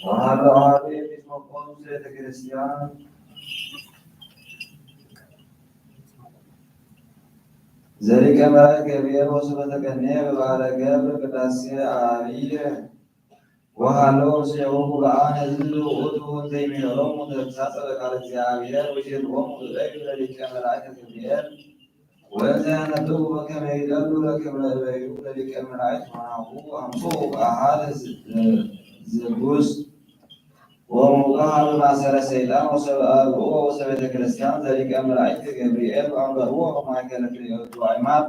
ወሃሎ ሃሎ ኤጲስቆጶስ ቤተ ክርስቲያን ዘሊቀ መላእክት ገብርኤል ወስብሐተ ቀንየ በበዓለ ገብር ቅዳሴ ዓብየ ወሃሎ ምስሌሁ ጉባኤ ሕዝብ ውእቱ እንዘ ይምህሮሙ ተግሳጸ በቃለ እግዚአብሔር ወይዜንዎሙ እበዩ ለሊቀ መላእክት ገብርኤል ወእንዘ ያነብቡ በከመ ይደሉ ለክብረ እበዩ ለሊቀ መላእክት ወናሁ አምጽኡ አሃደ ዝ-፣ ዝጉስ ወሙቃ ሀበ ማሰረ ሰይጣን ወሰብአ ብኦ ወሰቤተ ክርስቲያን ዘሊቀ መላእክት ገብርኤል ወአንበርዎ ማእከለ ክልኤቱ አዕማድ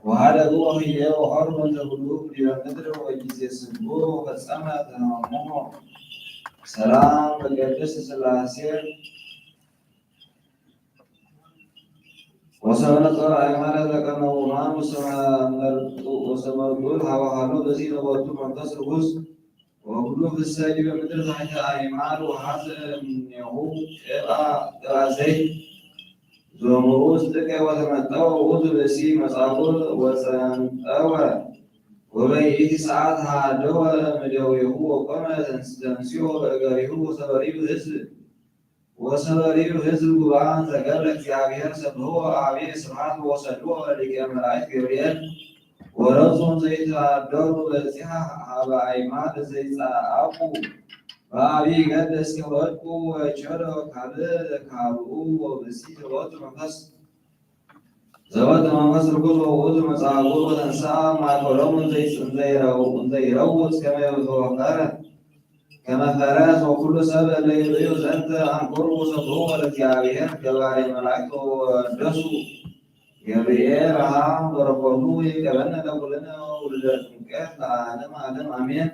ወሀደግዎ ህዬ ወሖሩ እንተ ኩሉ ዲበ ምድር ወጊዜ ስግቦ ፈጸመ ተማሞሆ። ሰላም በቅድስት ሥላሴ ወሰመ ጾር ሃይማኖት ለቀነውማን ወሰመ መርጡ-፣ ወሰመ መርጡል ሀዋሃሉ በዚህ ለወቱ መንፈስ ርኩስ ወኩሉ ፍሰ ዲበ ምድር ታሕተ አእማድ ወሐዘ እምኔሁ ቅብአ፣ ቅብአ ዘይት ዞምኡ ጽድቀ ወተመጠወ ውእቱ ብእሲ መጻጉዕ ወጸንጠወ ወበይእቲ ሰዓት ሃደወ እምደዊሁ ወቆመ ተንስ-፣ ተንሲኦ በእገሪሁ ወሰበሪሁ ህዝብ ወሰበሪሁ ህዝብ ጉባኤ እንዘ ገብረ እግዚአብሔር ሰብሕዎ አብየ ስብሐት ወሰድዎ ሊቀ መላእክት ገብርኤል ወረጹ እንዘ ይትሃደሩ በጺሐ ሀበ አዕማድ ዘይጸአቁ በአብይ ገድ እስከ ወድቁ ወቸዶ ካልእ ካልኡ ወብእሲ ዘወቱ መንፈስ ዘወቱ መንፈስ ርኩስ ወውእቱ መጻጉዕ ወተንሥአ ማእከሎሙ እንዘ ይረውጽ ከመ ፈረስ ወኩሉ ሰብ እለ ይርእዩ ዘንተ አንክሩ ወሰብሑ ለእግዚአብሔር ገባሬ መላእክት ወወደሱ ገብርኤል ረሃ በረኮቱ ይቀበነ ለኩልነ ውሉደ ጥምቀት ለዓለመ ዓለም አሜን።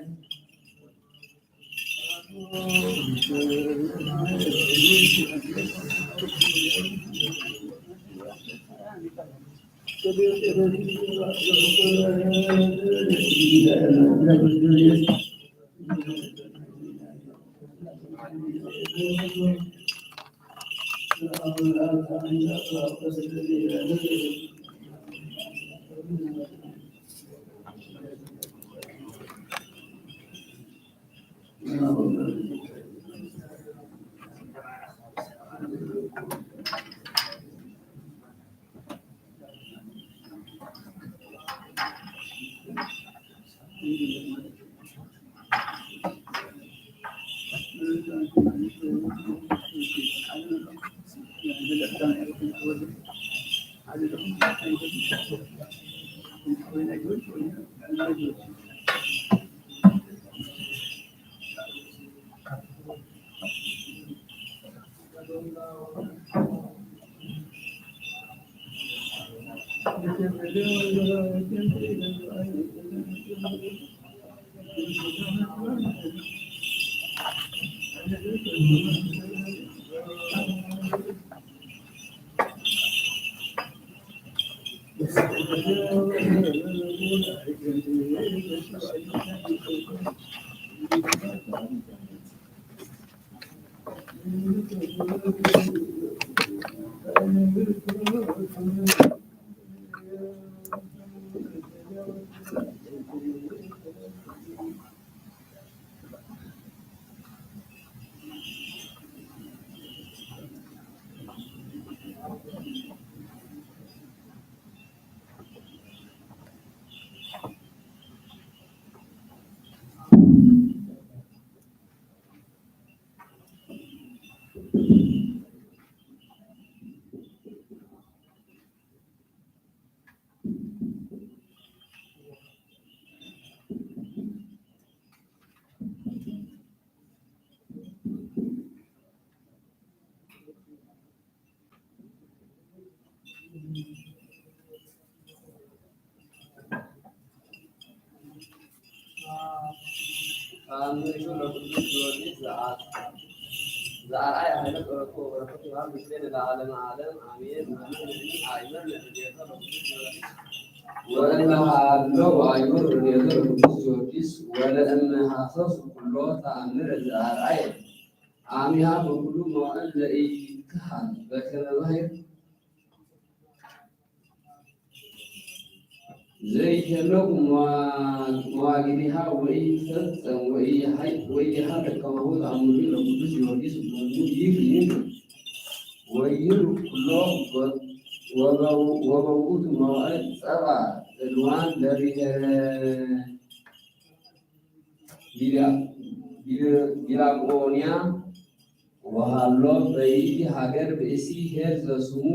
ኣምሹ ለቅዱስ ጊዮርጊስ ዘኣ-፣ ዘኣርኣየ ኃይለ ጸሎቱ ወበረከቱ ይሃብ ምስሌነ ለዓለመ ዓለም ኣሜን። መምህር ንሕና ኣይመን ንርድኤተ ለቅዱስ ጊዮርጊስ ወለእመ ሃሎ ወአይሁር ረድኤተ ለቅዱስ ጊዮርጊስ ወለእመ ሐሰሱ ኩሎ ተአምረ ዘአርአየ አሚሃ በኩሉ መዋዕል ለኢይትከሃል በከመ ባሕር ዘይተለቁ መዋ-፣ መዋግዲሃ ወኢይትፈጸም ወኢይሃ-፣ ወኢይሃለቅ ከማሁ ተአምሩ ለቅዱስ ጊዮርጊስ እምኑ ይክ ይንክር። ወይህሉ ኩሎ ወበው-፣ ወበውእቱ መዋዕል ጸባ ዕልዋን ለብሔረ ቢላ-፣ ቢላ-፣ ቢላቆንያ ወሃሎ በይእቲ ሃገር ብእሲ ኄር ዘስሙ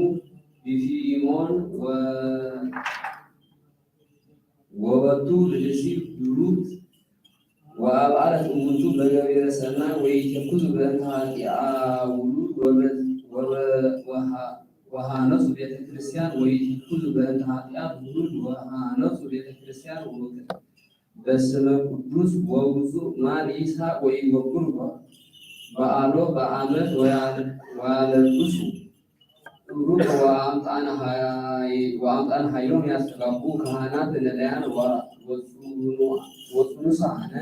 ቢፊሊሞን ወ-፣ ወበቱ ብእሲ ብሩት ወአብአለት እሙንቱ በገቢረ ሠናይ ወኢይትኩዙ በእንተ ኃጢአ ውሉድ ወበ-፣ ወበ-፣ ወሃ-፣ ወሃነጹ ቤተ ክርስቲያን ወኢይትኩዙ በእንተ ኃጢአ ውሉድ ወሃነጹ ቤተ ክርስቲያን ወውክል በስመ ቅዱስ ወብፁዕ ማር ይስሐቅ ወይገብሩ በዓሎ በአመት ወያለ-፣ ወያለብሱ ሩቅ ወአምጣነ ኃይ-፣ ወአምጣነ ኃይሎም ያስተጋቡ ካህናት ነዳያን ወ-፣ ወጽኑ-፣ ወጽኑሳነ፣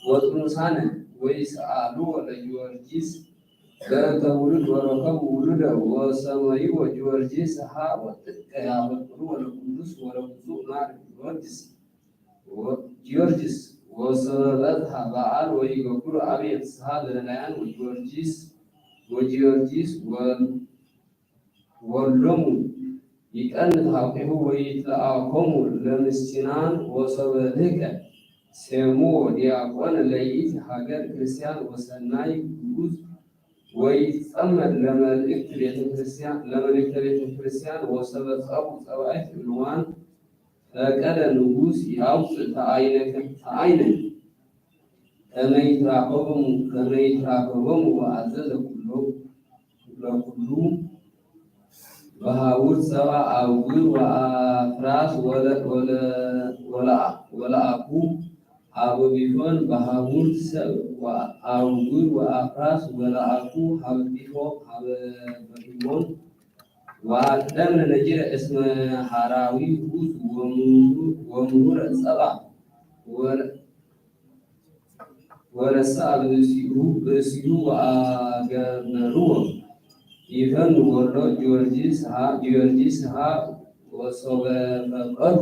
ወጽኑሳነ ወይስአሉ ወለጊዮርጊስ በእንተ ውሉድ ወረከቡ ውሉደ ወሰመይዎ ጊዮርጊስ ሀ ወጥቀ ያበጥሩ ወለቅዱስ ወለብፁዕ ማር ጊዮርጊስ ወ-፣ ጊዮርጊስ ወሰበበትሃ በዓል ወይገብሩ አብየ ፍስሃ ለነዳያን ወጊዮርጊስ፣ ወጊዮርጊስ ወ-፣ ወሎሙ ይቀንት ሀቂሁ ወይትለአኮሙ ለምስኪናን ወሰበ ልህቀ ሴሙ ዲያቆን ለይእቲ ሀገር ክርስቲያን ወሰናይ ግኡዝ ወይትጸመድ ለመልእክት ቤተ ክርስቲያን፣ ለመልእክተ ቤተ ክርስቲያን ወሰበ ጸቡ ጸባኢት ዕልዋን ፈቀደ ንጉስ ያውፅእ ተአይነ፣ ተአይነ ከመ ይትራከቦሙ፣ ከመ ይትራከቦሙ ወአዘዘ ኩሎ፣ ለኩሉ በሃውር ሰባ አውግር ወአፍራስ ወለ-፣ ወለ-፣ ወለአ-፣ ወለአኩ ሀበ ቢፎን በሃውር ሰብ ወአውግር ወአፍራስ ወለአኩ ሀበ ቢፎ ሀበ በፊሞን ወአቅደምነ ነጊረ እስመ ሐራዊ ውእቱ ወምሁረ ጸባ ወረ-፣ ወረሳ ብእሲሁ፣ ብእሲሁ ወአገበርዎ ይፈኑ ወልዶ ጊዮርጊስ ሀ-፣ ጊዮርጊስ ሀ ወሶበ ፈቀዱ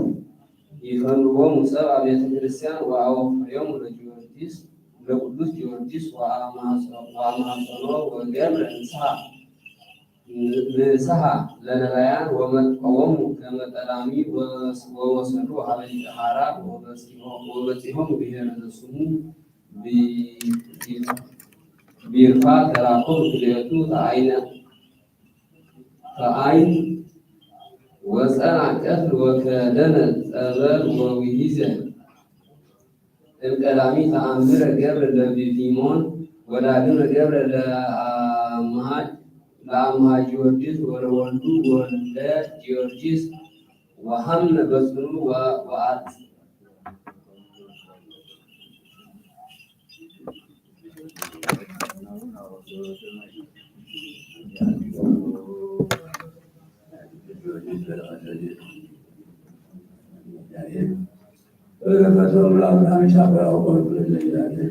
ይፈንዎሙ ሰብአ ቤተ ክርስቲያን ወአወፈዮሙ ለጊዮርጊስ ለቅዱስ ጊዮርጊስ ወአማጸ-፣ ወአማጸኖ ወገብረ ንስሐ ንስሐ ለነዳያን ወመጥቀዎሙ ከመ ጠላሚ ወወሰዱ ሀበ ሊቀ ሐራ ወበጺሖ-፣ ወበጺሖሙ ብሔረ ዘስሙ ቢ-፣ ቢርፋ ተራኮሙ ክልኤቱ ተአይነ፣ ተአይን ወፀና ቀትል ወከደነ ጸበል ወውሂዘ እምቀዳሚ ተአምረ ገብረ ለቢፊሞን ወዳግመ ገብረ ለአምሃ፣ ለአምሃ ጊዮርጊስ ወለወልዱ ወልደ ጊዮርጊስ ወሐምነ በጽኑ ወ-፣ ወአት-፣ በረከቶም ለአብርሃም ይስሐቅ ወያዕቆብ ለዘለዓለም።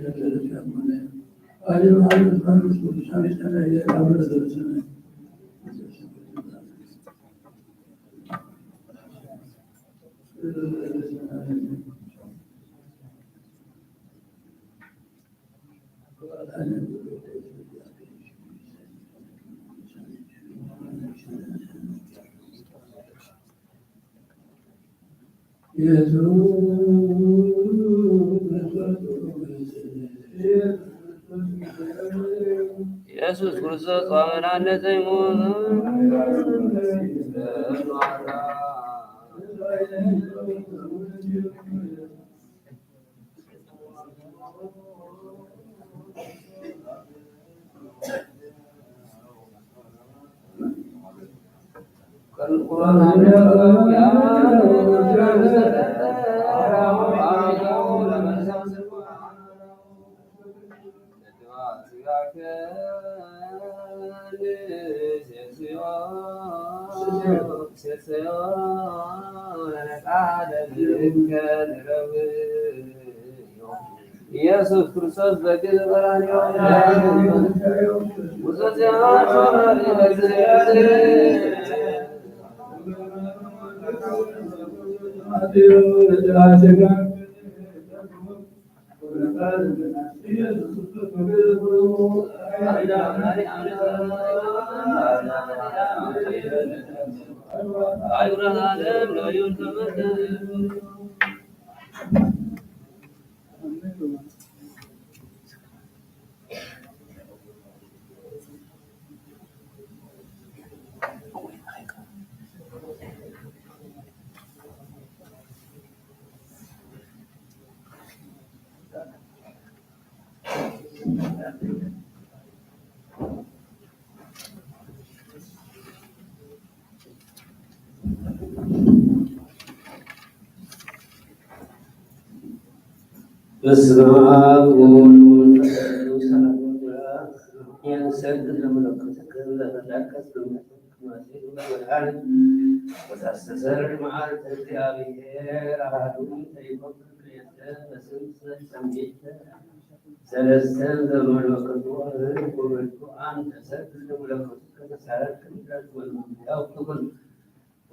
ኢየሱስ ክርስቶስ ጾመ መድኃኒት ዘይሞት ኢየሱስ ክርስቶስ በግል ቀራንዮ ውጹእ ጽዮን በስመ አብ ወወልድ ወመንፈስ ቅዱስ አሐዱ አምላክ። ንሰግድ ለመለኮትከ ዘተላቀስ በመድኃኒት ወታስተሰር መዓልተ እግዚአብሔር አሐዱ እንተ ይፈቅድ ክልኤተ በስም ሰሚዕተ ሰለስተን ዘመለኮቱ አበው ወመልኩ አንተ ሰግድ ለመለኮትከ ተሳረር ክምረት ወለመንፈሳዊ ክብር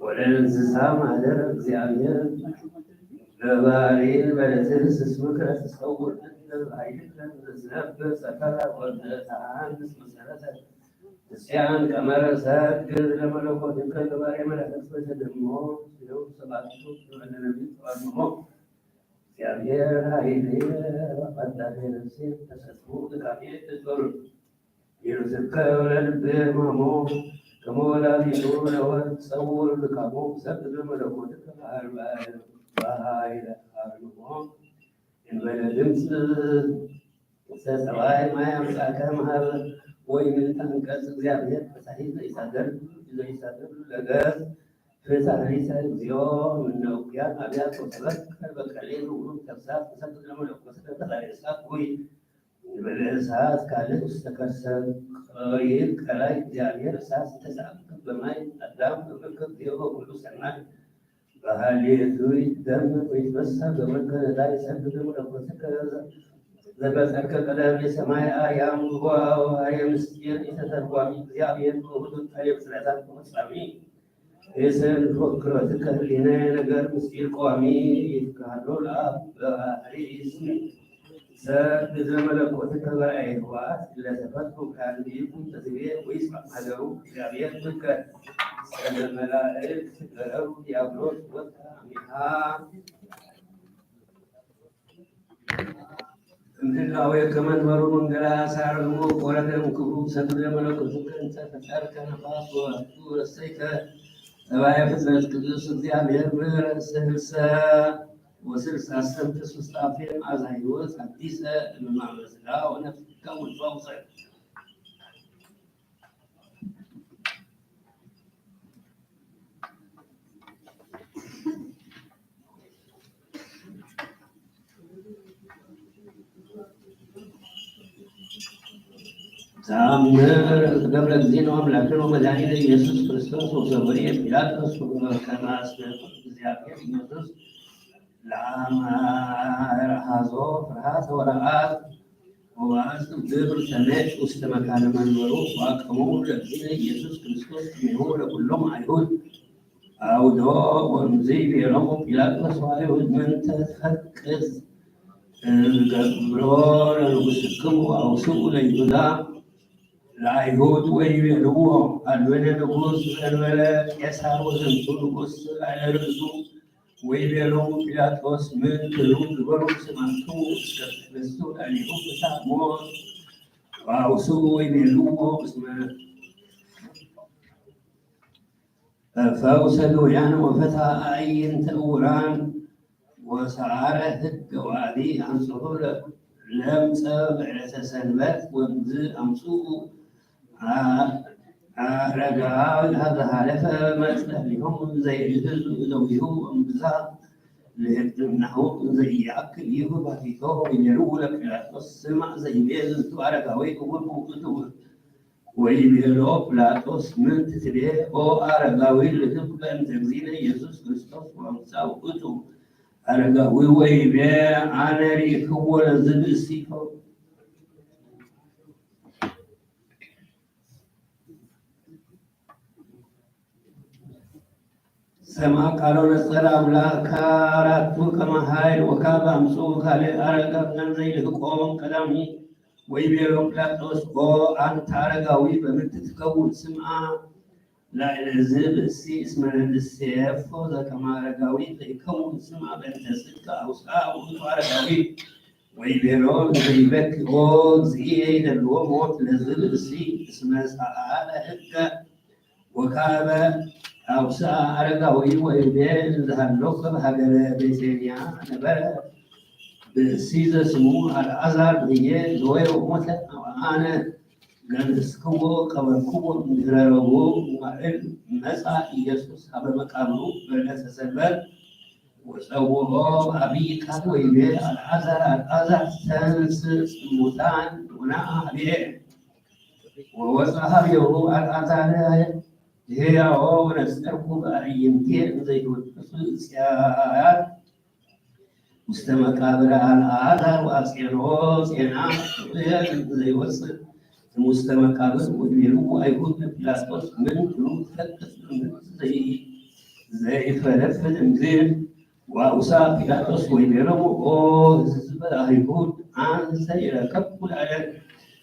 ወለእንስሳ ማህደረ እግዚአብሔር በባህሪን በለትህስ እስምከ ትጸውር እለ ኃይልከ ዘትነብር ጸፈረ ወእለ ተሐንስ መሰረተ እስያን ቀመረ ሰግድ ለመለኮትከ ገባሬ መላእክት በተደሞ ሲለው ሰባቱ ለነቢት ተዋድሞ እግዚአብሔር ኃይሌ አዳሜ ነፍሴ ተሰጥሞ ድካሜ ትጾር ይርዝከ ለልቤ ማሞ ከመ ወላዲቱ ለወልድ ጸውር ድካሞ ሰግድ ለመለኮትከ በአርባዕተ በኃይለ አርምሞ እንበለ ድምፅ ሰማይ ማይ አምጻከ መሀበ ወይ ምን ተንቀጽ እግዚአብሔር ፈሳሒ ዘይሳደር ዘይሳደር ለገጽ ፈሳሒሰ እግዚኦ ምነ ውቅያን አብያት ወሰበከ በቀሌ ንውሩ ተብሳት ተሰግድ ለመለኮትከ ፈጣሪ እሳት ወይ እንበለ እሳት ካልእ ውስተ ከርሰ ቀሪብ ቀላይ እግዚአብሔር እሳት ዝተሳእከ በማይ አዳም በመርከብ ዜሮ ኩሉ ሰናይ በሃሌቱ ይደመጥ ወይትፈሳ በመልከ ነዳይ ሰግድ ለመለኮትከ ዘፈጠርከ ቀዳሜ ሰማይ አርያም ውሃ አርያም ምስጢር የተተርጓሚ እግዚአብሔር ውእቱ ጠቢብ ፍጥረታት ፈጻሚ የሰን ወክረትከ ህሊናየ ነገር ምስጢር ቀዋሚ ይትካሎ ለአብ በባህሪ ስም ሰግድ ለመለኮትከ በራእየ ህወሓት ለተፈጥሩ ካልእ ይኩን ተዝቤ ወይስማዕ ማህደሩ እግዚአብሔር ትከ ሰለመላእክት ገረሩ ዲያብሎስ ወድቀ አሚሃ እምህላዌ ከመንበሩ መንገላ ሳርሙ ወረደ እምክብሩ ሰግደ መለኮቱ እንተ ፈጠርከ ነፋስ ወወህቱ ረሰይከ ጠባየ ፍጥረት ቅዱስ እግዚአብሔር ምህረት ስልሰ ወስልሳ ሰብት ሱስጣፌ መዓዛ ህይወት አዲሰ እምማመዝላ ወነፍስከ ውልፋ ውፀ ተአምር ገብረ እግዚእነ አምላክነ ወመድኃኒነ ኢየሱስ ክርስቶስ ወሰምርየ ጲላጦስ ከመ አስመ እግዚአብሔር ኢየሱስ ለአማረ ሐዞ ፍርሃተ ወረዓድ ወበአጽብ ግብር ሰሜት ውስተ መካነ መንበሩ ወአቀሞሙ ለእግዚእነ ኢየሱስ ክርስቶስ እምኔሁ ለኩሎም አይሁድ አውዶ ወእምዝ ይቤሎሙ ጲላጦስ ወአይሁድ ምንተ ትፈቅድ እገብሮ ለንጉሥክሙ አውስኡ ለይሁዳ ለአይሁድ ወይቤልዎ አልብነ ንጉሥ ዘእንበለ ቄሳር ወዝንቱ ንጉሥ ላዕለ ርእሱ ወይቤሎሙ ጲላጦስ ምን ትብሉ ግበሩ ስማቱ እስከ ትነሱ ለአሊሁ ፍትሐ ሞት ወአውስኡ ወይቤልዎ እስመ ፈውሰ ድውያን ወፈትሐ አዕይንተ ዕውራን ወሰዓረ ህገ ወአቢ አንጽሖ ለምጸ በዕለተ ሰንበት ወእምዝ አምጽኡ አረጋዊ ሀበ ሀለፈ መጽለሊሆም ዘይእህዝ እደዊሁ እምብዛ ለሕክምናሁ ዘይኣክል ይሁባቲቶ ወይቤሉ ለጲላጦስ ስማዕ ዘይቤ ዝንቱ ኣረጋዊ እውር ውእቱ። ወይቤሎ ጲላጦስ ምን ትትቤ ኦ ኣረጋዊ ልትብ በእንተ እግዚእነ ኢየሱስ ክርስቶስ ወምጻእ ውእቱ። ኣረጋዊ ወይቤ ኣነ ርኢክዎ ለዝብእሲቶ። ሰማ ቃሎ ነጸረ ኣምላክ ካራቱ ከመ ኃይል ወካብ ኣምጽኡ ካልእ ኣረጋውያን ዘይልህቆም ቀዳሚ። ወይቤሎ ጲላጦስ ኦ ኣንተ ኣረጋዊ በምንት ትከውን ስምዓ ላዕለ ዝብእሲ እስመ ንሴፎ ዘከመ ኣረጋዊ ዘይከውን ስምዓ በእንተ ጽድቅ ኣውስኣ ውእቱ ኣረጋዊ። ወይቤሎ ዘይበኪ ኦ እግዚእየ ይደልዎ ሞት ለዝብእሲ እስመ ሰኣለ ሕገ ወካበ ኣውስኣ ኣረጋዊ ወይቤ እንዝሃሎ በሃገረ ቤተንያ ነበረ ብእሲ ዘስሙ ኣልዓዛር ብየ ዘወዮ ሞተ። ኣነ ገንዝክዎ ቀበርክዎ እንድህረ ረቡዕ መዋዕል መጻ ኢየሱስ ሀበ መቃብሩ በለተ ሰንበት ወጸውኦ ብዓቢይ ቃል ወይቤ ኣልዓዛር ኣልዓዛር ተንስ እሙታን ወነዓ ሀቤ። ወወፃ ሀቤሁ ኣልዓዛር ህያዎ ወነጸርኩ በአዕይንቴ እንዘይትወቅሱ እጽያት ውስተ መቃብር ኣልዓዛር ወአጼንዎ ጼና ዘይወፅእ ውስተ መቃብር ወይቤሉ አይሁድ ለጲላጦስ ምን ክሉ ትፈቅድ ዘይፈለፍል እምዝን ወአውሳ ጲላጦስ ወይቤሎሙ ኦ ህዝበ አይሁድ አንሰ ይረከብኩ ለአለ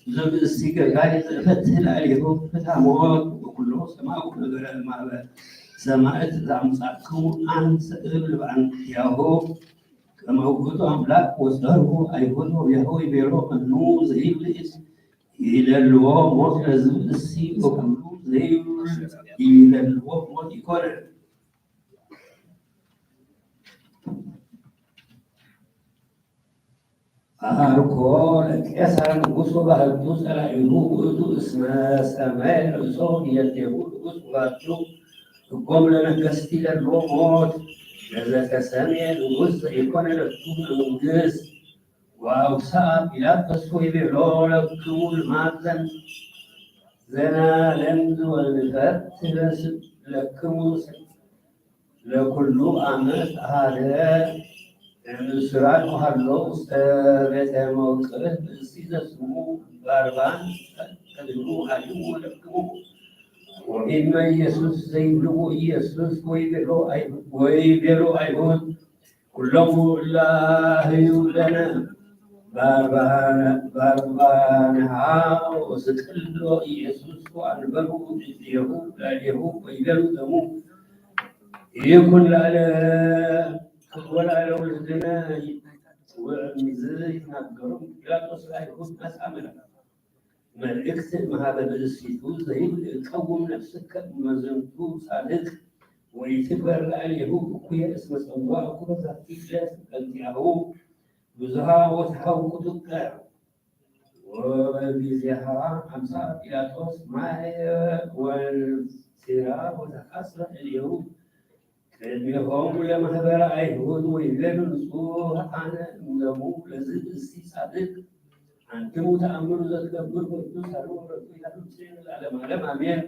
ዘብእሲ ገጋይ ዘእፈትህ ለአሌሁ ፍትሐ ሞት ወኩሎ ሰማዕኩ ነገረ ማህበ ሰማዕት ዘአምጻእክሙ አንሰ እብል በአንክያሁ ከመ ውእቱ አምላክ ወጸርሁ አይሁድ ወቢያሁ ይቤሎ መኑ ዘይብልስ ይደልዎ ሞት ለዝብእሲ ወኩሉ ዘይብልስ ይደልዎ ሞት ይኮነ። አርኮ ለቄሳር ንጉሥ ወባህቱ ጸላኢሁ ውእቱ እስመ ሰመየ ርእሶ እየንቴሁ ንጉሥ ወባህቱ ህጎም ለነገስቲ ለሎ ሞት ለዘተሰምየ ንጉሥ ዘይኮነ ለቱ መንግስት ወአውሳ ጲላጦስ ወይቤሎ ለክሙ ልማት ዘን ዘናለምዝ ወንፈት ለክሙ ለኩሉ ዓመት አሐደ እምስራን ወሀሎ ውስተ ቤተ መውቅርት ብእሲ ዘስሙ ባርባን ቅድሙ አዩ ወለክሙ ወኢመ ኢየሱስ ዘይብልዎ ኢየሱስ ወይቤሎ አይሁድ ወይቤሎ አይሁድ ኩሎሙ እላ ህዩ ለነ ባርባንሃ ወስቅሎ ኢየሱስ ወአንበሩ እዴሁ ላዕሌሁ ወይቤሉ ደሙ ይኩን ላዕለ ወላዕለ ውልድነ ወእምዝ ይትናገሩ ጲላጦስ ለአይሁድ መጻ መልእክት መሃበ ብእሲቱ ዘይብል ቀውም ነፍስከ እመ ዝንቱ ጻድቅ ወኢትግበር ላዕሌሁ እኩየ እስመ ጸዋዕኩ በዛቲ ዕለት በእንቲአሁ ብዙሃ ወተሃውኩ ጥቀ ወበጊዜሃ አምጻ ጲላጦስ ማየ ወንሲራ ወተሐጽበ እዴሁ ቅድሜሆሙ ለማህበረ አይሁድ ወይቤሉ ንጹሕ አነ እምደሙ ለዝብእሲ ጻድቅ አንትሙ ተአምሩ ዘትገብሩ ወቱ ሳሉ ወረቱ ያሉ ለዓለመ ዓለም አሜን።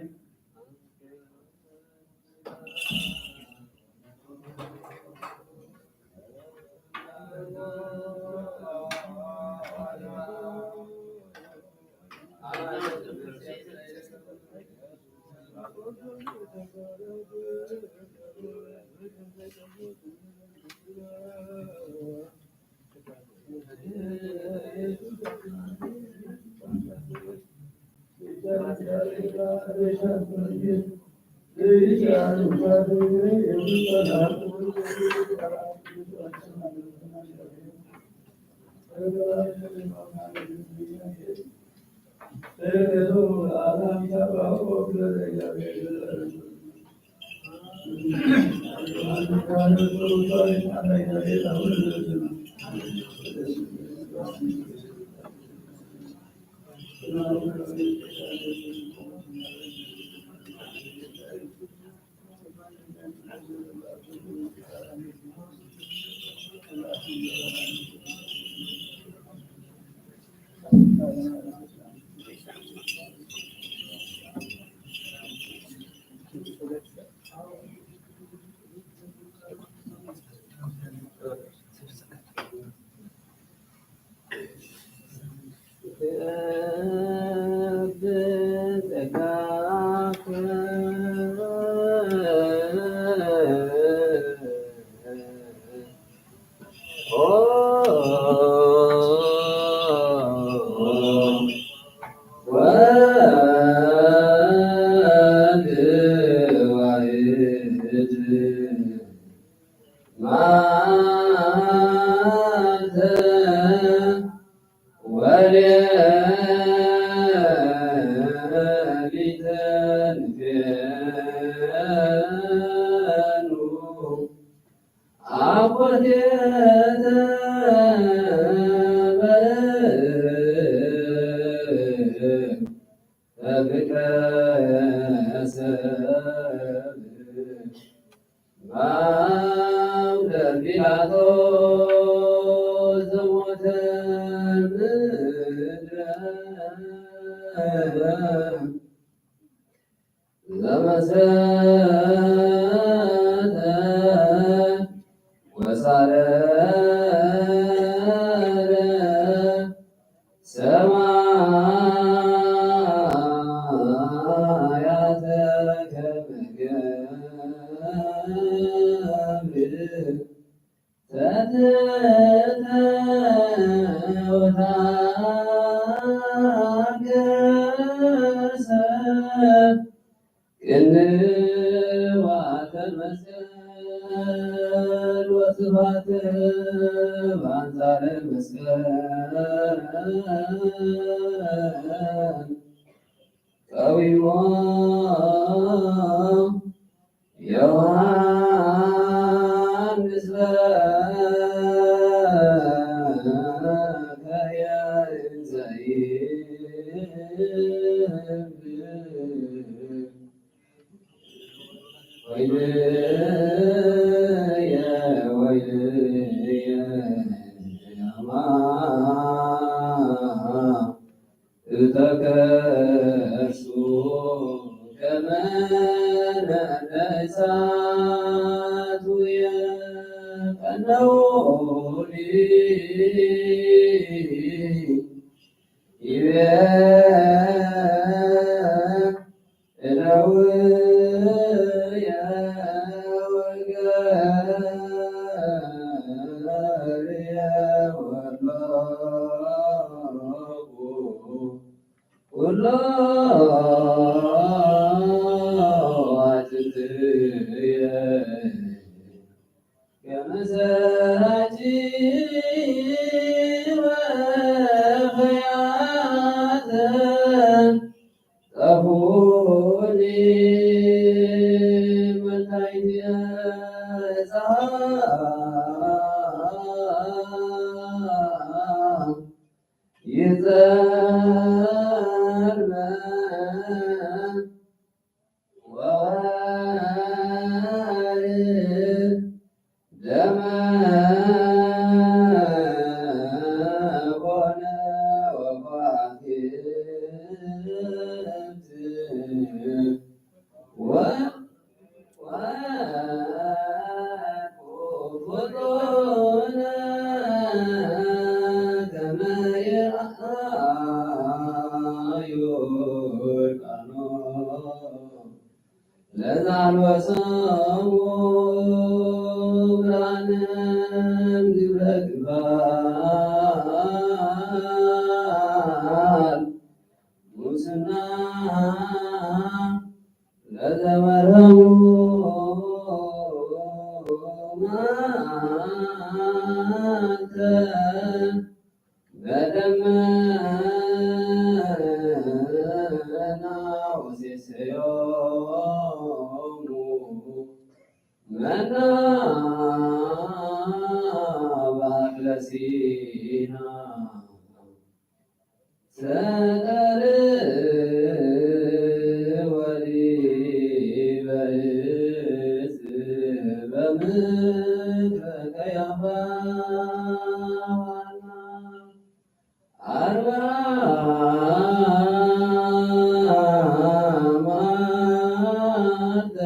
አርባዕተ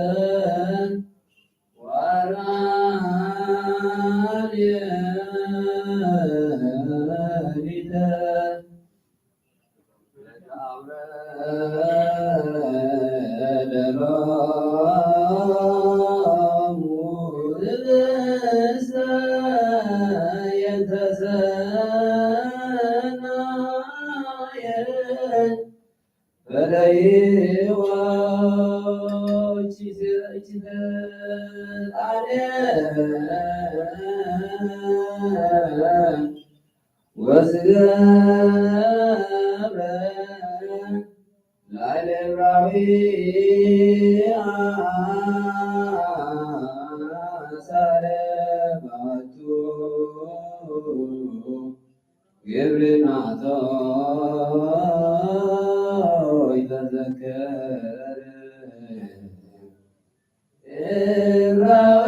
ወራርየ ሊተ ወዝገብረ ላዕለ እብራዊ ኣሳረ ባቱ ግብሪ ናቶ ይተዘከረ። እብራዊ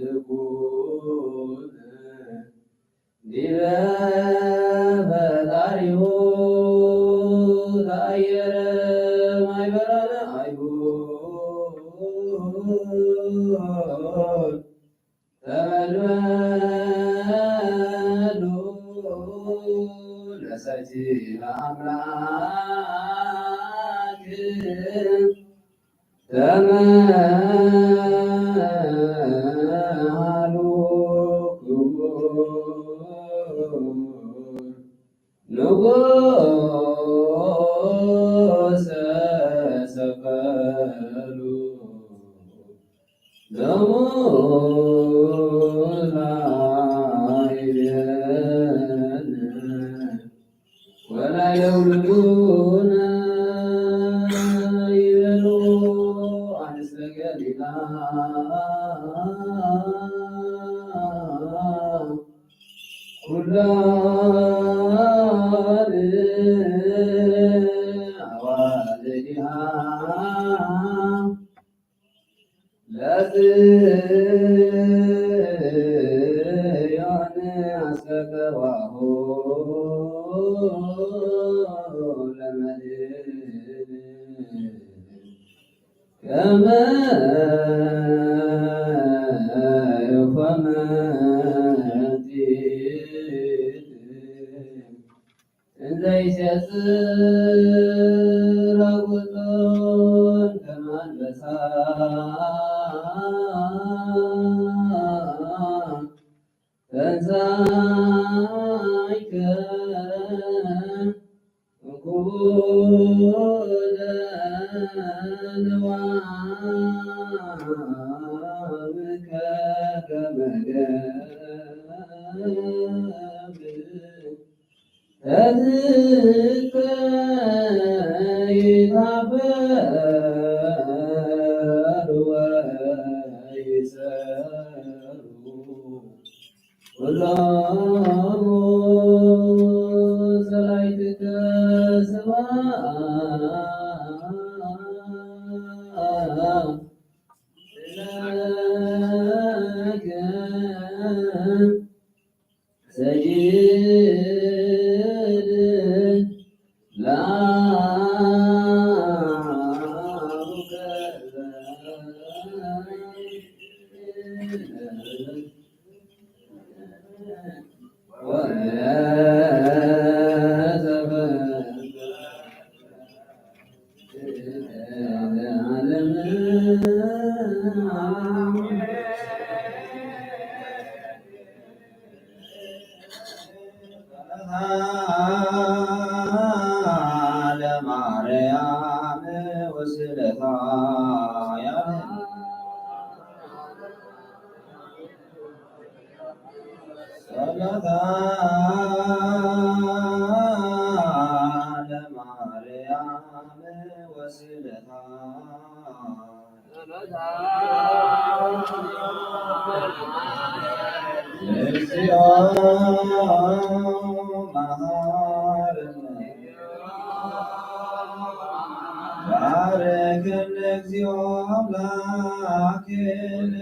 ርጉም ዲበ ፈጣሪሁ ተኣየረ ማይ በራነ ኣይሁድ ተመልመሉ ለሰቲ ለኣምላክ ተመሃሉ ክቡር ንጉሰ ሰቀሉ ደሙ ላዕሌነ ወላዕለ ውሉድነ ይበሉ ኣንስተ ገሊላ። ኩለን ኣዋልድሃ ለጽዮን አስተጋባሁ ለመድን ከመ ኮመት እንዘ ይሴጽር አጉንቱን ከመ አንበሳ ተንሳይከ እንኩለ ንዋምከ ከመ ገብ ተዝከ ይትሃፈር ወይሰሩ ኩሎሙ ጸላእትከ ስብሐት ለከ ሰጊድ ለአቡከ ለማርያም ወስለታ ጸሎታ ለማርያም ወስለታ እግዚኦ መሐረነ ባርከነ እግዚኦ አምላክነ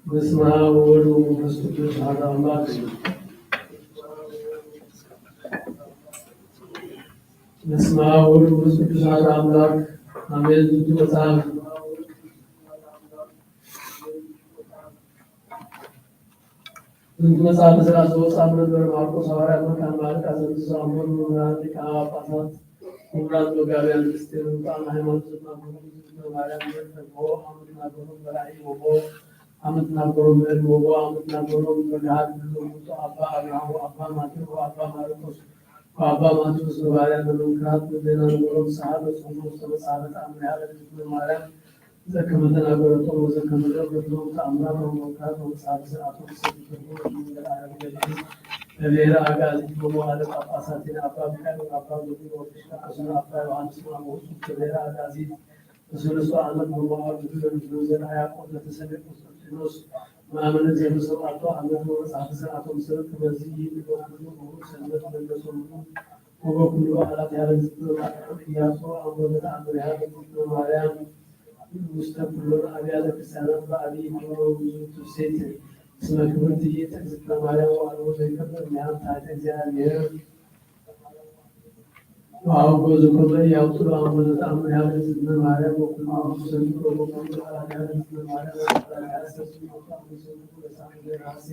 በስመ አብ ወወልድ ወመንፈስ ቅዱስ አሐዱ አምላክ። በስመ አብ ወወልድ ወመንፈስ ቅዱስ አሐዱ አምላክ አሜን። ዝንቱ መጽሐፍ ዝንቱ መጽሐፍ ብስራት ዘወፅኣ መንበር ማርቆስ ሐዋርያ መካን ማለት ኣዘንትዞ ኣንበሩ መምህራን ሊቃነ ጳጳሳት ክቡራት መጋቢያን ምስጢር ውጣን ሃይማኖት ዘትናገሩ ዝዝነ ማርያም ተግቦ ኣመትናገሩ በራእይ ወቦ ኣመትናገሩ ምዕል ወቦ ኣመትናገሩ መግሃድ ብዝውጡ ኣባ ኣብርሃም ወኣባ ማቴዎ ወኣባ ማርቆስ ወኣባ ማቴዎስ በባርያ በመንክራት ብዜና ንበሮም ሰሓ በጽሑፎ ውስተ መጽሐፈ ተኣምሪሃ ለእግዝእትነ ማርያም ዘከመ ተናገረቶም ወዘከመ ገበረቶም ተኣምራት ወመንክራት ወመጽሐፈ ስርዓቶም ዝሰጥተሉ መንገድ ዓረብ ገድል በብሔረ አጋዚ በመዋዕለ ጳጳሳቲነ አባ ሚካኤል ወአባ ጊዮርጊስ ወኤጲስቆጶስነ አባ ዮሐንስ ማሞስ ውስተ ብሔረ አጋዚ በሰለስቱ ዓመት በመዋዕለ ብዙ ለንስሉ ዘርአ ያዕቆብ ዘተሰምየ ቆስጠንጢኖስ መአመነ ዘበሰብዓቱ ዓመት ወመጽሐፈ ስርዓቶም ሰብ ከመዚ ይእቲ በኩሉ እሁድ ሰንበት መለሶምሉ ወበኩሉ በዓላት ያለ ዝክር ማርያም ኢያሱ አሞተ ተአምሪሃ ለእግዝእትነ ማርያም ውስተ ኩሎን አብያተ ክርስቲያናት በአብይ ክብር ውእቱ ሴት እስመ ክብርት ይእቲ እግዝእትነ ማርያም ወአልቦ ዘይከብር እምኔሃ ፍትሐተ እግዚአብሔር። ወአውጎ ዘኮመ ኢያሱ አሞተ ተአምሪሃ ለእግዝእትነ ማርያም ወኩሉ ሰሚዖ ወኩሉ በዓላት ያለ እግዝእትነ ማርያም ወበዓላት ያለ ሰብስብ ወጣም ወሰንቱ ለሳም ለራሴ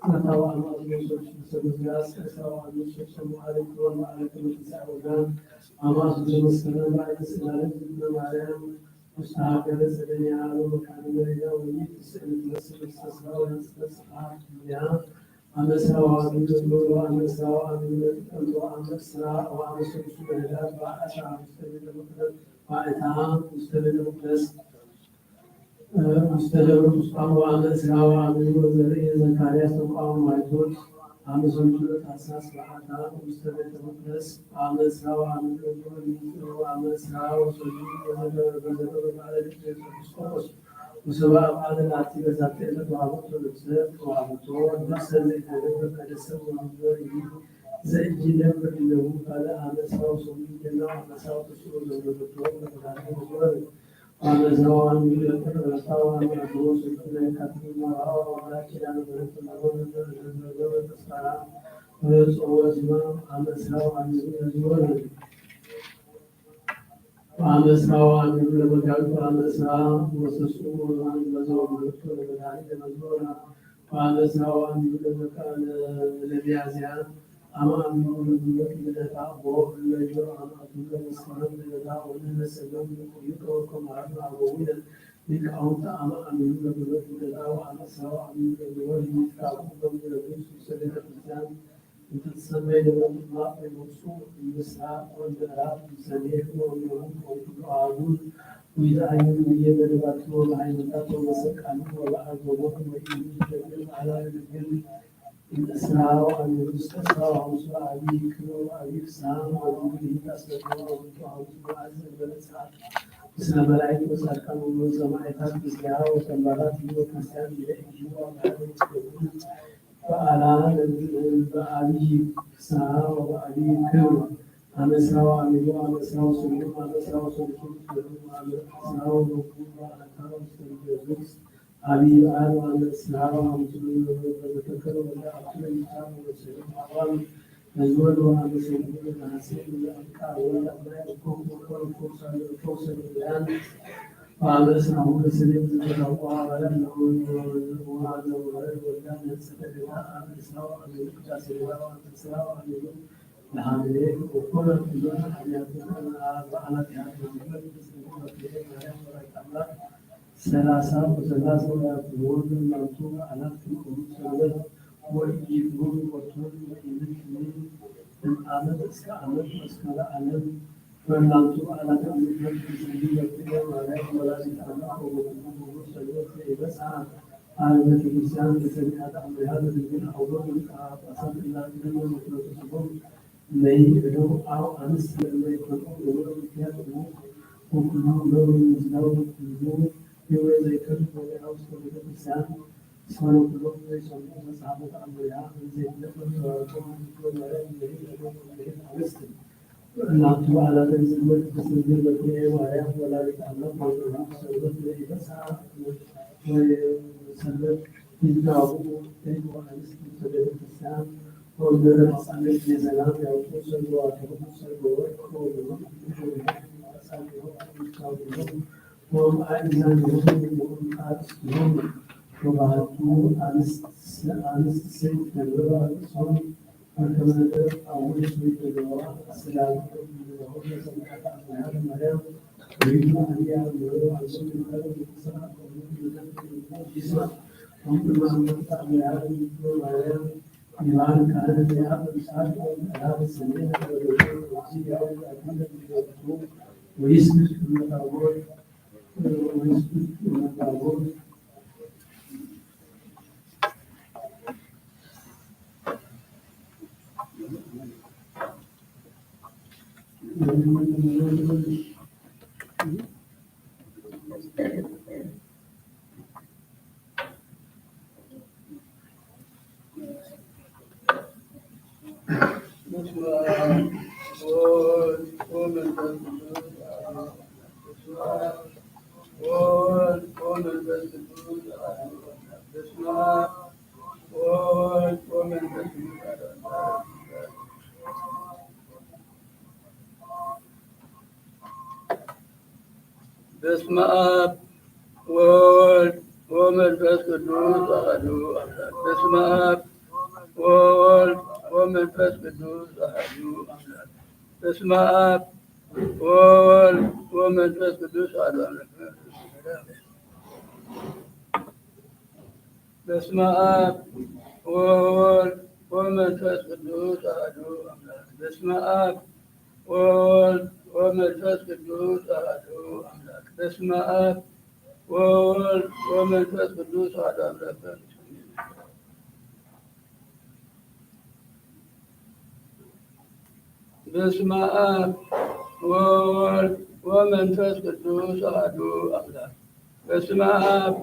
አታው አማት ወሰንቱ ሰብስብ ያስ ከሳው አሉ ሰብስብ ወአለቱ ወአለቱ ወአለቱ ወአለቱ አማት ዘመስከረም በአይነ ስላለ እግዝእትነ ማርያም ውስተ ሀገረ ጽደንያ አሎ መካነ መሬዳ ወይት ስዕል ትመስል ውስተ ስራ ወይት ስራ ስብሐት እምኔሃ አመ ስራ ወአሚኑ ለትወልድ ወአመ ስራ ወአሚኑ ለጥቅምት ወአመ ስራ ወአመ ሰሉሱ ለህዳር በአስራ ውስተ ቤተ መቅደስ በአይታ ውስተ ቤተ መቅደስ ውስተ ደብረ ቁስቋም ወአመ እስራ ወአሚኑ ለዘርእየ ዘካርያስ ተቋሙ ማይቶት አመ ሰሉሱ ለታህሳስ በአታ ውስተ ቤተ መቅደስ አመ እስራ ወአሚኑ ለዘወርይ ወአመ እስራ ወሰሉሱ ለዘገበረ በዘገበ በዓለ ሊቀ ኤጲስቆጶስ ወሰብአ በዓለ ላቲ በዛቲ ዕለት ወሀበቶ ልብሰ ወሀበቶ ልብሰ ዘይተገብረ ቀደሰ ወመንበር ዘእጅ ነብር ለሁ ካልእ አመ እስራ ወሰሉሱ ገና ወአመ እስራ ወተስዑ ለዘገበቶ ለተዳለ ወገበረ አመ እስራ ወአሚኑ ለጥር ዕለታ ወአመ አድሮ ስልጡ ለየካቲት ወርሃ ወወርሃ ኪዳነ ምሕረት ተማሮ ለዘገበ ተስፋራ ወለጾወ ስማ አመ እስራ ወአሚኑ ለዝወርድ ወአመ እስራ ወአሚኑ ለመጋቢት ወአመ እስራ ወሰስኡ ወዘወርድ ለመድኃኒት ለመዝሙር ወአመ እስራ ወአሚኑ ለመካ-፣ ለሚያዝያ አመ አሚኑ ለግንቦት ልደታ አቦ እለ ዮር አመ አሚኑ ለመስከረም ልደታ ወንህነ ሰገም ንቁይቆ ከመሃሩ አበዊነ ሊቃውንት አመ አሚኑ ለግንቦት ልደታ ወአመ እስራ ወአሚኑ ለግንቦት ይትካቡ በሚረዱስ ውስተ ቤተ ክርስቲያን እንተ ትሰመይ ደብረ ምጥማቅ ወይወፁ ምስራቅ ወምዕራብ ሰሜን ወደቡብ ወኩሉ አሃዱ ወይትአየኑ ብየ በደባቱ ወበሃይማኖታት ወመሰቃሉ ወበአገቦም ወኢሉ ይደግም አላ ንግግር እስራ ወአሚሩ እስከ እስራ ወሐሙሱ አብይ ክብር ወአብይ ፍስሐ ወድንግል ይታስበቶ ወብቱ ሐሙሱ መዓዝ እንበለ ሰዓት ምስለ መላእክት ወጻድቃን ወሰማዕታት ምስሊሃ ወሰንባላት ይወ ክርስቲያን ይለ ኢሉ ወአምሃለ ይትገብሩ በዓላ ለእግዚእነ በአብይ ፍስሐ ወበአብይ ክብር። አመ እስራ ወአሚሩ አመ እስራ ወሰሉሱ አመ እስራ ወሰሉሱ ምስሌሁ አመ እስራ ወረቡዕ በዓላታ ውስተ ኢየሱስ አብይ በዓል ወአመ እስራ ወአምስቱ ለዘተከለ ወለ አቱ ለይትሃብ ወለሰሉም አዋም ለዝወድ ወአመ ሰሉሱ ለነሐሴ ለአብቃ ወለ አብላይ እኮ ወኮ ወኮ ሳለ እኮ ሰሉያን ወአመ እስራሁ ለሰኔ ለዘተከለ አባላት ወአዘወረድ ወላ ነጸተ ቤታ አመ እስራ ወአሚሩ ቅዳሴ ቤታ ወአመ እስራ ወአሚሩ ለሃመየ ወኮነ ኩሉ ኣብያተ በዓላት ያህል ዝግበር ብስንግል መፍትሔ ማርያም ወላዲተ ኣምላክ ሰላሳ ወሰላሳ ወያትዎ ናቱ በዓላት ክምኡም ሰንበት ወኢይትሩ ወቱን ወኢምትኒ እም ዓመት እስከ ዓመት ወእስከ ለዓለም ወናቱ በዓላት ኣምልኮት ብስንግል መፍትሔ ማርያም ወላዲተ ኣምላክ ወበኩሉ ብሩክ ሰንበት ዘይበጽሐ ኣብ ቤተክርስትያን በሰሚዐ ተኣምሪሃ ለድንግል ኣቡነ ሊቀ ጳጳሳት እላ ቅድመ መክነቱ ስቡሕ ለይዕዱ ኣብ ኣንስት ለእለ ይኮንኦ እምሮ ምክንያት እሙ ወኩሉ ነውሪ ምዝናው ኩሉ ህይወ ዘይከዱ ወሪሃ ውስተ ቤተክርስትያን እስመ ኩሎም ዘይሰምዑ መጽሐፈ ተኣምሪሃ ዘይፍለጥ መተዋረቆ ምዝግበ ማርያም ለይዕዱ ለይዕዱ ኣንስት እናቱ በዓላተ ዝዝመድ ቅድስት ድንግል መፍትሔ ማርያም ወላዲተ ኣምላክ ወልደ ውሉድ ሰንበት ለኢበጽሐ ወይ ሰንበት ይዝናቡ ደቂ ወኣንስት ውስተ ቤተ ክርስቲያን ወእምነ ተጻመድ ለሰላም ያውቁ ሰልዋቲሆሙ ሰልወ ወርቅ ወብሩር ወብሩር አጻብዕሆሙ አጻብዕሆሙ ወእምአእዛኒሆሙ ወእምአርእስቲሆሙ ወባህቱ አንስት አንስት ሰይፍ ደርበ ርእሶም በከመ ነገር አቡነ ሰይፍ ደርበ አስተዳደር ደርበ ለሰማዕት አቡነ ማርያም ሪቱ አብያ ምሮ አዞ ምንታለ ይስማ ወምድማ አቡነ ማርያም ይባል ካህን ያብ ሳት ወምዕራብ ሰሜን ወደቡብ ወዚ ያው አቡነ ሚደቱ ወይስ መታቦት በስመ አብ ወወልድ ወመንፈስ ቅዱስ አሐዱ አምላክ። በስመ አብ ወወልድ ወመንፈስ ቅዱስ አሐዱ አምላክ። በስመ አብ ወወልድ ወመንፈስ ቅዱስ አሐዱ አምላክ። በስመ አብ ወወልድ ወመንፈስ ቅዱስ አሐዱ አምላክ። በስመ አብ ወወልድ ወመንፈስ ቅዱስ አሐዱ አምላክ። በስመ አብ ወወልድ ወመንፈስ ቅዱስ አሐዱ አምላክ። በስመ አብ ወወልድ ወመንፈስ ቅዱስ አሐዱ አምላክ። በስመ አብ ወወልድ ወመንፈስ ቅዱስ አሐዱ አምላክ። በስመ አብ ወወልድ ወመንፈስ ቅዱስ አሐዱ አምላክ። በስመ አብ ወወልድ ወመንፈስ ቅዱስ አሐዱ አምላክ። በስመ አብ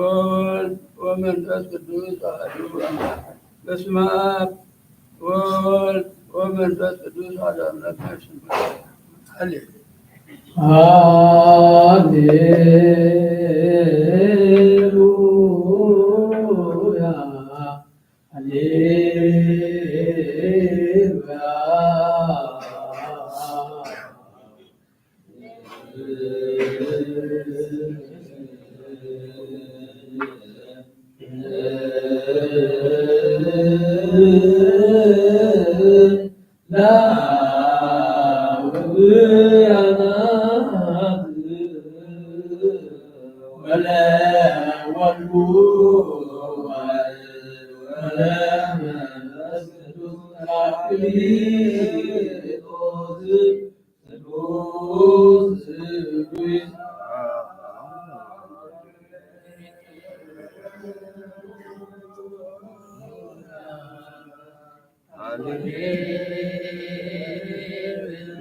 ወወልድ ወመንፈስ ቅዱስ አሐዱ አምላክ። በስመ አብ ወወልድ ወመንፈስ ቅዱስ አሐዱ አምላክ። ሃሌ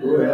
ሃሌሉያ።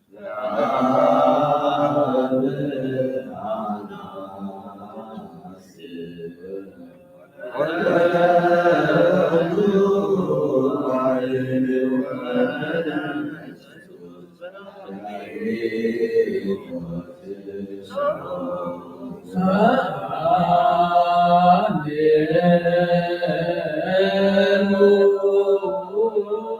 ሃሌሉያ።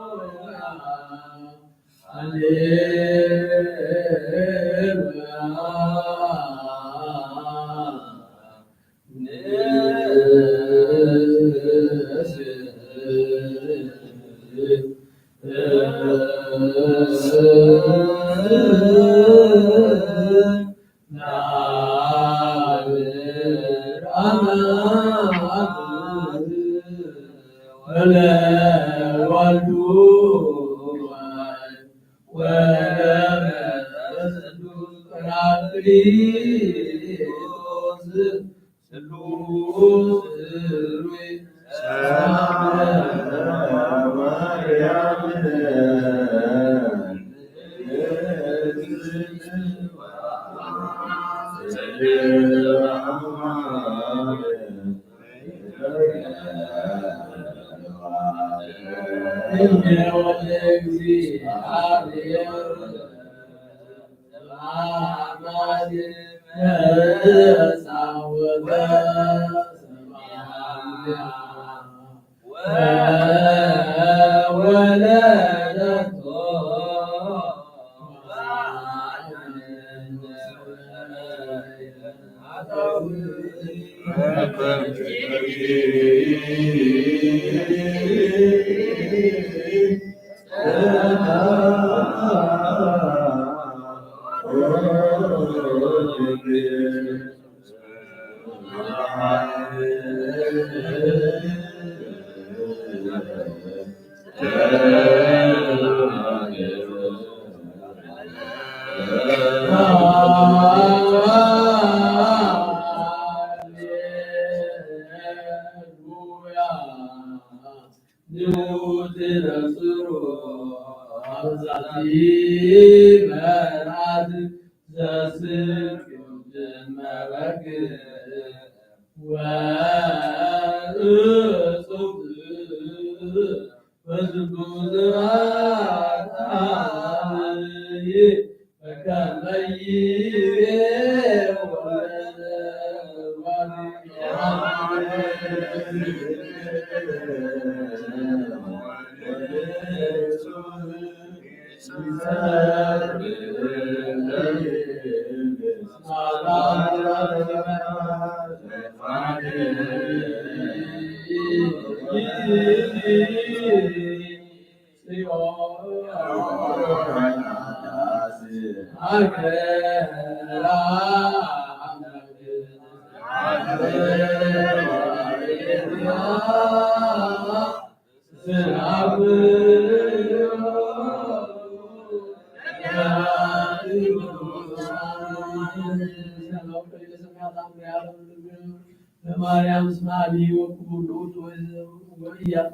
ማርያም ስማ ሊወ ክቡር ልኡት ወኢያሱ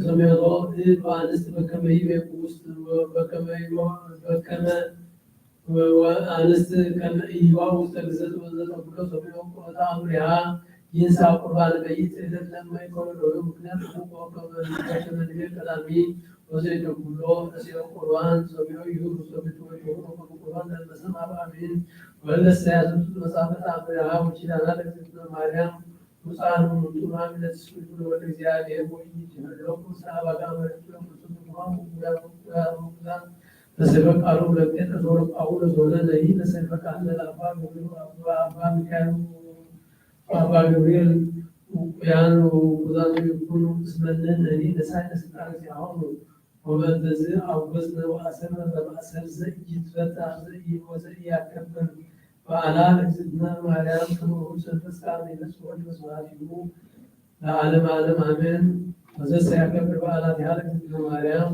ሰሜቶ ዮሐንስ በከመ ይቤ ውስጥ በከመ በከመ ወአንስት ከመ ኢይዋ ውስተ ግዘት ወዘተ ኩሎ ሰሚዖ ቆታ አምሪሃ ይንሳ ቁርባን በይት እለት ለማይ ኮረዶ ምክንያት ቁቆ ከመ ንቤ ቀዳሚ ወዘተ ኩሎ ተሲኦ ቁርባን ሰሚዖ ይሁር ውስተ ቤት ወይ ቁርባን ለመሰም አብ አሚን ወለሰ ያዘዙት መጻፈት አምሪሃ ወኪዳና ለእግዝእትነ ማርያም ውፃን ውጡና ምነት ስሉል ወደ እግዚአብሔር ወይ ይትመለኩ ሰአባጋ መረቱ ለኩሱ ድማ ተሰበቃሉ ለጴጥሮስ ወለጳውሎስ ወለነይ ተሰበቃል ለአባ ገብርኤል አባ ሚካኤል አባ ገብርኤል ውቁያን ወውቁዛን ይኩኑ እስመንን ነኒ ነሳይ ለስልጣን እግዚአብሔር ወበእንተዝ አውገዝነ ወአሰርነ በማእሰር ዘኢይትፈታ ዘኢ-፣ ወዘኢያከብር በዓላ ለእግዝእትነ ማርያም ከመ ውእቱ ሰንበት ቃል ይመጽእ ወልድ በስብሐቲሁ ለዓለመ ዓለም አሜን። ወዘሰ ያከብር በዓላቲሃ ለእግዝእትነ ማርያም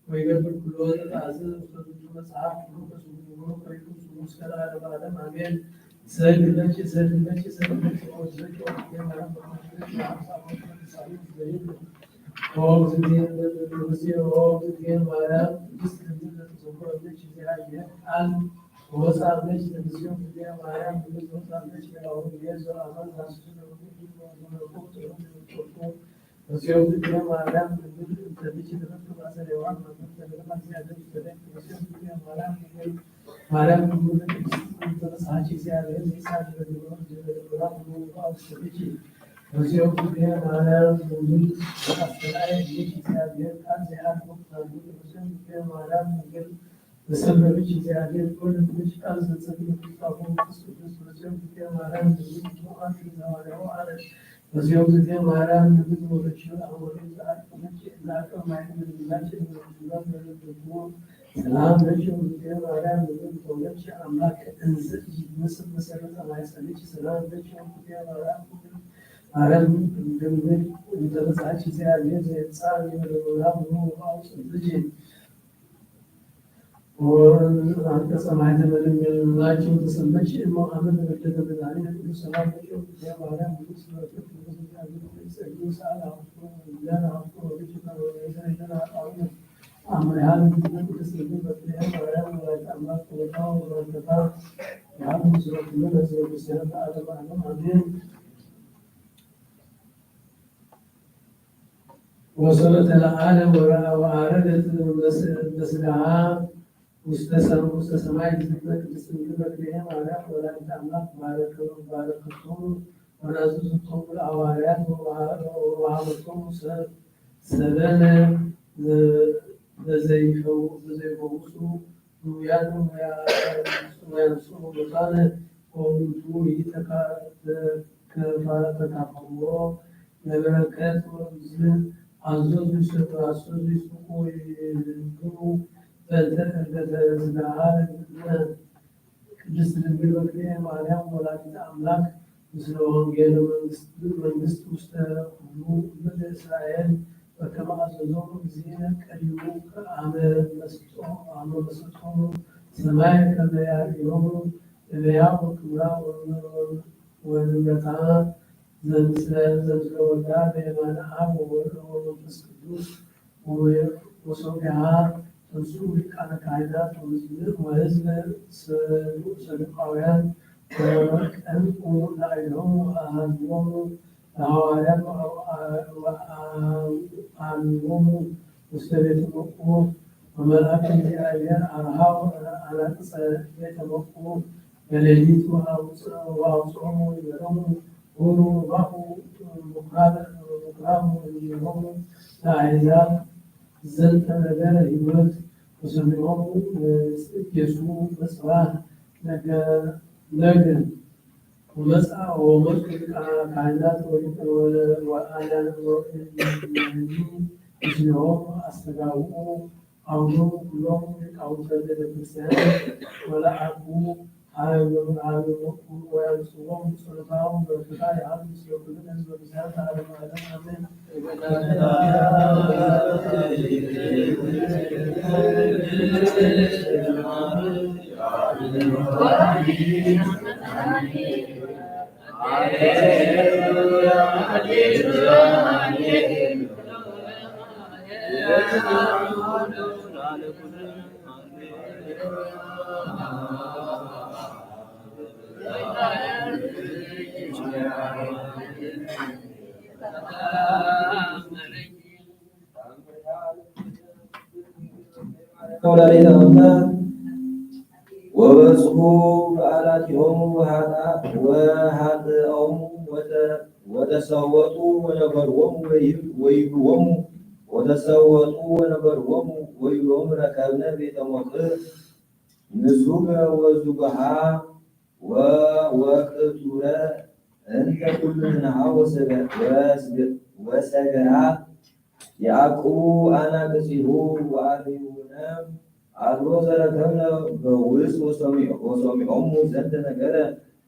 ወይገብር ኩሎ ዘተአዝዝ ውስተ ዝንቱ መጽሐፍ ኩሉ ከስሙ ጀምሮ ከሪቱ ስሙ እስከ ለዓለመ ዓለም አሜን። ሰግድ ለኪ፣ ሰግድ ለኪ፣ ሰግድ ለኪ፣ ወስደኪ፣ ወስደኪ፣ ማርያም፣ ወስደኪ፣ ወስደኪ፣ ኦ እግዝእትየ፣ ኦ እግዝእትየ ማርያም፣ ቅድስት ድንግል ለተሰውረ እምኔኪ እግዚአብሔር ቃል ወወፅአ እምኔኪ ተንሥኦ እግዝእትየ ማርያም፣ ድንግል ወፅአ እምኔኪ ሌላሁ ጊዜ ዘአማን ዛስሱ ለወንጌል ወመለኮት ተንሥኦ እግዝእትየ ማርያም፣ ድንግል እንተ ብኪ ተፈጥሮ ማእሰር ሔዋን፣ ማርያም ተንሥኦ እግዝእትየ ማርያም፣ ድንግል ማርያም ድንግል ቅድስት እንተ ተሳሃኪ እግዚአብሔር ዘይሳሃኪ በግብሮ፣ በግብራ ሁሉ አስተብኪ። በዚኦም ግዜ ማርያም ድንግል ኣስተርኣየት ልጅ እግዚኣብሔር ቃል ዘይሃለወት ናብሉ። በዚኦም ግዜ ማርያም ድንግል ዘሰመረች እግዚኣብሔር ወልድ ልጅ ቃል ዘጸግብ ጻፉ መንፈስ ቅዱስ። በዚኦም ግዜ ማርያም ድንግል ሙዓት ዘዋርያው ዓለም። በዚኦም ግዜ ማርያም ድንግል ወለችው አሞሪ ዘአቀመች ዘአቀማይ ምንላች ምንላ ዘረደግሞ ሰላም ለኪ ውእቱ ማርያም ድንግል ተወለድኪ አምላክ እንዘ ኢይትመስል መሰረተ ማሕፀንኪ። ሰላም ለኪ ውእቱ ማርያም ማርያም ድንግል እንተ መጽአኪ እግዚአብሔር ዘየብጽሐ ይበልዑና ብሎ አውፅእ ልጅ ወአንቀጸ ማሕተመ ድንግልናኪ ወተሰመኪ እሞ አመ ተወልደ መድኃኒነ ቅዱስ ሰላም ለኪ ውእቱ ማርያም ድንግል ስለ ወለድኪ ቅዱስ እግዚአብሔር ጸግዩ ሰአል አውቶ ወልደን አውቶ ወልጅ ወይዘ ይደን አጣውነ አመሪሃ ለእግዚእነ ቅድስት ድንግል በትለሔም ማርያም ወላዲተ አምላክ ተወልዳ ወበረከታ የሀብ ምስለ ኩሉ ለህዝበ ክርስቲያን ለዓለመ ዓለም አሜን። ወሶበ ተለዓለ ወረአ ወአረገት በስጋሃ ውስተ ሰም-፣ ውስተ ሰማይ እግዝእትነ ቅድስት ድንግል በትለሔም ማርያም ወላዲተ አምላክ ባረከ-፣ ባረከቶሙ ወናዘዘቶሙ ለሐዋርያት ወወሃ-፣ ወወሃበቶሙ ሰ-፣ ሰበነ ዘ-፣ ዘዘይፈው-፣ ዘዘይፈውሱ ድውያነ ወያንስኡ ሙታነ ወሙቱ ይተካ-፣ ተከፋ-፣ ተካፈዎ ለበረከት ወእምዝ አዘዙ ይሰጡ አዘዙ ይስቁ ይንግሩ በእንተ ዕርገተ ስጋሃ ለእግዝእትነ ቅድስት ድንግል በክልኤ ማርያም ወላዲተ አምላክ ምስለ ወንጌለ መንግስት፣ መንግስት ውስተ ኩሉ ምድር እስራኤል በከመ አዘዞሙ እግዚእነ ቀዲሙ አመ መስጦ-፣ አመ መስጦሙ ሰማይ ከመ ያርእዮሙ እበያ ወክብራ ወ-፣ ወ-፣ ወንብረታ ዘምስለ፣ ዘምስለ ወልዳ በየማነ አብ ወወልድ ወመንፈስ ቅዱስ ወሶቢሃ ተንሥኡ ሊቃነ ካህናት ወሕዝብ ሰዱቃውያን ወቀንኡ ላዕሌሆሙ አሃዝዎሙ ለሐዋርያት ወአውዓልዎሙ ውስተ ቤተ መቅቡር። ወመልአከ እግዚአብሔር አርሃው አናቅጸ ቤተ መቅቡር በሌሊት ወአውፅኦሙ ይቤሎሙ ሁሩ ባኡ ምኩራብ ምኩራብ እንዲሆሙ ለአሕዛብ ዘንተ ነገረ ሕይወት ወሰሚዖሙ ጌሱ በጽባሕ ነገ ነገ ወመጽአ ወመጹ ሊቃነ ካህናት ወሊቀ ወአላን ወእኒ ምስሌሆሙ አስተጋብኡ አውዶሙ ኩሎሙ ሊቃውንተ ቤተ ክርስቲያን ወለአኩ ሀበ መምህራኑ ወያንስዎም ጸሎታው በረከታ የሀብ ምስለ ኩልነ ህዝበ ክርስቲያን ለዓለመ ዓለም አሜን። ወላዲተ አምላክ ወበጽሑ በዓላቲሆሙ ወኃጥአ-፣ ወኃጥኦሙ ወተ-፣ ወተሰወጡ ወነበርዎሙ ወይብ-፣ ወይብልዎሙ ወተሰወጡ ወነበርዎሙ ወይብልዎሙ ረከብነ ቤተ ሞክር ንሱገ ወዙግሃ ወ-፣ ወቅቱረ እንተ ኩልንሃ ወሰገ-፣ ወስገ-፣ ወሰገራ ያዕቆብ አናቅጺሁ ወአርዩነ አድሮ ዘረከብነ በውስ ወሰሚዖ-፣ ወሰሚዖሙ ዘንተ ነገረ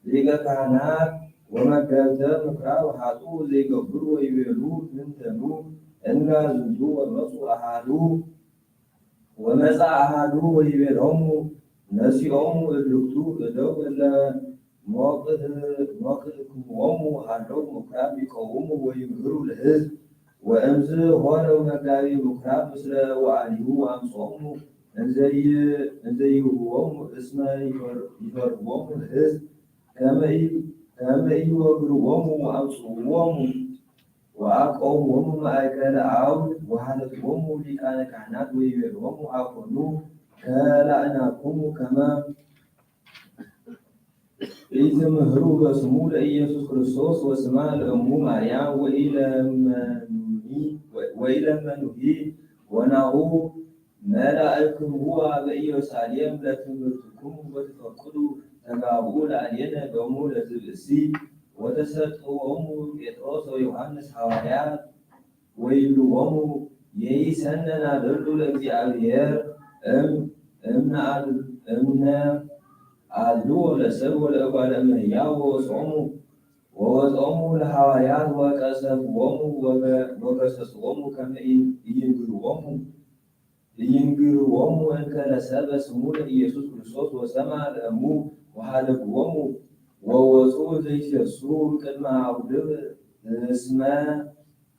ሊቀ ካህናት ወመገብተ ምኩራብ ኃጡ ዘይገብሩ ወይቤሉ ምንተኑ እንጋ ዝንቱ ወመጹ አሃዱ ወመጻ አሃዱ ወይቤሎሙ ነሲኦሙ እልክቱ እደው እለ ሞቅህ-፣ ሞቅህክምዎሙ ሃለው ምኩራብ ይቀውሙ ወይምህሩ ለህዝብ። ወእምዝ ሆረው መጋቢ ምኩራብ ምስለ ወአሊሁ አምጾሙ እንዘይ-፣ እንዘይህብዎሙ እስመ ይፈር-፣ ይፈርህዎሙ ለህዝብ ከመ ይ-፣ ከመ ኢወግርዎሙ ወአምጽእዎሙ ወአቀውሞሙ ማእከለ አውድ ወሃተትዎሙ ሊቃነ ካህናት ወይቤሎሙ አኮኑ ከላእናኩሙ ከመ ኢትምህሩ በስሙ ለኢየሱስ ክርስቶስ ወስማ ለእሙ ማርያም ወኢለመኑሂ ወናሁ መላእክትዋ በኢየሩሳሌም ለትምህርትኩም ወትፈቅዱ ተጋብኡ ላዕሌነ ሎሙ ለዝብእሲ ወተሰጥኦሙ ጴጥሮስ ወዮሐንስ ሐዋርያት ወይብልዎሙ የኢሰነና ደሉ ለእግዚኣብሔር እም እምነ አድልዎ ለሰብ ወለእጓለ እመሕያው ወወፅኦሙ ወወፅኦሙ ለሐዋርያት ወቀሰፍዎሙ ወገሰስዎሙ ከመ ኢይንግርዎሙ ኢይንግርዎሙ እንከ ለሰበ ስሙ ለኢየሱስ ክርስቶስ ወሰማ ለእሙ ወሃደግዎሙ ወወፁ ዘይትየሱ ቅድመ አውድብ እስመ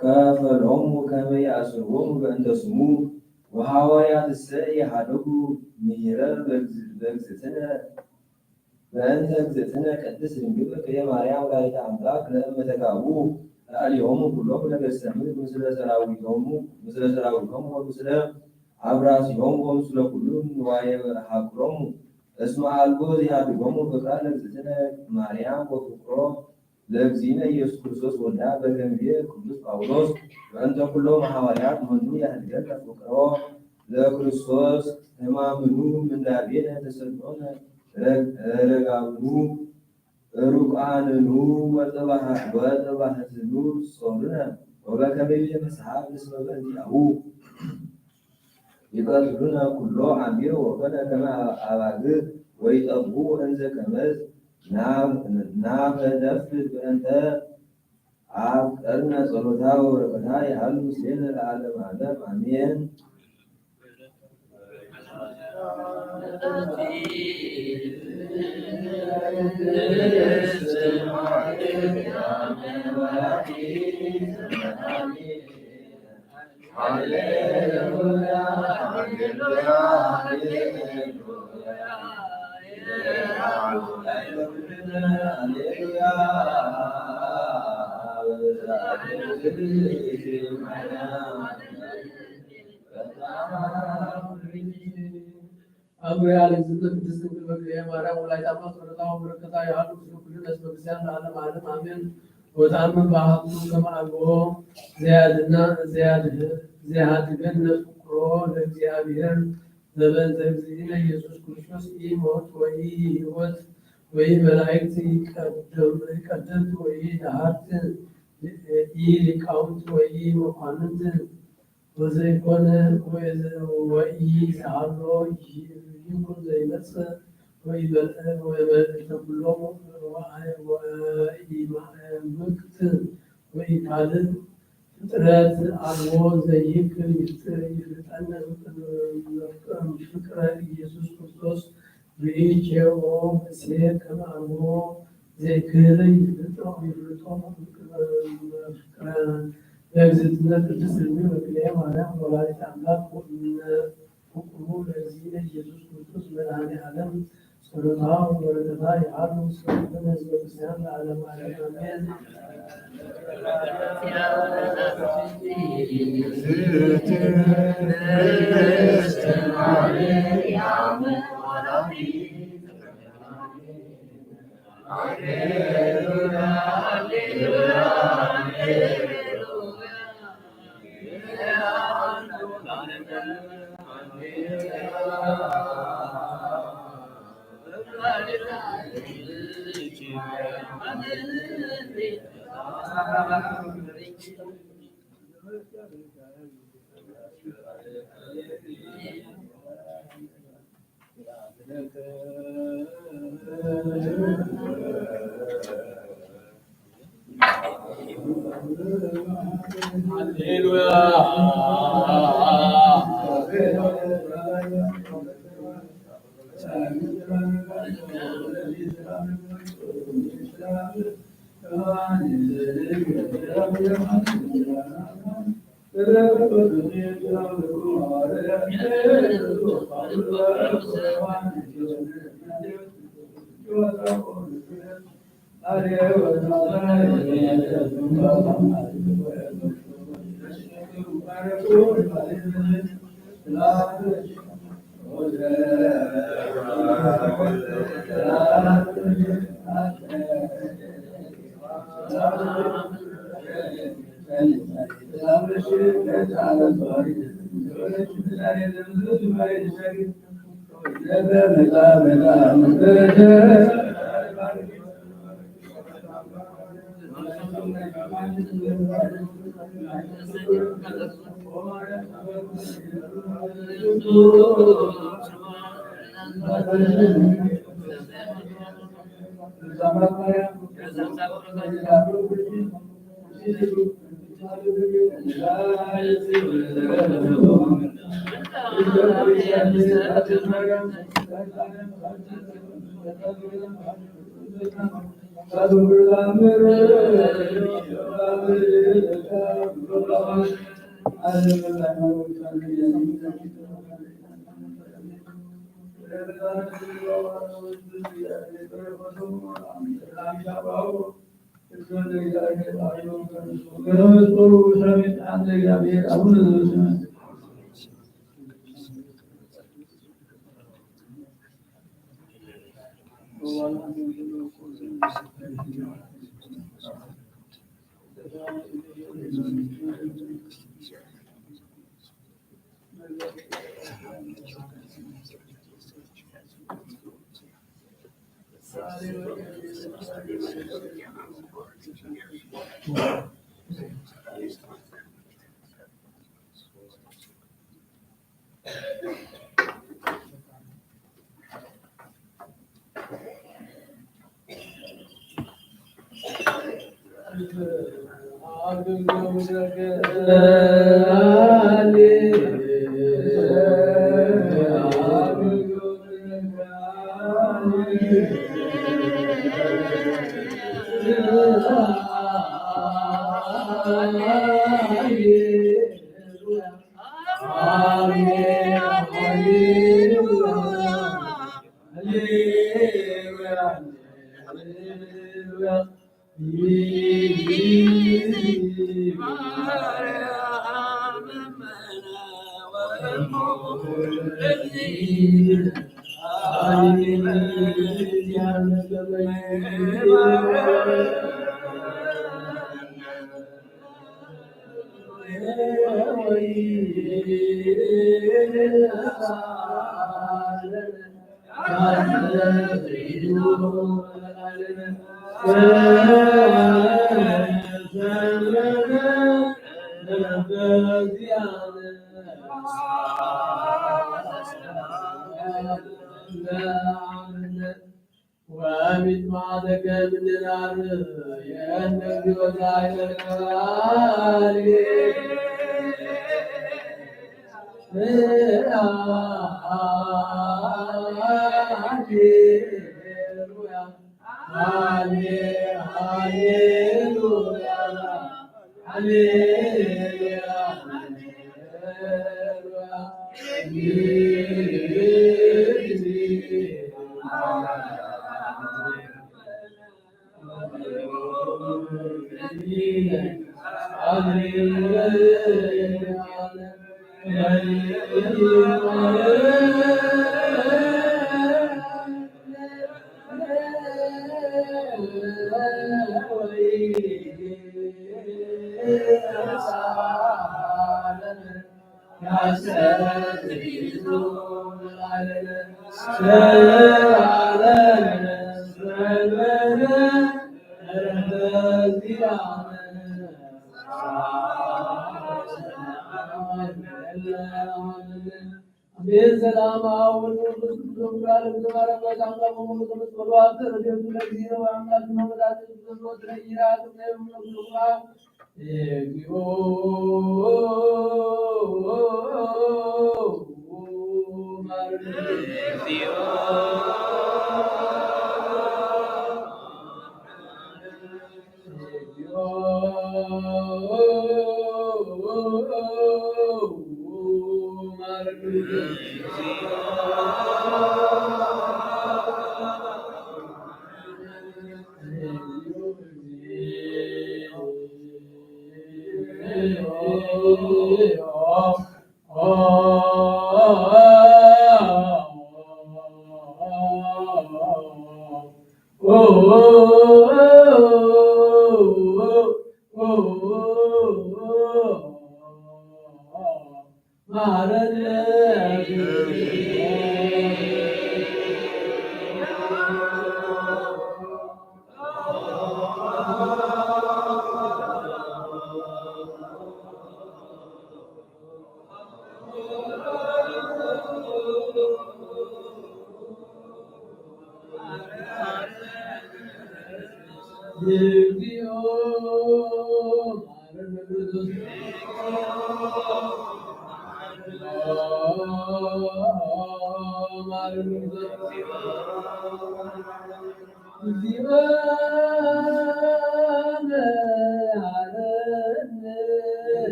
ከፈሎሙ ከመ ይአስርዎሙ በእንተ ስሙ ወሐዋርያትሰ ኢሃደጉ ምሂረ በእግዝእትነ በእንተ እግዝእትነ ቅድስት ድንግል በክሌ ማርያም ወላዲተ አምላክ ለእመ ተጋብኡ ላዕሌሆሙ ኩሎም ነገስተ ምድር ምስለ ሰራዊቶሙ ምስለ ሰራዊቶሙ ወምስለ አብራሲሆሙ ወምስለ ኩሉ ንዋየ ሀቅሎሙ እስመ አልቦ ዚሃድጎሙ ፍቅራ ለእግዝእትነ ማርያም ወፍቅሮ ለእግዚእነ ኢየሱስ ክርስቶስ ወልዳ በከመ ይቤ ቅዱስ ጳውሎስ በእንተ ኩሎም ሐዋርያት መኑ ያህድገነ ፍቅሮ ለክርስቶስ ሕማምኑ ምንዳቤነ ተሰምዖነ ረጋብኑ ሩቃንኑ ወጥባህትኑ ጾሩነ ወበከመ ይቤ መጽሐፍ እስመ በእንቲአሁ ይቀትሉነ ኩሎ አሚሩ ወኮነ ከመ አባግዕ ወይጠብሑ እንዘ ከመዝ ናፈደፍድ በእንተ አፍቀርነ ጸሎታ ወበረከታ ይሃሉ ምስሌነ ለዓለመ ዓለም አሜን። አብ ዙሪያ ለእግዝእትነ ቅድስት ድንግል በክልኤ ማርያም ወላዲተ አምላክ ጸሎታ ወበረከታ ይሃሉ ምስለ ኩልነ ህዝበ ክርስቲያን ለዓለመ ዓለም አሜን። ወተአምን በአሐዱ ከመ አልቦ ዘያድና ዘያድህ ዘያሃድገነ ፍቅሮ ለእግዚአብሔር ዘበእንተ እግዚእነ ኢየሱስ ክርስቶስ ኢ ሞት ወኢ ህይወት ወኢ መላእክት ቀደምት ወኢ ደሃርት ኢ ሊቃውንት ወኢ መኳንንት ወዘይኮነ ወኢዝሃሎ ይኩን ዘይመጽእ ወኢመልእልተ ኩሎም ወኢማእምቅት ወኢካልእ ፍጥረት አልቦ ዘይክል ምስጢር ይፍለጠነ ፍቅረ ኢየሱስ ክርስቶስ ብኢኬኦ ብእሴ ከመ አልቦ ዘይክል ይፍለጦ ይፍለጦ ፍቅረ ለእግዝእትነ ቅድስት ድንግል በክልኤ ማርያም ወላዲተ አምላክ ወእምነ ፍቁሩ ለእግዚእነ ኢየሱስ ክርስቶስ መድኃኔ ዓለም ጸሎታ ወበረከታ ይሃሉ ምስለ ኩልነ ህዝበ ክርስቲያን ለዓለመ ዓለም አሜን። ወሚት ማደገ ምድራር የእነ እግዚኦ ዛይለከባል ሃሌሉያ፣ ሃሌሉያ፣ ሃሌሉያ፣ ሃሌሉያ። አሜን። ሰላም አሁን ቅዱስ ገብርኤል ዝማረ መዛንጋ በሙሉ ተመስገኑ። አብተ ረድኤቱ ለጊዜ ወአምላክ ነው። መድኃኒት ዘምሮ ትረይራ ትብለ እግዚኦ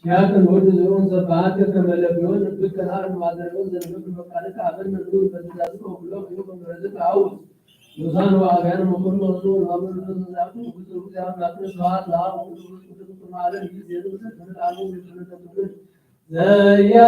ያከን ወዱ ዝሆን ሰባት ከመለቢዮን ብከናር ማዘረውን ዘንብብ መቃለት አበን ነብሩ በትእዛዝ ከውሎ ይሁን ምሕረት አውስ ሉሳን ወአብያን መኮን መወሱ ወአበን ዛቱ ብዙ ዚያን ናት ስብሐት ለአብ ወወልድ ወመንፈስ ቅዱስ ከመ አለ ይዜሩ ሰፈረ አሉ ይፈረደ ቅዱስ ዘያ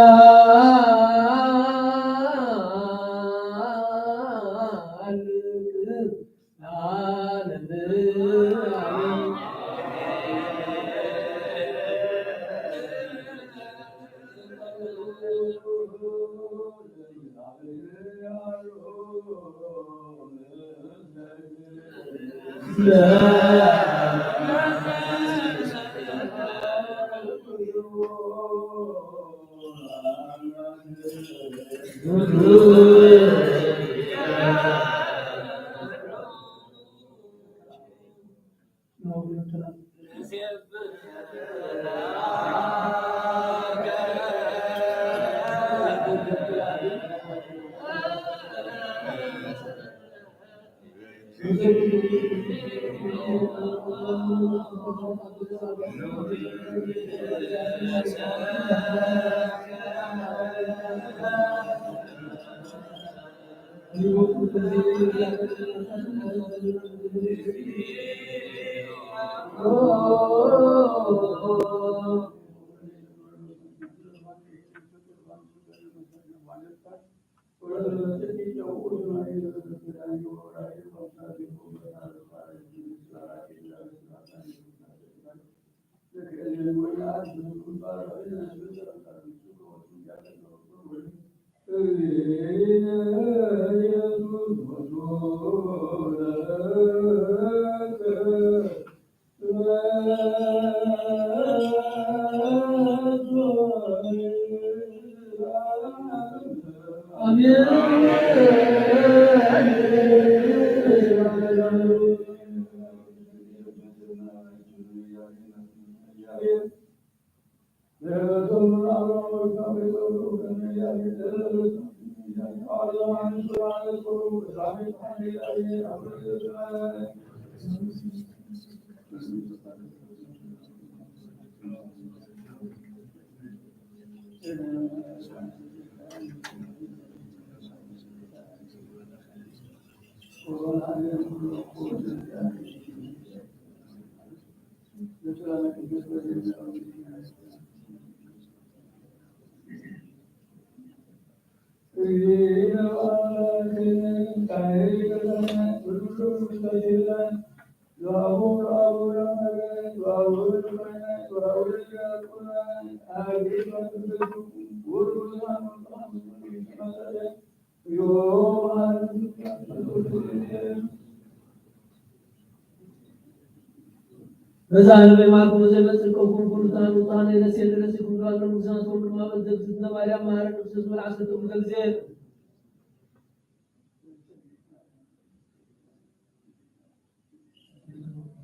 በዛ ንበይ ማርኮ ዘይመጽእ ከንኩም ኩሉ ታን ውጣን የለስ የለስ ይኩም ዳሎ ንጉሳቶም ድማ በዘብ ዝነበርያ ማረ ንጉስ መልዓስ ተጉዘል ዜ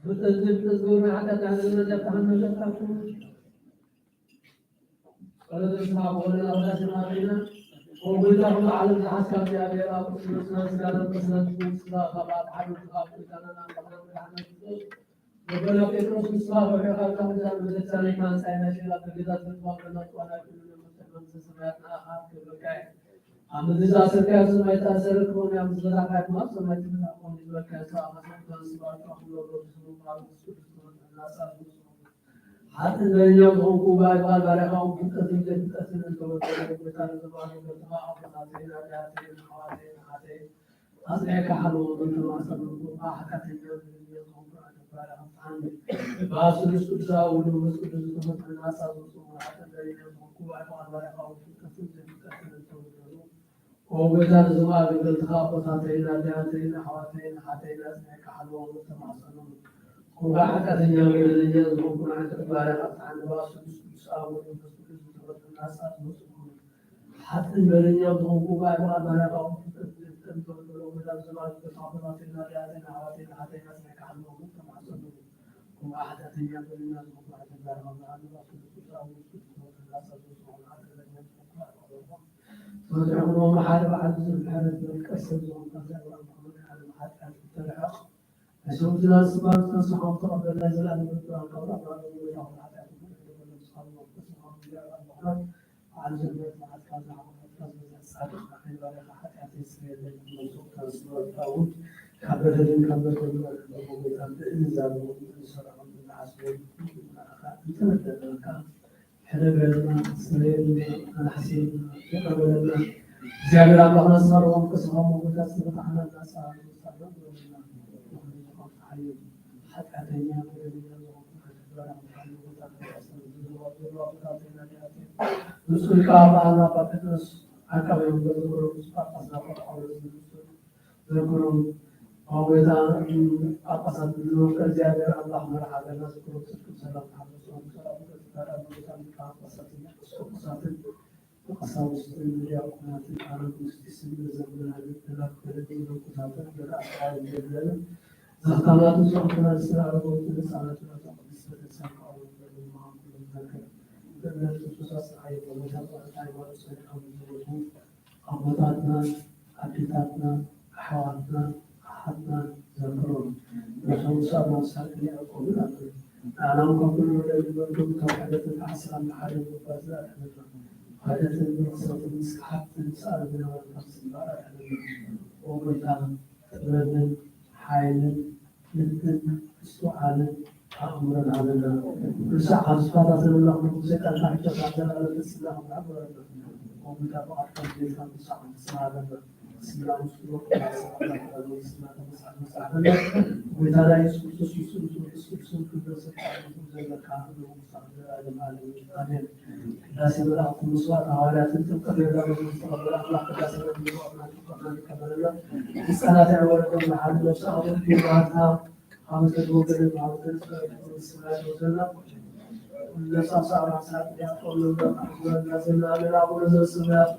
ፍጥነት ፍጥነት ገብረ ሓጢኣት ኣሕዝነ ዘብታህና ዘብታኩም ጸሎተ ስማ ብወለና ውዳሴ ማርያና ወጎይታ ኩሉ ዓለም ዝሓስካ እግዚኣብሔር ኣብ ቅዱስ መስመር ስጋና መስመር ስጋ ካብ ሓደ ካብ ጎይታና ናብ መድኃኒና ክርስቶስ ወበላ ጴጥሮስ ንስኻ ወርሒ ካብ ካህንታት መዘቻ ናይ ካህንሳይ ናይ ሸላ በገዛ ዘጥዋ ገና ጥዋና ክልነ መስተመንዘ ሰማያትና ኣኻት ክብርካይ ኣብ ምድሪ ዝኣሰርካዮ ሰማይ ተኣሰረ ክኾን ኣብ ዝፈታሕካዮ ድማ ሰማይ ትፈታሕ ክኾን ዝበልካዮ ስራ ኣኻት ካህን ስባርካ ኩሎ ብስሙ ቃል ቅዱስ ናጻ ሓጥን በደለኛም ዝኾንኩ ባሪኻ ባሪኻ ፍልጠትን ዘይፍልጠትን እንተወደደ ጎይታ ንዘባሉ ገርትኻ ኣቦታተይን ኣዲያተይን ኣሕዋተይን ኣሓተይን ኣጽኒዕካ ሓለዎ እንተማሰሉ እኳ ሓጢኣተኛ በደለኛ ዝኾንኩ ኣነ ባሪኻ ፍትሓኒ። ብኣብ ስሉስ ቅዱስ ኣብ ውሉድ መንፈስ ቅዱስ ዝተፈጥረ ናጻ ዝወፅኡ ሓጥን በደለኛም ዝኾንኩ ባሪኻ ባሪኻ ፍልጠትን ዘይፍልጠትን እንተወደዱ ኦ ጎይታ፣ ነዞም ኣገልገልትኻ ኣቦታተይን ኣዲያተይን ኣሕዋተይን ኣሓተይን ኣጽኒዕካ ሓልዎም ተማሕጸኖም። እኩይ ሓጢኣተኛ በደለኛ ዝኾንኩ ንዓይ ባርያ ካብ ተሓንባ ስሉስ ቅዱስ ኣብ ወልድ መንፈስ ቅዱስ ዝተፈጥሩ ናጻ ዝመጽእ ኩኑ። ሓጥን በደለኛ ዝኾንኩ ባርያ ባርያ ካብ ፍጥረት ዘይፍጠር ዝተፈጠረ ጎይታ፣ ነዞም ኣገልገልትኻ ኣቦታተይን ኣዲያተይን ኣሕዋተይን ኣሓተይን ኣጽኒዕካ ሓልዎም ተማሕጸኖም። እኩይ ሓጢኣተኛ በደለኛ ዝኾንኩ ንዓይ ባርያ ካብ ተሓንባ ስሉስ ቅዱስ ኣብ ወልድ መንፈስ ቅዱስ ዝተፈጥሩ ናጻ ዝመጽእ ኩኑ። ሓጢኣተኛ ዝኾንኩ ባርያ ካብ ተፈቲሕኩሞ ሓደ በዓል ብዙሕ ምሕረት ዝብል ቀሰብ ዝኾንካ እግዚኣብሔር ኣምላኽ፣ መድኃኔ ዓለም፣ ሓጢኣት ክትርሕቕ፣ ናይ ሰውትና ዝስባር ዝተንስሖም ተቐበልና፣ ናይ ዘላለም ብርሃን ካብ ኣምላኽ፣ ንዓና ንጎይታ ኩሉ ሓጢኣት ይፍረደልና፣ ንስኻ ድማ ተስፋ ካብ እግዚኣብሔር ኣምላኽና፣ በዓል ብዙሕ ምሕረት፣ መዓት ካብ ዝሓቆፈትካ ዝበዝሐ ጻድቕ፣ ንዓይ ባርያኻ ሓጢኣተይ ስረየለይ፣ ነብሱ ካብ ዝስባር ዳዊት፣ ካብ በደልን ካብ በደልን ኣድሕኖ፣ ጎይታ፣ ብእዝኒ ዛብእ ንሰራቕ ንዓስቦ ንዓኻ እንተበደልናካ፣ ሕደገልና፣ ስረየልና፣ ኣናሕስየልና፣ ይቕረ በለልና። እግዚኣብሔር ኣምላኽና፣ ንስኻ ርሑም ቅዱስ ሞጎታት ዝተፈታሕና ናጻ ንሳና ንበለና። ንኹሉ ዝኾንካ ሓየት ሓጢኣተኛ በደለኛ ዝኾንኩ ሓጢኣት ባርያ ሓይሉ ቦታ ተዋሰን ዝዘዋወሩ ኣቦታትና ኣዲያትና ብፁዕ ሊቀ ጳጳሳት ኣባ ጴጥሮስ ዓቃቢ ወንበር ዝኽሩ ብፁዕ ጳጳስ ናብ ቆልዓ ወረስ ዝብፁዕ ዘክሮም። ኦ ጎይታ፣ ጳጳሳት ብዝመርጦ እግዚኣብሔር ኣምላኽ መርሓ ገና ዝክሮም ጽድቅን ሰላም ተሓፈሶም። ሰላም ገጽታ ዳግም ሊቃነ ጳጳሳትን ኤጲስቆጶሳትን ቀሳውስትን ዲያቆናትን ኣናጉንስጢስን መዘምራንን መላእክትን መነኮሳትን መርኣት ዓለም ዘብለንን ዘኽታማትን ዝኽትናን ስለ ኣረጋውትን ህፃናትን ናብታ ቅድስት ቤተክርስቲያን ከዕርጉ ዘለዎም ምዃኖም ኩሎም ዘክር። ብእምነት ክርስቶስ ኣስርዓዮ። ጎይታ ብቕንዕቲ ሃይማኖት ጸኒዖም ዝሞቱ ኣቦታትና፣ ኣዴታትና፣ ኣሕዋትና፣ ኣሓትና ዘክሮም። ነቶም ዝሰኣኑ ኣንሳር ቅንዕ ቆምን ኣብል። ንዓናም ካብ ኩሉ ወለዲ በልኩም ካብ ሕደትን ሓሳን ብሓደ ምባዝእ ኣድሕነና። ሕደትን ብርሰትን ስሓትን ስኣል ዝነበረ ካብ ስምባር ኣድሕነና። ኦ ጎይታ፣ ጥበብን ሓይልን ልብን ምስትውዓልን ኣእምሮን ሃበና። ርሳዕ ካብ ዝፈታተነና ኩሉ ግዜ ቃልካ ሕቶ ካብ ዘላለም ተስላ ክምራሕ በረና። ኦ ጎይታ፣ ፍቓድካ ዝቤትካ ንሳ ሓንቲ ስራ ሃበና። ስምና ምስሉ ስምና ተመስዓል መጽሓፈና። ጎይታና ኢየሱስ ክርስቶስ ምስሉ መንፈስ ቅዱስን ክብርን ስልጣንን ዘለካ ንጉስ ኣብ ዘላለም ዓለም። ኣሜን። ቅዳሴ መላእክትን መስዋዕተ ሃዋርያትን ጥምቀት ዮርዳኖስ ዝተቐበለ ኣምላኽ ቅዳሴና ብምስዋዕና ጥምቀትና ይቀበለና። ህፃናት ያወረደ መድኃኔ ነፍስ ኣሁን ቢባታ ሐመተ ወገነ ሐመተ ስማያት ወዘና ነፍስ ኣምሳ ራሳ ያቆሎ ዘና አቡነ ዘበሰማያት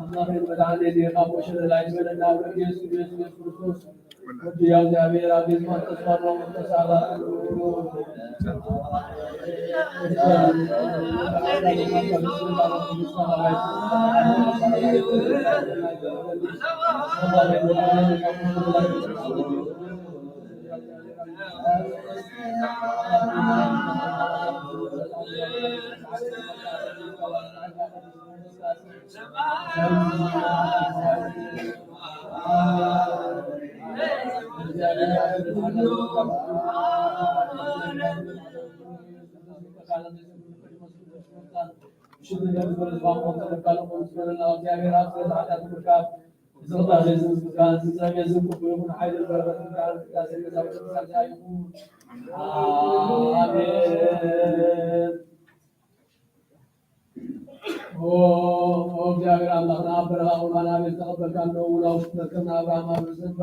ኣምላኽን መድሓኒን ኢኻ፣ ቁሸለ ላይበለና፣ ኢየሱስ ክርስቶስ ወዲ እግዚኣብሔር ኣብ ቤት ተስፋ መንፈስ ኣላ። ኣሜን። ኦ፣ ኦ፣ እግዚኣብሔር ኣምላኽና፣ ኣብ በረኻ ቁርባን ኣቤል ተቐበልካ፣ እነሆ እውን ኣብ ውሽጢ መርከብና ኣብርሃም ኣብ ርእሲ እንባ፣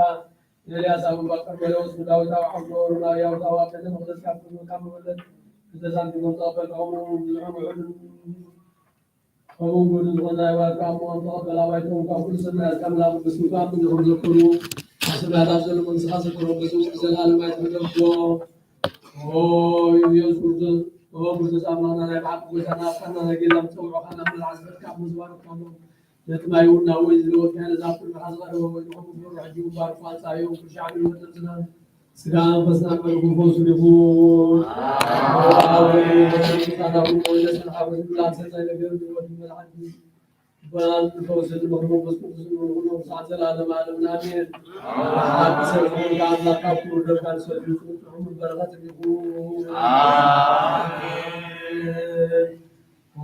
ኤልያስ ኣብ እምባ ቀርሜሎስ፣ ንዳዊት ኣብ ሓውልቲ ኦሮና፣ ያውታ ኣብ ቤተ መቕደስ ካብ ክብርካ መበለት ክልተ ሳንቲም ከም ተቐበልካ፣ ከምኡ እውን ብዙሕን ውሑድን ከምኡ እውን ብዙሕን ዝኾነ ናይ ዋልካ እሞ ከም ተቐበል፣ ኣባይቶም ካብ ኩሉ ሰናያት ካብ ላቡ ብስምካ ኣብ ምድሪ ከም ዘብኩሉ፣ ኣብ ሰማያት ኣብ ዘሎ መንግስትኻ ዘክሮ፣ ገጹ ብዘለኣለም ኣይትግደፎ። ኦ፣ ኢየሱስ ክርስቶስ፣ ኦ፣ ክርስቶስ ኣምላኽና፣ ናይ ብሓቂ ጎይታና፣ ኣፍቃርና፣ ናይ ጌጋ ምጸውዖ፣ ካብ ናብ መልዓል ዝበልካ እሞ ዝባረኽካ እሞ፣ ነቲ ማይ እውን ናብ ወይኒ ዝለወጥካዮ፣ ነዚ ኣብ ቅድሜኻ ዝቐረበ ወይኒ ከምኡ ግበሮ፣ ሕጂ እውን ባርኮ፣ ኣንጻዮ፣ ኩሉ ሻዕ ህይወት ነብስና፣ ስጋ መንፈስና፣ መልኩ ፈውሱ ይኹን። ኣሜን። ቅዱሳን ኣቡነ ወልደ ሰንዓፈ፣ ስላሴ ናይ ነገር ህይወት መልዓል፣ በዓል ፈውስን ምኽሪ መንፈስ ቅዱስን ንኹሎም ስዓት ዘላለመ ዓለምን ኣሜን። ብሓቂ ሰብ ዝኾንካ ኣምላኽ ካብ ክቡር ደምካ ንሰብ ይኹን ጥዑምን በረኸትን ይኹን። ኣሜን። ኦ፣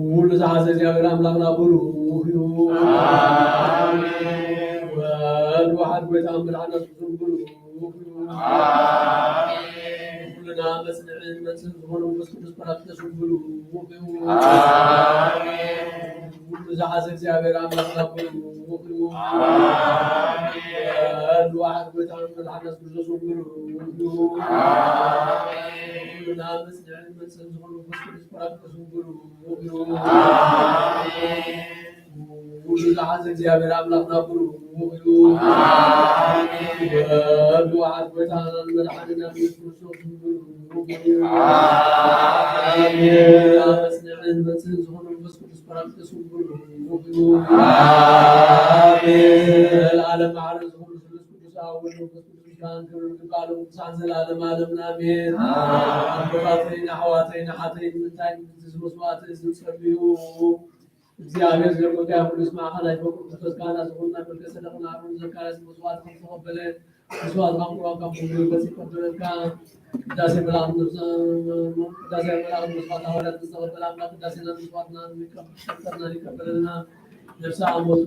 ኩሉ ዝሓዘ እግዚኣብሔር ኣምላኽና ብሩኽ እዩ። ኣሜን። ወልድ ዋሕድ ጎይታ መድሓኒና ስም ብሩኽ እዩ። ኣሜን። ኩልና መጽንዕን መንጽህን ዝኾነ መንፈስ ቅዱስ ፓራክሊጦስ ብሩኽ እዩ። ኣሜን። ኩሉ ዝሓዘ እግዚኣብሔር ኣምላኽና ብሩኽ እዩ። ኣሜን። ወልድ ዋሕድ ጎይታ መድሓኒና ስም ብሩኽ እዩ። ኣሜን። ኩልና መጽንዕን መንጽህን ዝኾነ መንፈስ ቅዱስ ፓራክሊጦስ ብሩኽ እዩ። ኣሜን። ኩሉ ዝሓዘ እግዚኣብሔር ኣምላኽና ብሩኽ እዩ። ኣሜን። ወልድ ዋሕድ ጎይታናን መድሓኒናን ኢየሱስ ክርስቶስ ብሩኽ እዩ። ኣሜን። ኣጽንዕን መጽእን ዝኾነ መንፈስ ቅዱስ ፓራክሊጦስ ብሩኽ እዩ። ኣሜን። ዘለዓለም ማዕረ ዝኾኑ ስሉስ ቅዱስ ኣብ ወልድ መንፈስ ቅዱስ ምስጋናን ክብርን ይግባእ፣ ቅዱሳን ዘላለም ዓለምን ኣሜን። ኣቦታተይን ኣሕዋተይን ኣሓተይን፣ ምንታይ ምእንቲ እዚ መስዋዕቲ እዚ ጸልዩ። እግዚኣብሔር ዘርጎጋ ኩሉ ስማዕኻ ናይ ፈቁ ክርስቶስ ካህናት ዝኾንና መልከ ጸደቅና ኣሮን ዘካርያስ መስዋዕት ከም ተቐበለ፣ መስዋዕት ካብ ቁርባን ካብ ኩሉ ይበጽሕ ይቀበለልካ። ቅዳሴ መላእክት ነብሰ-፣ ቅዳሴ መላእክት መስዋዕት ሃዋርያት ዝተቐበለ ኣምላኽ ቅዳሴና መስዋዕትና ይቀበልና ይቀበለልና። ነፍሰ ኣሞቱ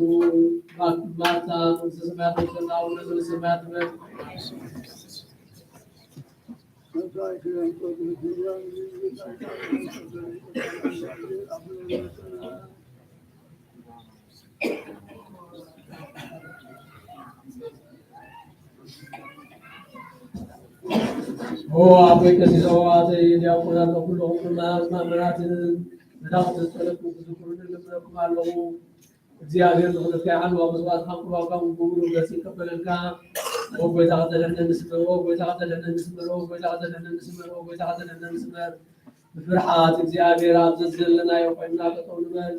ማርታ መንግስተ ሰማያት ወሰና፣ ኣቡነ ዘበሰማያት በል። ኦ ኣቦይ ቀሲስ፣ ኦ ኣተይ ዲያቆናት፣ ኩልኹም መምህራትን መታሕቲ ዝጸለኩም ክዝክሩኒ ልምነኩም ኣለኹ። እግዚኣብሔር ንኽልካ ይዓልዋ መስዋእትካ ክዋጋኡ ግብሩ ገጽ ይቀበለልካ። ኦ ጎይታ፣ ከተድሕነኒ ስመር፣ ኦ ጎይታ፣ ከተድሕነኒ ስመር፣ ኦ ጎይታ፣ ከተድሕነኒ ስመር፣ ኦ ጎይታ፣ ከተድሕነኒ ስመር። ብፍርሓት እግዚኣብሔር ኣብ ዘዘለናዮ ኮይንና ጠጠው ንበል።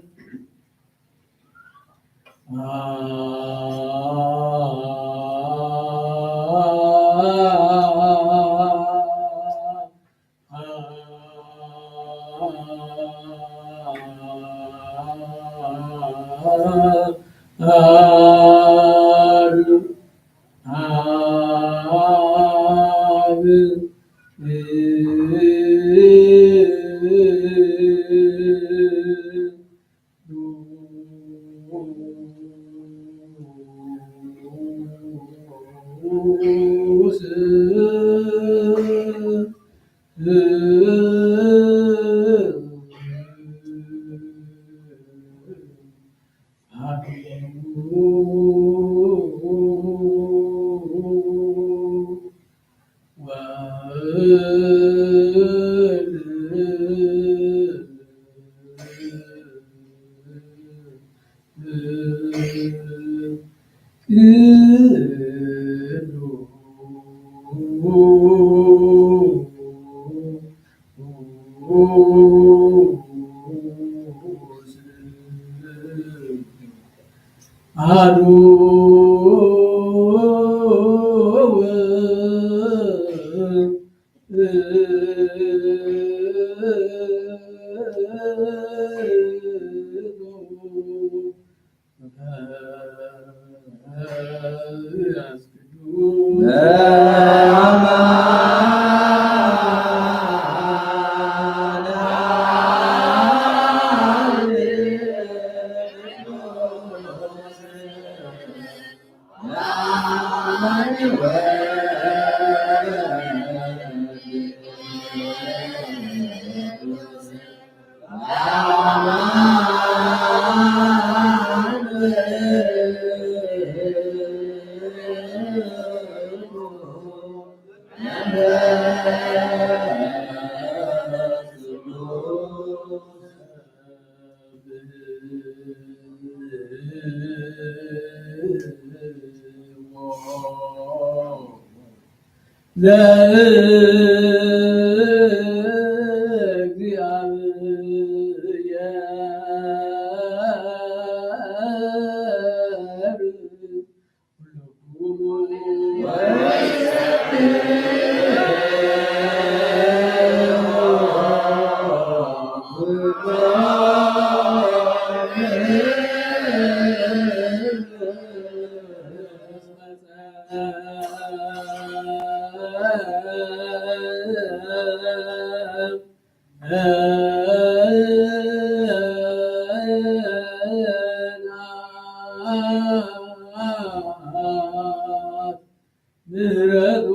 ምህረቱ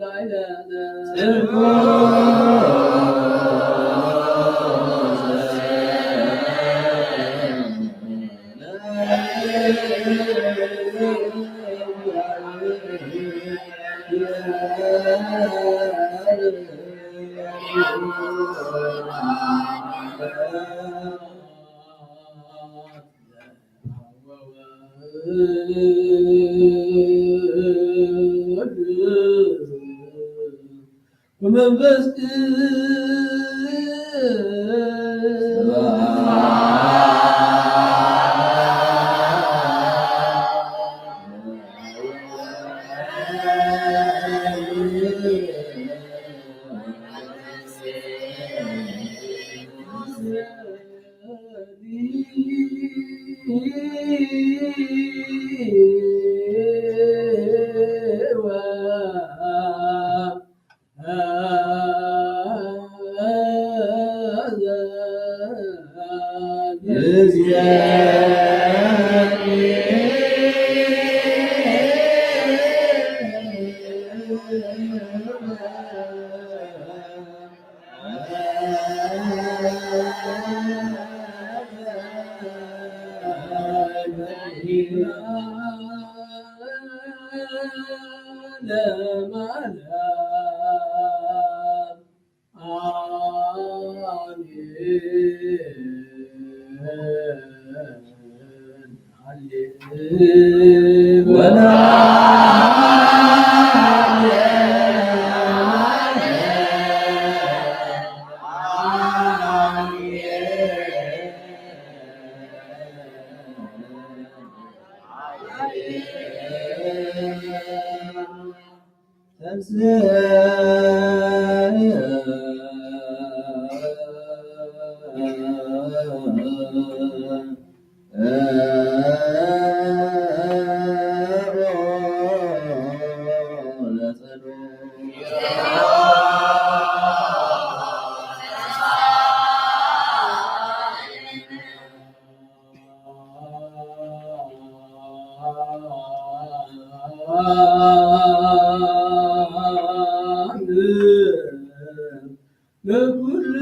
ላዕለነ። ወወልድ ወመንፈስ ቅዱስ። ኩሉ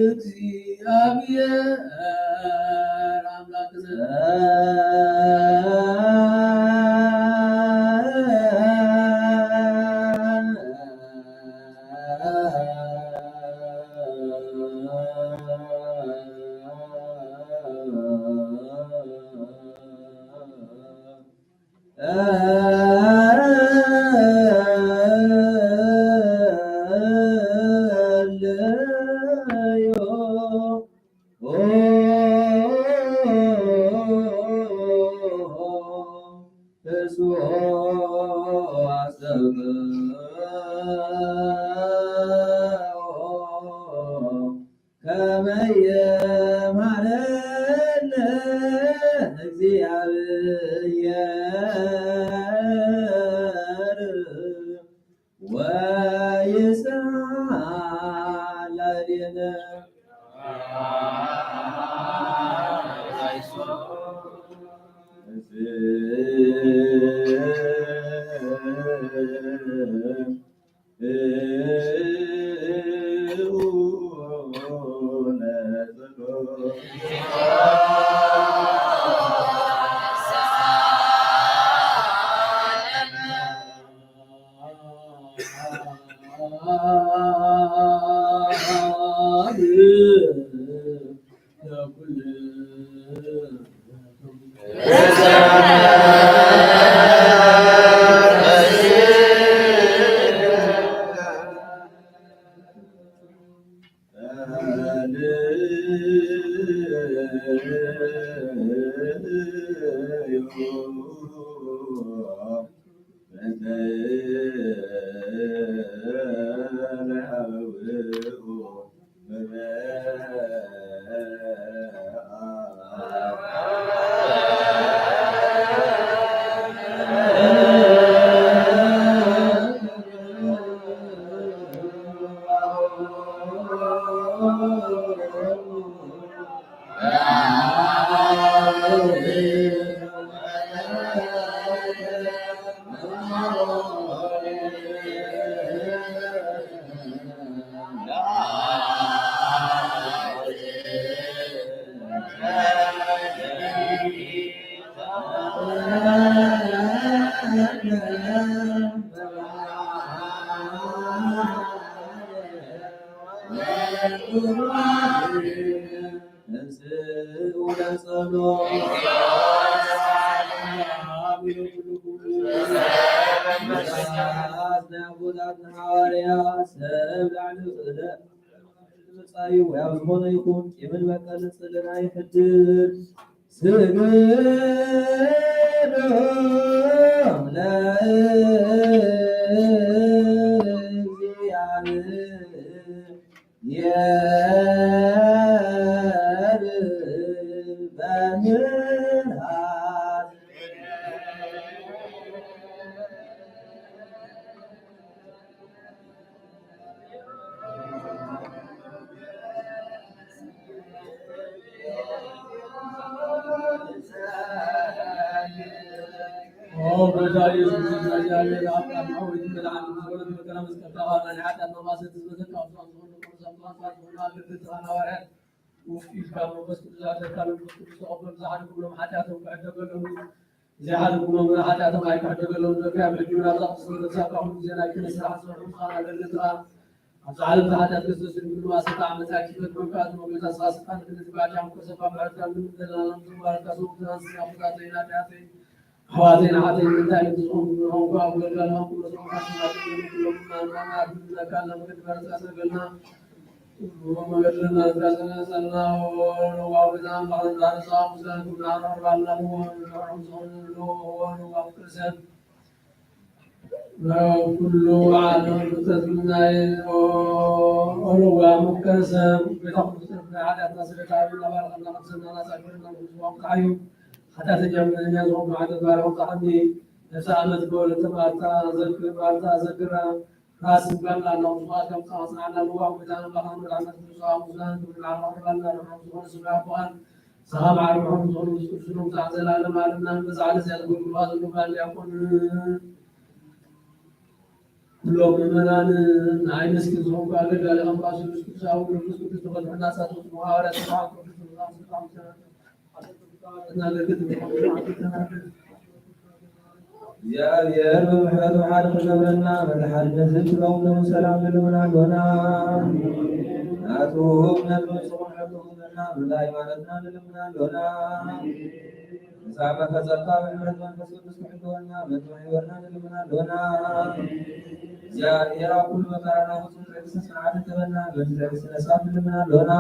እግዚአብሔር አምላክነ። ከመ ይምሃረነ እግዚአብሔር ወይስሐቅ ላዕሌነ። ተንሥኡ ለጸሎት። ናይ ኣቦታትና ሐዋርያት ሰብ ላዕሊ ክእለ መጻኢ ወይ ኣብ ዝኾነ ይኹን ቂምን በቀልን ጽልእን ኣይሕድር። ስግድ ለእግዚአብሔር የርበን ወልዳ ኢየሱስ ክርስቶስ እግዚኣብሔር ኣብ ቃል መሓውሪት መድኃኒት ዝኾነ መከራ መስቀልካ ናይ ኃጢኣት መማሰቲ ዝበዘካ ኣብ ዝኾነ ቅዱሳን ጳጳሳት ዝኾነ ኣገልግልቲ ሐዋርያት ውፍ ኢልካ መንፈስ ቅዱስ ኣደካ መንፈስ ቅዱስ ተቐበሉ። ዝሓደጉሎም ኃጢኣቶም ክሕደገሎም፣ ዘይሓደጉሎም ግና ኃጢኣቶም ኣይክሕደገሎም። ደካ ኣብ ሕጂ እውን ኣብዛ ቅድስቲ ቤተክርስቲያን ካብ ኩሉ ግዜ ናይ ክህነት ስራሕ ዝሰርሑ ዝኾነ ኣገልግልትኻ ኣብዚ ዓለም ዝሓጢኣት ክርስቶስ ድንግል ማርያም ዓመፃ ኪፈት መንካት መጎታ ስኻ ስልጣን ክልቲ ባጫ ምኮሰባ ምሕረትካ ንምዘላለም ዝማረካ ሰውትና ስጋ ኣቦታተይን ኣዴታተይን ኣሕዋተይን ኣሓተይን እንታይ ምትዝኾኑ ዝኾንኩ ኣብ ገልጋልካ ኩሎ ዝኾንካ ስማት ኩሎም ማንማና ኣድምነካ ለምግድ መረፃ ሰገልና መገድልና ዝጋዘና ሰልና ወዋብዛ ማዕረና ንሳ ሙዛን ኩና ኣርባና ንወን ንዕም ዝኾኑ ንወን ወዋብ ክርስቲያን ኩሉ ዓለም ፍጥረት ናይ ኦሮዋ መከሰብ ቤታ ክርስቶስ ናይ ሓጢኣትና ስደት ዓብና ባርኸና ቅድስና ናሳግርና ንዝቦም ተዓዩ ሓጢኣተኛ ምንኛ ዝኾኑ ሓጢኣት ባርኸም ተዓኒ ነብሳ ዓመት በወለተ ማርታ ዘክር ማርታ ዘክራ ራስ ጋላ ነው ስዋት ከም ጻጽናና ንዋ ወዳን ባኻን ወዳን ብዙ ብዙ ብዙ ብዙ ብዙ ብዙ ሰላም ዓርቦም ዝኾኑ ምስ ቅዱስ ሮም ዘዓዘላለ ማለትና ንመዛዕለ ዘያዝጎ ግባ ዘሎ ባል ዲያቆን ኩሎም ምእመናን ንኣይ ምስኪን ዝኾንኩ ኣገልጋሊ ኣምባሱ ምስ ቅዱስ ኣቡነ መንፈስ ቅዱስ ተፈትሐና ሳቶት መሃዋርያ ስብሓት ቅዱስ ስልጣን ስልጣን ተናገርግት እግዚኣብሔር ብምሕረቱ ሓደ ክገብረና መድሓን ነዚ ክለውም ሰላም ንልምና ኣሎና። ናቱ እምነት ምጽኡ ሕልው ዘለና ብሃይማኖትና ንልምና ኣሎና። ንሳ መፈጸምታ ምሕረት መንፈስ ቅዱስ ክሕልወና መድማ ሕይወትና ንልምና ኣሎና። እግዚኣብሔር ኣብ ኩሉ መከራና ፍጹም ትዕግስቲ ጽንዓት ክህበና በቲ ትዕግስቲ ነሳ ንልምና ኣሎና።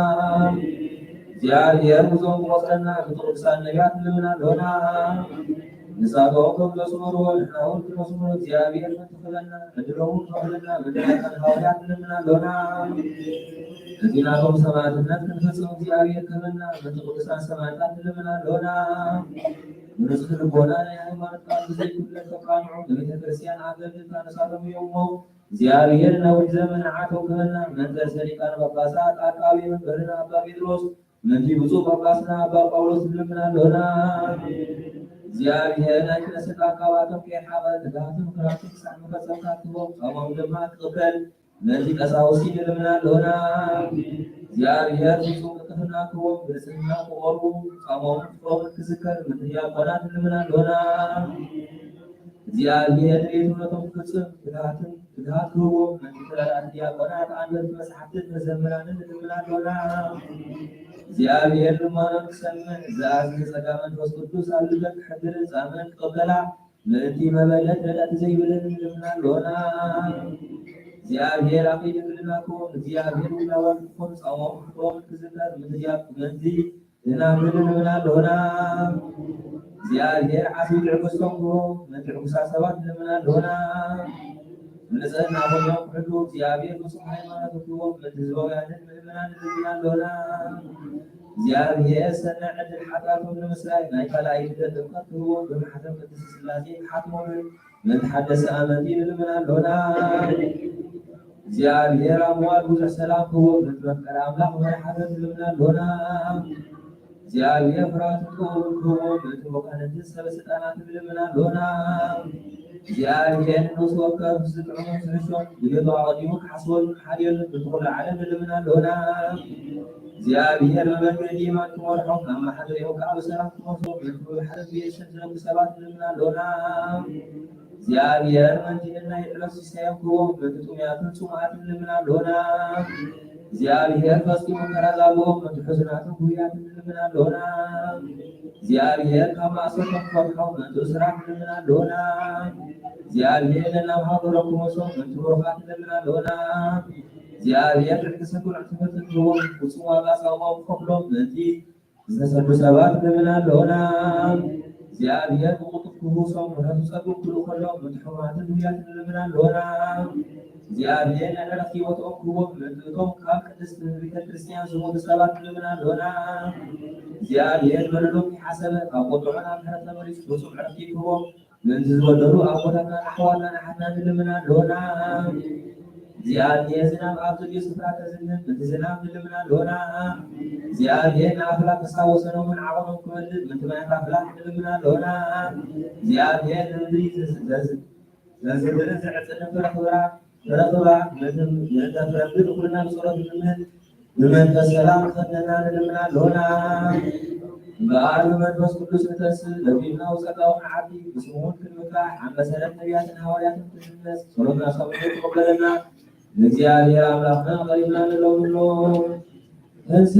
እግዚኣብሔር ጉዞም ክቆጽረና በቲ ቅዱሳን ነቢያት ንልምና ኣሎና። ንሳቶም ከም ዘስመርዎ ንሕና እውን ክነስምሮ እግዚኣብሔር ምእንቲ ክህበና ዕድሎም እውን ክፈቕደልና በቲ ቅዱሳን ሃዋርያት ንልምና ኣሎና። እቲ ናቶም ሰማዕትነት ክንፍጽም እግዚኣብሔር ክህበና በቲ ቅዱሳን ሰማዕታት ንልምና ኣሎና። ብንጹህ ልቦና ናይ ሃይማኖት ቃል ብዘይጉድለት ከቃንዑ ንቤተ ክርስቲያን ኣገልግልታ ነሳቶም እዮም እሞ እግዚኣብሔር ነዊሕ ዘመን ንዓቶም ክህበና መንበረ ሊቃነ ጳጳሳት ኣቃቢ መንበርና ኣባ ጴጥሮስ ምእንቲ ብፁዕ ጳጳስና ኣባ ጳውሎስ ንልምና ኣሎና። እግዚኣብሔር ናይ ክነስት ኣካባቶም ከይሓቐ ትጋሃትን ክራትን ክሳዕ መፈጸምታ ክህቦም ጾሞም ድማ ክቕበል ነዚ ቀሳውስቲ ንልምና ኣሎና። እግዚኣብሔር ፍጹም ቅልጥፍና ክህቦም ብንጽህና ክቖርቡ ጾሞም ፍቕሮምን ክዝከር ምእንቲ ዲያቆናት ንልምና ኣሎና። እግዚኣብሔር ድሌት እምነቶም ክፍጽም ትግሃትን ትግሃት ክህቦም ምእንቲ ተረዳእቲ ዲያቆናት ኣንበብቲ መጽሓፍትን መዘምራንን ንልምና ኣሎና። እግዚኣብሔር ልማኖም ክሰምዕ ዝኣዝዘ ጸጋ መንፈስ ቅዱስ ኣብ ልበን ክሕድርን ጻምእን ክቕበላ ምእንቲ መበለት ረዳእቲ ዘይብለን ንልምና ኣሎና። እግዚኣብሔር ኣኺ ድንግልና ክቡር እግዚኣብሔር ውላዋን ክኾኑ ጻሞም ክኾኑ ክዝከር ምእንቲ ድናግል ንልምና ኣሎና። እግዚኣብሔር ዓስቢ ትዕግስቶም ክቡር ምእንቲ ዕጉሳት ሰባት ንልምና ኣሎና። ንጽህና ኮይኖም ክሕሉ እግዚኣብሔር ፍጹም ሃይማኖት ክቡር ምእንቲ ህዝባውያንን ምእመናን ንልምና ኣሎና። እግዚኣብሔር ሰናይ ዕድል ሓጢኣቶም ንምስራይ ናይ ካልኣይ ልደት ጥምቀት ክህቦም ብማሕተም ቅድስት ስላሴ ክሓትሞምን ምእንቲ ሓደሰ ኣመንቲ ንልምና ኣሎና። እግዚኣብሔር ኣብ መዋል ብዙሕ ሰላም ክህቦም ምእንቲ መፍቀሪ ኣምላኽ መድሓነት ንልምና ኣሎና። እግዚኣብሔር ፍርሃትን ጥበብን ክህቦም ምእንቲ መኳንንትን ሰበ ስልጣናትን ንልምና ኣሎና። እግዚኣብሔር ንነፍሲ ወከፍ ዝጥዕሞን ዝሕሾን ድሌቱ ኣቐዲሙ ክሓስበሉን ክሓልየሉን ምእንቲ ኩሉ ዓለም ንልምና ኣሎና። እግዚኣብሔር ብመንገዲ የማን ክመርሖም፣ ኣብ ማሕደሪኦም ከዓ ብሰላም ክመልሶም፣ ምእንቲ ብሓደ ብየሰን ዝነብሩ ሰባት ንልምና ኣሎና። እግዚኣብሔር ምእንቲ ነናይ ዕለት ሲሳዮም ክህቦም፣ ምእንቲ ጥሙያትን ጽሙኣትን ንልምና ኣሎና። እግዚኣብሔር ፈጺሙ ከረጋግኦም፣ ምእንቲ ሕዙናትን ጉህያትን ንልምና ኣሎና። እግዚኣብሔር ካብ ማእሰርቶም ክፈትሖም፣ ምእንቲ እሱራት ንልምና ኣሎና። እግዚኣብሔር ነናብ ሃገሮም ክመልሶም፣ ምእንቲ ብሩኻት ንልምና ኣሎና። እግዚኣብሔር ልዕሊ ሰብዑ ትምህርቲ ክህቦም፣ ፍጹም ዋጋ ጻማኦም ክኸፍሎም፣ ምእንቲ ዝተሰዱ ሰባት ንልምና ኣሎና። እግዚኣብሔር ብቕልጡፍ ክህውሶም፣ ምሕረቱ ጸግኡ ክልእኸሎም፣ ምእንቲ ሕሙማትን ድውያትን ንልምና ኣሎና። እግዚኣብሔር ናይ ዕረፍቲ ቦትኦም ክህቦም፣ ምእንቲ እቶም ካብ ቅድስቲ ቤተ ክርስቲያን ዝሞቱ ሰባት ንልምና ኣሎና። እግዚኣብሔር በደሎም ከይሓሰበ፣ ካብ ቁጥዑ ናብ ምሕረት ተመሊሱ፣ ፍጹም ዕረፍቲ ክህቦም፣ ምእንቲ ዝበደሉ ኣቦታትናን ኣሕዋትናን ኣሓትናን ንልምና ኣሎና። እግዚኣብሔር ዝናም ኣብ ዘድልዮ ስፍራ ከዝንብ፣ ነቲ ዝናም ንልምን ኣሎና። እግዚኣብሔር ንኣፍላግ ክሳብ ወሰኖምን ዓቐኖም ክመልእ፣ ነቲ ማያት ኣፍላግ ንልምን ኣሎና። እግዚኣብሔር ንምድሪ ዘዝ-፣ ዘዝ-፣ ዘዝብርን ዘዕጽድን ፍረ ክብራ፣ ፍረ ክብራ፣ ነቲ፣ ነቲ ፍረ ምድሪ ንኹልና ብጸሎት ንልምን። ብመንፈስ ሰላም ክኸድነና ንልምን ኣሎና። እምበኣር ብመንፈስ ቅዱስ ንተስእ፣ ለቢብና ውጸታዊ መዓልቲ ብስሙ እውን ክንምካሕ፣ ኣብ መሰረት ነቢያትን ሃዋርያትን ክንምለስ፣ ጸሎትና ሳብቶ ተቐበለና። ንእግዚኣብሔር ኣምላኽና ቀሪብና ንለምኖ። እንስ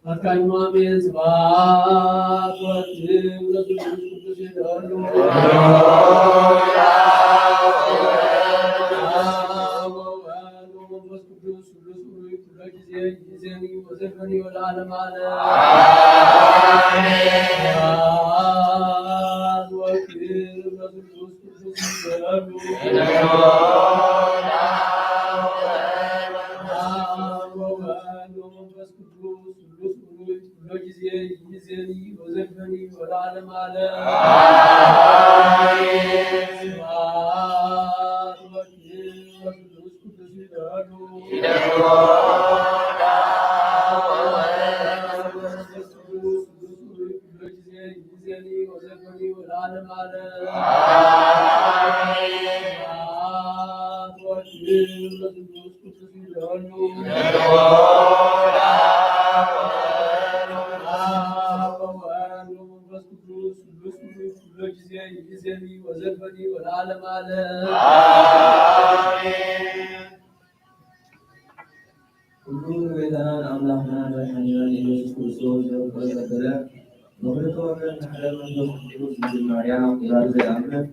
ናትካ እዩ። ኣሜን። ስብሐት ወወልድ ወመንፈስ ቅዱስ ይደሉ። ወወልድ ወመንፈስ ቅዱስ ስሉስ ሩይ ኩሎ ጊዜ ይእዜኒ ወዘልፈኒ ወለዓለመ ዓለም። አሜን። ስብሐት ወክብር ለስሉስ ቅዱስ ይደሉ። አብ ወወልድ ወመንፈስ ቅዱስ ስሉስ ሩይ ኩሎ ጊዜ ይእዜኒ ወዘልፈኒ ወለዓለመ ዓለም። አሜን። ስብሐት ወክብር ለስሉስ ቅዱስ ይደሉ። ይደሉ። ኩሉ ንቤዛና ንኣምላኽና መድሓኒና ንኢየሱስ ክርስቶስ ዘፍቅሮ ዘበለ፣ ብኽልተ ወገን ሓደ መንፈስ ቅዱስ ድንግል ማርያም ወላዲተ ኣምላኽ፣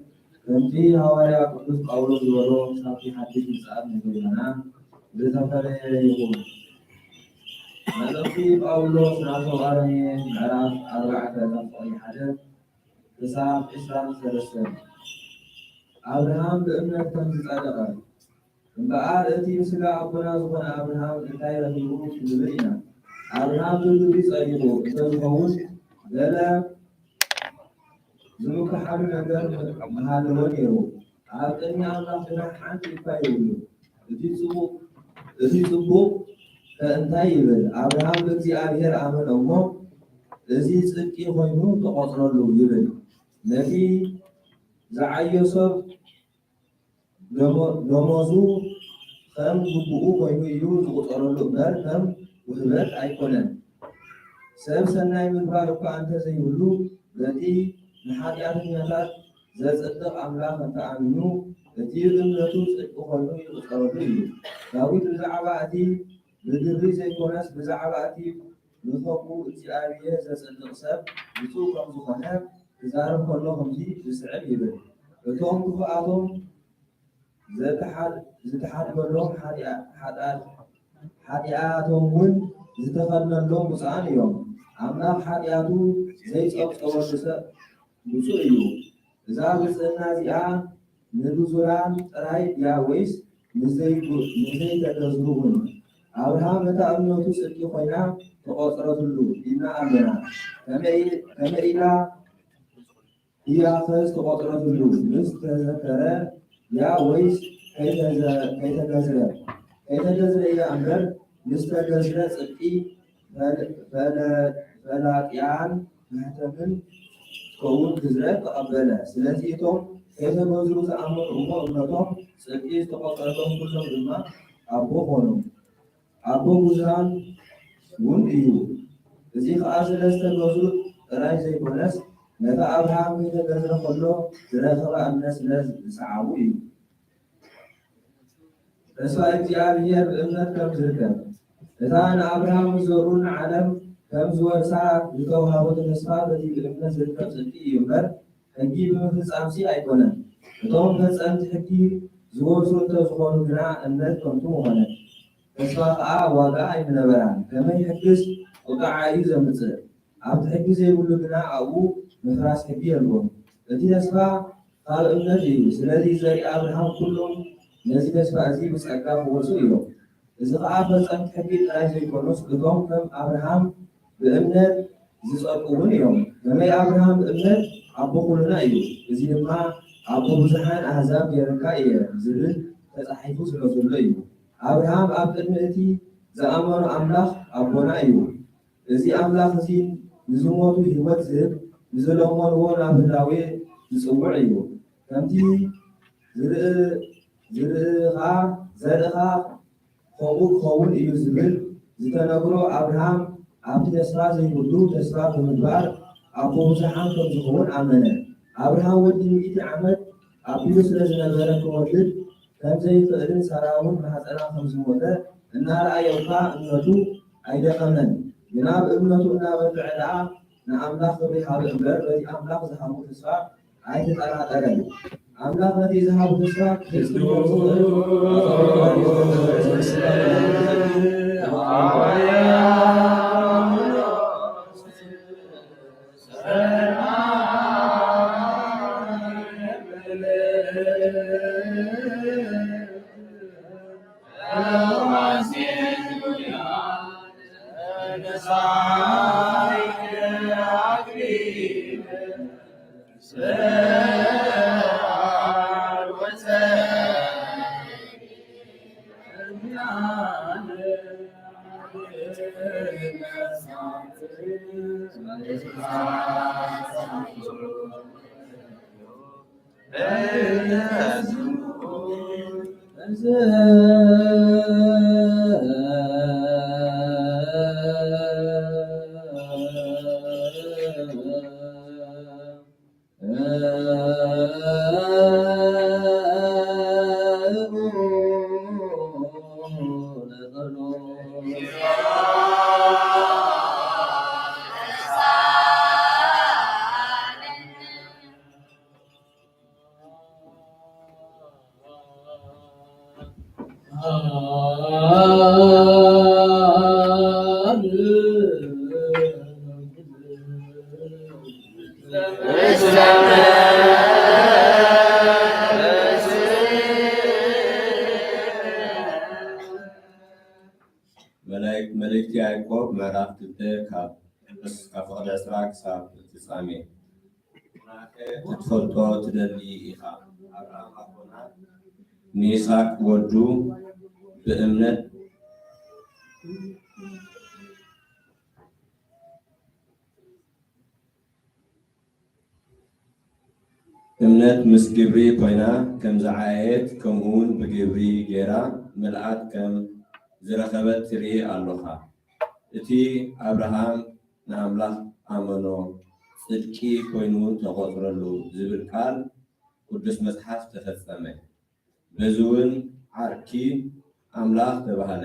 ከምቲ ሃዋርያ ቅዱስ ጳውሎስ ዝበሎ፣ ክሳብቲ ሓድሽ ምጽኣት ናይ ጎይታና ዝተፈለየ ይኹን። መልእኽቲ ጳውሎስ ናብ ሰብኣሮሜ ምዕራፍ ኣርባዕተ ካብ ቁጽሪ ሓደ ክሳብ ዕስራን ሰለስተን። ኣብርሃም ብእምነት ከም ዝጸደቐ። እምበኣር እቲ ብስጋ ኣቦና ዝኾነ ኣብርሃም እንታይ ረኺቡ ክንብል ኢና? ኣብርሃም ብግብሪ ጸዲቑ እንተዝኸውን፣ ገለ ዝምክሓሉ ነገር ምሃለዎ ነይሩ። ኣብ ቅድሚ ኣምላኽ ግና ሓንቲ እኳ የብሉን። እቲ ጽቡቕ፣ እቲ ጽቡቕ ከ እንታይ ይብል? ኣብርሃም ብእግዚኣብሔር ኣመነ እሞ፣ እዚ ጽድቂ ኮይኑ ተቖጽረሉ ይብል። ነቲ ዝዓዮ ሰብ ደሞ-፣ ደሞዙ ከም ግቡኡ ኮይኑ እዩ ዝቑጸረሉ እምበር ከም ውህበት ኣይኮነን። ሰብ ሰናይ ምግባር እኳ እንተ ዘይብሉ፣ በቲ ንሓጢኣተኛታት ዘጽድቕ ኣምላኽ እንተ ኣሚኑ፣ እቲ እምነቱ ጽድቂ ኮይኑ ይቑጸረሉ እዩ። ዳዊት ብዛዕባ እቲ ብግብሪ ዘይኮነስ ብዛዕባ እቲ ብኸብኡ እግዚኣብሔር ዘጽድቕ ሰብ ብፁዕ ከም ዝኾነ ክዛረብ ከሎ ከምዚ ዝስዕብ ይብል፣ እቶም ክፉኣቶም ዘተሓ-፣ ዝተሓድገሎም ሓጢኣ-፣ ሓጢኣት-፣ ሓጢኣቶም እውን ዝተኸድነሎም ብፁዓን እዮም። ኣምላኽ ሓጢኣቱ ዘይጸብጸበሉ ሰብ ብፁዕ እዩ። እዛ ብፅዕና እዚኣ ንብዙራን ጥራይ ድያ ወይስ ንዘይጉ-፣ ንዘይተገዝሩ እውን? ኣብርሃም እታ እምነቱ ጽድቂ ኮይና ተቖጽረትሉ ኢልና ኣለና። ከመይ፣ ከመይ ኢላ እያ ኸስ ተቖጽረትሉ? ምስ ተዘከረ ድያ ወይስ ከይተዘ-፣ ከይተገዝረ? ከይተገዝረ እያ እምበር፣ ምስ ተገዝረ ጽድቂ ፈለ-፣ ፈለ-፣ ፈላጥያን ማሕተምን ክኸውን ግዝረት ተቐበለ። ስለዚ እቶም ከይተገዝኡ ዝኣመኑ እሞ እምነቶም ጽድቂ ዝተቖጸረሎም ኩሎም ድማ ኣቦ ኾኑ። ኣቦ ብዙሃን እውን እዩ። እዚ ኸኣ ስለ ዝተገዝኡ ጥራይ ዘይኮነስ፣ ነቲ ኣብርሃም ከይተገዝረ ከሎ ዝረኸበ እምነት ስለ ዝሰዓቡ እዩ። ተስፋ እግዚኣብሔር ብእምነት ከም ዝርከብ፣ እታ ንኣብርሃም ንዘርኡን ንዓለም ከም ዝወርሳ ዝተውሃቦ ተስፋ በቲ ብእምነት ዝርከብ ጽድቂ እዩ እምበር፣ ሕጊ ብምፍጻምሲ ኣይኮነን። እቶም ፈጸምቲ ሕጊ ዝወርሱ እንተዝኾኑ ግና እምነት ከንቱ ምኾነት፣ ተስፋ ኸኣ ዋጋ ኣይምነበራን። ከመይ ሕግስ ቁጥዓ እዩ ዘምጽእ? ኣብቲ ሕጊ ዘይብሉ ግና ኣብኡ ምፍራስ ሕጊ የልቦን። እቲ ተስፋ ካብ እምነት እዩ። ስለዚ ዘርኢ ኣብርሃም ኩሎም ነዚ ተስፋ እዚ ብጸጋ ክወርሱ እዮም። እዚ ኸኣ ፈጸምቲ ሕጊ ጥራይ ዘይኮኑስ፣ እቶም ከም ኣብርሃም ብእምነት ዝጸድቁ እውን እዮም። ከመይ ኣብርሃም ብእምነት ኣቦ ኩልና እዩ። እዚ ድማ ኣቦ ብዙሓን ኣህዛብ ገይረካ እየ ዝብል ተጻሒፉ ስለ ዘሎ እዩ። ኣብርሃም ኣብ ቅድሚ እቲ ዝኣመኖ ኣምላኽ ኣቦና እዩ። እዚ ኣምላኽ እዚ ንዝሞቱ ህይወት ዝህብ፣ ንዝለመንዎ ናብ ህላዌ ዝጽውዕ እዩ። ከምቲ ዝርኢ-፣ ዝርእኻ ዘርእኻ ከምኡ ክኸውን እዩ ዝብል ዝተነግሮ ኣብርሃም ኣብቲ ተስፋ ዘይብሉ ተስፋ ብምግባር ኣቦ ብዙሓን ከም ዝኸውን ኣመነ። ኣብርሃም ወዲ ሚእቲ ዓመት ኣቢሉ ስለ ዝነበረ ክወልድ ከም ዘይኽእልን ሳራ እውን ማህጸና ከም ዝሞተ እናረኣየ እኳ እምነቱ ኣይደኸመን። ግና ብእምነቱ እናበርትዐ ደኣ ንኣምላኽ ክብሪ ሃበ እምበር በቲ ኣምላኽ ዝሃቦ ተስፋ ኣይተጠራጠረን። ኣምላኽ ነቲ ዝሃቦ ተስፋ ክፍጽም ከም ዝኽእል መላእክት፣ መልእክቲ ያዕቆብ ምዕራፍ ክልተ ካብ ካብ ፍቕዲ ዕስራ ክሳብ ፍጻሜ። ክትፈልጦ ትደሊ ኢኻ። ኣብርሃም ኣቦና ንይስሐቅ ወዱ ብእምነት እምነት ምስ ግብሪ ኮይና ከም ዝዓየየት፣ ከምኡውን ብግብሪ ገይራ ምልኣት ከም ዝረኸበት ትርኢ ኣሎኻ። እቲ ኣብርሃም ንኣምላኽ ኣመኖ፣ ጽድቂ ኮይኑ ተቖጽረሉ ዝብል ቃል ቅዱስ መጽሓፍ ተፈጸመ። በዚ እውን ዓርኪ ኣምላኽ ተባህለ።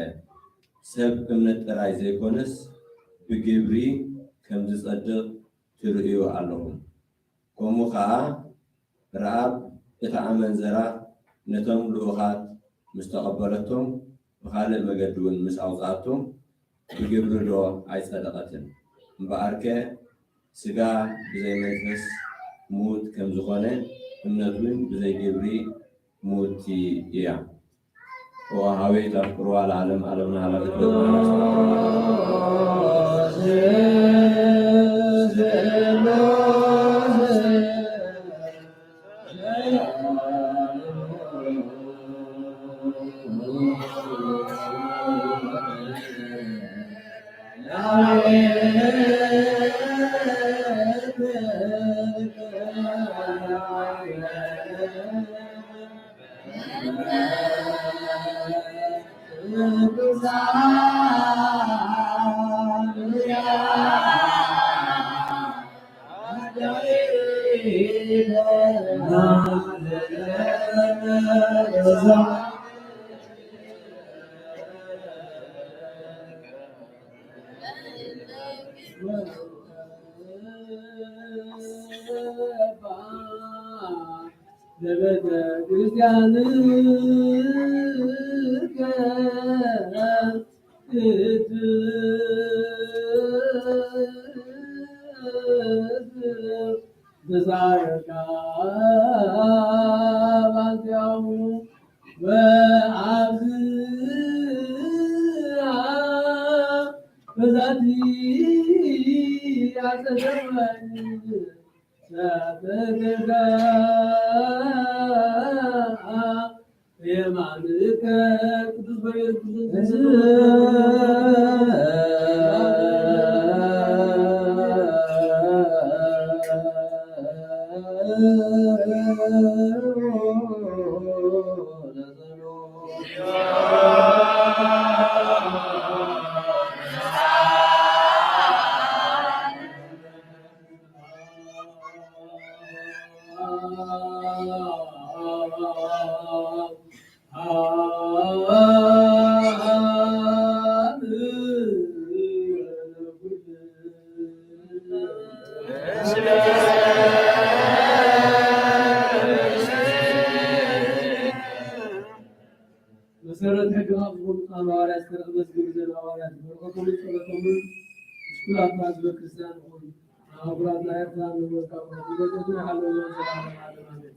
ሰብ እምነት ጥራይ ዘይኮነስ ብግብሪ ከም ዝጸድቕ ትርእዩ ኣለኹም። ከምኡ ኸኣ ረኣብ እታ ኣመንዘራ ነቶም ልኡኻት ምስ ተቐበለቶም፣ ብኻልእ መገዲ እውን ምስ ኣውጽኣቶም፣ ብግብሪ ዶ ኣይጸደቐትን? እምበኣርከ ስጋ ብዘይ መንፈስ ምዉት ከም ዝኾነ፣ እምነት እውን ብዘይ ግብሪ ምውቲ እያ። ወወሃቢ ተፍቅርዋ ለዓለም ዓለምና ሃላፊት ለቤተ ክርስቲያን ቅድስት ብዛረጋ ባንቲያሙ ወአብዝሃ በዛቲ አጸደወኒ ሰብከ የማንከ ቅዱስ ገብርኤል ቅዱስ መሰረት ሕግኻ ዝኾኑ ቃል ሃዋርያት ዝተረኽበ ዝግብዘን ሃዋርያት በረኸቶምን ጸሎቶምን ምስ ኩላትና ህዝበ ክርስቲያን ይኹን። ኣህጉራትና ኤርትራን ንመዝጋቡ ንገጾትን ይሓለወና ዘላለም ዓለም ኣሜን።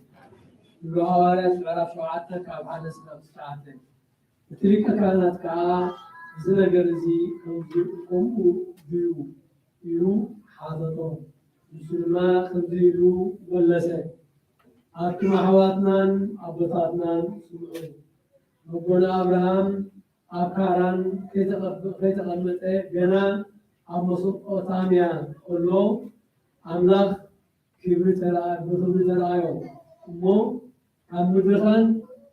ግብረ ሃዋርያት ምዕራፍ ሸውዓተ ካብ ሓደ እስካብ ትሽዓተ። እቲ ሊቀ ካህናት ከኣ እዚ ነገር እዚ ከምዚ ከምኡ ድዩ ኢሉ ሓተቶ። ንሱ ድማ ከምዚ ኢሉ መለሰ፣ ኣቱም ኣሕዋትናን ኣቦታትናን ስምዑ። ኣቦና ኣብርሃም ኣብ ካራን ከይተቐመጠ ገና ኣብ መሶጶታምያ ከሎ ኣምላኽ ክብሪ ተራእዮ እሞ ካብ ምድርኻን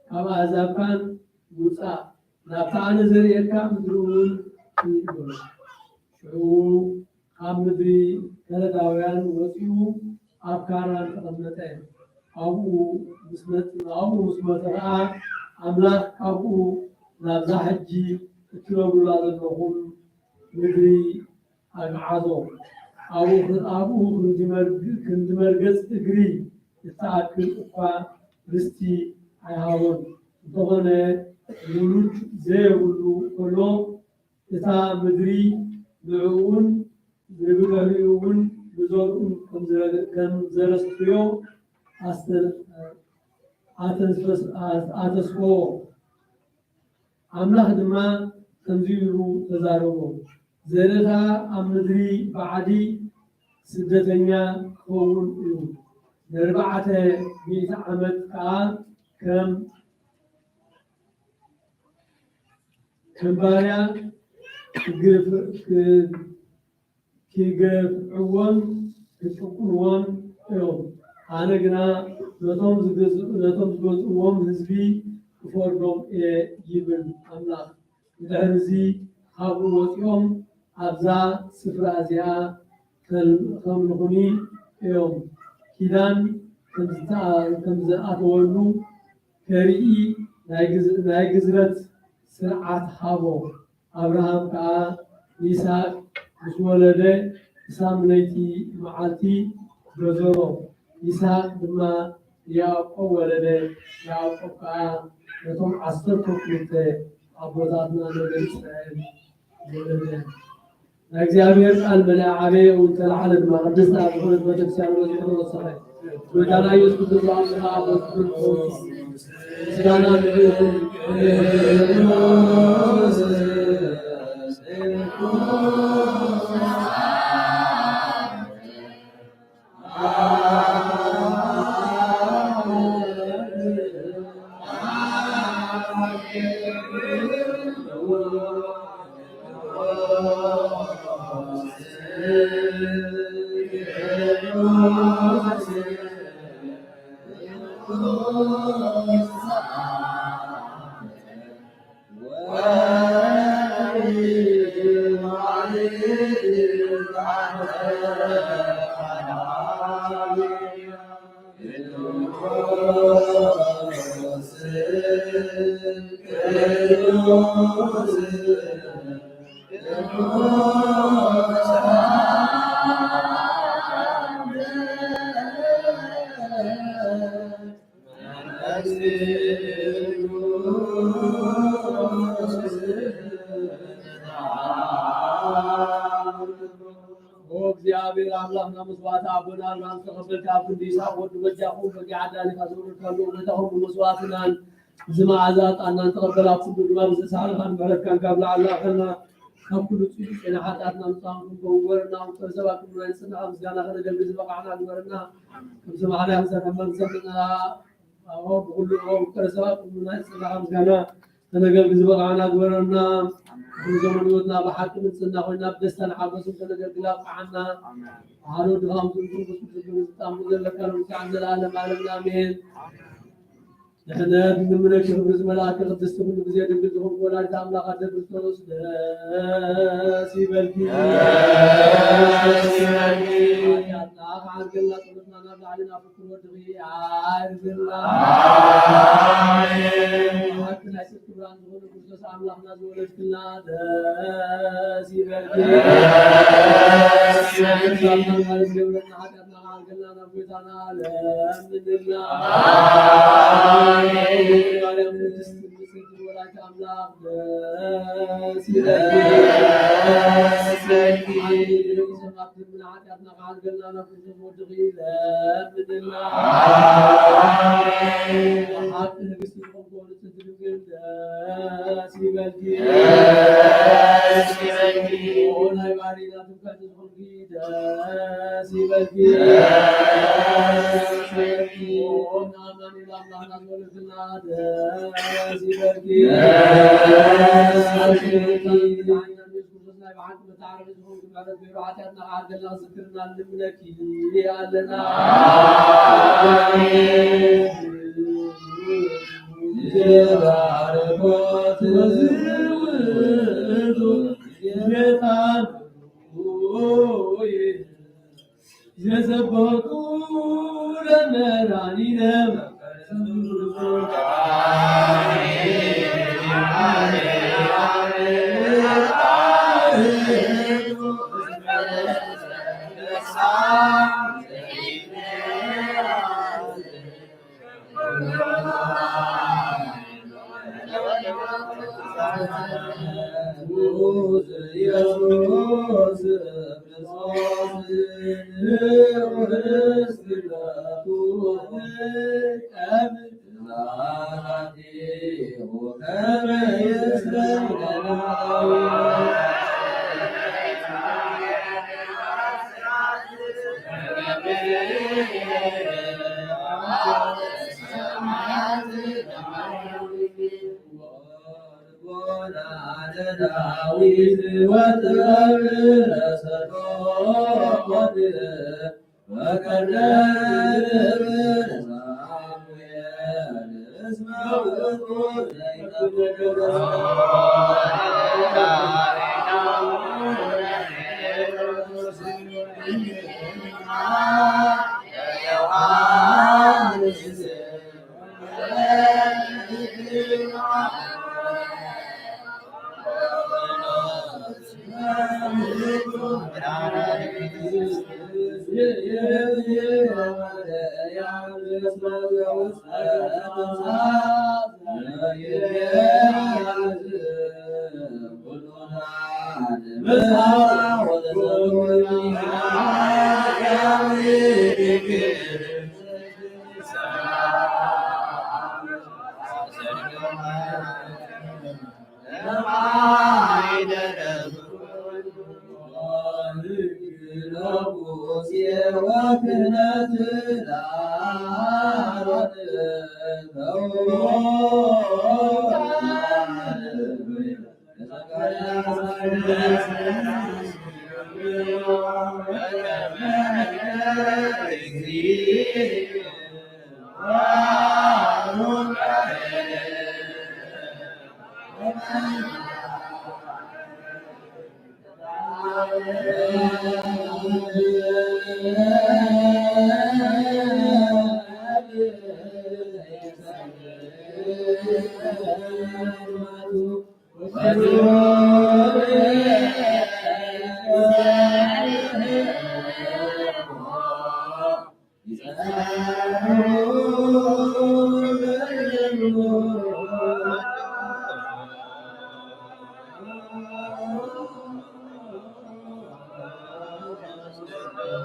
ካብ ኣህዛብካን ውፃእ ናብታ ኣነ ዘርእየካ ምድሪ እውን ይበሎ። ሽዑ ካብ ምድሪ ከለዳውያን ወፂኡ ኣብ ካራን ተቐመጠ። ኣብኡ ምስ መጥ ኣብኡ ምስ መጠ ከዓ ኣምላኽ ካብኡ ናብዛ ሕጂ እትነብሩላ ዘለኹም ምድሪ ኣግዓዞ። ኣብኡ ኣብኡ ክንዲ መርገፅ እግሪ እትኣክል እኳ ርስቲ ኣይሃቦን። እንተኾነ ውሉድ ዘየብሉ ከሎ እታ ምድሪ ንዕኡን ንብድሕሪኡ እውን ንዘርኡን ከም ዘረስትዮ ኣተስፈዎ። ኣምላኽ ድማ ከምዚ ኢሉ ተዛረቦ፣ ዘርእኻ ኣብ ምድሪ ባዕዲ ስደተኛ ክኸውን እዩ፣ ንኣርባዕተ ሚእቲ ዓመት ከኣ ከም ከም ባርያ ክገፍዕዎን ክጭቁንዎን እዮም። ኣነ ግና ነቶም ዝገዝእዎም ህዝቢ ክፈርዶም እየ ይብል ኣምላኽ። ብድሕርዚ ካብኡ ወጺኦም ኣብዛ ስፍራ እዚኣ ከምልኹኒ እዮም። ኪዳን ከምዝኣተወሉ ከርኢ ናይ ግዝረት ስርዓት ሃቦ። ኣብርሃም ከኣ ንይስሃቅ ምስ ወለደ ብሳምነይቲ መዓልቲ ገዘሮ። ይስሃቅ ድማ ንያዕቆብ ወለደ። ያዕቆብ ከኣ ነቶም ዓሰርተ ክልተ ኣቦታትና ነገድ እስራኤል ወለደ። ናይ እግዚኣብሔር ቃል መሊኣ ዓበየ እውን ተላዓለ ድማ ቅድስቲ ኣብ ዝኾነት ቤተክርስቲያን በዚሑ ተወሰኸ። ጎይታና ኢየሱስ ክርስቶስ ኣምላኽና ኣብ በኩር ምስጋና ንዕኡ ይኹን። ኦ እግዚኣብሔር ኣምላኽና፣ መስዋዕቲ ኣቦና ኣብርሃም ዝተቐበልካ፣ ኣብ ክንዲ ይስሐቅ ወዱ በጃኹም በጊዕ ኣዳሊኻ ዘውረድካሉ፣ እውነታኹም ብመስዋዕትናን እዚ መዓዛ ዕጣንናን ተቐበል፣ ኣብ ኩሉ ድማ ብዝተሳእልካን ምሕረትካን ካብ ላዕሊ ለኣኸልና፣ ካብ ኩሉ ጽድቂ ጸይና ሓጢኣትና ምጻን ክንከውን ግበረና። ውቅር ሰባት ኩሉ ናይ ንጽህናኻ ምስጋና ከነገልግል ዝበቃዕና ግበረና። ከም ሰማዕና ክንሰርሕ መምሰልና፣ ኣዎ፣ ብኹሉ እዋን ውቅር ሰባት ኩሉ ናይ ንጽህናኻ ምስጋና ከነገልግል ዝበቃዕና ግበረና። ኩሉ ዘመን ህይወትና ብሓቂ ንጽህና ኮይና ብደስታን ሓጎስን ከነገልግል ኣብቅዓና። ኣሜን። ኣሃዱ ድኻም ዝንቱ ቅዱስ ዝጣሙ ዘለካ ንጉስ ዓለም ዘላለም ዓለምና ኣሜን። ድሕነት ንምነኪ ክብሪ ዝመልኣኪ ቅድስቲ ኩሉ ግዜ ድንግል ዝኾንኪ ወላዲት ኣምላኽ ኣደ ክርስቶስ ደስ ይበልኪ። ደስ ይበልኪ። ኃጢአትና ከዓርገልና ጸሎትና ናብ ላዕሊ ናብ ፍቅር ወድኺ ኣርግና። ኣሜን። ብሓቂ ናይ ጽድቂ ብርሃን ዝኾነ ክርስቶስ ኣምላኽና ዝወለድክልና ደስ ይበልኪ። ደስ ይበልኪ። ማለት ገብረና ኃጢአትና ከዓርገልና ናብ ጎይታና ለምንልና። ኣሜን። ማርያም ቅድስት ንጽሕቲ ወላዲተ ኣምላኽ ደስ ይበልኪ። ደስ ይበልኪ። ኣሜን። ሰማዕት ምን ኃጢአትና ከዓርገልና ናብ ክርስቶስ ወድኺ ለምንልና። ኣሜን። ብሓቂ ንግስቲ ዝኾንኪ ንጽሕቲ ድንግል ደስ ይበልኪ። ደስ ይበልኪ። ኦ ናይ ባሕሪ ናቱ ደስ ይበልኪ። ደስ ይበልኪ። ኦ ኣማኑኤል ኣምላኽና ዝወለድክልና ደስ ይበልኪ። ደስ ይበልኪ። ኢየሱስ ክርስቶስ ናይ ብሓቂ መተዓረቂ ዝኾንኪ ምሕረት ገይሩ ሓጢኣትና ክዓርገልና ክዝክርና ንልምነኪ ኣለና። ኣሜን። ባርኮት ውእቱ ጌታ ሆይ፣ ዘሰበኩ ለመድኃኒነ ጸጋ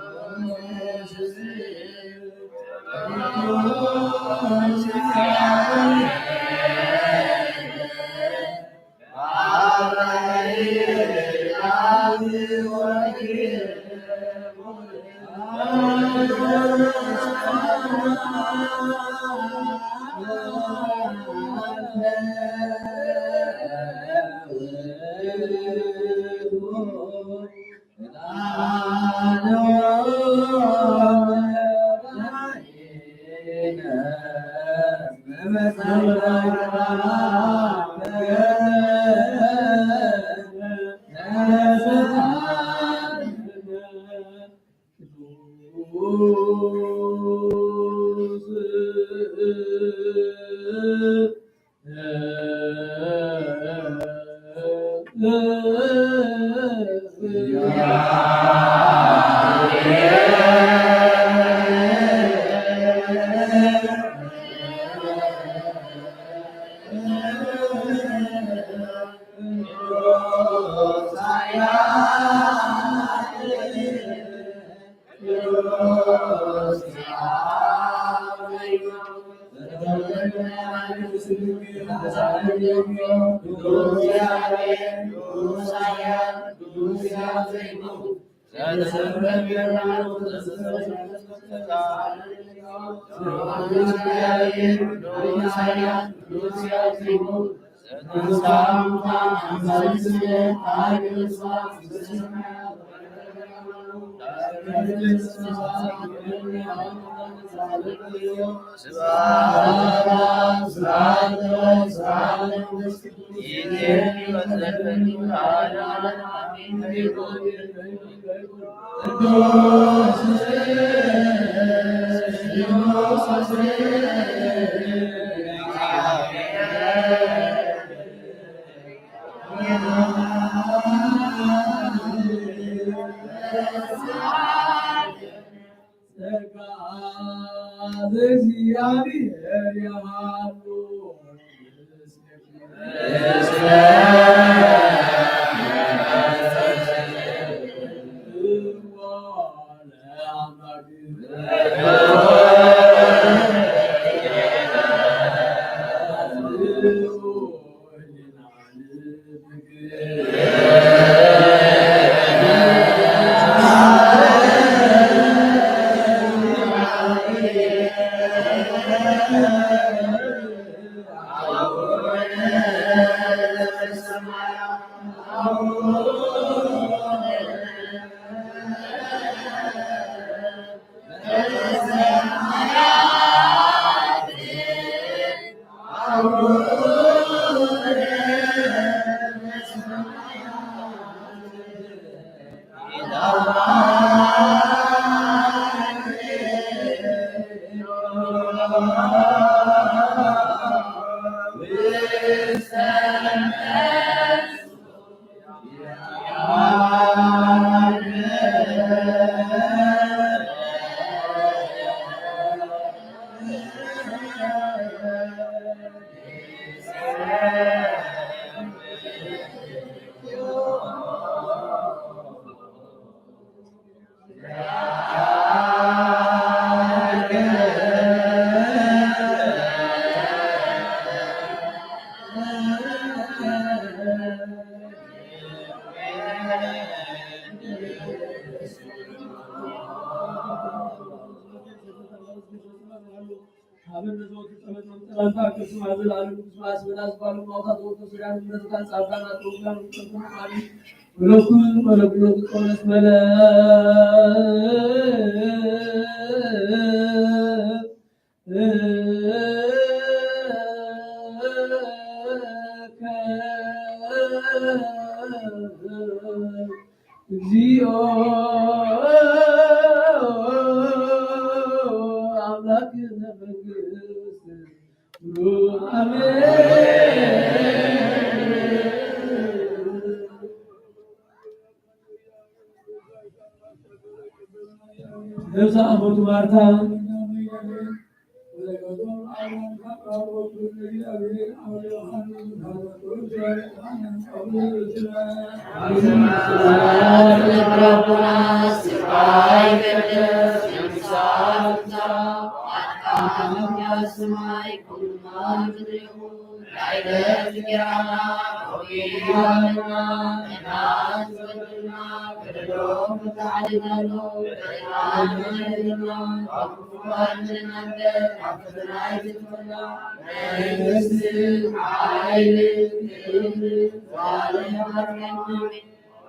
እግዚአብሔር ይሃሉ። እግዚኦ አምላክ ዘመንግስት። አሜን። ነብሰ አቦቱ ማርታ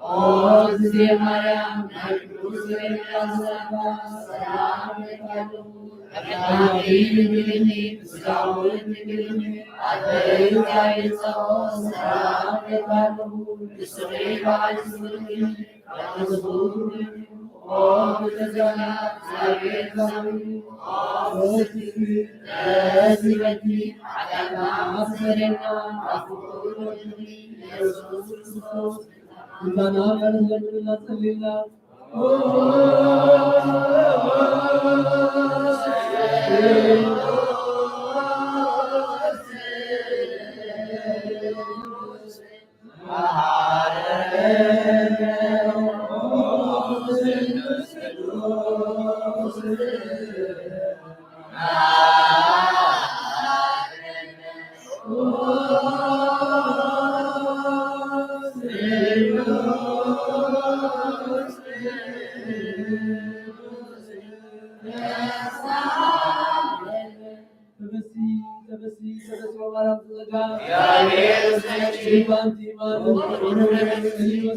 ኦ እግዝእትየ ማርያም፣ ናይ ቅዱስ ገብርኤል ሰላምታ፣ ሰላም እልኪ ኣለኹ። በጸጋኪ ድንግል ኢኺ፣ ብስጋኪ ድንግል ኢኺ፣ ኣበይ ጸባኦት፣ ሰላም እልኪ ኣለኹ። ንስኺ በዓልቲ ክብሪ ኢኺ፣ ኦ ብጸጋ እግዚኣብሔር ዛዊ፣ ኦ ብጽድቂ ደስ ይበልኪ፣ ሓጢኣትና ኣስተሰርየልና፣ ኣብ ፍቁር ወድኺ ኢየሱስ ክርስቶስ እንታና ቃል ዘለምንና ጸልይና። ተበሲ ተበሲ ተበሲ ወማርያም ተዘጋ። ሊባንቲ ማለት ኢየሱስ ክርስቶስ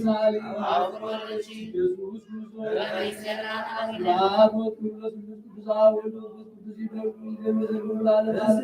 ስብሐት ወክብር ለስሉስ ቅዱስ አብ ወልድ መንፈስ ቅዱስ ይደሉ ይዘምር ለዓለመ ዓለም።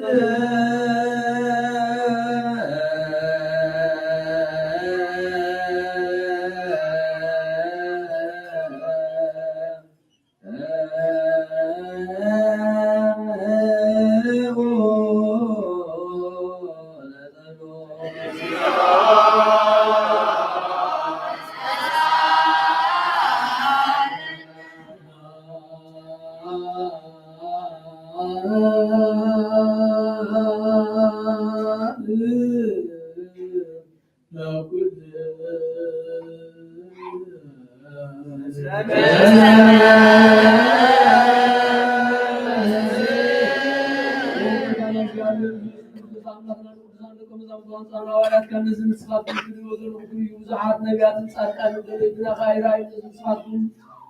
ብዙሓት ነቢያትን ጻድቃንን ደለዩ ግናኻ ኣይረኣዩን፣ ንስኻትኩም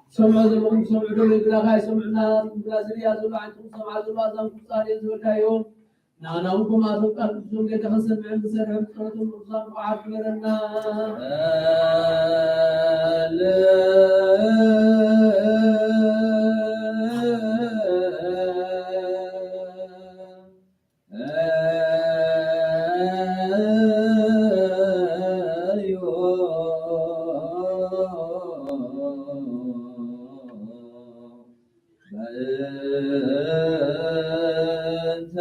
ትሰምዑ ዘለኹም ትሰምዑ ደለዩ ግናኻ ኣይሰምዑን። ናትኩም ግና ዝርእያ ዘሎ ዓይንትኩም ዝሰምዓ ዘሎ ኣዛንኩም ጻድየን ዝበልካዮ ንዓና እውን ከምኣቶም ቃል ቅዱስ ወንጌል ክንሰምዕን ክንሰርሕን ብጸሎቶም ቅዱሳን ብቑዓት ግበረና። በእንተ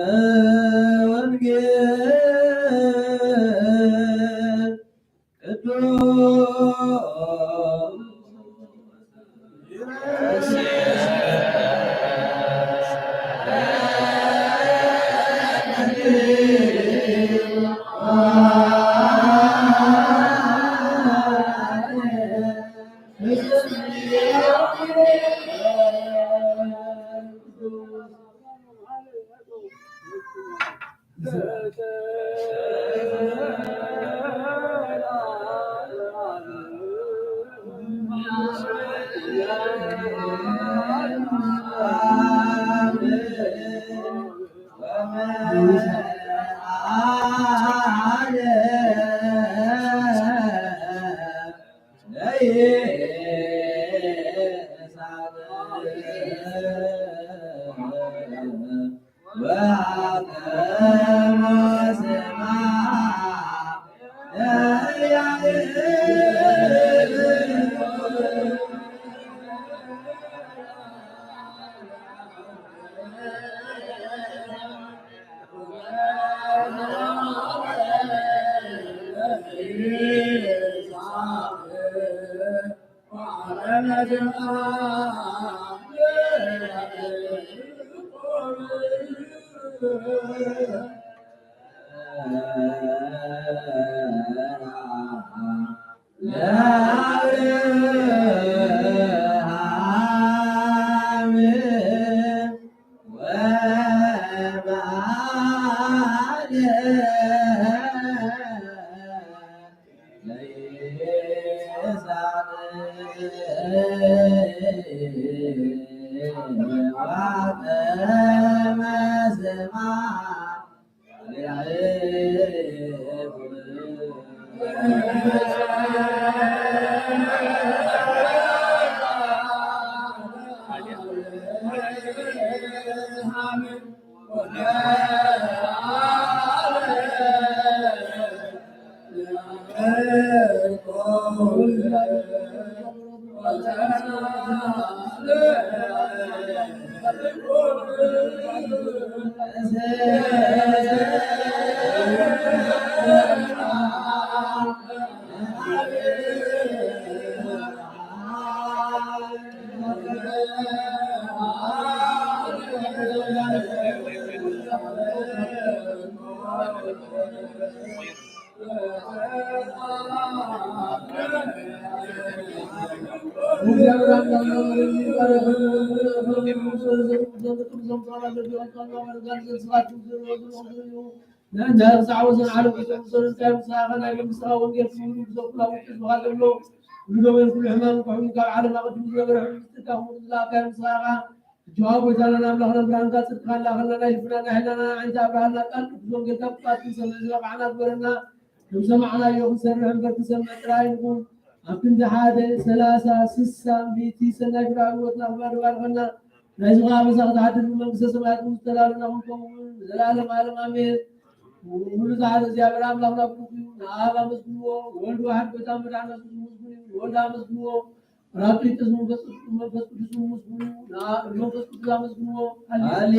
ወንጌል ቅዱስ ንሕና ክሳዕ ወሰን ዓለም ክተብሰሩ እንታይ ምሳኻ ናይ መንግስኻ ወንጌል ክብሉ ብዘኩላ ውጭ ዝብሃል ዘሎ፣ ንደዌን ኩሉ ሕማም ክሕሙ ካብ ዓለም ኣቐዲሙ ዝነበረ ሕሉፍ ጽድቃ ክብሉ ዝለኣካዮ ምሳኻ። ሕጂ ኸኣ ጎይታናን ኣምላኽናን ብርሃንካ ጽድቅካ ኣላኸልና ናይ ልብናና ሕልናና ዓይንታ ኣብርሃልና ቃል ቅዱስ ወንጌልካ ብቃል ክንሰምዕ ዝበቃዕና ግበረና። ከም ሰማዕናዮ ክንሰርሕ እምበር ክንሰምዕ ጥራይ ንኹን። ኣብ ክንዲ ሓደ፣ ሰላሳ፣ ስሳ፣ ሚእቲ ሰናይ ፍረ ህይወትና ክባሪ ባርኸና። ናይዚ ኸኣ በዛ ክትሓድር ብመንግስተ ሰማያት ምስ ተዳለና ክንከውን ንዘለኣለም ዓለም ኣሜን። ኩሉ ዝሓዘ እግዚኣብሔር ኣምላኽ ናብ ኩሉ እዩ። ንኣብ ኣመስግንዎ፣ ወልድ ዋሕድ ጎይታ መድሓን መስግን ምስጉን እዩ። ንወልድ ኣመስግንዎ፣ ራቅሊጦስ መንፈስ ቅዱስ፣ መንፈስ ቅዱስ እውን ምስጉን እዩ። ንኣብ መንፈስ ቅዱስ ኣመስግንዎ። ሃሌ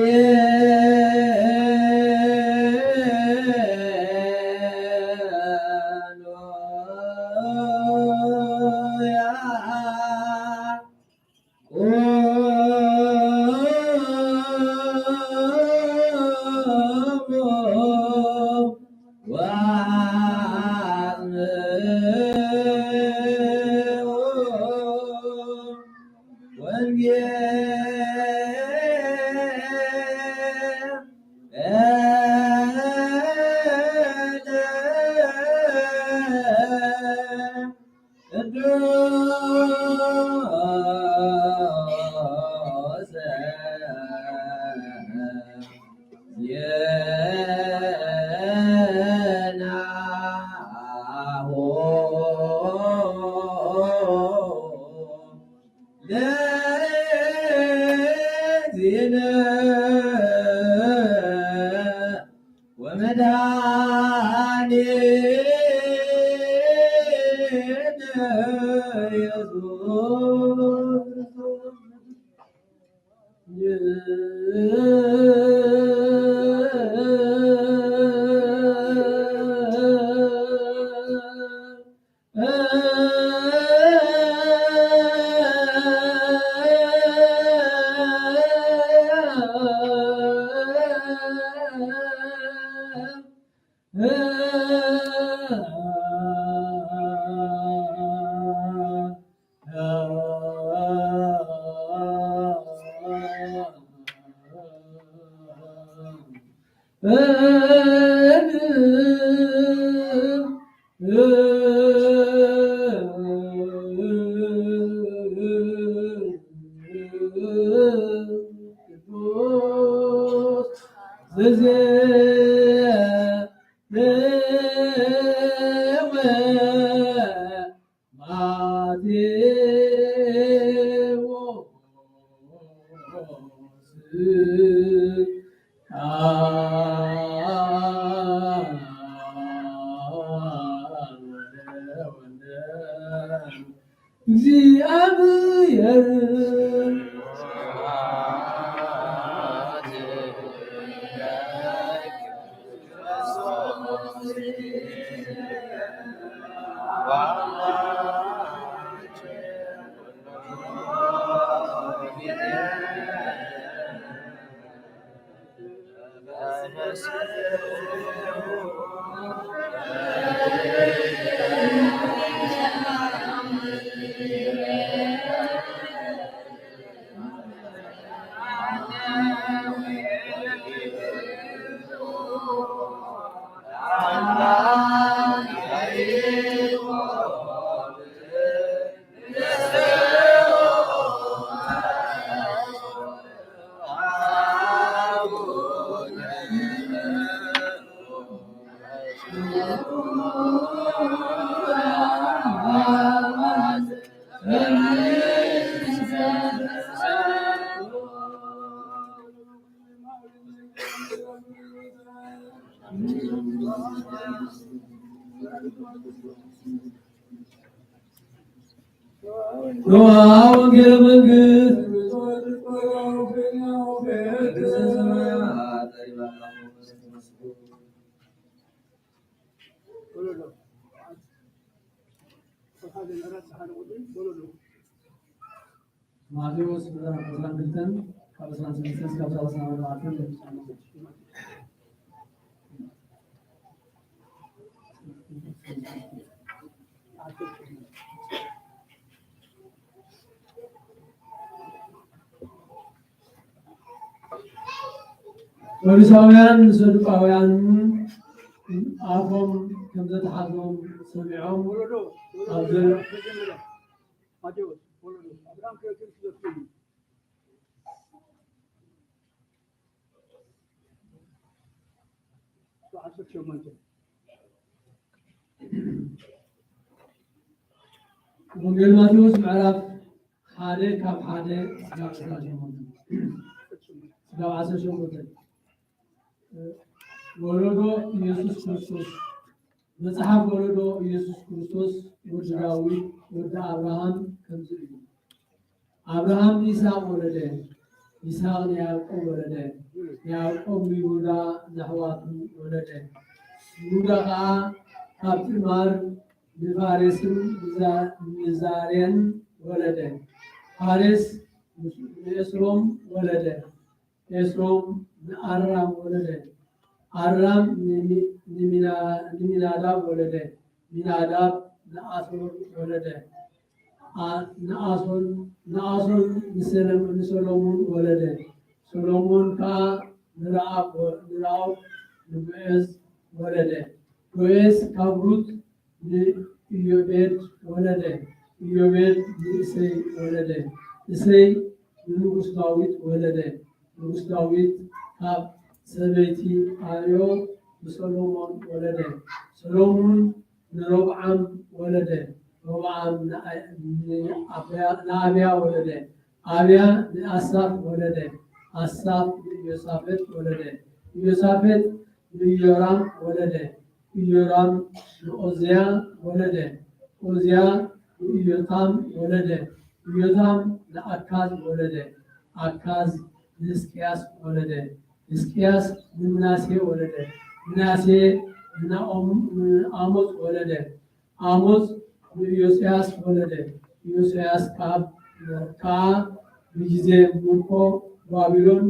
ሃሌሉያ። ዮሃ ወንጌለ መንግስት ማቴዎስ ምዕራፍ ዕስራን ክልተን ካብ ዕስራን ሰለስተን እስካብ ሰላሳን ኣርባዕተን። ፈሪሳውያን ንሰዱቃውያን ኣፎም ከም ዘተሓዞም ሰሚዖም ኣብ ዘ- ማቴዎስ ወለዶ ኣብርሃም ከክርስቶስ እዩ። ዓሰርተ ሸሞንተ። ወንጌል ማቴዎስ ምዕራፍ ሓደ ካብ ሓደ ስጋብ ዓሰርተ ሸሞንተ። ስጋብ ዓሰርተ ሸሞንተ። ወለዶ ኢየሱስ ክርስቶስ። መጽሓፍ ወለዶ ኢየሱስ ክርስቶስ ወዲ ዳዊት ወዲ ኣብርሃም ከምዚ እዩ። ኣብርሃም ንይስሐቅ ወለደ፣ ይስሐቅ ንያዕቆብ ወለደ፣ ያዕቆብ ንይሁዳ ንኣሕዋቱ ወለደ። ይሁዳ ከኣ ካብ ትእማር ንፋሬስን ንዛ- ንዛሬን ወለደ። ፋሬስ ንኤስሮም ወለደ። ኤስሮም ንኣራም ወለደ። ኣራም ንሚ- ንሚና- ንሚናዳብ ወለደ። ሚናዳብ ንኣሶር ወለደ። ኣ- ንኣሶን ንኣሶን ንሰለ- ንሰሎሞን ወለደ። ሰሎሞን ከኣ ንረኣብ ወ- ንረኣብ ንቦኤዝ ወለደ። ቦኤዝ ካብ ሩት ንኢዮቤድ ወለደ። ኢዮቤድ ንእሴይ ወለደ። እሴይ ንንጉስ ዳዊት ወለደ። ንጉስ ዳዊት ካብ ሰበይቲ ኣርዮ ንሰሎሞን ወለደ። ሰሎሞን ንሮብዓም ወለደ። ሮብዓም ንኣ- ንኣብያ- ንኣብያ ወለደ። ኣብያ ንኣሳፍ ወለደ። ኣሳፍ ንኢዮሳፈጥ ወለደ። ኢዮሳፈጥ ንኢዮራም ወለደ። ኢዮራም ንኦዝያ ወለደ። ኦዝያ ንኢዮታም ወለደ። ኢዮታም ንኣካዝ ወለደ። ኣካዝ ንሕዝቅያስ ወለደ። ሕዝቅያስ ንምናሴ ወለደ። ምናሴ ንናኦም- ንኣሞጽ ወለደ። ኣሞጽ ንኢዮስያስ ወለደ። ኢዮስያስ ካብ ከኣ ብግዜ ምርኮ ባቢሎን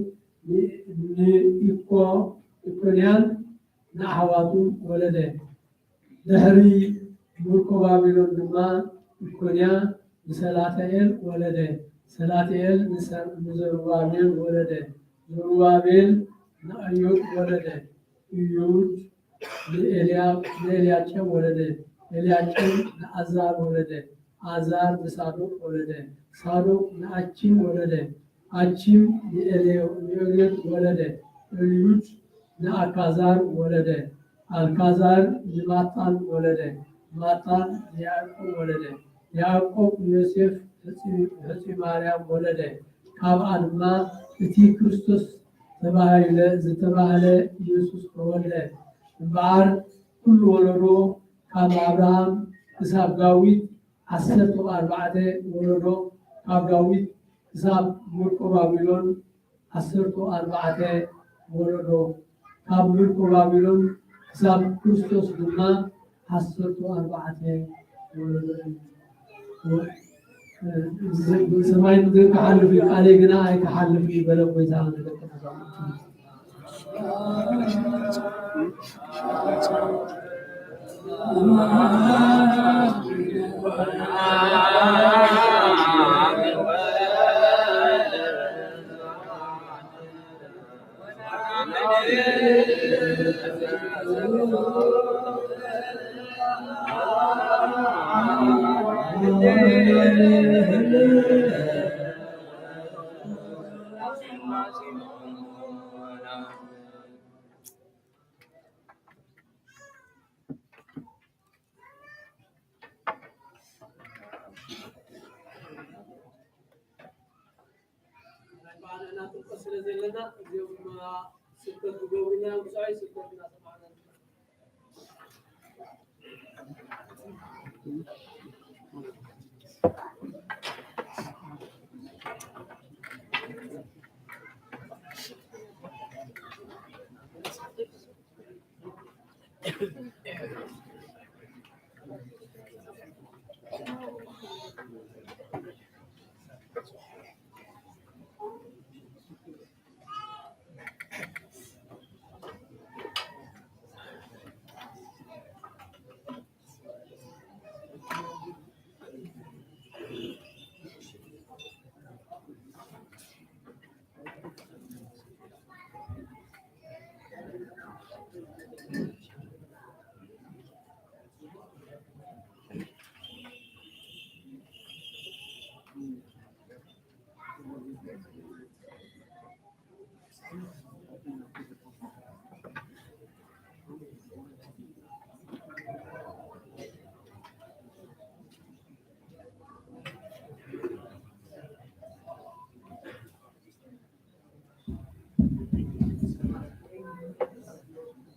ን- ንኢኮ- ኢኮንያን ንኣሕዋቱ ወለደ። ድሕሪ ምርኮ ባቢሎን ድማ ኢኮንያ ንሰላትኤል ወለደ። ሰላትኤል ንሰ- ንዘሩባቤል ወለደ። ዘሩባቤል ንእዮድ ወለደ። እዮድ ንኤልያ- ንኤልያቄም ወለደ። ኤልያቄም ንኣዛር ወለደ። ኣዛር ንሳዶቅ ወለደ። ሳዶቅ ንኣኪም ወለደ። ኣኪም ንኤልዮ- ንኤልዮድ ወለደ። ኤልዩድ ንኣልካዛር ወለደ። ኣልካዛር ንማታን ወለደ። ማታን ንያዕቆብ ወለደ። ያዕቆብ ንዮሴፍ ሕጹይ- ሕጹይ ማርያም ወለደ። ካብኣ ድማ እቲ ክርስቶስ ተባሂለ- ዝተባህለ ኢየሱስ ተወልደ። እምበኣር ኩሉ ወለዶ ካብ ኣብርሃም ክሳብ ዳዊት ዓሰርተ ኣርባዕተ ወለዶ፣ ካብ ዳዊት ክሳብ ምርኮ ባቢሎን ዓሰርተ ኣርባዕተ ወለዶ፣ ካብ ምርኮ ባቢሎን ክሳብ ክርስቶስ ድማ ዓሰርተ ኣርባዕተ ወለዶ እዩ። ሰማይ ምድሪ ክሓልፍ እዩ፣ ቃለይ ግና ኣይክሓልፍ እዩ በለ ጎይታ ንደቀ መዛሙርቱ። ናይ በዓል ንሕና ጥምቀት ስለ ዘለና፣ እዚኦም ድማ ስብከት ዝገብሩልና እዮም። ብፁዓይ ስብከት እናሰማዕና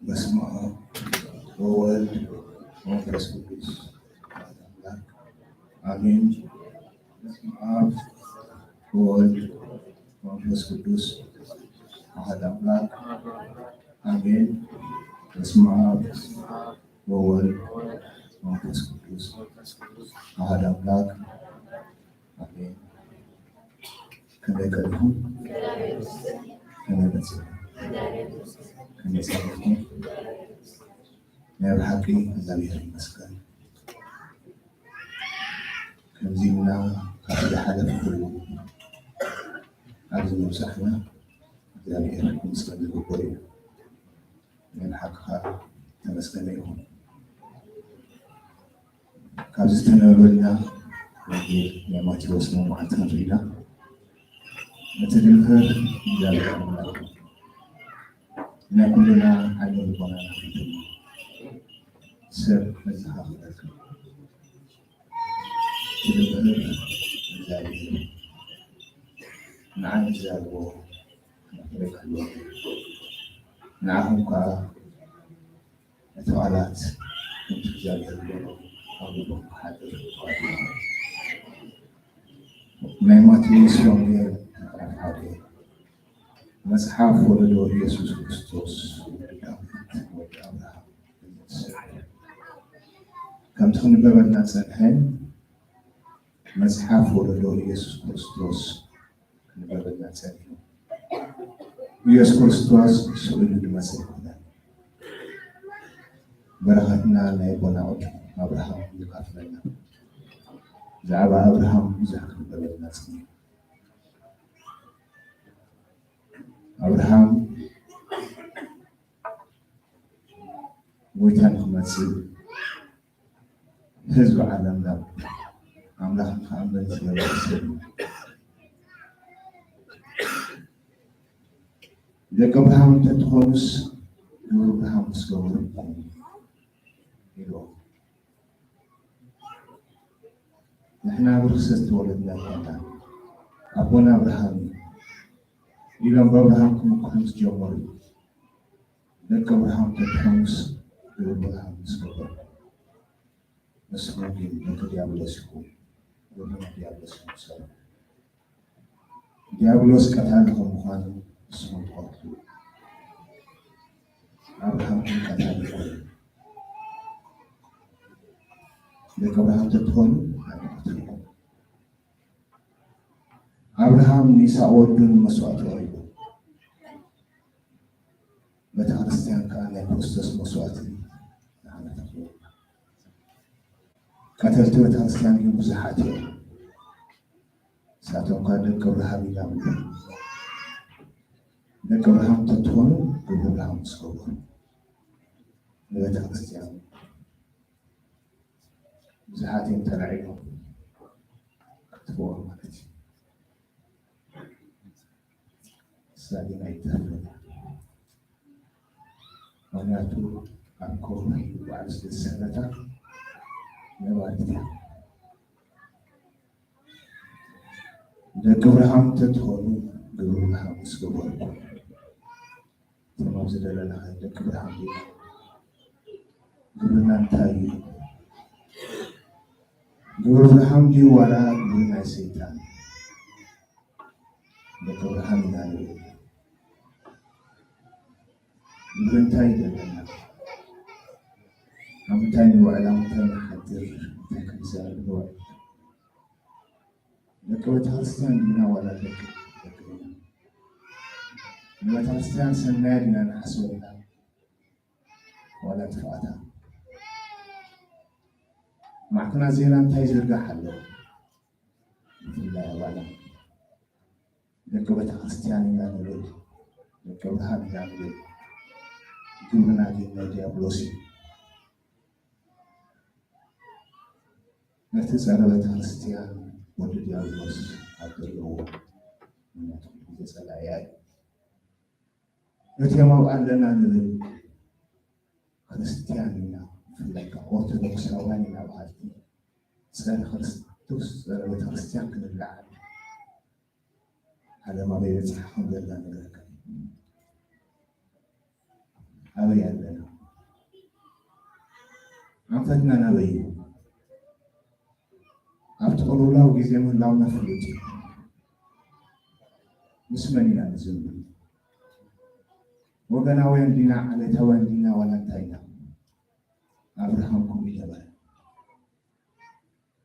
በስመ አብ ወወልድ ወመንፈስ ቅዱስ አሐዱ አምላክ አሜን። በስመ አብ ወወልድ ወመንፈስ ቅዱስ አሐዱ አምላክ አሜን። በስመ አብ ወወልድ ወመንፈስ ቅዱስ አሐዱ አምላክ አሜን። ከመይ ቀኒኹም? ከመይ መጺኹም? ከመይ ጸኒሕኩም? ናይ ብሓቂ እግዚኣብሔር ይመስገን። ከምዚ ኢልና ካብ ዝሓለፈ ኩሉ ኣብዚ ምብጻሕና እግዚኣብሔር ክምስገን ዝግብኦ እዩ። ናይ ብሓቂ ከዓ ተመስገነ ይኹን። ካብዚ ዝተነበበልና ወንጌል ናይ ማቴዎስ መማዕልቲ ንርኢ ኢና። እቲ ድምር እግዚኣብሔር ኣምላኽ ናይ ኩልና ዓይነ ልቦናና ክፍትኖ ሰብ መዘኻኽረልካ። እቲ ድምር እግዚኣብሔር ንዓይ ዝዛረቦ ክነፍረካ ኣለዎ። ንዓኹም ከዓ እቲ ቃላት ከምቲ እግዚኣብሔር ዝበሎ ኣብ ልብኹም ክሓድር ፍቓድ ይኹን። ናይ ማቴዎስ ወንጌል ምዕራፍ ሓደ። መጽሓፍ ወለዶ ኢየሱስ ክርስቶስ ወዲ ዳዊት ወዲ ኣብርሃም። ከምቲ ክንበበልና ጸንሐ፣ መጽሓፍ ወለዶ ኢየሱስ ክርስቶስ ክንበበልና ጸኒሑ። ኢየሱስ ክርስቶስ ስቕ ኢሉ ዝመጽእ ኣይኮነን። በረኸትና ናይ ኣቦና ቅዱስ ኣብርሃም ይካፍለና። ብዛዕባ ኣብርሃም ብዙሕ ክንበበልና ጸኒሑ። ኣብርሃም ጎይታ ንክመጽእ ህዝቢ ዓለም ናብ ኣምላኽ ንክኣምን ዝገበረ ሰብ እዩ። ደቂ ኣብርሃም እንተትኾኑስ ግብሪ ኣብርሃም ምስ ገበርኩም ኢልዎም። ንሕና ብርክሰት ዝተወለድና ኣይኮናን። ኣቦና ኣብርሃም እዩ ኢሎም ብኣብርሃም ክምክሑ ምስ ጀመሩ፣ ደቂ ኣብርሃም ተትኾኑስ ግብሪ ኣብርሃም ምስ ገበርኩም። ንስኹም ግን ደቂ ዲያብሎስ ኢኹም፣ ግብሪ ናይ ዲያብሎስ ኢኹም ትሰርሑ። ዲያብሎስ ቀታሊ ከም ምዃኑ ንስኹም ትቐትሉ። ኣብርሃም ግን ቀታሊ ኣይኮነን። ደቂ ኣብርሃም ተትኾኑ ኣይምቐተልኩም። ኣብርሃም ንይስሐቅ ወዱ ንመስዋእቲ ኣቕሪቡ። ቤተ ክርስቲያን ከኣ ናይ ክርስቶስ መስዋእቲ ንዓና ተቕርብ። ቀተልቲ ቤተ ክርስቲያን ግን ብዙሓት እዮም። ንሳቶም ከኣ ደቂ ኣብርሃም ኢና ንብል። ደቂ ኣብርሃም ተትኾኑ ግብሪ ኣብርሃም ምስ ገበሩ ንቤተ ክርስቲያን ብዙሓት እዮም ተላዒሎም ከጥፍእዋ ማለት እዩ። ንሳ ግን ኣይትተርፍን እያ። ምኽንያቱ ኣብ ከውሒ ባዕሉ ስለ ዝሰረታ ነባሪት እያ። ደቂ ኣብርሃም እንተትኾኑ ግብሪ ኣብርሃም ምስ ገበርኩም። እቶም ኣብዚ ዘለና ኸ ደቂ ኣብርሃም ዲና? ግብርና እንታይ እዩ? ግብሪ ብርሃን ድዩ ዋላ ግብሪ ናይ ሰይጣን? ደቂ ብርሃን ኢና ንብል። ግብሪ እንታይ እዩ ዘለና? ኣብ ምንታይ ንውዕል? ኣብ ምንታይ ንሓድር? እንታይ ክንዛረብ ንውዕል? ደቂ ቤተክርስትያን ዲና ዋላ ደቂ ደቂ ዲና? ንቤተክርስትያን ሰናያ ዲና ንሓስበላ ዋላ ጥፍኣታ? ማዕከናት ዜና እንታይ ይዝርጋሕ ኣሎ? ብፍላይ ኣባላት ደቂ ቤተክርስትያን ኢና ንብል፣ ደቂ ብርሃን ኢና ንብል። ግብርና ግን ናይ ዲያብሎስ እዩ። ነቲ ጸረ ቤተክርስትያን ወዲ ዲያብሎስ ኣብ ዘለዎ፣ ምክንያቱ ኩሉ ግዜ ጸላኢያ እዩ። ነቶም ኣብ ኣለና ንብል ክርስትያን ኢና፣ ብፍላይ ከዓ ኦርቶዶክሳውያን ኢና በሃልቲ፣ ጸረ ክርስቶስ፣ ጸረ ቤተክርስትያን ክንለዓል ዓለም ኣበይ በጺሓ ከም ዘላ ነገረካ። ኣበይ ኣለና? ኣንፈትና ናበይ እዩ? ኣብቲ ቅልውላው ግዜ ምህላውና ፍሉጥ እዩ። ምስ መን ኢና ንዝምር? ወገናውያን ዲና? ዓሌታውያን ዲና? ዋላ እንታይ ኢና? ኣብርሃም ከምኡ ይነበረ።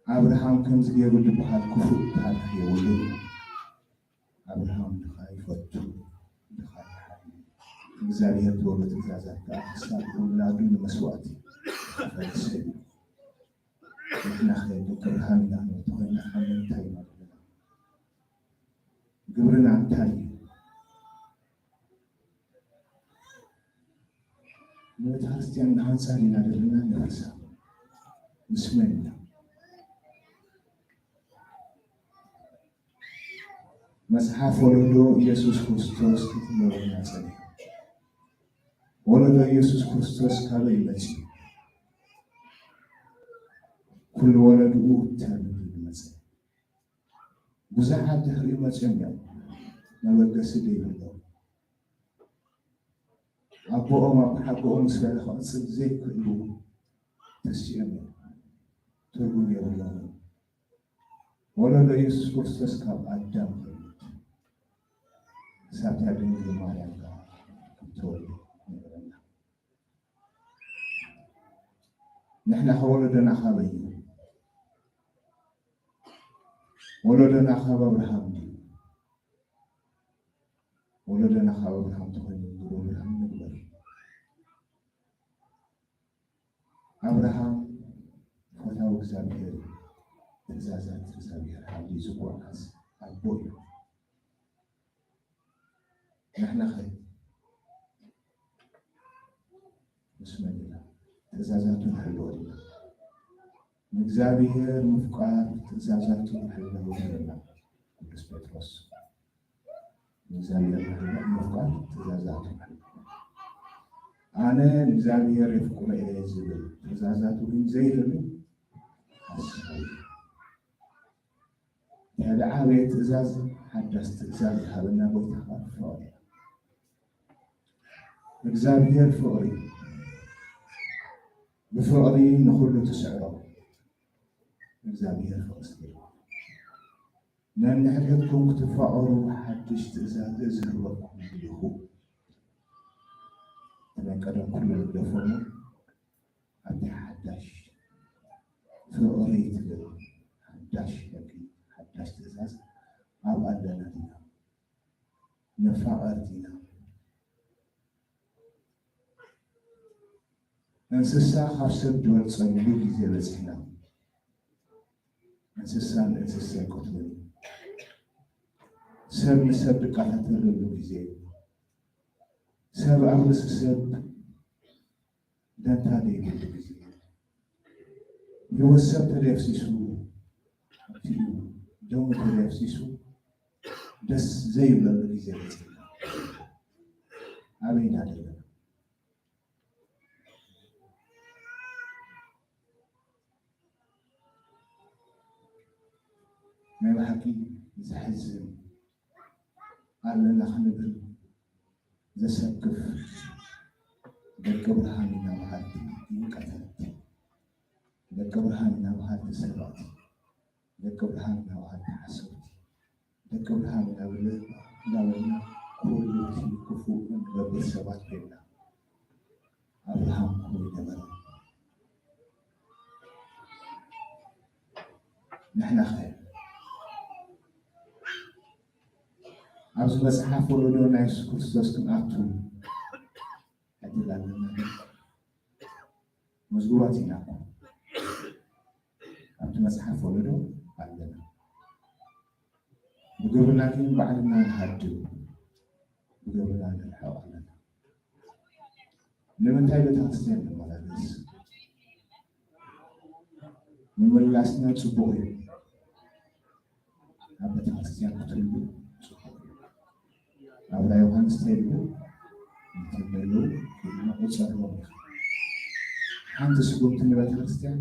ኣብርሃም ከምዚ ገይሩ ዝበሃል ክፉእ ታሪኽ የብሉን። ኣብርሃም ድኻ ይፈቱ፣ ድኻ ይሓሊ። እግዚኣብሔር ዝበሎ ትእዛዛት ከዓ ክሳብ ውላዱ ንመስዋእቲ ዝኸፈለ ሰብ እዩ። ንሕና ኸ ደቂ ኣብርሃም ኢና ክንብል ተኾይንና ካብ ምንታይ ኢና ዘለና? ግብርና እንታይ እዩ? ንቤተ ክርስቲያን ንኣንጻር ኢና ዘለና ንፍርሳ። ምስ መን ኢና? መጽሓፍ ወለዶ ኢየሱስ ክርስቶስ ክትነግረና ጸኒሓ። ወለዶ ኢየሱስ ክርስቶስ ካበይ መጺኡ? ኩሉ ወለድኡ ተምር ዝመጸ። ብዙሓት ድሕሪኡ መጺኦም እዮም። መበገሲ ዘይብሎም። ኣቦኦም ኣቦሓጎኦም ምስ በለ ክቕጽል ዘይክእሉ ተሲኦም እዮም። ትርጉም የብሎምን። ወለዶ ኢየሱስ ክርስቶስ ካብ ኣዳም ጀሚሩ ክሳብ እታ ድንግል ማርያም ከዓ ክትወልድ ይነግረና። ንሕና ከ ወለዶና ካበይ እዩ? ወለዶና ካብ ኣብርሃም ድዩ? ወለዶና ካብ ኣብርሃም ተኾይኑ፣ ግብረ ኣብርሃም ንግበር። ኣብርሃም ፈታዊ እግዚኣብሔር እዩ። ትእዛዛት እግዚኣብሔር ሓልዩ ዝጓዓዝ ኣቦ እዩ። ንሕና ኸ ምስ መን ኢና? ትእዛዛቱ ንሕልዎ ዲና? ንእግዚኣብሔር ምፍቃር ትእዛዛቱ ንሕልዎ ይብለና ቅዱስ ጴጥሮስ። ንእግዚኣብሔር ምፍቃር ትእዛዛቱ ንሕልዎ። ኣነ ንእግዚኣብሔር የፍቅሮ እየ ዝብል ትእዛዛቱ ግን ዘይሕሉ ሓሳዊ እዩ። እቲ ሓደ ዓብየ ትእዛዝ፣ ሓዳስ ትእዛዝ ዝሃበና ጎይታ ከዓ ፍቕሪ እዩ። እግዚኣብሔር ፍቕሪ እዩ። ብፍቕሪ ንኹሉ ትስዕሮ እግዚኣብሔር ፍቕሪ ስለ ዝኾነ። ነንሕድሕድኩም ክትፋቐሩ ሓድሽ ትእዛዝ እዝህበኩም ኣለኹ። እቲ ናይ ቀደም ኩሉ ዝግደፎ እሞ፣ ኣብቲ ሓዳሽ ፍቕሪ ትብል ሓዳሽ ሕጊ፣ ሓዳሽ ትእዛዝ ኣብ ኣለና ዲና? ንፋቐር ዲና? እንስሳ ካብ ሰብ ዝበልጸሉ ግዜ በጺሕና። እንስሳ ንእንስሳ ይቀትለሉ። ሰብ ንሰብ ዝቀታተለሉ ግዜ እዩ። ሰብ ኣብ ርእሲ ሰብ ደንታ ዘይብሉ ግዜ፣ ህይወት ሰብ ተደፍሲሱ፣ ኣብቲ ደሙ ተደፍሲሱ ደስ ዘይብለሉ ግዜ በፂሕና። ኣበይና ዘለና? ናይ ብሓቂ ዘሕዝን፣ ኣለና ክንብል ዘሰክፍ ደቂ ብርሃን ኢና በሃልቲ ቀተልቲ፣ ደቂ ብርሃን ኢና በሃልቲ ሰረቕቲ፣ ደቂ ብርሃን ኢና በሃልቲ ሓሰውቲ፣ ደቂ ብርሃን ኢና ብለ-፣ እናበልና ኩሉ እቲ ክፉእ እንገብር ሰባት ኮይንና። ኣብርሃም ከምኡ ኣይነበረን። ንሕናኸ ኣብዚ መጽሓፍ ወለዶ ናይ የሱስ ክርስቶስ ክንኣቱ ዕድል ኣለና? መዝጉባት ኢና እኮ። ኣብቲ መጽሓፍ ወለዶ ኣለና። ብግብርና ግን ባዕልና ንሃድም፣ ብግብርና ንርሕቕ ኣለና። ንምንታይ ቤተክርስትያን ንመላለስ? ምምላስና ጽቡቕ እዩ። ኣብ ቤተክርስትያን ክትህሉ ጽቡቕ እዩ። ኣብ ራእይ ዮሃንስ እንታይ ኢሉ? እንተለዉ ድማ ቁጸርዎም ኢኻ። ሓንቲ ስጉምቲ ንቤተክርስትያን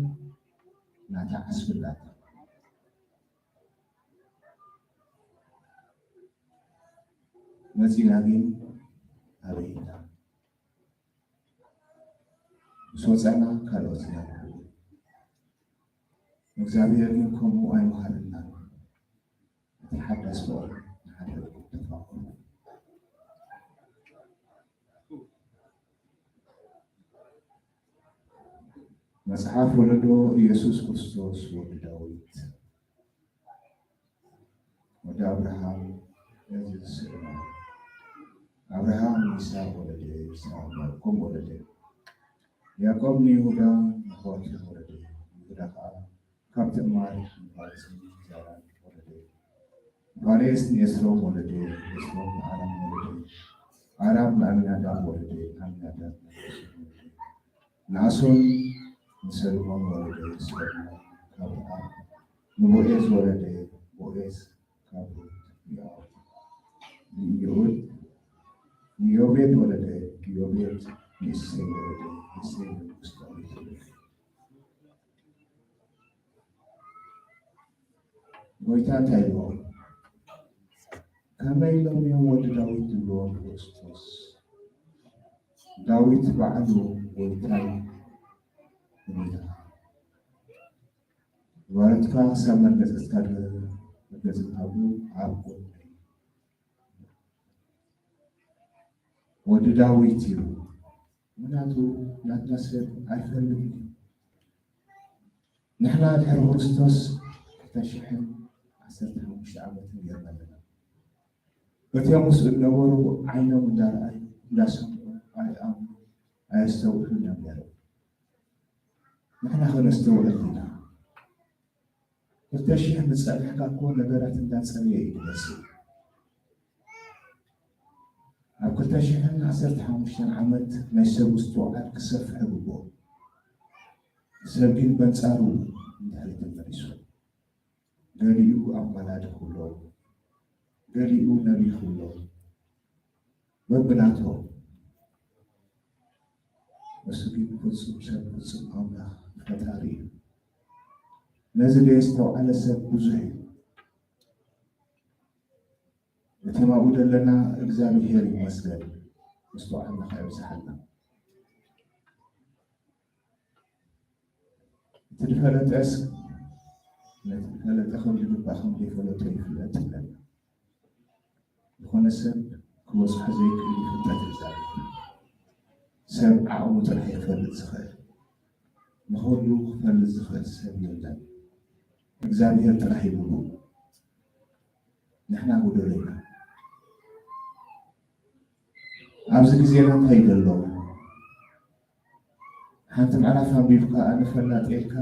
ናታ ዓስቢ ኣላታ። መጺና ግን ኣበይ ኢና? ምስ ወጸና ካልኦት ኢና ንኸውን። እግዚኣብሔር ግን ከምኡ ኣይመሃረናን። እቲ ሓዳስ ፍቕሪ ንሓደ ተፋቐሩ። መጽሓፍ ወለዶ ኢየሱስ ክርስቶስ ወዲ ዳዊት፣ ወዲ ኣብርሃም፣ ነዚ ዝስዕብ እዩ። ኣብርሃም ንይስሐቅ ወለደ፣ ይስሐቅ ንያዕቆብ ወለደ፣ ያዕቆብ ንይሁዳ ንኣሕዋቱ ወለደ፣ ይሁዳ ኸኣ ካብ ትዕማር ንፋሬስን ዛራን ወለደ፣ ፋሬስ ንኤስሮም ወለደ፣ ኤስሮም ንኣራም ወለደ፣ ኣራም ንኣሚናዳብ ወለደ፣ ኣሚናዳብ ንናሶን ወለደ፣ ናሶን ንሰሎሞን ወለደ፣ ሰሎሞን ካብ ራኣብ ንቦኤዝ ወለደ፣ ቦኤዝ ካብ ሩት ንዮ-፣ ንኢዮቤድ፣ ንዮቤድ ወለደ፣ ኢዮቤድ ንእሴይ ወለደ፣ እሴይ ንንጉስ ዳዊት ወለደ። ጎይታ እንታይ ኢልዎ? ከመይ ኢሎም እዮም ወዲ ዳዊት ዝብልዎ ንክርስቶስ? ዳዊት ባዕሉ ጎይታይ ንጎይታ። ባረትካ ክሳብ መርገጽካ ድረስ መርገጽ እንሃሉ ኣብ ጎድነይ። ወዲ ዳዊት እዩ። ምኽንያቱ ናትና ሰብ ኣይፈልጥን እዩ። ንሕና ድሕሪ ክርስቶስ ክልተ ሽሕን ዓሰርተ ሓሙሽተ ዓመትን ጌርና ኣለና። እቶም ምስኡ ዝነበሩ ዓይኖም እንዳረኣዩ እንዳሰምዑ ኣይኣምኑ ኣየስተውዕሉን እዮም ነይሮም። ንሕና ከነስተውዕል ኢና። ክልተ ሽሕ ምስ ጸንሕካ እኮ ነገራት እንዳጸረየ እዩ ዝመጽእ። ኣብ ክልተ ሽሕን ዓሰርተ ሓሙሽተን ዓመት ናይ ሰብ ምስትውዓል ክሰፍሕ ይግብኦ። ሰብ ግን በንጻሩ ንድሕሪት ተመሊሱ። ገሊኡ ኣማላዲ ክብሎ፣ ገሊኡ ነቢይ ክብሎ፣ በብናቶም። እሱ ግን ፍጹም ሰብ፣ ፍጹም ኣምላኽ ፈጣሪ እዩ። ነዚ ዘየስተውዓለ ሰብ ብዙሕ እዩ። እቲ ኣብኡ ዘለና እግዚኣብሔር ይመስገን፣ ምስትውዓልና ከየብዝሓልና። እቲ ዝፈለጠስ ነቲ ዝፈለጠ ከም ዝግባእ ከም ዘይፈለጦ ይፍለጥ ኣለና። ዝኾነ ሰብ ክበጽሖ ዘይክእል እዩ ፍልጠት እግዚኣብሔር። ሰብ ዓቕሙ ጥራሕ እዩ ክፈልጥ ዝኽእል። ንኹሉ ክፈልጥ ዝኽእል ሰብ የለን። እግዚኣብሔር ጥራሕ እዩ ምሉእ። ንሕና ጎደሎ ኢና። ኣብዚ ግዜና እንታይ እዩ ዘሎ? ሓንቲ ምዕራፍ ኣንቢብካ ኣነ ፈላጥ ኢልካ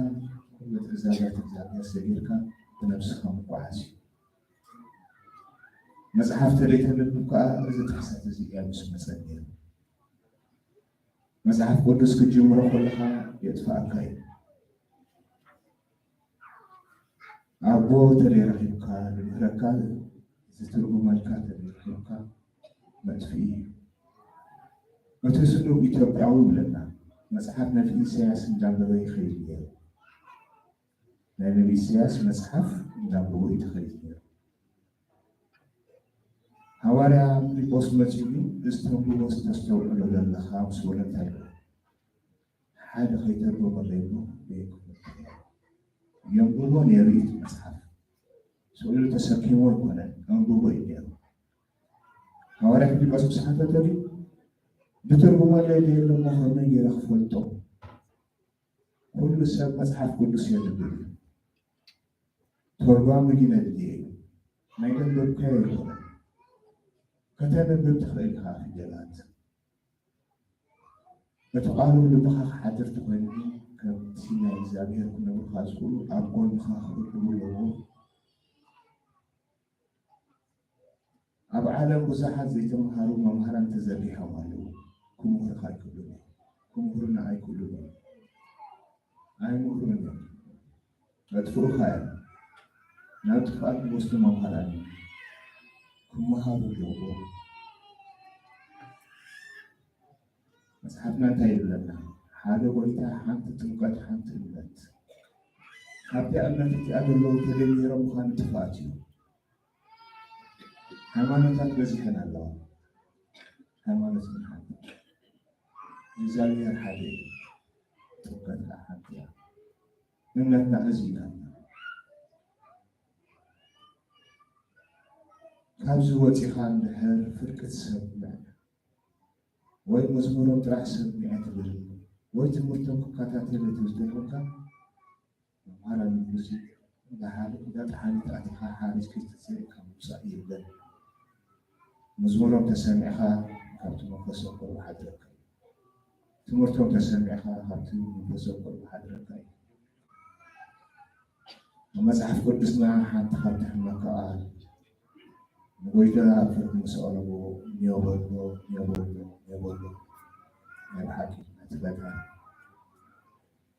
ኩሉ ትእዛዛት እግዚኣብሔር ሰጊርካ ብነብስኻ ምጓዓዝ እዩ። መጽሓፍ ተደይተንብብ ከኣ እዚ ጥሕሰት እዚ እዩ ምስ መጸ ነይሩ። መጽሓፍ ቅዱስ ክትጅምሮ ከለኻ የጥፍኣካ እዩ። ኣቦ ተደይ ረኺብካ፣ ዝምህረካ፣ ዝትርጉመልካ ተደይ ረኺብካ መጥፍኢ እዩ። እቲ ስኑብ ኢትዮጵያዊ ይብለና፣ መጽሓፍ ነቲ ኢሳያስ እንዳንበበ ይኸይድ ነይሩ። ናይ ነቢ ኢሳያስ መጽሓፍ እንዳንበቡ እዩ ዝኸይድ ነይሩ። ሃዋርያ ፊልጶስ መጺኡ፣ "እዚ ተንብቦ፣ እዚ ተስተውዕሎ ዘለኻ" ምስ በሎ እንታይ ኢልዎ? ሓደ ከይተርጎመለይ እሞ ደየንብቦ። የንብቦ ነይሩ እዩ እቲ መጽሓፍ። ስእሉ ተሰኪሞ ኣይኮነን፣ ኣንብቦ እዩ ነይሩ። ሃዋርያ ፊልጶስ ምስ ሓተተ ድዩ? "ዝትርጉመለይ ዶ የሎ እሞ ከመይ ገይረ ክፈልጦ?" ኩሉ ሰብ መጽሓፍ ቅዱስ የንብብ እዩ። ተርጓሚ ግን ኣድልዮ እዩ። ናይ ደንበብካዮ ኣይኮነን። ከተንብብ ትኽእል ኢኻ ፊደላት። እቲ ቃሉ ልብኻ ክሓድር ተኾይኑ ግን ከምቲ ናይ እግዚኣብሔር ክነግሩኻ ዝኽእሉ ኣብ ጎንኻ ክህልዉ ኣለዎም። ኣብ ዓለም ብዙሓት ዘይተምሃሩ መምሃራን ተዘርጊሖም ኣለዉ። ክምሁሩኻ ኣይክእሉን እዮም። ክምሁሩና ኣይክእሉን እዮም። ኣይምሁሩን እዮም። ከጥፍኡኻ እዮም። ናብ ጥፍኣት ዝወስዱ መምሃራን እዮም። ክመሃሩ ኣለዎም። መጽሓፍና እንታይ ይብለና? ሓደ ጎይታ፣ ሓንቲ ጥምቀት፣ ሓንቲ እምነት። ካብቲ እምነት እቲኣ ዘለዉ ተደሚሮም ምዃኑ ጥፍኣት እዩ። ሃይማኖታት በዚሐን ኣለዋ። ሃይማኖት ግን ሓንቲ። እግዚኣብሔር ሓደ እዩ። ጥምቀት ከዓ ሓንቲ እያ። እምነትና እዚ እዩ። ካብዚ ወፂኻ እንድሕር ፍርቂ ትሰምዕ ወይ መዝሙሮም ጥራሕ ሰሚዐ ትብል ወይ ትምህርቶም ክከታተል ትብል ተይኮንካ፣ መምሃራን ንጉሲ እንዳ ሓደ እንዳ ጠሓኒት ኣቲኻ ሓሪስ ከይተዘሪእካ ምውፃእ የለን። መዝሙሮም ተሰሚዕኻ ካብቲ መንፈሶም ቁሩብ ሓድረካ እዩ። ትምህርቶም ተሰሚዕኻ ካብቲ መንፈሶም ቁሩብ ሓድረካ እዩ። ኣብ መጽሓፍ ቅዱስና ሓንቲ ካብቲ ሕማቕ ቃል ንጎይታ ኣብ ፍርዲ ምስ ቀረቡ ኒዮ በሎ፣ ኒዮ በሎ፣ ኒዮ በሎ። ናይ ብሓቂ ነቲ በዳይ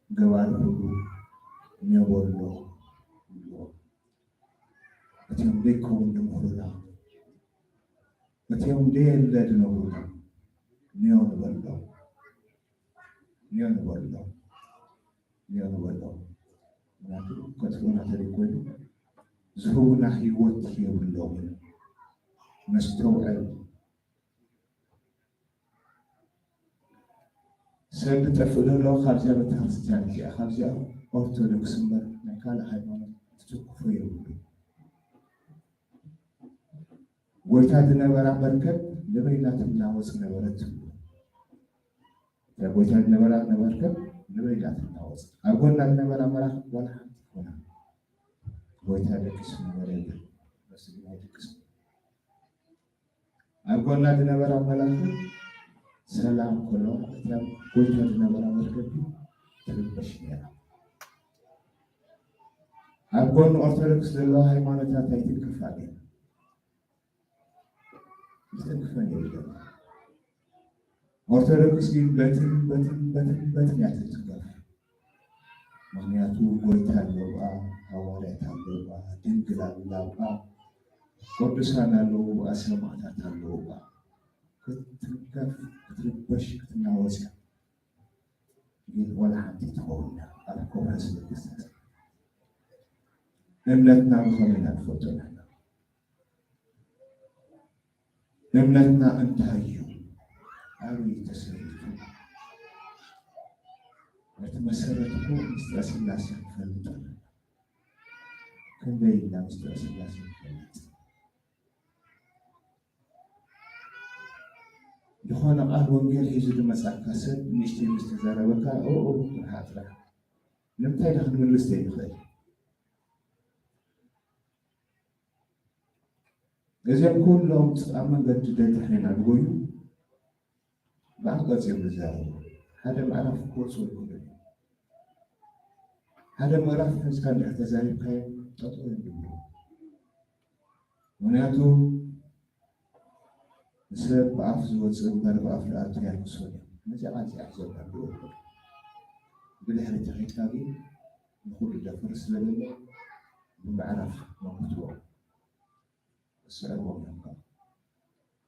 ገባሪ ኩሉ ኒዮ በሎ ይብልዎ። እቲኦም ደይከውን ድምኹርና፣ እቲኦም ደየለ ድነብሩና ኒዮ ንበሎ፣ ኒዮ ንበሎ፣ ኒዮ ንበሎ። ምክንያቱ ከጥፍኡና ተደይኮይኑ ዝህቡና ህይወት የብሎምን። ነስተውዕል። ሰብ ዝጠፍእ ዘሎ ካብዚኣ ቤተክርስትያን እዚኣ፣ ካብዚኣ ኦርቶዶክስ እምበር ናይ ካልእ ሃይማኖት ትትኩፎ የብሉ። ጎይታ ዝነበራ መርከብ ንበይና ትናወጽ ነበረት ትብሉ። እታ ጎይታ ዝነበራ መርከብ ንበይና ትናወጽ። ኣብ ጎና ዝነበራ መራኽብ ዋላ ሓንቲ ይኮና። ጎይታ ደቂሱ ነበረ ይብል። በስጋ ኣይደቅስን። ኣብ ጎና ዝነበራ መላእኽቲ ሰላም ክብላ፣ እታ ጎይታ ዝነበራ መርከብ ግን ትርበሽ ነይራ። ኣብ ጎኒ ኦርቶዶክስ ዘለዋ ሃይማኖታት ኣይትንክፋ ግን ዝትንክፈን የብለን። ኦርቶዶክስ ግን በትን በትን በትን በትን እያ ትትንከፍ። ምክንያቱ ጎይታ ኣለዋ፣ ሃዋርያት ኣለዋ፣ ድንግል ኣለዋ፣ ቅዱሳን ኣለዋ፣ ሰማዕታት ኣለዋ። ክትትንከፍ፣ ክትርበሽ፣ ክትናወጽ እያ። ግን ወላ ሓንቲ ትኸውን እያ ኣብ ኮንፈረንስ ቅድስት። እምነትና ብኸመይ ኢና ንፈልጦ ንሕና? እምነትና እንታይ እዩ? ኣበይ እዩ ተሰሪቱ? እቲ መሰረት እኮ ምስጢረ ስላሴ ክንፈልጥ ኣለና። ክንደይ ኢልና ምስጢረ ስላሴ ንፈልጥ? ዝኾነ ቃል ወንጌል ሒዙ ዝመጻካ ሰብ ንእሽተይ ምስ ተዛረበካ፣ ኦ፣ ኦ፣ ጥራሕ ጥራሕ። ንምንታይ ኢና ክንምልስ ዘይንኽእል? እዚኦም ኩሎም ኣብ መንገዲ ደድሕሬና ዝጎዩ ብዓንቀጽ እዮም ዝዛረቡ። ሓደ ምዕራፍ ክወጹ ኣይክእሉን እዮም። ሓደ ምዕራፍ ሒዝካ እንድሕር ተዛሪብካዮም ጠጠው እዮም ዝብሉ። ምክንያቱ ንሰብ ብኣፍ ዝወጽእ እምበር ብኣፍ ዝኣቱ ኣይኮነን። ነዚ ቃል እዚኣ ሒዞም ከንብቡ። ብድሕሪት ከይድካ ግን ንኹሉ ደፍር ስለ ዘሎ ብምዕራፍ መክትዎ። ክስዕርዎም እዮም።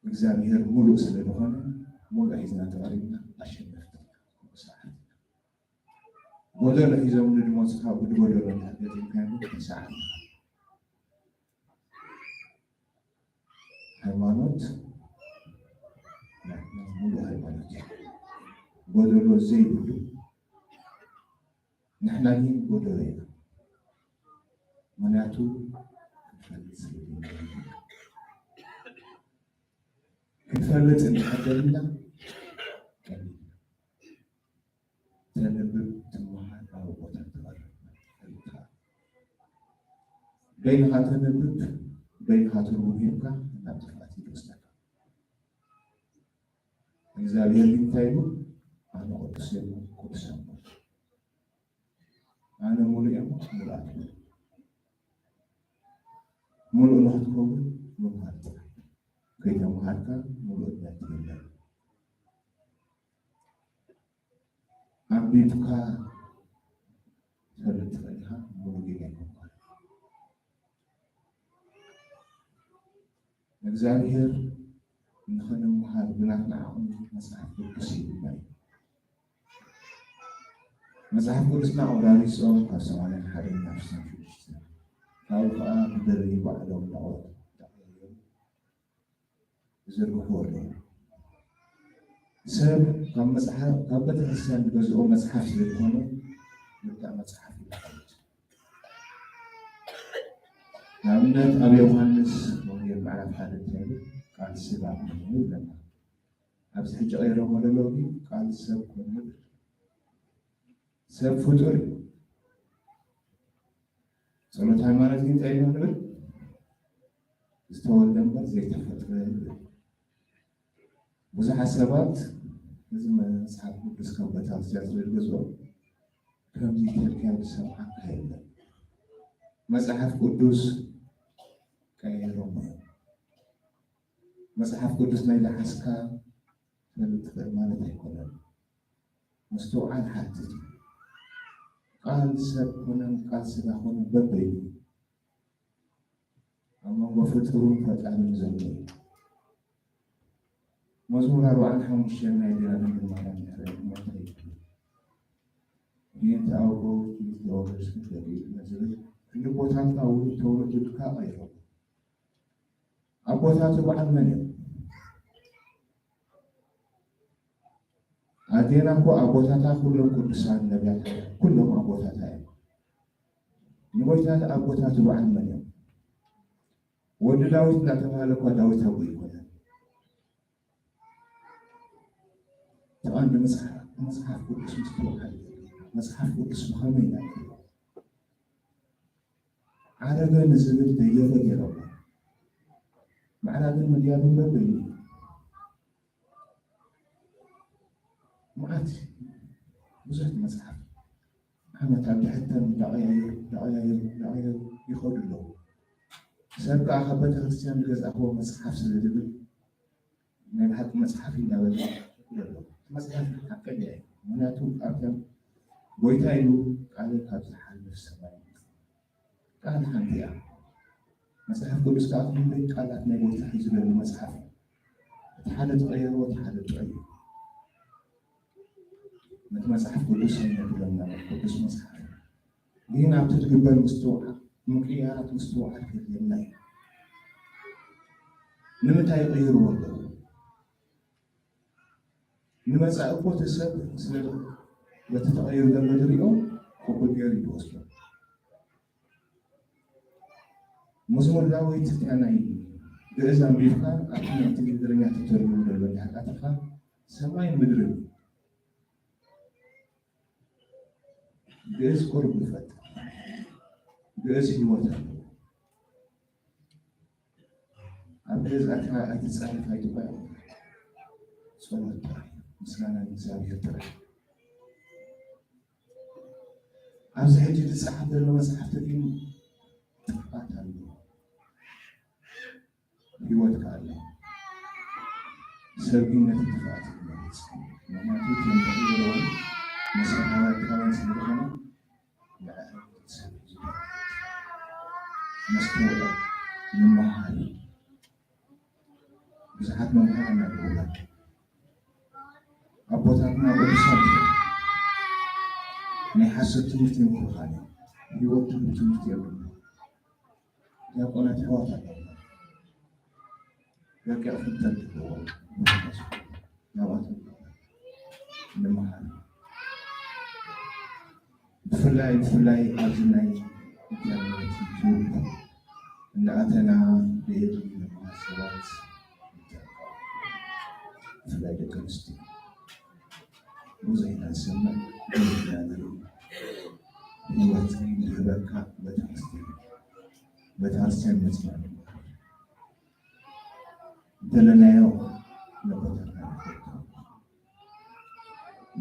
እግዚኣብሔር ሙሉእ ስለ ዝኾነ ሙሉእ ሒዝና ተቐሪብና ኣሸነፍቲ ኢና። ሰዓት ኢና። ጎደሎ ሒዞም ንድመፁ ካብ ብጎደሎ እንድሕር ገጢምካዮም ግን ተሰዓር ኢኻ። ሃይማኖት ናትና ሙሉእ ሃይማኖት እዩ። ጎደሎ ዘይብሉ ናይን ጎደሎ ኢና። ምኽንያቱ ክንፈልጥ ስለ ዘይንደሊ። ክንፈልጥ እንድሕር ደሊና ቀሊል እዩ። ተንብብ፣ ትመሃር፣ ኣብ ቦታ ትቐርብ። በይንኻ ተንብብ፣ በይንኻ ትርጉም ሂብካ ናብ ጥፍኣት እዩ ዝወስደካ። እግዚኣብሔር ግን እንታይ ኢሉ? ኣነ ቅዱስ እየ፣ ቅዱሳን በሉ። ኣነ ሙሉእ እየ፣ ሙሉኣት በሉ። ሙሉእ ንኽትከውን ምምሃር ጥራሕ። ከይተምሃርካ ሙሉእነት የለን። ኣንቢብካ ትፈልጥ ትኽእል ኢኻ፣ ሙሉእ ግን ኣይኮንካን። እግዚኣብሔር ንኽንምሃር ብናትና ዓቕሚ መጽሓፍ ቅዱስ ሂቡና እዩ። መጽሓፍ ቅዱስና ቆራሪጾም ካብ ሰማንያን ሓደን ናብ ስሳን ሽዱሽተን፣ ካብኡ ከኣ ብደለዩ ባዕሎም እናወጡ እናቐየሩ ይዝርግሕዎ ኣለዉ። ሰብ ካብ መጽሓፍ፣ ካብ ቤተክርስትያን ዝገዝኦ መጽሓፍ ስለ ዝኾነ፣ ልክዕ መጽሓፍ እዩ ማለት እዩ። ንኣብነት ኣብ ዮሃንስ ወንጌል ምዕራፍ ሓደ እንታይ ይብል? ቃል ስጋ ኮይኑ ይብለና። ኣብዚ ሕጂ ቀይሮሞ ዘለዉ ግን ቃል ሰብ ኮይኑ ይብል። ሰብ ፍጡር እዩ። ጸሎት ሃይማኖት ግን እንታይ ኢና ንብል? ዝተወልደ እምበር ዘይተፈጥረ ንብል። ብዙሓት ሰባት እዚ መጽሓፍ ቅዱስ ካብ ቤተክርስትያን ስለ ዝገዝኦ፣ ከምዚ ኢልካ ዝሰምዓካ የለን። መጽሓፍ ቅዱስ ቀይሮሞ እዮም። መጽሓፍ ቅዱስ ናይ ዝሓዝካ ትፈልጥ ትኽእል ማለት ኣይኮነን። ምስትውዓል ሓትት እዩ። ቃል ሰብ ኮነን ቃል ስጋ ኮነን በበይኑ ኣብ መንጎ ፍጡርን ፈጣርን ዘሎ እዩ። መዝሙር ኣርባዓን ሓሙሽተን ናይ ኣዴና ድንግል ማርያም ምሕረት እንታይ ይብል? ይህን ተኣውቆ ይተወለድ ስደት ይብል ዝብል ክንዲ ቦታትና ውሉድ ተወለዱ ድካ ቀይሮም። ኣቦታቱ በዓል መን እዮም? ኣዴና እኮ ኣቦታታ ኩሎም ቅዱሳን ነቢያት ኩሎም ኣቦታታ እዮም። ንጎይታ ኣቦታቱ በዓል መን እዮም? ወዲ ዳዊት እናተባህለ እኳ ዳዊት ኣቦ ይኮነ። ተቐንዲ መጽሓፍ፣ መጽሓፍ ቅዱስ ምስትውዓል። መጽሓፍ ቅዱስ ብኸመይ ኢና ንሪኦ? ዓረገ ንዝብል ደየበ ገይሮሞ። ማዕራግን ምድያብን በበይኑ። መዓት ብዙሕ መጽሓፍ ዓመት ኣብ ድሕተን እንዳቐያየሩ፣ እንዳቐያየሩ፣ እንዳቐያየሩ ይኸዱ ኣለዉ። ሰብ ከኣ ካብ ቤተክርስትያን ዝገዛእክዎ መጽሓፍ ስለ ዝብል ናይ ብሓቂ መጽሓፍ እዩ እንዳበለ ይኸዱ ኣለዉ። መጽሓፍ ሓቀኛ እዩ። ምኽንያቱ ኣብተን ጎይታ ኢሉ ቃለ ካብ ዝሓልፍ ሰማይ ቃል ሓንቲ እያ። መጽሓፍ ቅዱስ ከኣ ክንደይ ቃላት ናይ ጎይታ ሒዙ ዘሎ መጽሓፍ እዩ። እቲ ሓደ ትቐይርዎ፣ እቲ ሓደ ጥዑይ እዩ። ነቲ መጽሓፍ ቅዱስ ኣይነብለና፣ ቅዱስ መጽሓፍ እዩ። ግን ኣብቲ ዝግበር ምስትውዓል፣ ምቅያራት ምስትውዓል ከድልየና እዩ። ንምንታይ ይቕይርዎ ኣለዉ? ንመጻኢ እኮ እቲ ሰብ ስለ በቲ ተቐይሩ ዘሎ ዝሪኦ ቅቡል ገይሩ እዩ ዝወስዶ። መዝሙር ዳዊት እቲኣ ናይ ግእዝ ኣንቢብካ ኣብቲ ናይ ትግርኛ ተተርጉሙ ዘሎ እንድሕር ኣቲኻ ሰማይን ምድርን እዩ። ግእዝ ቁሩብ ይፈጥር። ግእዝ ህይወት ኣለዎ። ኣብ ገዛእካ ኣይትጻረፍ ኣይትባል። ጸሎት ጥራሕ፣ ምስጋና ንእግዚኣብሔር ጥራሕ። ኣብዚ ሕጂ ዝጸሓፍ ዘሎ መጽሓፍቲ ግን ጥፍኣት ኣለዎ። ህይወት ከኣ ኣሎ። ሰብ ግን ነቲ ጥፍኣት ይመርጽ። ምኽንያቱ እቲ ንሕና ዘለዎን መሰረታዊ ጥፍኣት ስለ ዝኾነ፣ ንዕረፍ ሰብ እዩ። ነስተውዕል፣ ንመሃር። ብዙሓት መምሃራን ኣለዉና። ኣቦታትና ቅዱሳት ናይ ሓሶት ትምህርቲ ይምክሩኻን እዮም። ህይወት ትምህርቲ የብሉን። ዲያቆናት ኣሕዋት ኣለዉና። ረቂቕ ፍልጠት ኣለዎም። ናብኣቶም ንመሃር። ብፍላይ ብፍላይ ኣብዚ ናይ ኢንተርኔት ዩቱብ እናኣተና ብኤድን ሰባት ብፍላይ ደቂ ኣንስትዮ ብዙሕ ኢና ንሰምዕ፣ ብዙሕ ኢና ንርኢ። ህይወት ዝህበካ ቤተክርስትያን፣ ቤተክርስትያን መፂና ንመሃር። እንተለናዮ ነቦታትና ንፈልጦ።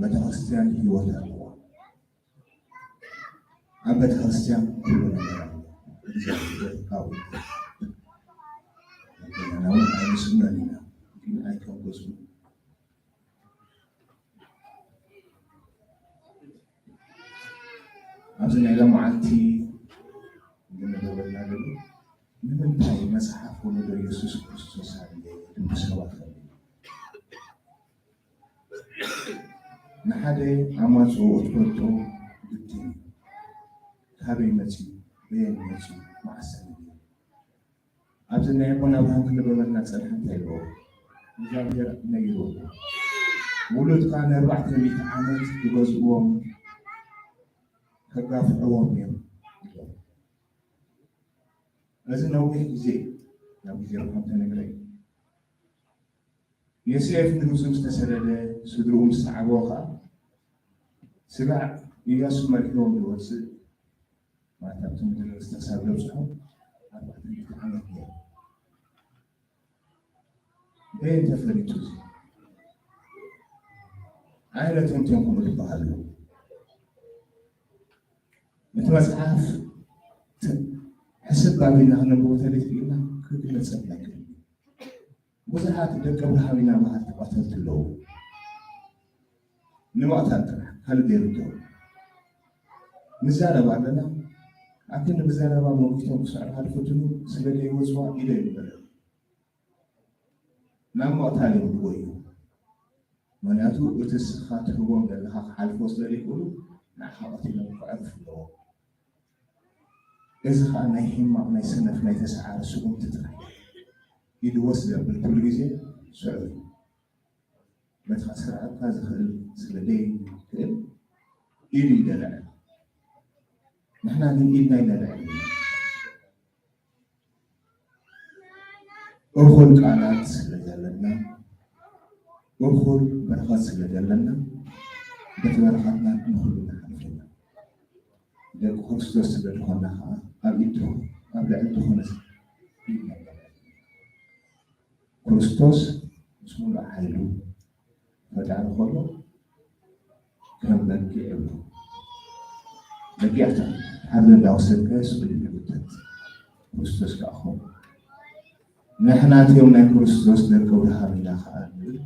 ቤተክርስትያን ህይወት ኣለዋ። ኣብ ቤተክርስትያን ኩሉ ነገር ኣሎ። እግዚኣብሔር ካብኡ እዩ። ገና እውን ኣይንስእኖን ኢና፣ ግን ኣይተንኮስኩን። ኣብዚ ናይ ሎማዓንቲ እንግነበረና ዘሎ ንምንታይ መጽሓፍ ወለዶ የሱስ ክርስቶስ ኣድለየ ዝብሉ ሰባት ኣለዉ። ንሓደ ኣማጽኡ ክትፈልጦ ግድን እዩ። ካበይ መጺኡ? በየን መጺኡ? መዓስ ሰሚዑ? ኣብዚ ናይ ኣቦና ኣብርሃም ክንበበልና ጸንሐ እንታይ ኣለዎ? እግዚኣብሔር ነጊርዎ ኣሎ። ውሉድካ ንኣርባዕተ ሚእቲ ዓመት ክገዝእዎም ከጋፍዕዎም እዮም ኢሎም። እዚ ነዊሕ ግዜ እዩ። ናብ ግዜ ኣብርሃም ተነግረ እዩ። ዮሴፍ ንግብጺ ምስ ተሰደደ፣ ስድርኡ ምስ ሰዓብዎ ኸኣ፣ ስጋዕ ኢያሱ መሪሕዎም ዝወጽእ፣ ማለት ኣብቲ ምድሪ ርስቲ ክሳብ ዘብጽሖ ኣርባዕተ ሚእቲ ዓመት ገይሩ። በየን ተፈሊጡ እዚ? ኣየነቶም እዮም ከምኡ ዝበሃሉ? እቲ መጽሓፍ ት-፣ ሕስብ ኣቢልና ክነንብቦ እንተዘይክኢልና ክግለጸልና ኣይክእልን እዩ። ብዙሓት ደቂ ኣብርሃም ኢና በሃልቲ ቀተልቲ ኣለዉ። ንምቕታል ጥራሕ፣ ካልእ ዘይርድኦም። ንዛረብ ኣለና፣ ኣክንዲ ብዘረባ መጒቶም ክስዕሩኻ ዝፍትኑ ስለ ዘይወጽዋ ኢደ ይበለ። ናብ ምቕታል እዮም ዝጎዩ። ምኽንያቱ እቲ እስኻ ትህቦም ዘለኻ ክሓልፎ ስለ ዘይክእሉ ንዓኻ ቀቲሎም ከዕርፉ ኣለዎም። እዚ ኸኣ ናይ ሕማቕ፣ ናይ ሰነፍ፣ ናይ ተሰዓሪ ስጉምቲ ጥራይ እዩ። ኢዱ ወስ ዘብል ኩሉ ግዜ ስዑር እዩ። በቲ ከስርዓካ ዝኽእል ስለ ዘይክእል ኢዱ እዩ ዘልዕል። ንሕና ግን ኢድና ኣይነልዕልን። እኹል ቃላት ስለ ዘለና፣ እኹል በረኸት ስለ ዘለና፣ በቲ በረኸትና ንኹሉ ንሓልፍ ኢና። ደቂ ክርስቶስ ስለ ዝኾንና ኸዓ ኣብ ኢድ ድኹ-፣ ኣብ ልዕሊ ድኹነ ኢድና ኣይነልዕልን። ክርስቶስ ምስ ሙሉእ ሓይሉ ፈጣሪ ከሎ ከም በጊዕ ይብሎ። በጊዕ ሓርዲ እንዳወሰድካ ስቕ ኢሉ ይጉተት። ክርስቶስ ከኣ ከምኡ። ንሕና እቲኦም ናይ ክርስቶስ ደቂ ኣብርሃም ኢና ከኣ ንብል፣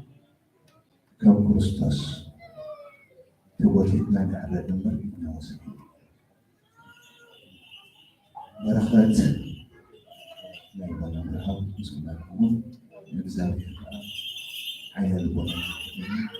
ከም ክርስቶስ ተጎቲትና ንሕረድ እምበር ኢድና ወሰድና። በረኸት ናይ ኣቦና ኣብርሃም ምስ ኩላትኩም፣ ንእግዚኣብሔር ከኣ ዓይነ ልቦና ይክፈተልና።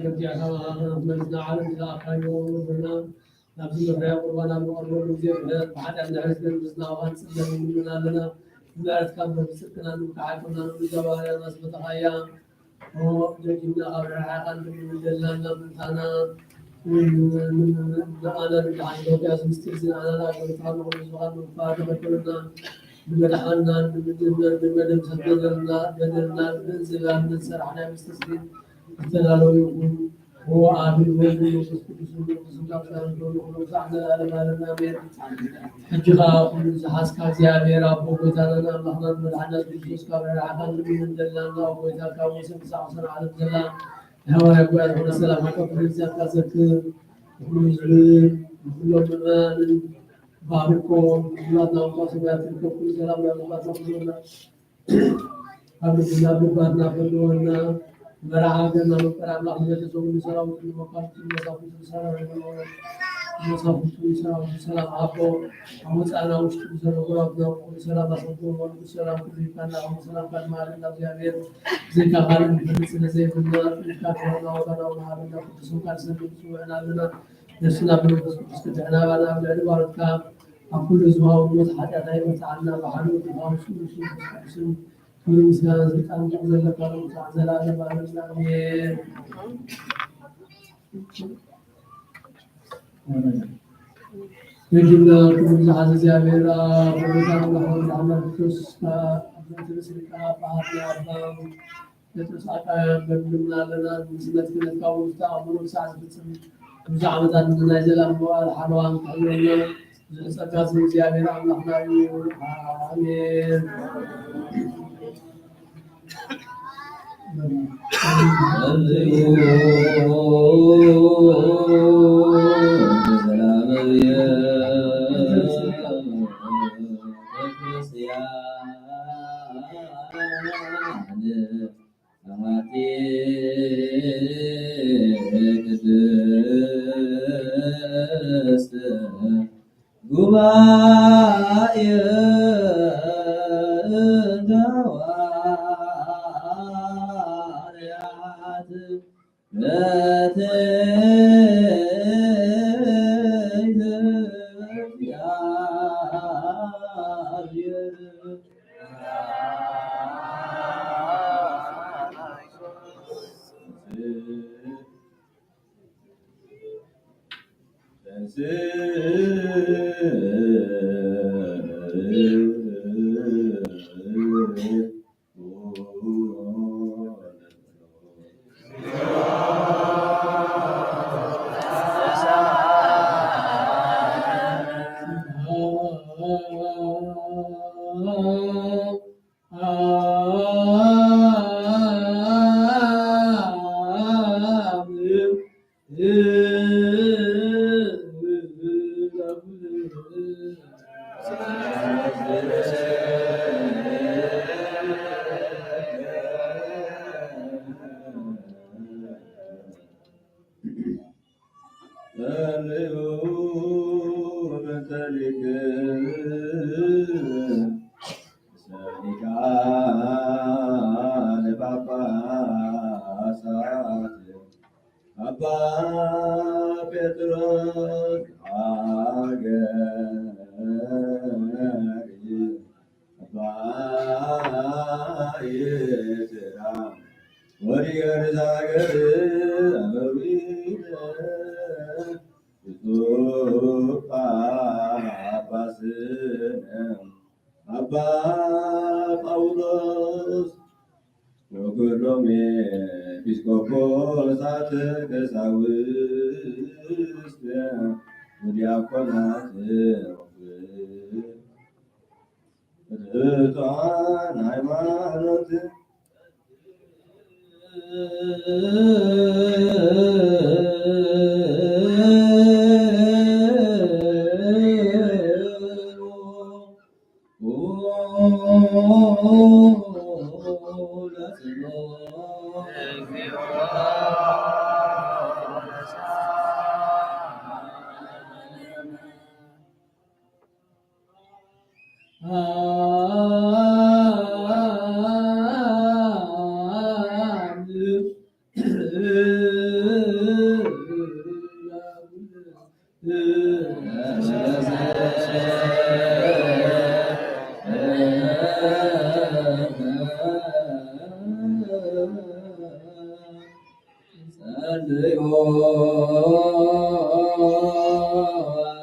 ገዚእካ መኻኽር መሊስና ዓለም ዝለኣኻዮ ወንበርና ናብዚ መፍረያ ቁርባን ኣብ ንቐርበሉ ግዜ ምሕረት ብሓጢኣት እንድሕር ዝገድፍ ዝናውኻን ጽገን ንልምን ኣለና። ብምሕረትካ እምበር ብጽድቅና ንምክሓል ኣይኮናን። እዛ ባህርያና ዝፈተኻያ ደጊምና ካብ ርሕራሕካ እንድምንደልና እናመንታና ንኣና ንድሓን ኢሎካ እዚ ምስጢር እዚ ንኣና ንኣገልግሎትካ ንኹሉ ዝባን ንምክፋል ተኸተሉና። ንመድሓንናን ንምድህናን ንመደምሰስ በደልና በደልና ብገንዘብና ንዝሰራሕናዮ ምስጢር እዚ ዝተላለወ ይኹን። ወአብ ወልድ መንፈስ ቅዱስ መንፈስ ቅዱስ ካብ ሰላም ንኩሉ ክሳዕ ዘላለም ዓለም ኣሜን። ሕጂ ኸዓ ኩሉ ዝሓዝካ እግዚኣብሔር ኣቦ ጎይታናን ኣምላኽናን መድሓና ክርስቶስ ካብ ርሕራሕካ ንልምን ንደልና። ኣብ ጎይታ ካብ ወሰን ክሳዕ ወሰን ዓለም ዘላ ናይ ሃዋርያ ጉባኤ ዝኾነ ሰላም ሓቀፍ እግዚኣብካ ዘክር። ንኩሉ ህዝቢ ንኩሎም ምእመናንን ባርኮም። ኩላትና እንኳ ሰማያት ትርከብ ኩሉ ሰላም ናብ ልባትና ክህልወና ካብ ልብና ኣብ ልባትና ክህልወና። መርዓ ሃገርና መፍቀር ኣምላኽ ንቤተሰቡ ንሰራዊቱ ንመኳንንቱ ንመሳፍንቱ ንሰራዊቱ ንሰራዊቱ ሰላም ሃቦ። ኣብ ወፃእና ውሽጢ ንዘሎ ጎረባብትና ኩሉ ሰላም ኣሰግቦ። ሰላም ኩሉ ይካና። ሰላም ካልማልን እግዚኣብሔር ዘይካ ካልእ ንፈልጥ ስለ ዘይብልና ኢልካ ክብርና ወጋና ወናሃብና ቅዱስን ቃል ሰንዱ ዝፅውዕና ኣለና። ነፍስና ብመንፈስ ቅዱስ ክድሕና ባና ኣብ ልዕሊ ባሮትካ ኣብ ኩሉ ዝሃው ሞት ሓጢኣት ኣይመርትዓልና። ብሓሉ ተፋውሱ ንሱ መንፈስ ቅዱስን ክብሪ ምስጋና ስልጣን ዘለካ ንጉስ ዘላለም ዓለም ኣሜን። ረጅምና ክብሪ ዝሓዘ እግዚኣብሔር ኣብ ጎይታ ኣምላኽ ወልድ ኣምላኽ ክርስቶስ ኣብ ዘንተ ርእሲ ሊቃነ ጳጳሳት ኣባ ጴጥሮስ ኣቃውያን በድልና ኣለና። ንስነት ክህነትካ እውን ዝተኣምሮ ክሳዕ ዝፍጽም ብዙሕ ዓመታት ናይ ዘላለም መዋዕል ሓለዋን ክሕልወና ዝጸጋ ስም እግዚኣብሔር ኣምላኽና እዩ። ኣሜን። ጉባኤ እንደ ሃዋርያት በትእዛዝ ሊቃነ ጳጳሳት ኣባ ጴጥሮስ ሃገር፣ ኣባ ኤርትራ ወዲገር ዛገር ኣበዊነ ብፁዕ ጳጳስነ ኣባ ጳውሎስ ወኩሎም ኤጲስቆጶሳት ቀሳውስት ወዲያቆናት ርቱዓን ሃይማኖት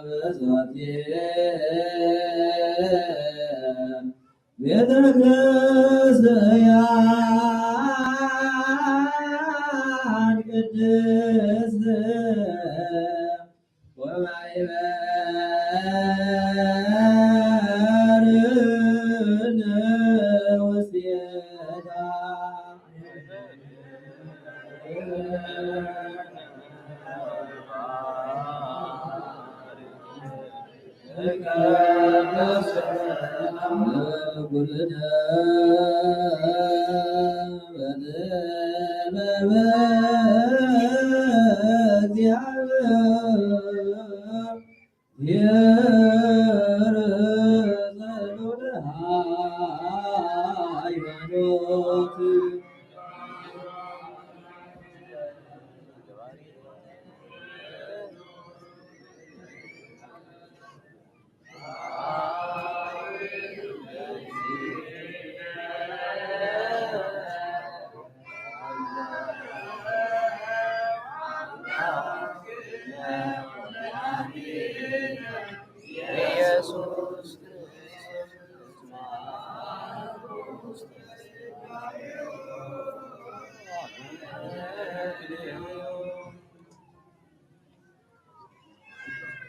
በዛቲ ቤተ ክርስቲያን ቅድስት ወማይበርን ውስቴታ።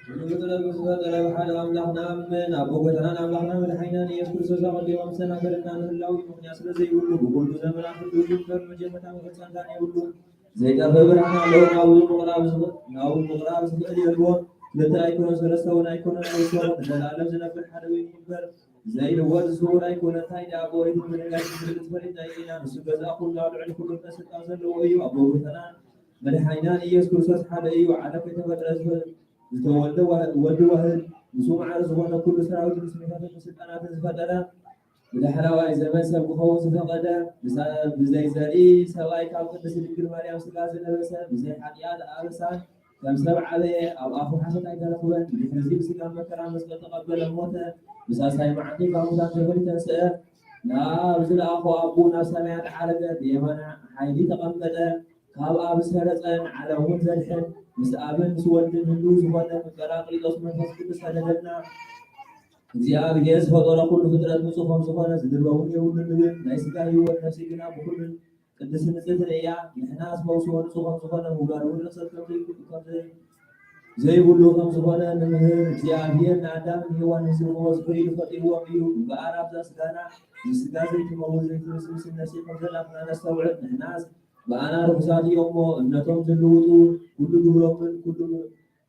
ኩሉ ፍጥረት ምስ ፈጠረ ብሓደ ኣምላኽ ንኣምን። ኣቦ ጎይታናን ኣምላኽና መድሓኒናን ኢየሱስ ክርስቶስ ኣቐዲሞም መሰናኸልና ንህላዊ ምኽንያት ስለ ዘይብሉ፣ ብኹሉ ዘመናት ህልው እዩ እምበር መጀመርታ መፈጸምታን የብሉን። ዘይጠፍእ ብርሃን ኣለዎ። ናብኡ ምቕራብ ዝኽእል፣ ናብኡ ምቕራብ ዝኽእል የልቦን። ክልተ ኣይኮነን፣ ሰለስተ እውን ኣይኮነን፣ ኣይኮነን። ንዘለኣለም ዝነብር ሓደ እዩ እምበር ዘይልወጥ ስውር ኣይኮነን። እንታይ ደኣ ብኦሪት ብነቢያት ብዝብል ትፈልጥ ናይ ኢና። ንሱ ገዛእ ኩሉ ኣብ ልዕሊ ኩሉ ፍጥረት ስልጣን ዘለዎ እዩ። ኣቦ ጎይታናን መድሓኒናን ኢየሱስ ክርስቶስ ሓደ እዩ። ዓለም ከይተፈጥረ ዝፈ-፣ ዝተወልደ ዋህ-፣ ወዲ ዋህድ፣ ምስኡ ማዕረ ዝኾነ ኩሉ ሰራዊትን ስሜታትን ስልጣናትን ዝፈጠረ፣ ብዳሕረዋይ ዘመን ሰብ ክኸውን ዝፈቐደ፣ ብሰ-፣ ብዘይ ዘርኢ ሰብኣይ ካብ ቅድስት ድንግል ማርያም ስጋ ዝለበሰ፣ ብዘይ ሓጢኣት ኣበሳን ከም ሰብ ዓበየ፣ ኣብ ኣፉ ሓሶት ኣይተረኽበን። ብድሕሪ እዚ ብስጋ መከራ መስቀል ተቐበለ፣ ሞተ። ብሳልሳይ መዓልቲ ካብ ሙታን ተፈልዩ ተንስአ። ናብ ዝለኣኾ ኣቦኡ ናብ ሰማያት ዓረገ፣ ብየማና ሓይሊ ተቐመጠ። ካብ ኣብ ዝሰረጸን ዓለም እውን ዘድሕን፣ ምስ ኣብን ምስ ወልድን ህልው ዝኾነ ጳራቅሊጦስ መንፈስ ቅዱስ ሰደደልና። እግዚኣብሔር ዝፈጠሮ ኩሉ ፍጥረት ንጹህ ከም ዝኾነ ዝድርበ እውን የብሉን ንብል። ናይ ስጋ ህይወት፣ ነፍሲ ግና ብኹሉን ቅድስት ንጽሕትን እያ። ንሕናስ መውስቦ ንጹህ ከም ዝኾነ ምግባር እውን ርኽሰት ከም ዘይብሉ፣ ከም ዘይ-፣ ዘይብሉ ከም ዝኾነ ንምህር። እግዚኣብሔር ንኣዳምን ሄዋንን ዝህብዎ ዝኽሪ ኢሉ ፈጢርዎም እዩ። እምበኣር ኣብዛ ስጋና፣ ንስጋ ዘይትመውት ዘይትብስብስን ነፍሲ ከም ዘላትና ነስተውዕል። ንሕናስ ብኣና ርኹሳት እዮም እሞ፣ እምነቶም ዝልውጡ፣ ኩሉ ግብሮምን ኩሉ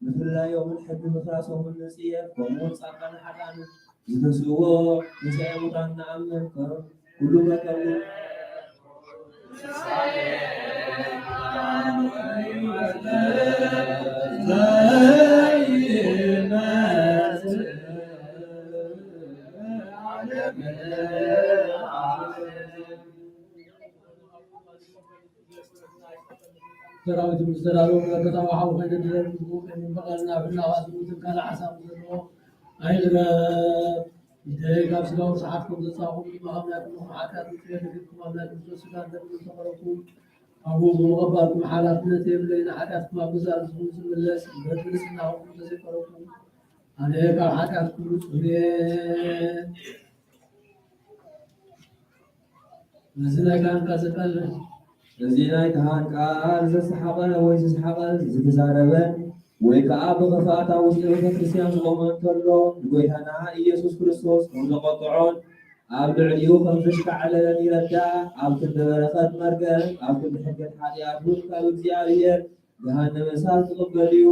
ምፍላዮምን ሕጊ ምፍራሶምን ንጽየፍ። ከምኡውን ጻድቃን ሓጥኣን ዝተስእዎ ትንሳኤ ሙታን ንኣምን። ከም ኩሉ መከሩ ሰራዊት ምስ ዘራረቡ መለከታዊ ሓዊ ከይገደለ፣ ንግቡእ ከይምንበቐልና፣ ብናዋ ዝሙትን ካልእ ሓሳብ ዘለዎ ኣይግረፍ። ኢደይ ካብ ስጋዊ ሰሓት ከም ዘጻኹም፣ ድማ ካብ ናይ ኩልኹም ሓጢኣት ንጽሬ ተገድኩም፣ ኣብ ናይ ክርስቶስ ስጋን ደምን ዝተቐረብኩም፣ ኣብኡ ብምቕባልኩም ሓላፍነት የብለይ። ንሓጢኣትኩም ኣብ ገዛእ ርእስኹም ዝምለስ በትሪ ስናኹም እንተዘይቀረብኩም፣ ኣነ ካብ ሓጢኣት ኩሉ ጽሩየ። እዚ ናይ ካህን ቃል ዘቃልል። እዚ ናይ ካህን ቃል ዘሰሓቐ ወይ ዝሰሓቐ ዝተዛረበ ወይ ከኣ ብኽፍኣት ኣብ ውሽጢ ቤተ ክርስቲያን ዝቖመ እንተሎ፣ ንጎይታና ኢየሱስ ክርስቶስ ከም ዘቖጥዖን ኣብ ልዕሊኡ ከም ዘሽካዕለለን ይረዳእ። ኣብ ክንዲ በረኸት መርገም፣ ኣብ ክንዲ ሕድገት ሓጢኣት እውን ካብ እግዚኣብሔር ገሃነመ እሳት ዝቕበል እዩ።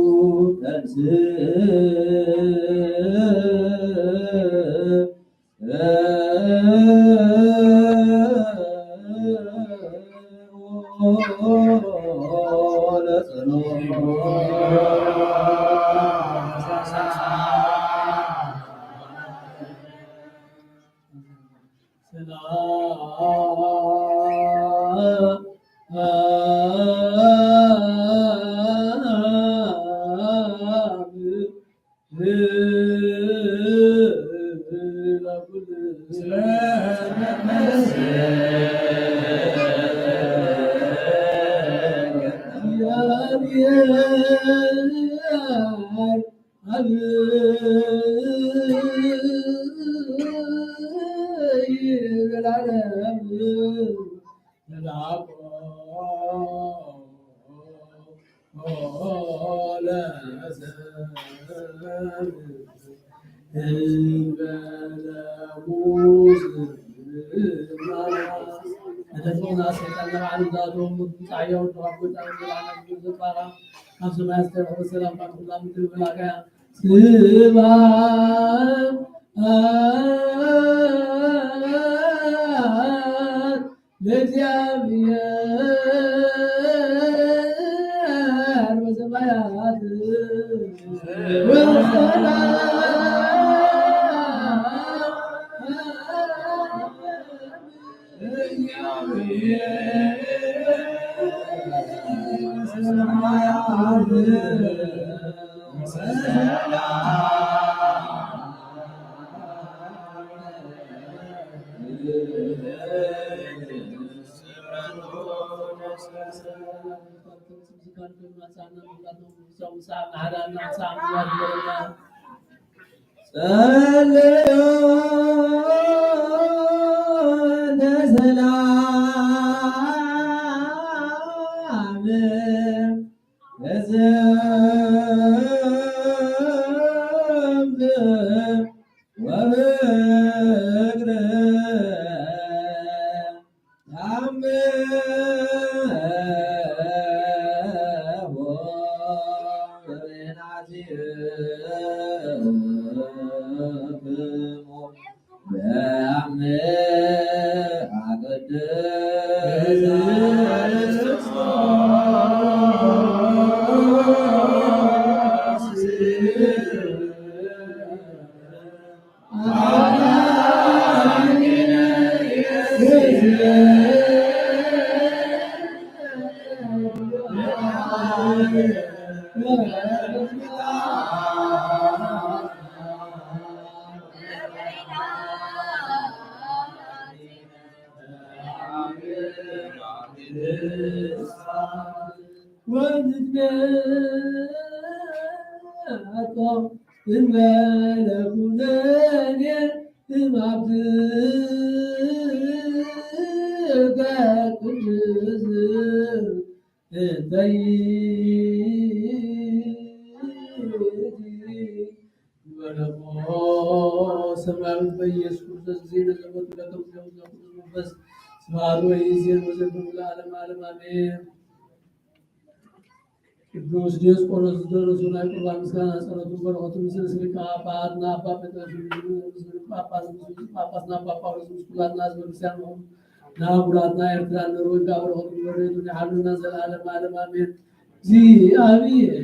ተንስእ። እተጽና ሰይጣን ንባዕሉ እንዳቶም ምጻዮ ካብ ጎይታ ንባዕሉ ዝባራ ካብ ሰማይ ዝተረኸበ ሰላምታ ኩላ ምድሪ መላእክያ ስብሐት ለእግዚኣብሔር በሰማያት ወሰላም ጸልዮ ለሰላም ለዘንብ ወፍቅር ታምሆ በአምሃ ቅድስት ወንትመጦ እንበለ ኩነኔ እምአብከ ቅድስ እንተ ይእቲ ወለሞ ሰማያዊት በኢየሱስ ክርስቶስ ጊዜ ለዘመቱ ለከም ዘመቱ ለኩሉ መንፈስ ስብሐት ወይእዜን ወዘልፈ ለዓለመ ዓለም አሜን። ቅዱስ ዲዮስቆሮስ ዝደረሱ ናይ ቁርባን ምስጋና ጸሎቱ በረከቱ ምስለ ስልካ አባትና አባ ጴጥሮስ ምስለ ጳጳስ ምስለ ጳጳስና አባ ጳውሎስ ምስ ኩላትና ህዝበ ክርስቲያን ናጉራትና ኤርትራ ንርወጋ በረኸቱ በረከቱ ይሓሉና ዘላለም ዓለም ኣሜን። እግዚኣብሔር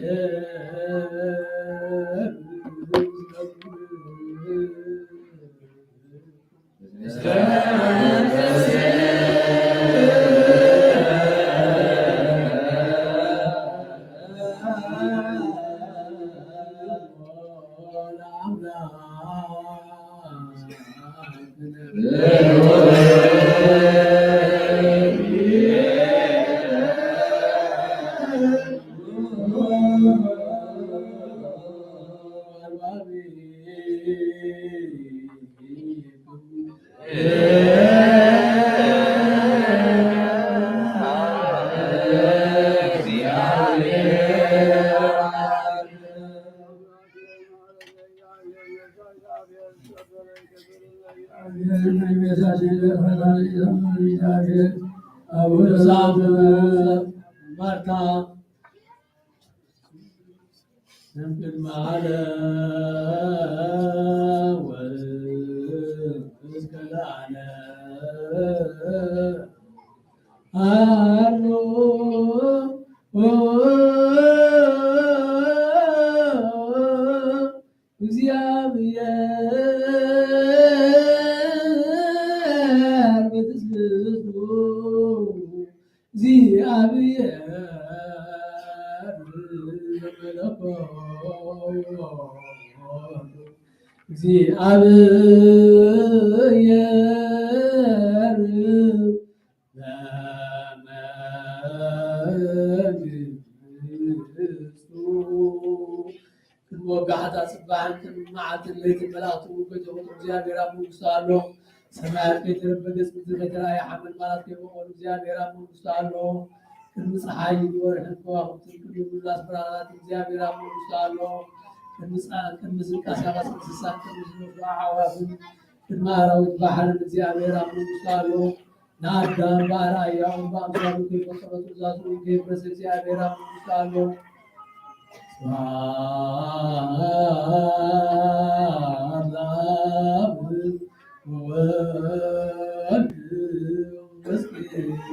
ማርታ እምቅድመ ዓለም ወእስከ ለዓለም። ሃሎ እግዚኣብሔር በትስብእቱ፣ እግዚኣብሔር በመለኮቱ፣ እግዚኣብሔር በመንግስቱ። ወጋሕታ ጽባሕን ቅድሚ መዓልትን ለይትን መላእኽቲ እውን ከይተቖጥሩ እግዚኣብሔር ኣብ መንግስቱ ኣሎ። ሰማያት ከይተረበ ገጽ ምድሪ ከይተራእየ ሓመልማላት ከይበቆሉ እግዚኣብሔር ኣብ መንግስቱ ኣሎ። ቅድሚ ፀሓይን ወርሕን ከዋኽብትን ቅድሚ ምምላስ ብርሃናት እግዚኣብሔር ኣብ መንግስቱ ኣሎ። ቅድሚ ፃ-፣ ቅድሚ ዝንቀሳቐስ እንስሳን ቅድሚ ዝነፍሩ ኣዕዋፍን ቅድሚ ኣራዊት ባሕርን እግዚኣብሔር ኣብ መንግስቱ ኣሎ። ንኣዳም ብኣርኣያኡን ብኣምሳሉን ከይፈጠሮ ትእዛዙ እውን ከየፍረሰ እግዚኣብሔር ኣብ መንግስቱ ኣሎ። ስብሐት ለአብ ወወልድ ወመንፈስ ቅዱስ።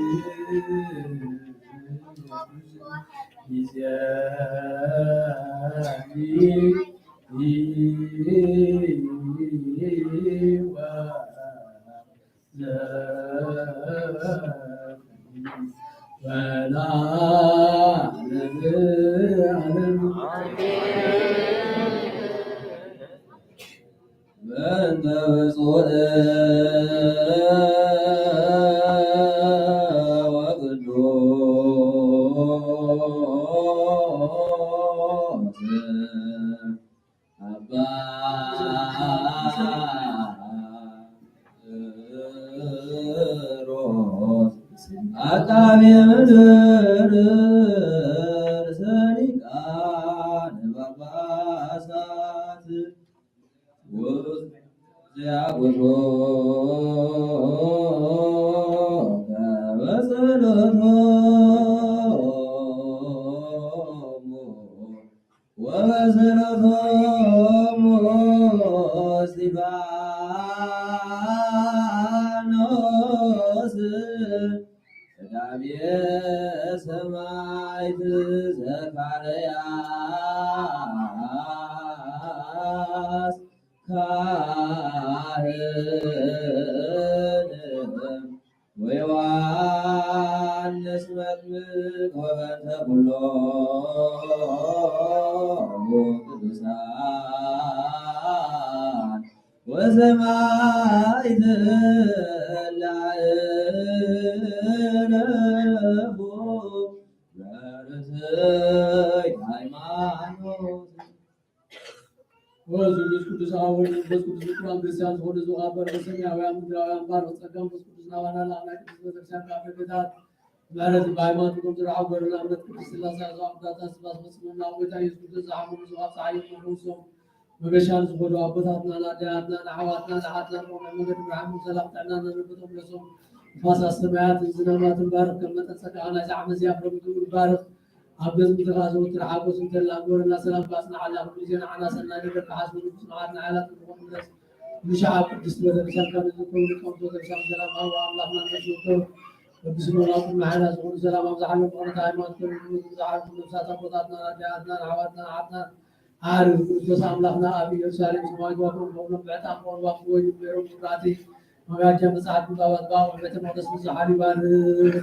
በእንተ ብፁዕ ወቅዱስ አባ ሮስ አቃቤ ምድር ርእሰ ሊቃነ ጳጳሳት ወዘያጎሾ በጸሎቶሙ ወበጸሎቶሙ እስጢፋኖስ ቀዳሜ ሰማዕት ዘካርያስ ካህን ወዮሐንስ መጥምቅ ወበእንተ ኩሎሙ ቅዱሳን ወሰማዕት ለዐረፉ በርእሰይ ሃይማኖት። ወዝሉስ ቅዱስ አብ ወልድ መንፈስ ቅዱስ ፍቁራን ክርስቲያን ዝኾኑ ዝኻበር ሰማያውያን ምድራውያን ባርኽ ጸጋ መንፈስ ቅዱስ ናባና ለኣምላክ ቅዱስ ቤተክርስቲያን ካብ ደገታት ምሕረት ብሃይማኖት ቁም ዝረዓው ገርና እምነት ቅድስት ስላሴ ኣዘዋብዳታ ስባስ ፈጽመና ጎይታ ኢየሱስ ክርስቶስ ዝሓመሙ ዝኻብ ፀሓይ መርውሶም መገሻ ንዝኸዱ ኣቦታትና ንኣደያትና ንኣሕዋትና ንሓትና ቆምዕ መገዲ ብርሃን ሰላም ጥዕና ነንብቶም ለሶም ንፋሳት ሰማያትን ዝናማትን ባርኽ ከም መጠን ጸጋኻ ናይዚ ዓመት እዚኣ ፍረ ምግቡ ባርኽ ኣብ ገጽ ምድርኻ ዘወትር ሓጎስ እንተላ ግበረና ሰላም ባጽናዓላ ኩሉ ግዜ ንዓና ሰናይ ነገር ክሓስቡ ንጹናት ንዓላት ንኾኑ ምለስ ምሻ ኣብ ቅድስት ቤተክርስቲያን ካብ ዝርከቡ ሊቃውንቲ ቤተክርስቲያን ሰላም ሃቡ ኣምላኽና ንመስወቶ በብስሞና ቅድሚ ሓይላ ዝኾኑ ሰላም ኣብዝሓሎም ብቕንታ ሃይማኖት ከሚሉ ብዙሓት ነብሳት ኣቦታትና ኣዲያትና ኣሕዋትና ኣሓትና ዓርብ ክርስቶስ ኣምላኽና ኣብ ኢየሩሳሌም ሰማይ ዋኮም ከብሎም ብዕጣን ቆርባብ ወይ ብዕሩብ ስራቲ መጋጃ መጽሓፍ ምንባባት ብኣቑሑ ቤተ መቕደስ ብዙሓን ይባርኽ።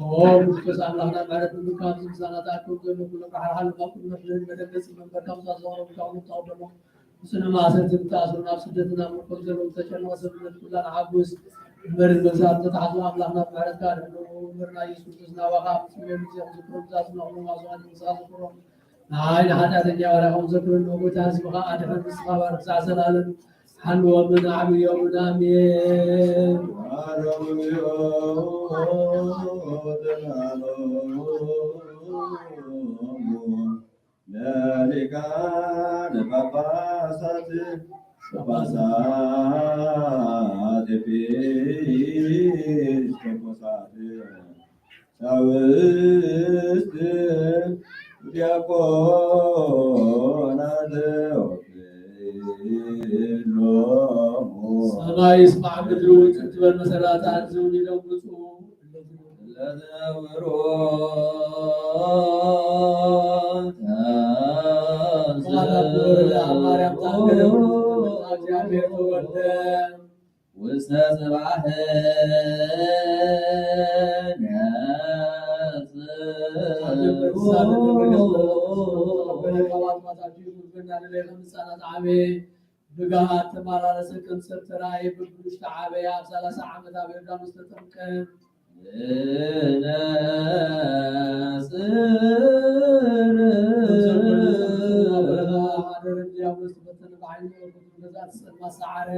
ኦ ክርስቶስ ኣምላኽና ምሕረት ንምርካብ ዝምሳና ተኣከቡ ዘሎ ኩሎም ራሕራሓሎም ኣብ ቅድመ ፍርህን መደንገጽ መንበርካ ምሳት ዘቕረቡ ካሁኑ ተቐበሎ። ብጽኑዕ ማእሰርቲ ዝተኣስሩ ናብ ስደትና ምርኮም ዘለዉ ዝተጨነቐ ሰብነት ኩላ ንሓጉስ። እምበሪ መግዛእቲ ተታሕዙ ኣምላኽና ብምሕረትካ ኣድሕኖ። እምበርና ኢየሱስ ክርስቶስ ናባኻ ኣብ ጽዮን ግዜ ክዝክሮም ዝኣስናቑሎም ኣስዋት ንስኻ ዝክሮም። ንዓይ ንሓጢኣተኛ ባርያኹም ዘክረኒ፣ ጎይታ ህዝብኻ ኣድሕን፣ ንስኻ ባርኽ ክሳዕ ዘላለም፣ ሓልዎምን ኣዕብዮምን። ኣሜን። ለሊቃነ ጳጳሳት ጳጳሳት ኤጲስቆጶሳት ቀሳውስት ዲያቆናት ወኪሎሙ። ሰማይ ይስማዕ ምድሪ ውጽእ ትበል መሰላታ፣ እዚ እውን ይደንግጹ። ለዘብሩ ማርያም ተወልደ። ውስተ ጽባሕ ነጽእ። ብግሃት ተመላለሰ፣ ከም ሰብ ተራእየ፣ በብዱሽ ተዓበየ፣ ኣብ ሠላሳ ዓመት ኣብ ዮርዳኖስ ተጠምቀ። ንነጽር። ወሰዓረ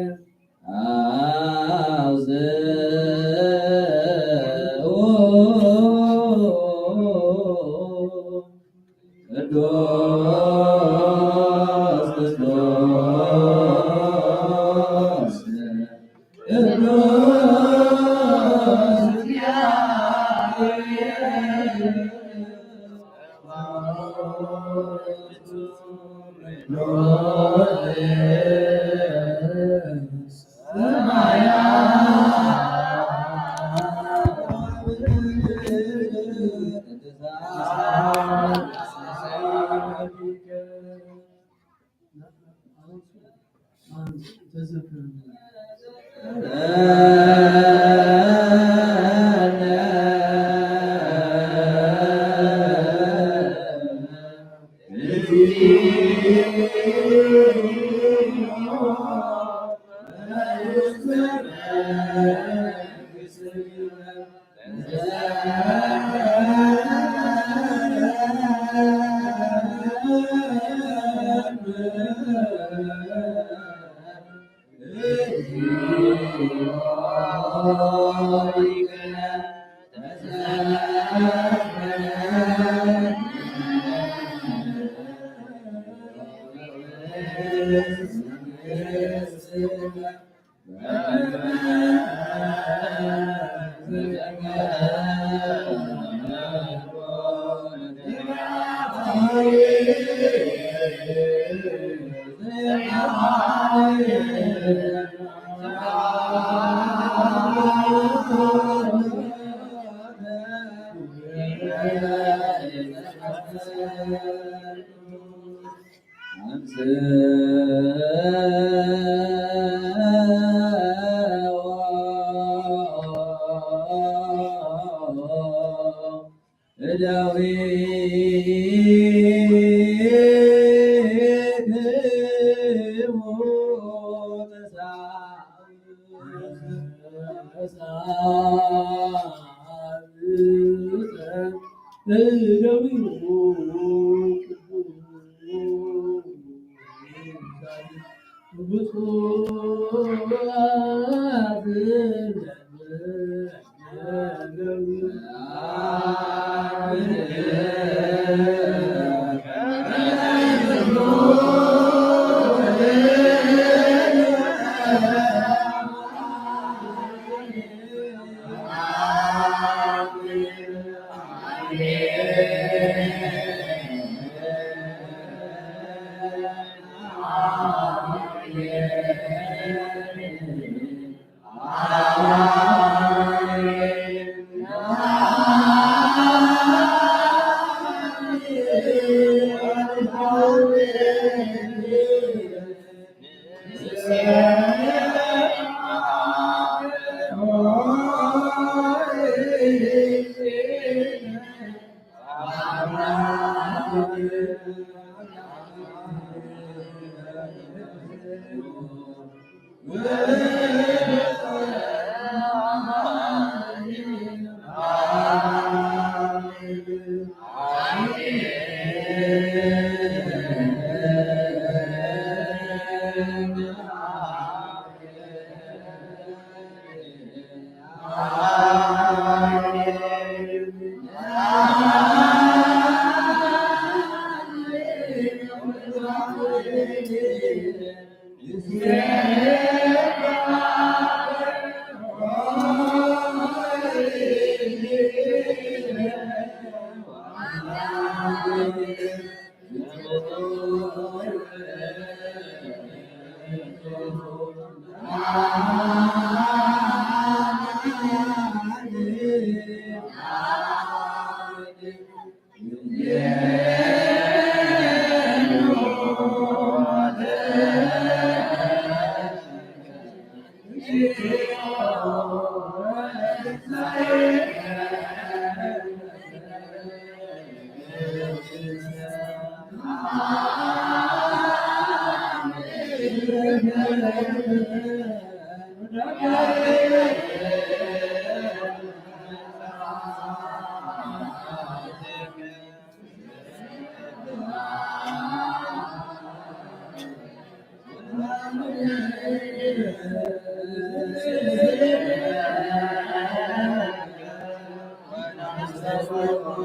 ወኩሉ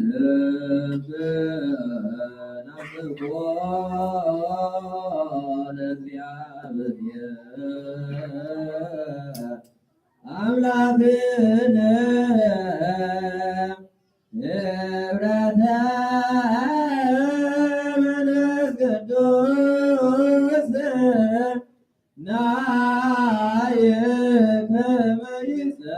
ልብ ናፍቆ ለእግዚአብሔር ኣምላክነ ክብረተ መንፈስ ቅዱስ ናየ ከመ ይጸግወነ።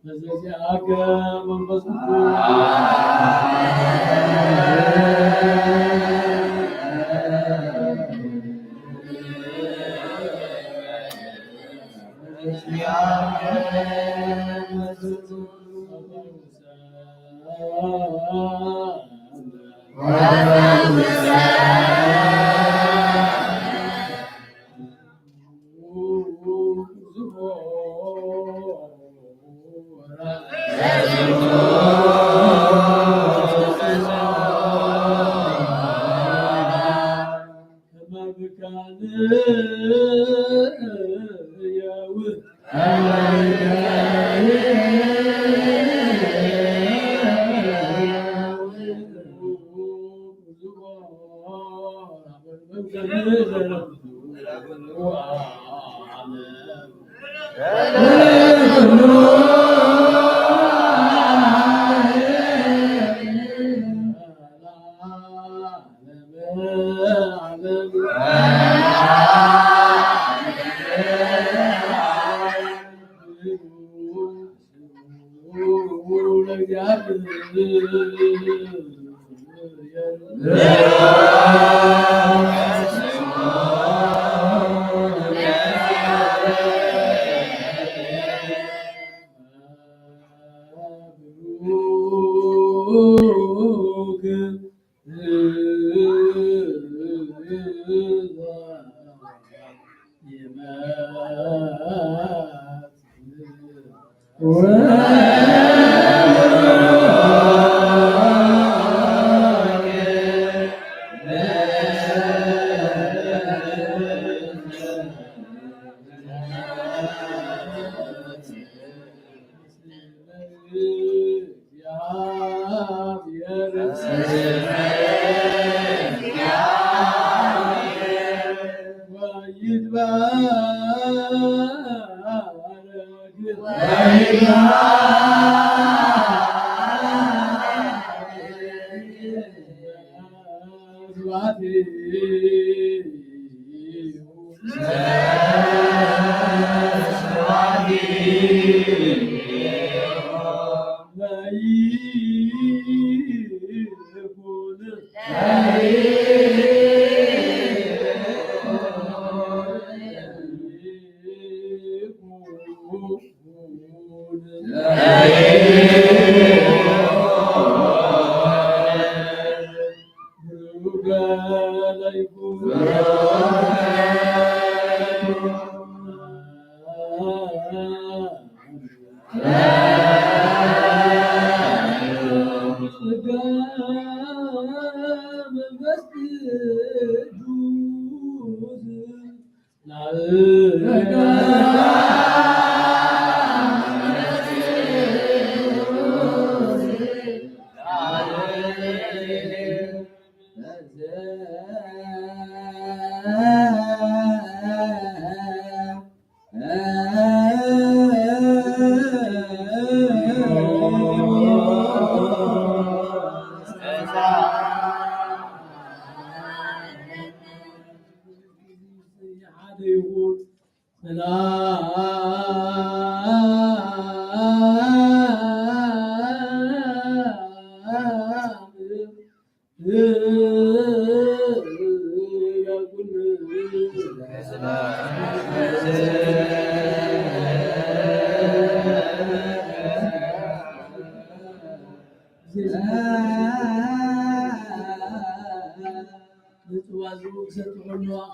በዚያከ መንፈስ ቅዱስ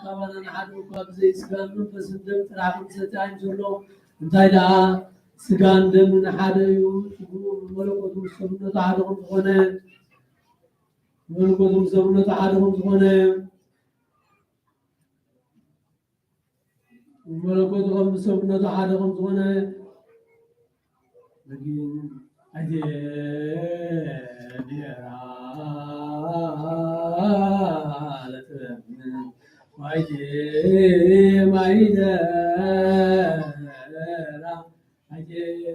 ካባና ንሓደ እኳ ብዘይ ስጋን መንፈስን ደም ጥራሕ ክንሰቲ ኣይንሰሎ። እንታይ ደኣ ስጋን ደምን ሓደ እዩ። ስግኡ ብመለኮቱ ምስ ሰብነቱ ሓደ ከም ዝኾነ፣ መለኮቱ ምስ ሰብነቱ ሓደ ከም ዝኾነ፣ መለኮቱ ከም ሰብነቱ ሓደ ከም ዝኾነ፣ ግን ኣይቴ ዲራ ለጥበብ ዋይቴ ማይደራ ኣይቴ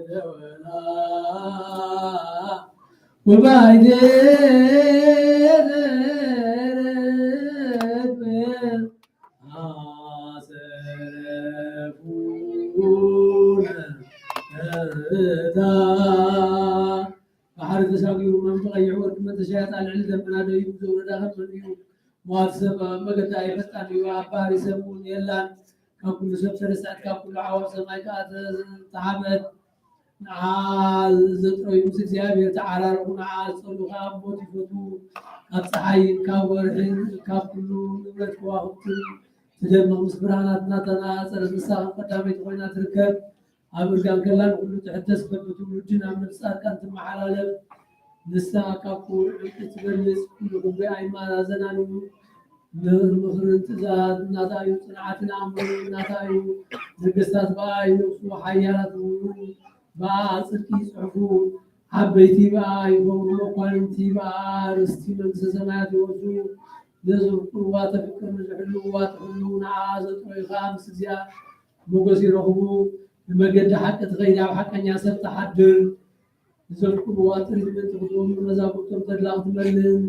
ደወላ ወባይቴ ደረበ ኣሰረፉነ እታ ባሕሪ ተሻጊሩ መን ብቐይሕ ወርቂ መተሻያት ኣልዕሊ ደመና ደይቡ ዘውረዳ ከም መን እዩ? ሟት ሰብ ኣብ መገዲ ኣይፈልጣን እዩ፣ ኣብ ባህሪ ሰብ እውን የላን። ካብ ኩሉ ሰብ ተረስዐት፣ ካብ ኩሉ ዓዋፍ ሰማይ ከኣ ተሃበት። ንዓ ዘጥረዩ ምስ እግዚኣብሔር ተዓራረቑ፣ ንዓ ዝጸልኡ ከኣ ኣብ ሞት ይፈትዉ። ካብ ጸሓይን ካብ ወርሕን ካብ ኩሉ ንብረት ከዋኽብትን ትደምቕ፣ ምስ ብርሃናት እናተነጻጸረት ንሳ ከም ቀዳመይቲ ኮይና ትርከብ። ኣብ እርጋን ከላ ንኹሉ ትሕደስ፣ በብትውልዲ ናብ ነፍሲ ጻድቃን ትመሓላለፍ። ንሳ ካብ ክቡር ዕንቂ ትበልጽ፣ ኩሉ ክብሪ ኣይመዛዘናን እዩ። ም-፣ ምኽርን ትእዛዝ ናታ እዩ፣ ጽንዓትን ኣእምሮን ናታ እዩ። ነገስታት ብኣ ይነግሱ፣ ሓያላት እውን ብኣ ጽድቂ ይጽሕፉ። ዓበይቲ ብኣ ይኸብሩ፣ መኳንንቲ ብኣ ርስቲ መንግስተ ሰማያት ይወርሱ። ነዚ ፍቁርዋ ተፍቅር፣ ንዝሕልውዋ ትሕልው፣ ንዓ ዘጥረዩ ኸኣ ምስ እግዚኣብሔር ሞገስ ይረኽቡ። ብመገዲ ሓቂ ትኸይድ፣ ኣብ ሓቀኛ ሰብ ትሓድር። ንዘፍቅርዋ ጥሪት ምእንቲ ክትወኑ፣ መዛሙርቶም ተድላ ክትመልን፣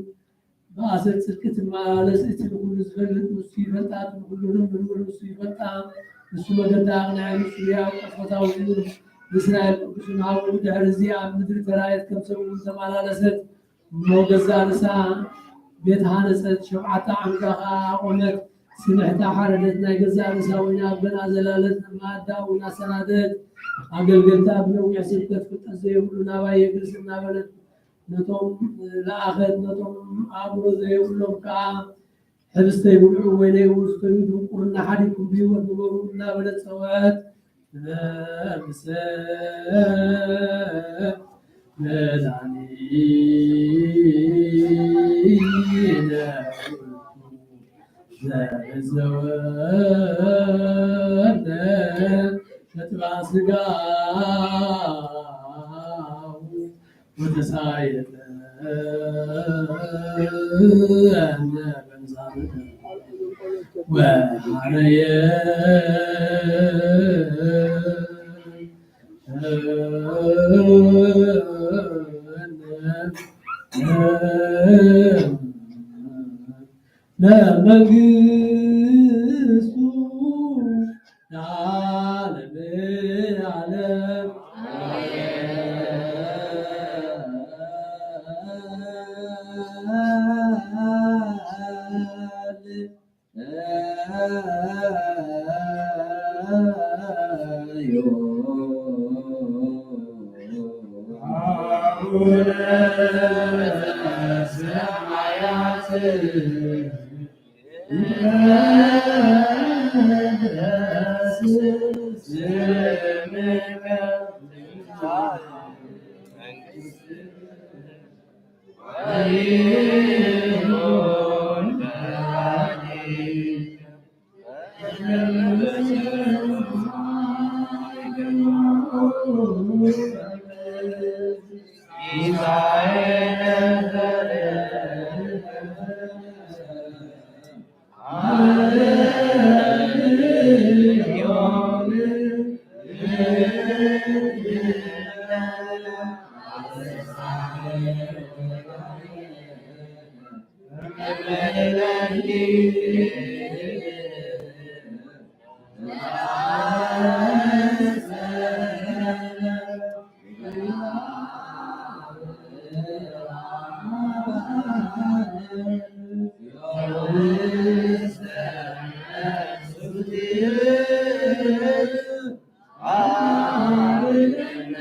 ብኣሰር ጽድቂ ትመላለስ። እቲ ንኹሉ ዝፈልጥ ንሱ ይፈልጣ፣ እቲ ንኹሉ ርምርምር ንሱ ይፈልጣ። ንሱ መገዳ ኣቕንዐ፣ ንሱ ህያው ቀስፈታዊ እዩ። ንእስራኤል ቅዱስ ንሃቦ። ብድሕሪ እዚ ኣብ ምድሪ ተራእየት፣ ከም ሰብ እውን ተመላለሰት። እሞ ገዛእ ርእሳ ቤት ሃነጸት፣ ሸውዓተ ዓምዳ ኸኣ ኣቖመት። ስንሕታ ሓረደት፣ ናይ ገዛእ ርእሳ ወይኒ ኣብ ገንኣ ዘላለት፣ መኣዳ እውን ኣሰናደት። ኣገልገልታ ብነዊሕ ስብከት ፍልጠት ዘይብሉ ናባይ የግልስ እናበለት ነቶም ለኣኸት፣ ነቶም ኣእምሮ ዘይብሎም ከኣ ሕብስተይ ብልዑ ወይነይ እውን ስተዩ፣ ድንቁርና ሓዲግኩም ብህይወት ንበሩ እናበለት ጸውዐት። ነፍሰ መድኃኒነ ዘዘወነ ተጥባ ስጋሁ ወተሳየጠነ በንሳብነ ወሐረየ ለመንግስቱ ለዓለመ ዓለም። አቡነ ዘበሰማያት ይትቀደስ ስምከ ወይኩን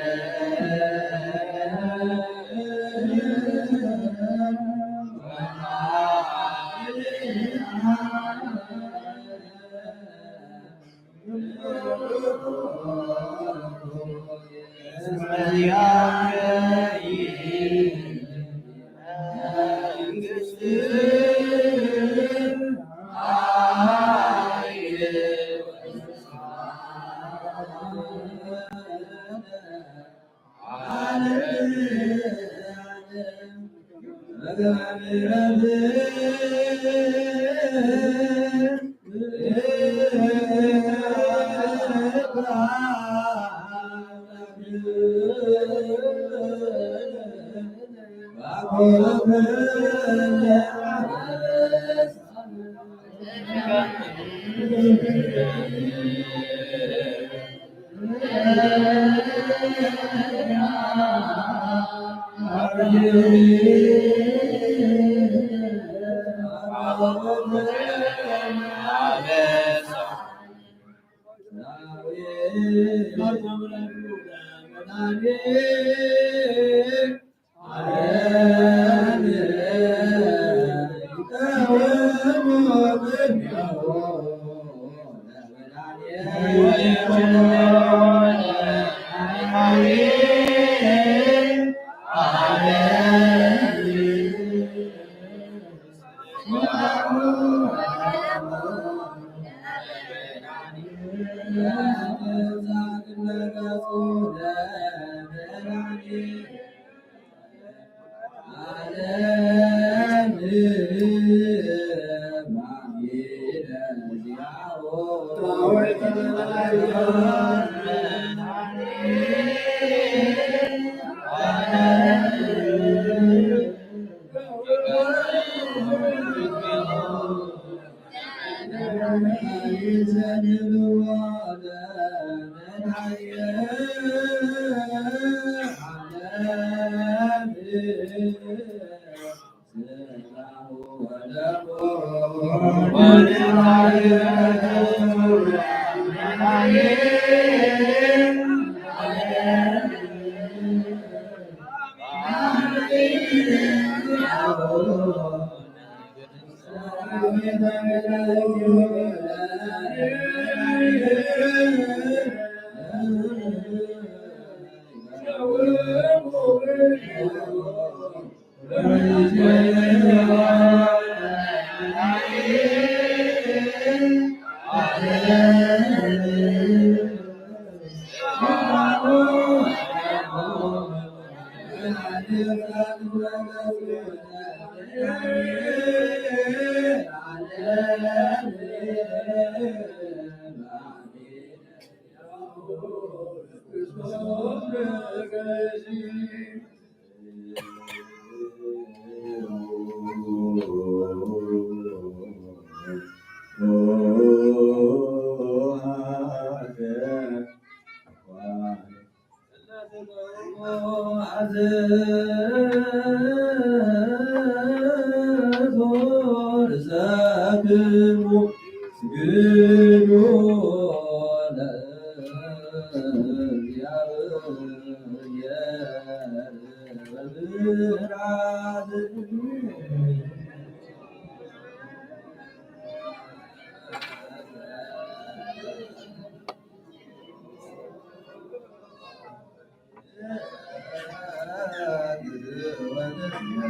ፈቃድከ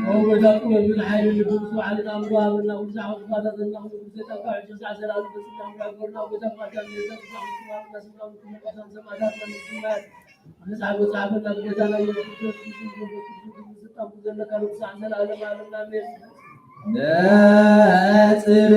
ኦ ጎይታ ጥበብን ሓይልን ልብን ስብሓትን ኣምሮ ሃበና። ኩሉ ዛዕባ ክፋታተና ኩሉ ግዜ ጸጋ ሕጆ ሳዕ ዘላለም በጽና ምራጎርና ጎይታ ፍቓድካ ንገዛ ብዙሕ ምክማር እናስምና ምክሙ ቅዱሳን ሰማዕታት መንግስቲ ሰማያት ንስሓ ጎይታ ሃበና ብጎይታና ኢየሱስ ክርስቶስ ስም መንፈስ ቅዱስ ስልጣን ዘለካ ንጉሳዕ ዘላለም ዓለም ኣሜን። ነጽር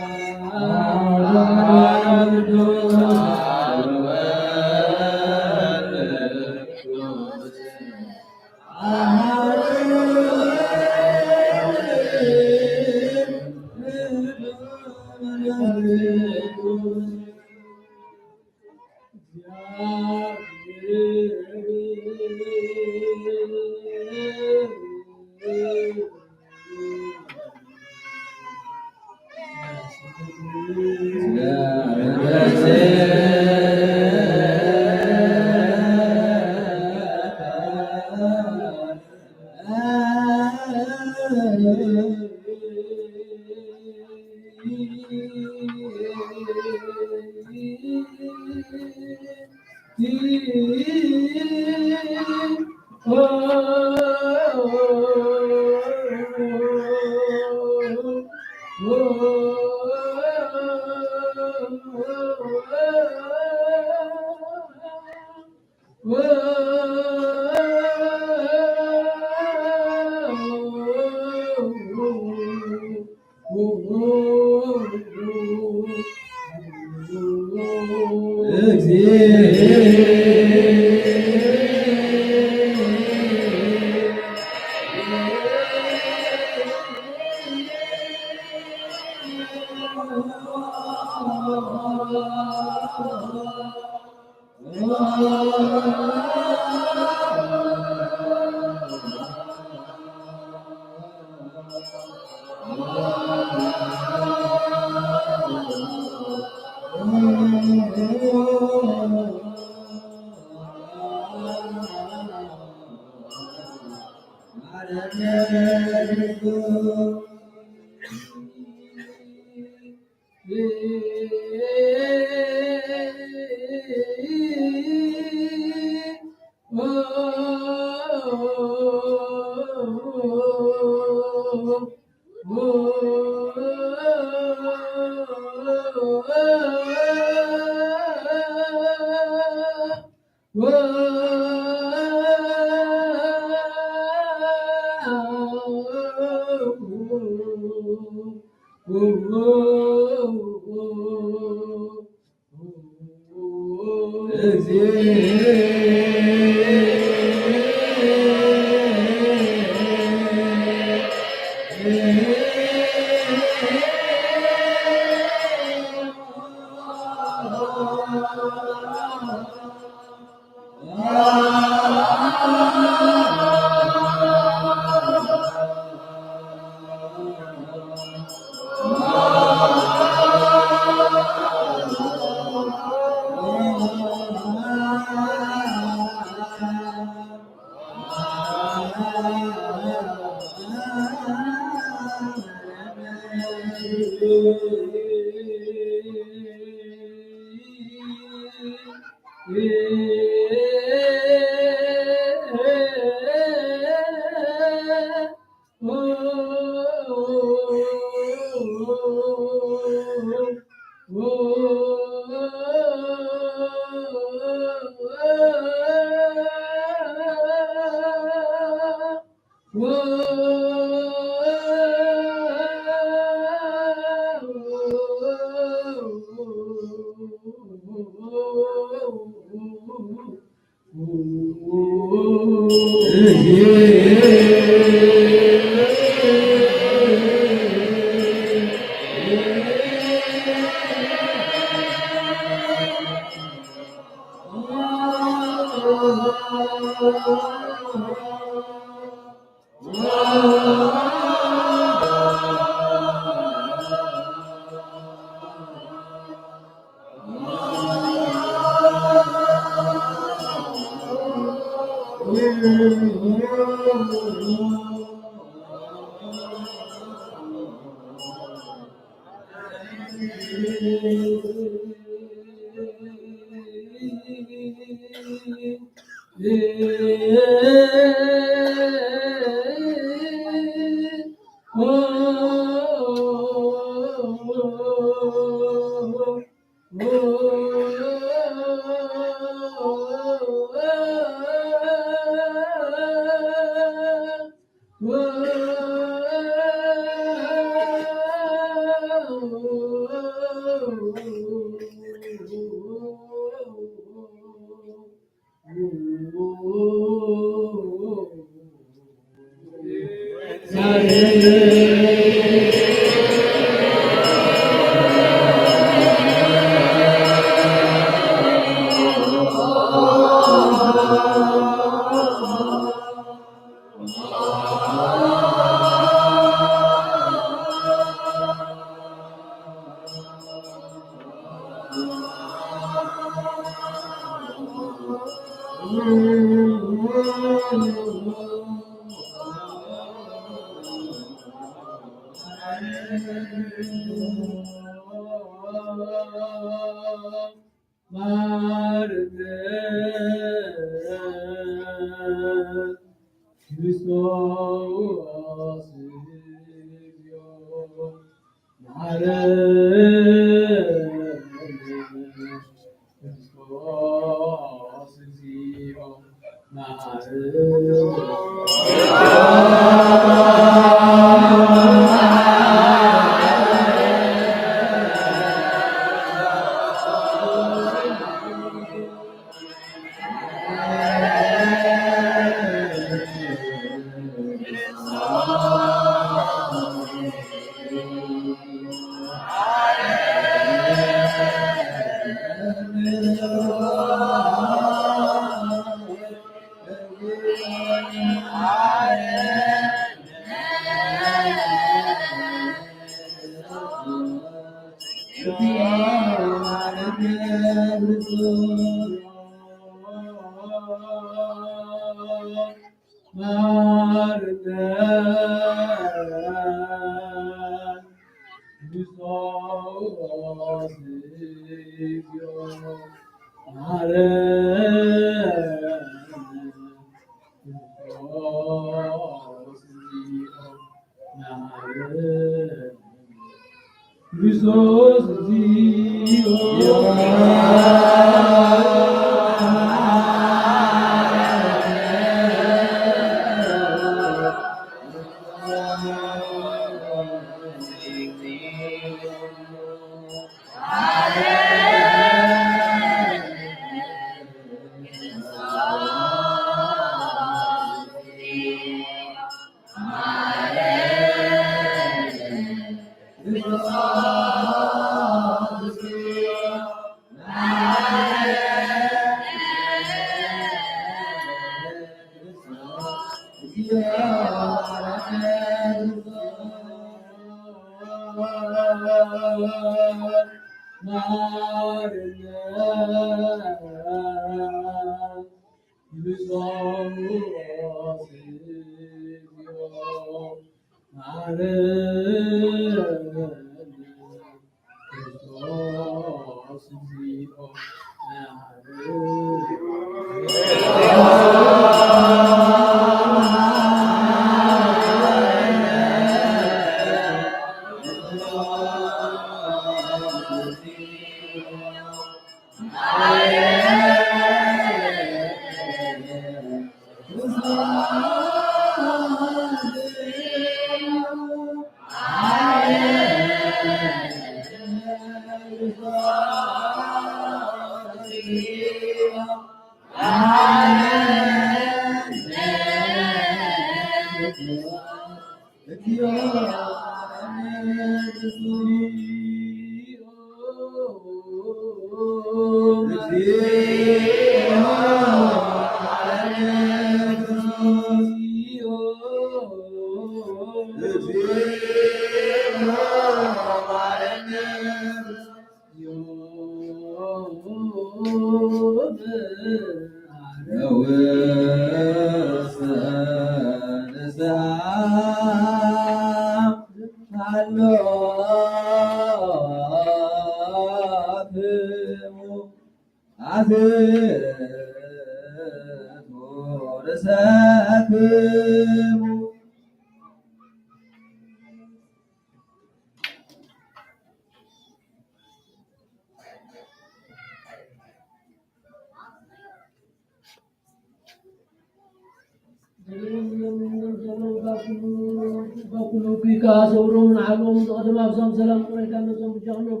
ሰብሮም ንዓሎም ዝቐደም ኣብዞም ሰላም ቁረይካ ነዞም ብጃኽሎም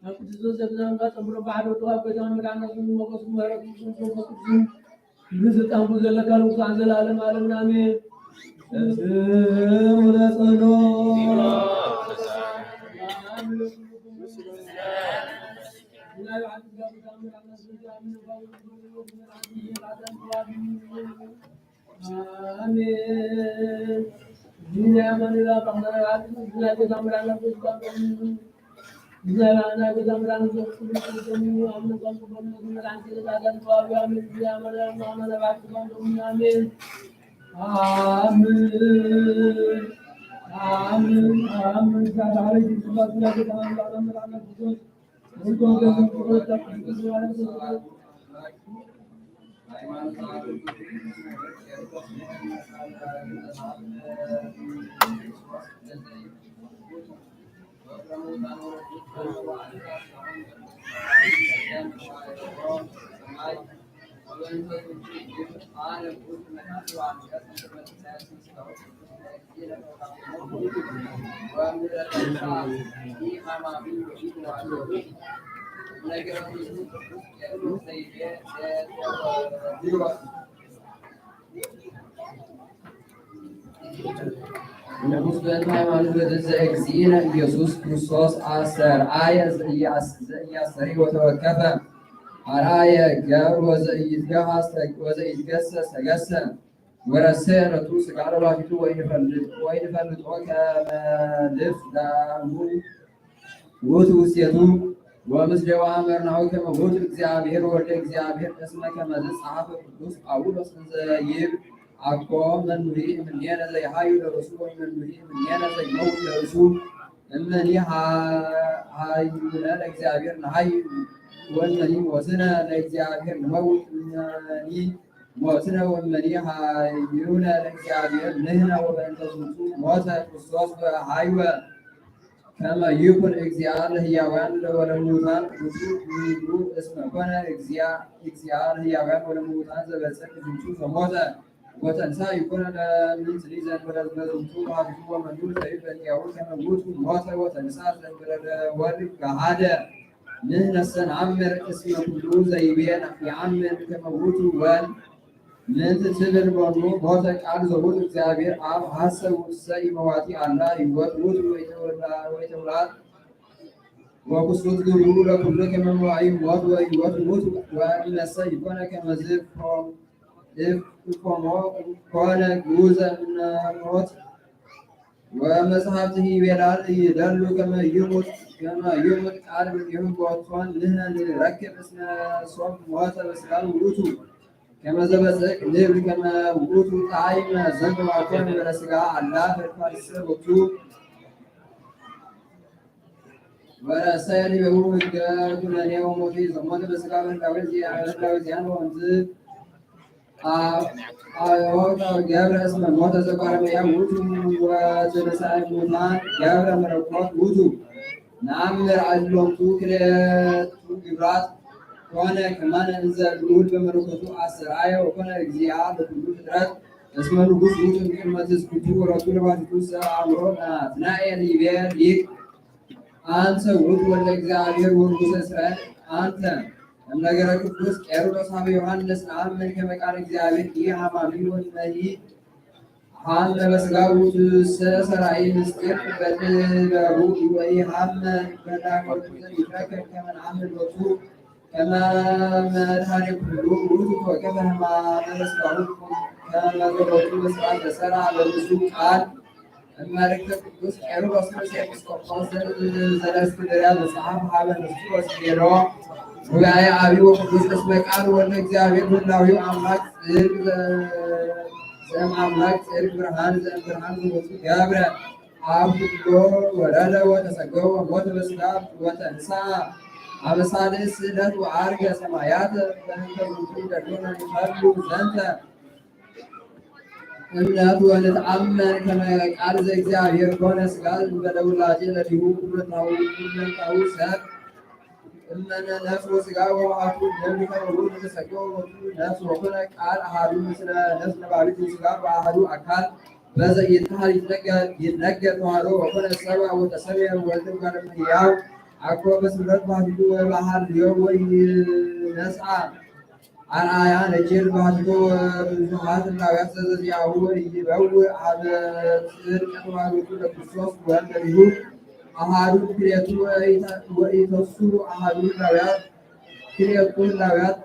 ኣብ ቅዱስ ዘግዛም ጋር ጸምሮ ባሕዶ ተዋብ ገዛን መድኃኒት ሞገስ ምህረት ስም ቅዱስን ንስልጣንኩ ዘለካ ንጉሳን ዘላለም ዓለምን ኣሜን። ስሙ ለጸሎ ብዛዕባ ናይ ገዛ መድኃኒት ኢየሱስ ክርስቶስ ደሙ ኣምልኾም ክበሉ መድኃኒት ለዘለዓለም ተዋህዶ ኣሜን። ብዝያ መርያም ማማ ነባዕቲ ባንዶም ኣሜን። ኣሜን። ኣሜን። ኣሜን። ዛሬ ኢየሱስ ክርስቶስ ለዘለዓለም ተዋህዶ ንጉስ በእንተ ሃይማኖት በትእዛዝ እግዚእነ ኢየሱስ ክርስቶስ አስተርአየ ዘኢያስ-፣ ዘኢያስተሪ ወተወከፈ፣ አርአየ ገብር ወዘኢይትገሃስ ተግ-፣ ወዘኢይትገሰስ ተገሰ፣ ወረሰየ ሎቱ ሥጋ ለባቲቱ ወኢንፈልጥ-፣ ወኢንፈልጦ ከመ ልብስ ዳሙ ውእቱ ውስቴቱ ወምስሌሁ አመርናሁ ከመ ውእቱ እግዚአብሔር ወልደ እግዚአብሔር። እስመ ከመዝ ጸሐፈ ቅዱስ ጳውሎስ እንዘ ይብል አኮ መኑሂ እምኔነ ዘይሃዩ ለርእሱ ወመኑሂ እምኔነ ዘይመውት ለርእሱ። እመኒ ሃ-፣ ሃዩነ ለእግዚአብሔር ንሃዩ ወእመኒ ሞትነ ለእግዚአብሔር ንመውት። እመኒ ሞትነ ወእመኒ ሃዩነ ለእግዚአብሔር ንሕነ ወበእንተ ዝንቱ ሞተ ክርስቶስ ወሃይወ። ከመ ይኩን እግዚአ ለህያዋን ወለምውታን ውእቱ ይብሉ እስመ ኮነ እግዚአ፣ እግዚአ ለህያዋን ወለምውታን ዘበጽሕ ዝንቱ ዘሞተ ወተንሳ ይኩን ለምንትኒ ዘንበለ ዝንቱ ባህቱ ወመኑ ዘይበልያው ከመ ውእቱ ሞተ ወተንሳ ዘንበለ ወልድ ገሃደ። ንሕነሰ ነአምር እስመ ኩሉ ዘይቤ ይአምን ከመ ውእቱ ወልድ። ምእንቲ ትብል በኑ ሞተ ቃል ዘውቱ እግዚአብሔር አብ ሐሰ ውእቱሰ ኢመዋቲ አላ ህይወት ውእቱ ወይተውላ-፣ ወይተውላድ ወክሱት ግብሩ ለኩሉ ከመ መዋኢ ሞት ወህይወት ውእቱ። ወእነሰ ይኮነ ከመዝ እፎሞ-፣ እፎሞ-፣ ኮነ ግዑዘ እምነ ሞት ወመጽሐፍት ይቤላ ይደሉ ከመ ይሙት፣ ከመ ይሙት ቃል እምኔሁ ቦቶን ንሕነ ንረክብ እስመ ሶብ ሞተ በስጋ ውእቱ። ከመ ዘበጽሕቅ ንብል ከመ ውእቱ ጣዕመ ዘንግባኮን በለስጋ አላ ፈድፋድሰ ቦቱ። ወረሰየ ዲበሁ ሕገ ኩነኔ ወሞቱ ዘሞተ በስጋ በህላዌ ዚያ-፣ በህላዌ ዚያን ወንዝ አ-፣ አዎ ገብረ እስመ ሞተ ዘቋረመያ ውእቱ ወትንሳኤ ሙታን ገብረ መለኮት ውእቱ። ነአምር አእሎቱ ክልኤቱ ግብራት ኮነ ከማነ እንዘ ልዑል በመለኮቱ አስተርአየ ወኮነ እግዚአ ለኩሉ ፍጥረት። እስመ ንጉሥ ውእቱ እምቅድመ ትስብእቱ ወረቱ ለባሕቲቱ ሰ አእምሮ ናትናኤል ይቤ ሊቅ አንተ ውእቱ ወልደ እግዚአብሔር ወንጉሠ እስራኤል አንተ። እምነገረ ቅዱስ ቄርሎስ ሀበ ዮሐንስ ነአምን ከመ ቃል እግዚአብሔር ኢሃማሚ ወመሂ ሀመ በስጋሁ ትሰ ሰራይ ምስጢር በጥበቡ ወኢሃመ በዳግመ ይትረከብ ከመ ነአምን ሎቱ ከመ መድኃኔ ኩሉ ውእቱ ወከመ ሕማመ በስጋሁ ከመ ዘሎቱ በስርዓት ተሰራ በብዙ ቃል እመልእክተ ቅዱስ ቄርሎስ ርእሰ ኤጲስቆጶስ ዘእስክንድርያ መጽሐፍ ሀበ ንስጥሮስ ሄዶ ጉባኤ አብይ ወቅዱስ እስመ ቃል ወልደ እግዚአብሔር ህላዊው አምላክ ጽድቅ ዘእም አምላክ ጽድቅ ብርሃን ዘእም ብርሃን ዘወቱ ገብረ አብ ኩሎ ወረደ ወተሰገወ ሞት በስጋ ወተንሳ አበሳልስ ስለት ወአርገ ሰማያት በእንተ ዝንቱ ደሎነ ንፈሉ ዘንተ እምነት ወንትአመን ከመ ቃል ዘእግዚአብሔር ኮነ ሥጋ እንበለ ውላዴ ለሊሁ ኩለንታዊ ኩለንታዊ ሰብ እመነ ነፍስ ወሥጋ ወመዓቱ ደም ከመ ውእቱ ተሰገወ ወቱ ነፍስ ወኮነ ቃል አሃዱ ምስለ ነፍስ ነባቢት ወሥጋ በአሃዱ አካል በዘ ይትካል ይትነገር ይትነገር ተዋህዶ ወኮነ ሰብአ ወተሰምየ ወልድ እጓለ እመሕያው አኮ በስምረት ባህቲቱ ወበሃልዮ ወኢነስአ አርአያ ነኪር ባህቲቱ ብዙኃት እላውያት ዘዘዚያሁ ይበው አበ ጽድቅ ተዋህዶቱ ለክርስቶስ ወልድ ለሊሁ አሃዱ ክልኤቱ ወኢተስሩ አሃዱ እላውያት ክልኤቱ እላውያት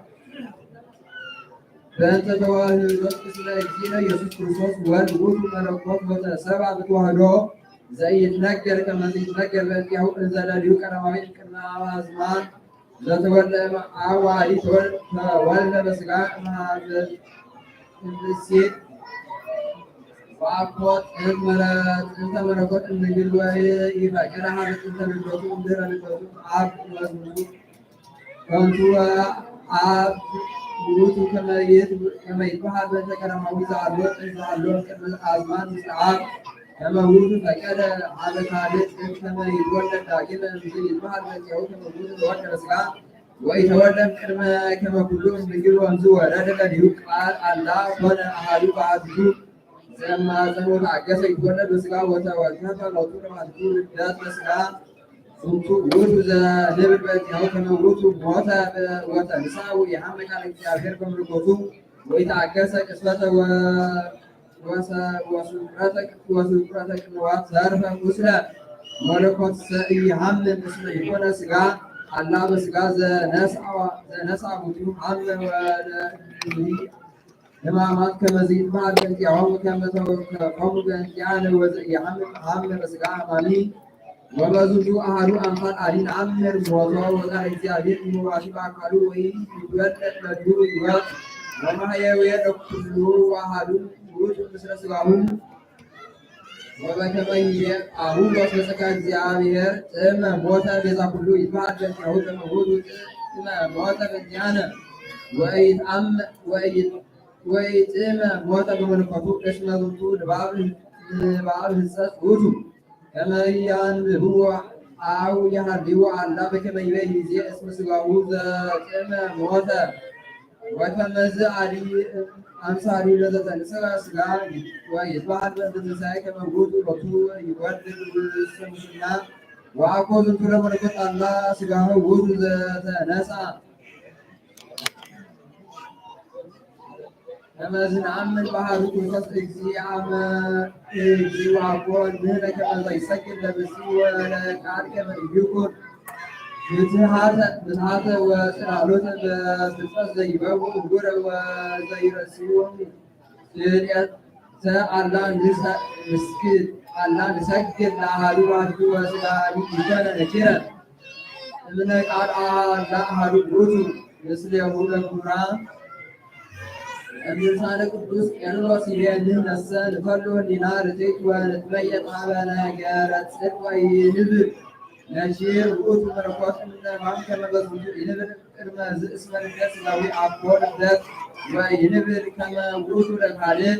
በእንተ ተዋህዶ እስመ እግዚእነ ኢየሱስ ክርስቶስ ወልድ ውእቱ መለኮት ወተሰብአ በተዋህዶ ዘይትነገር ከመ ዘይትነገር በዚያሁ እንዘለልዩ ቀዳማዊት ቅድመ ኣዝማን ዘተወልደ እምኣብ ዋዲ ተወልደ በስጋ እምሃዘ እምብእሲት ወአኮ ጥንተ መለኮት እምድንግል ወኢፈቀደ ሀበ ጥንተ ልደቱ እምድህረ ልደቱ አብ መዝሙሩ ከንቱ አብ ውእቱ ከመ ይት-፣ ከመ ይትበሃል በእንተ ቀዳማዊ ዘአልቦ ጥንት ዘአልቦ ቅድመ አዝማን ምስለ አብ ከመ ውእቱ ፈቀደ ሀበ ካልእ ጥንት ከመ ይትወለድ ዳግመ እምዝ ይትበሃል በእንቲአሁ ከመ ውእቱ ተወልደ በስጋ ወኢተወልደ እምቅድመ ከመ ኩሉ እምድንግል ወእምዝ ወረደ ለሊሁ ቃል አላ ኮነ አሐዱ በአሐቲቱ ዘማፀን ወተአገሰ ይትወለድ በስጋ ወተወከፈ ሎቱ ለባህቲቱ ልደት በስጋ ዝንቱ ውእቱ ዘንብል በእንቲአሁ ከመ ውእቱ ሞተ ወተንሥአ ወኢሐመ ቃለ እግዚአብሔር በመለኮቱ ወኢተአገሰ ቅስፈተ ወ-፣ ወሰ-፣ ወስምረተ፣ ወስምረተ ቅንዋት ዘርፈ ቁስለ መለኮት ሰኢሐምም እስመ ኢኮነ ስጋ አላ በስጋ ዘነስአ፣ ዘነስአ ሙቱ ሐመ ወለ ሕማማት ከመ ዘይትበሃል በእንቲአሆሙ ከመ ተወከፎሙ በእንቲአነ ወዘኢሐምም ሐመ በስጋ አማኒ ወበዝንቱ አሐዱ አምሳል አዲ ነአምር ሞቶ ወቃለ እግዚአብሔር እምዋቲ በአካሉ ወኢይትወለድ ለድሩ ሕይወት ወማሕየዊ ለኩሉ አሐዱ ውእቱ ምስለ ስጋሁ ወበከመ ይቤ አቡ ወስለ ጸጋ እግዚአብሔር ጥዕመ ሞተ ቤዛ ኩሉ ይትበሃል በእንቲአሁ ከመ ውእቱ ጥዕመ ሞተ በእንቲአነ ወኢይትአም-፣ ወኢይት-፣ ወኢይጥዕመ ሞተ በመለኮቱ እስመ ዝንቱ ንባብ፣ ንባብ ህንጸት ውእቱ ከመ ያንብብዎ አው ያሃልዎ አላ በከመ ይቤ ይዜ እስመ ስጋሁ ዘጥዕመ ሞተ ወከመዝ አዲ አምሳሉ ለዘተንሥአ ስጋ ወይትበሃል በእንተ ትንሣኤ ከመ ውእቱ ሎቱ ይወርድ ውስተ ሙስና ወአኮ ዝንቱ ለመለኮት አላ ስጋሁ ውእቱ ዘተነሳ ከመ ዝንአምን በአሐዱ ክርስቶስ እግዚአመ እግዚእ ወአኮ ንሕነ ከመ ዘይሰግድ ለብእሲ ወለቃል ከመ ኢይኩን ምትሃተ፣ ምትሃተ ወጽላሎተ በፍልጠት ዘይበው እውረ ወዘይረስዩ ክልኤተ አላ ንሰ-፣ ንስግድ፣ አላ ንሰግድ ለአሐዱ ዋሕዱ ወስጋኒ ኢኮነ ነኪረ እምነ ቃል አላ አሐዱ ውእቱ ምስሌሁ ለኩራ እምሳለ ቅዱስ ቄርሎስ ይቤ ንሕነሰ ንፈሉ ህሊና ርትዕት ወንትመየጥ ሀበ ነገረ ጽድቅ ወኢንብል ነኪር ውእቱ መለኮት እምነ ማን ከመ በዝንቱ ኢንብል ቅድመ ዝእስመ ልደት ስጋዊ አኮ ልደት ወኢንብል ከመ ውእቱ ለካልእ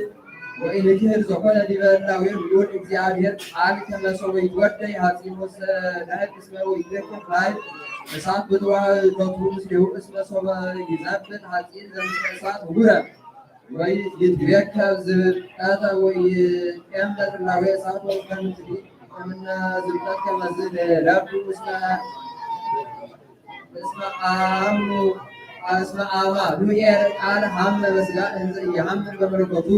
ወኢንክህል ዘኮነ ዲበ ህላዌ ልዑል እግዚአብሔር ቃል ከመ ሶበ ይትወደይ ሐጺን ውስተ ደህን እስመ ወይትለኮት ማይ እሳት በተዋህዶቱ ምስሌሁ እስመ ሶበ ይዘብጥ ሐጺን ዘምስለ እሳት ህጉረ ወይትቤከብ ዝብጠተ ወይትቀመጥ ህላዌ እሳት ወከምትዲ እምነ ዝብጠት ከመዝ ለለቡ እስመ እስመ አምኑ እስመ አማኑኤል ቃል ሐመ በስጋ እንዘ ኢሐምም በመለኮቱ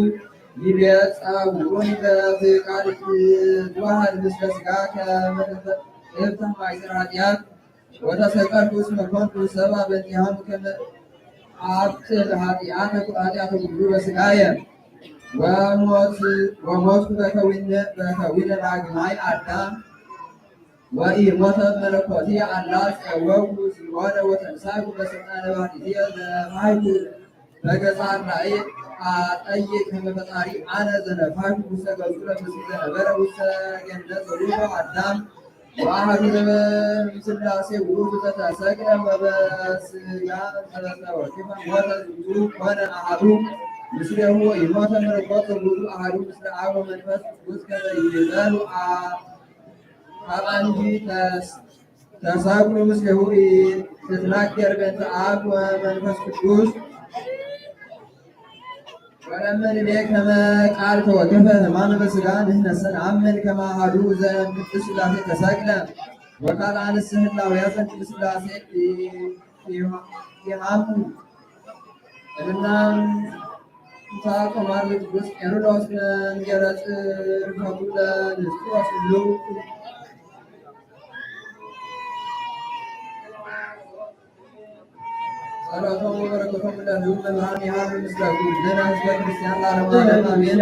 ይቤ ጸውዑኒ በፍቃድ እትዋሃድ ምስለ ስጋ ከመ እፍትሕ ማእሰር ኃጢአት ወተሰቀልኩ እስመ ኮንኩ ሰብአ በእንቲአሆሙ ከመ አብጥል ኃጢአተ ኃጢአተ ኩሉ በስጋየ ወሞት ወሞትኩ በከዊነ በከዊነ ዳግማይ አዳም ወኢሞተ መለኮትየ አላ ጸወኩ ሲኦለ ወተንሳኩ በስልጣነ ባሕቲትየ ዘነፋሕኩ በገጻ አርዳኢ አጠይቅ ከመ ፈጣሪ አነ ዘነፋሕኩ ውስተ ገጹ ለብእሲ ዘነበረ ውስተ ገነት ዘውእቱ አዳም ወአሐዱ ዘበ-፣ እምስላሴ ውእቱ ዘተሰቅለ ወበስጋ ዘተወክፈ ሞተ ዝንቱ ኮነ አሐዱ ምስሌሁ ወኢሞተ መለኮት ዘውእቱ አሐዱ ምስለ አብ ወመንፈስ ቅዱስ ከመ ይቤሉ አ-፣ አብ አንዲ ተስ-፣ ተሳቅሉ ምስሌሁ ኢትትናገር በእንተ አብ ወመንፈስ ቅዱስ። ወለመ ንቤ ከመ ቃል ተወከፈ ሕማመ በስጋ ንሕነሰ ነአምን ከመ አሐዱ ዘእምቅድስት ሥላሴ ተሰቅለ ወካልአንሰ ህላውያተ ቅድስት ሥላሴ ኢሃሙ እምና እንታ ተማሪ ቅዱስ ቄርሎስ መንገረ ጽርፈቱ ለንስጥሮስ እሉ ጸሎቶም ወበረከቶም ለልዑል መብርሃን ይሃሉ ምስለ ኩልነ ህዝበ ክርስቲያን ለዓለመ ዓለም አሜን።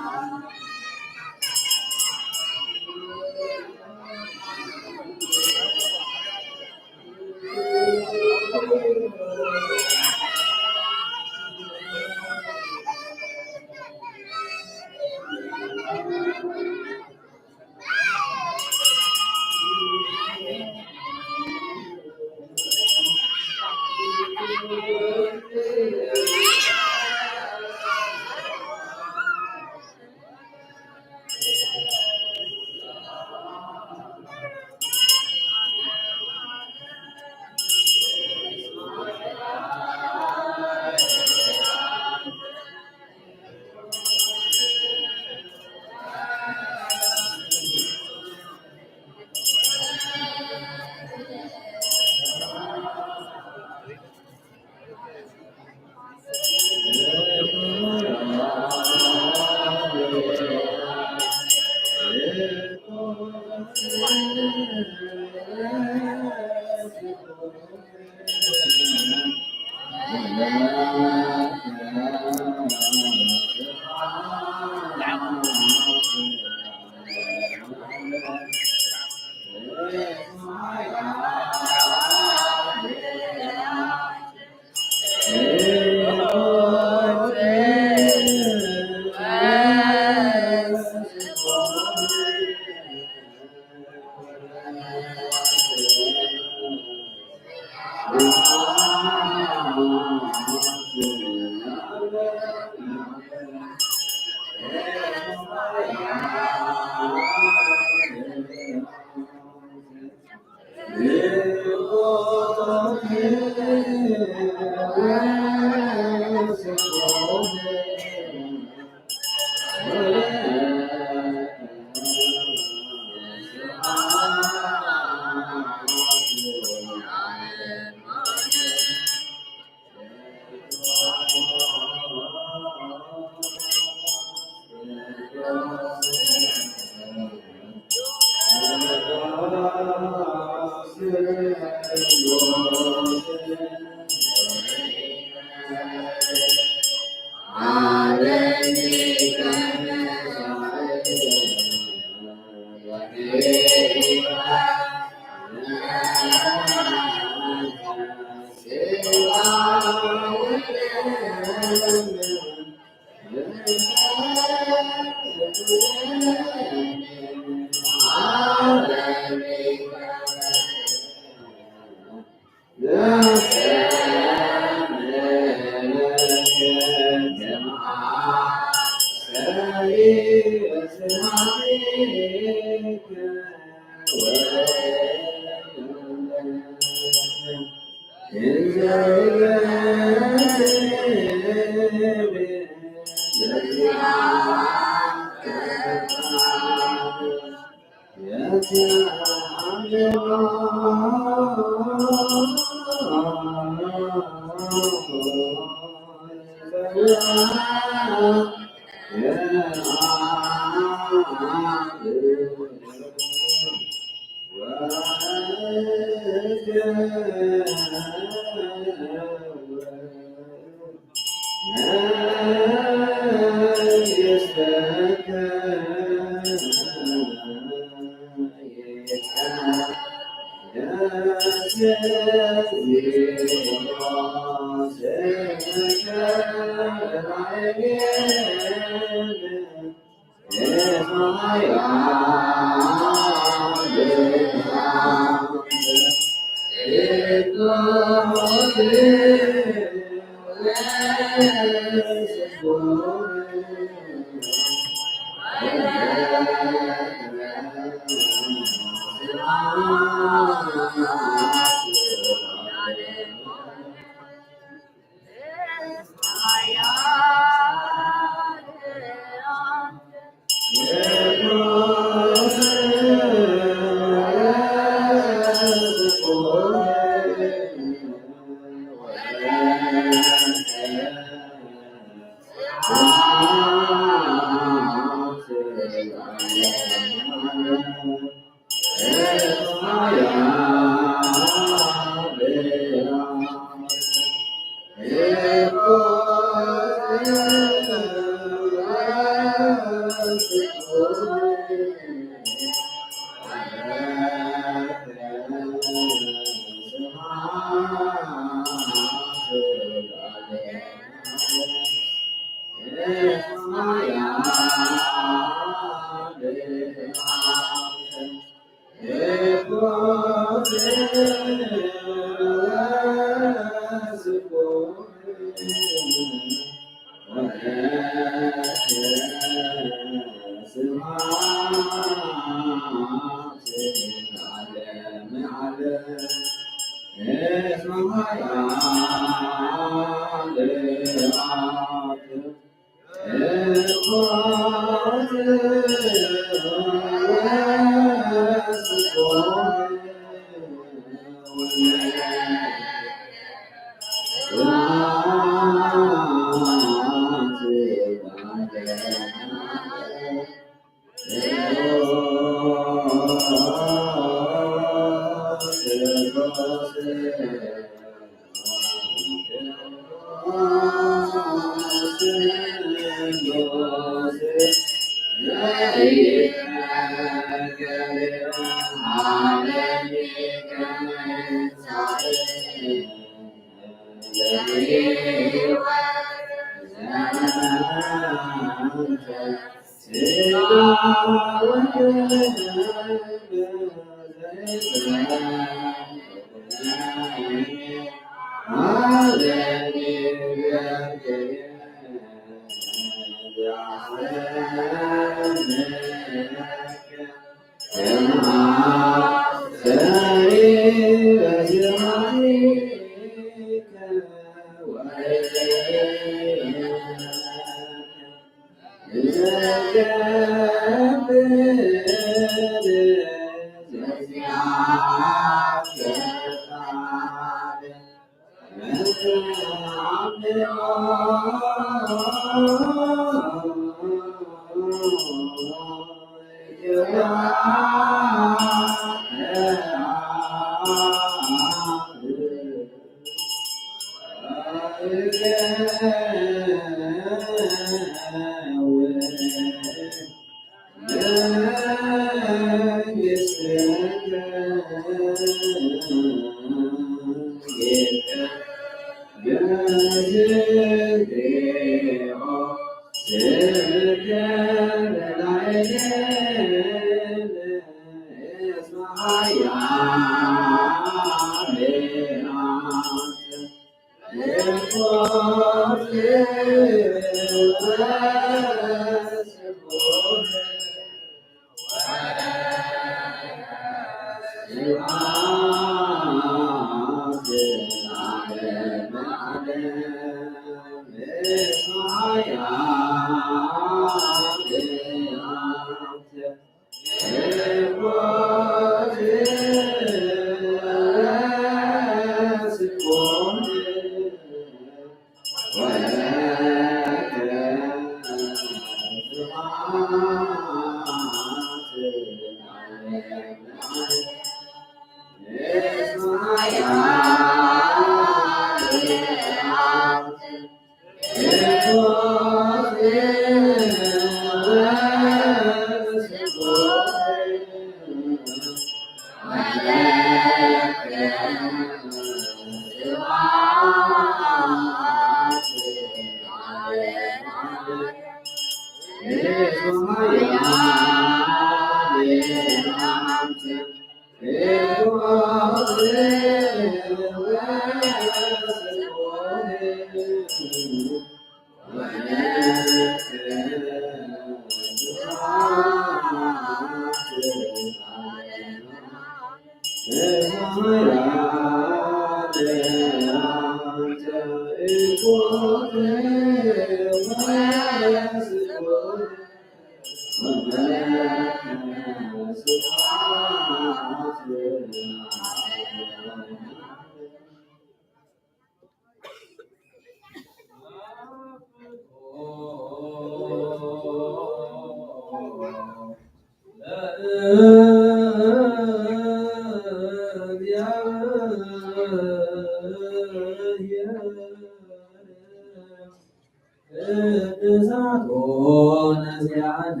ቅድሳት ሆነ ዚአነ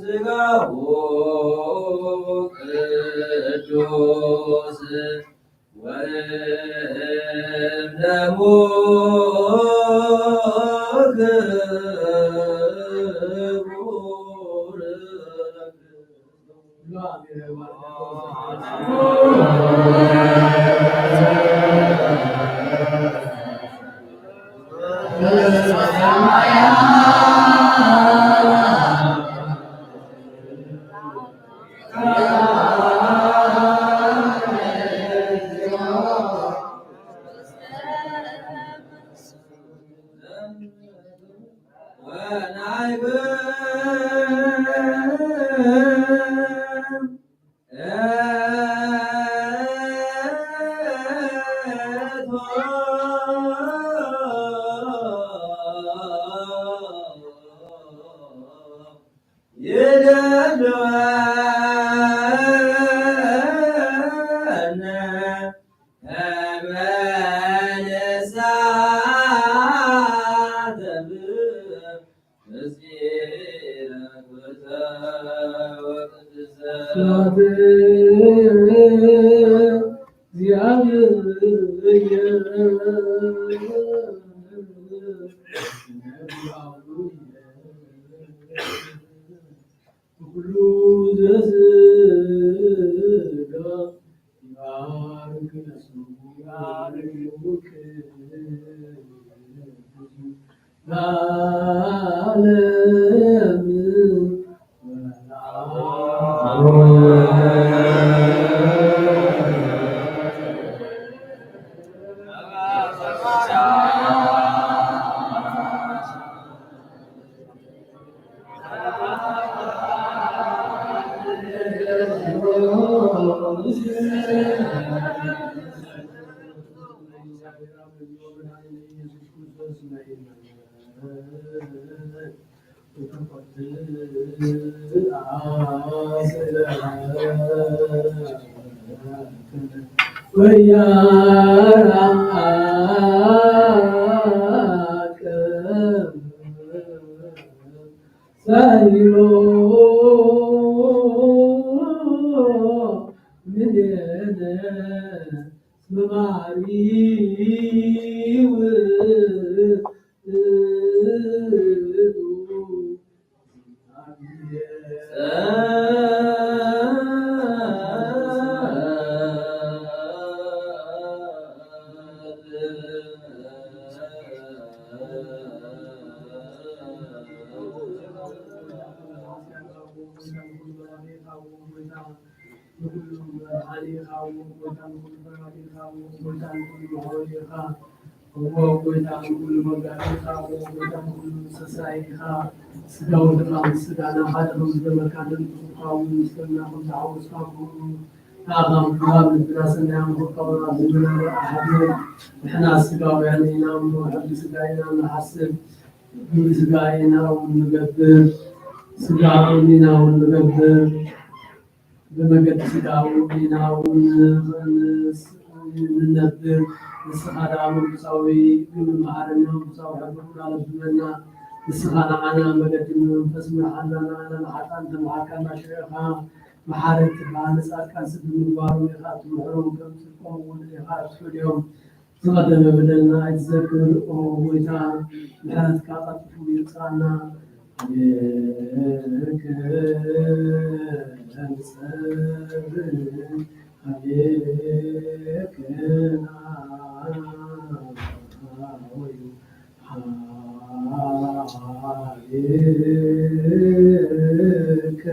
ስጋሁ ቅዱስ ወደሙ ክቡር። ስብሐት ለእግዚአብሔር። ኩሉ ዘስጋ ይባርክ ስሙ፣ ይባርክ ለዓለም። ሳይሎ ምንነ መማሪ ውእቱ። ንኹሉ መድሓኒ ኢኻ፣ ንኹሉ መድሓኒ ኢኻ፣ ንኹሉ ፈራዲ ኢኻ፣ ንኹሉ መሓወሊ ኢኻ። እዎ ጎይታ፣ ንኹሉ መጋቢ ኢኻ፣ እዎ ጎይታ፣ ንኹሉ ሰሳይ ኢኻ። ስጋ ወደኻ ምስ ስጋና ሓደ ከም ዝገበርካ፣ ደም ብስጋ እውን ምስ ደምና ከም ዝሓወስካ፣ ከምኡ ንዓኻ ምሕባር ልብና ሰናይ ኣምልኾ ካብ ዝብለና ኣሕድር። ንሕና ስጋውያን ኢና እሞ፣ ሕጊ ስጋ ኢና ንሓስብ፣ ግብሪ ስጋ ኢና እውን ንገብር፣ ስጋ እውን ኢና እውን ንገብር። ብመገዲ ስጋ እውን ኢና እውን ንነብር። ንስኻ ደኣ መንፈሳዊ ግብሪ መሃረና፣ መንፈሳዊ ሕጊ ለብመና። ንስኻ ንዓና መገዲ መንፈስ ምርሓና፣ ንዓና ንሓጥኣን ተመሃርካና ሽዑ ኢኻ መሓሪ ትበሃል። ንጻድቃን ስብ ብምግባሮም ኢኻ እትምሕሮም፣ ከም ጽድቆም እውን ኢኻ እትፈድዮም። ዝቐደመ በደልና ኣይትዘክር፣ ኦ ጎይታ፣ ምሕረትካ ቀልጢፉ ይውጻና። ኣቤከ ንጸብእ፣ ኣቤከ ንዓወዩ፣ ኣቤከ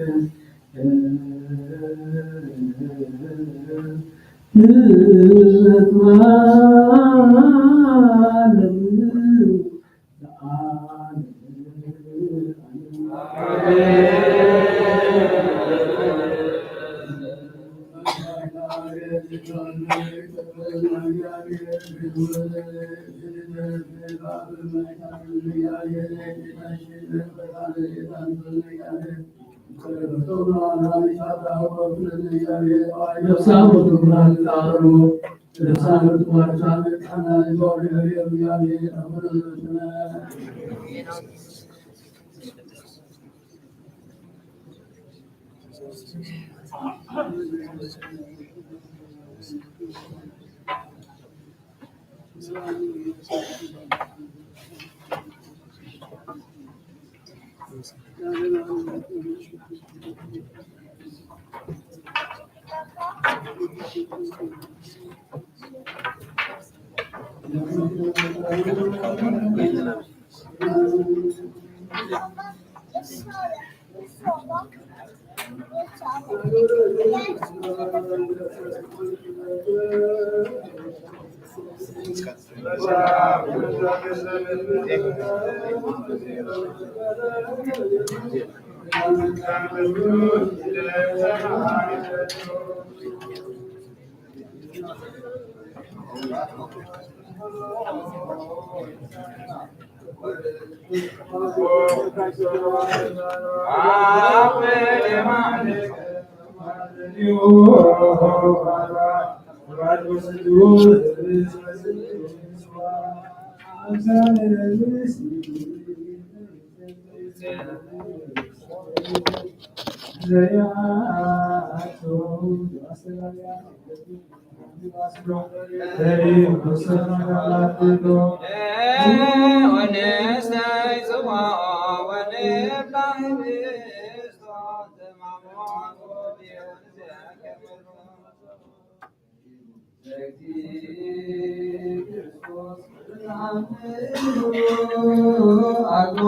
ኣግሞ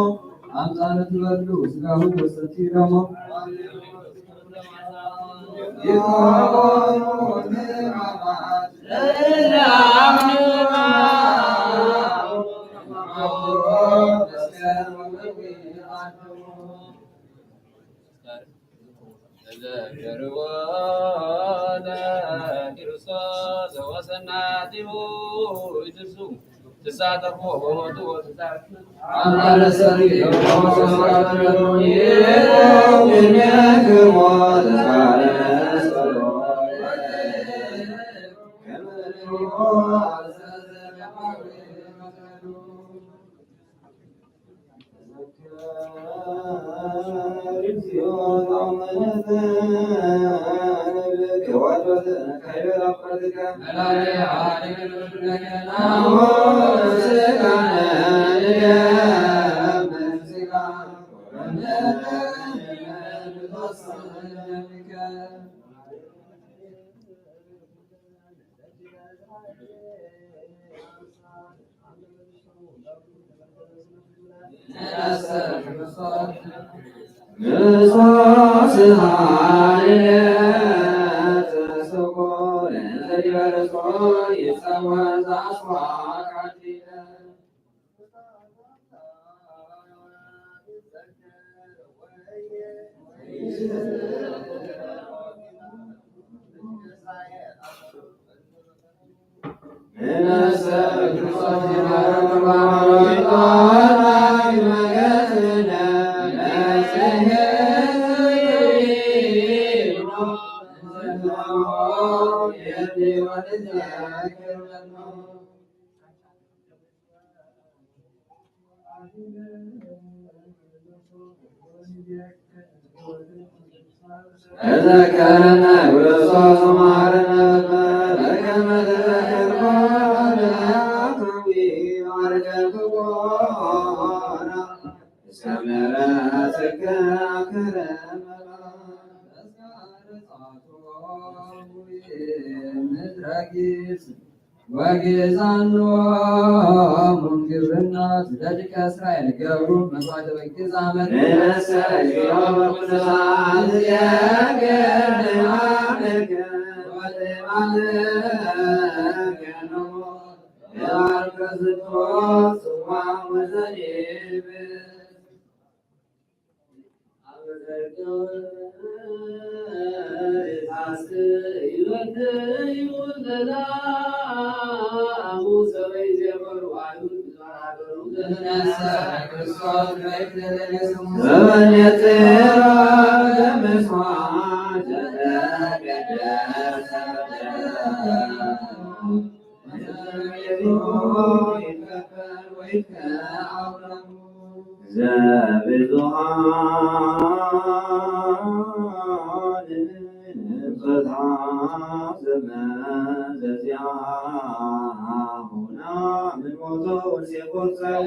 ኣምፃነ ትበሉ ስጋሁ ወሰቲ ደሞ ተዘከርዎ ለክርስቶስ ወሰናቲሁ ይትርሱ ትሳተፎ ወሞቱ ወትሳት ተዘከረነ ክርስቶስ መሐረነ በከመ ተዘከርኮ ለያታዊ ማርገ ክቡራ እስከ ምሕረትከ አከረመ እስከ ርጻቶ ምድረ ግብጽ ወግእዛኖሙ ግብርና ለደቂቀ እስራኤል ገብሩ መስዋዕተ በግ ግእዛመት ንነሰ እግዚኦ ቅዱሳን እዚአከ ንሃመከ ወትባርከ ነሞ የባርከ ዝቶ ጽዋ ወዘኔብ ዘብዙኃን ፍትሐ ዘመዘዚአሁና ምን ሞቶ ወሴፎት ሰው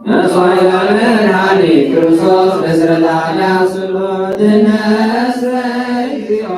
መስዋዕተ መድኃኒት ክርስቶስ በስረታ ያስሎ ድነሰ እግዚኦ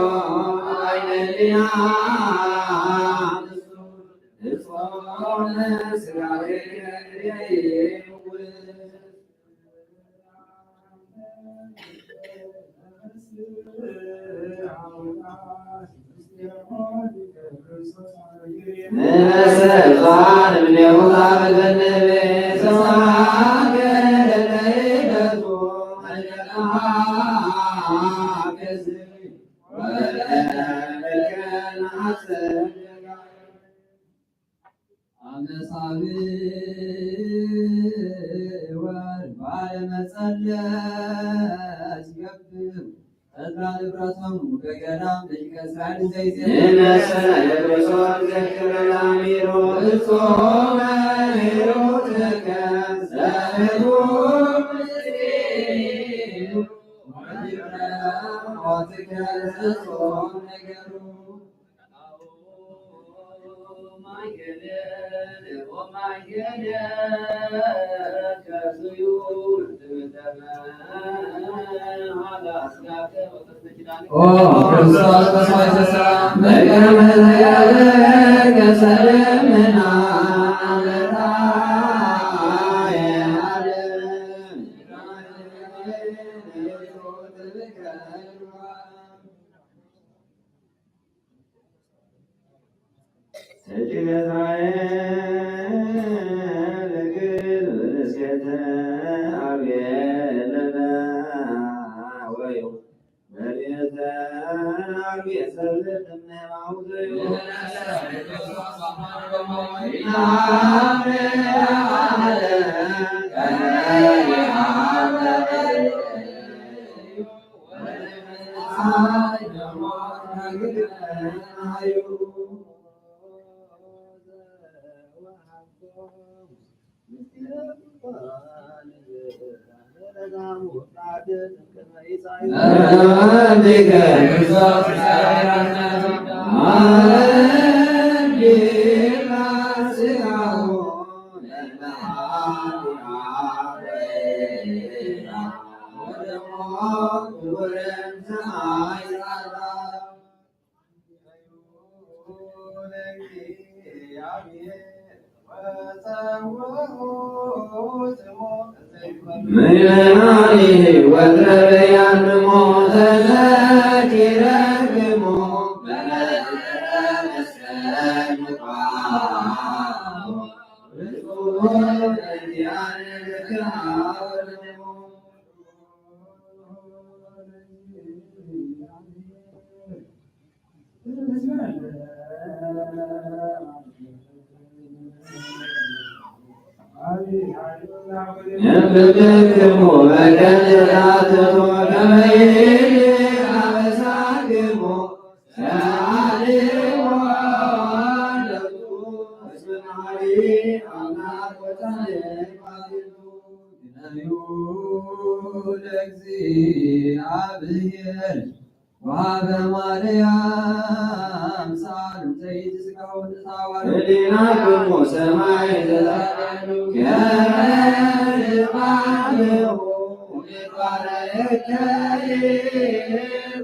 ኣመሳቢ ወርባለ መጸለት ገብር ተድላ ንብረቶም በገዳም ደቂቀ እስራኤል ዘይዜ ንመሰለ የብሶን ዘክረ ላሚሮ እጾመ ሄሮትከ ዘህቡ ምስጢሩ ወይረ ሞትከ ዘጾም ነገሩ። ኦ ክርስቶስ መስዋዕተ ሰላም በከመ ዘያለከ ሰለምና ለታየ ዓለም። ምናኔ ወትረበያን ሞተ ዘኪረክሞ በመስቀል ለእግዚአብሔር ወሀበ ማርያም ሳሉተይት ስጋው ንታዋል ህሊናክሙ ሰማይ ዘላለም ከመ ልማድሁ ይባረከ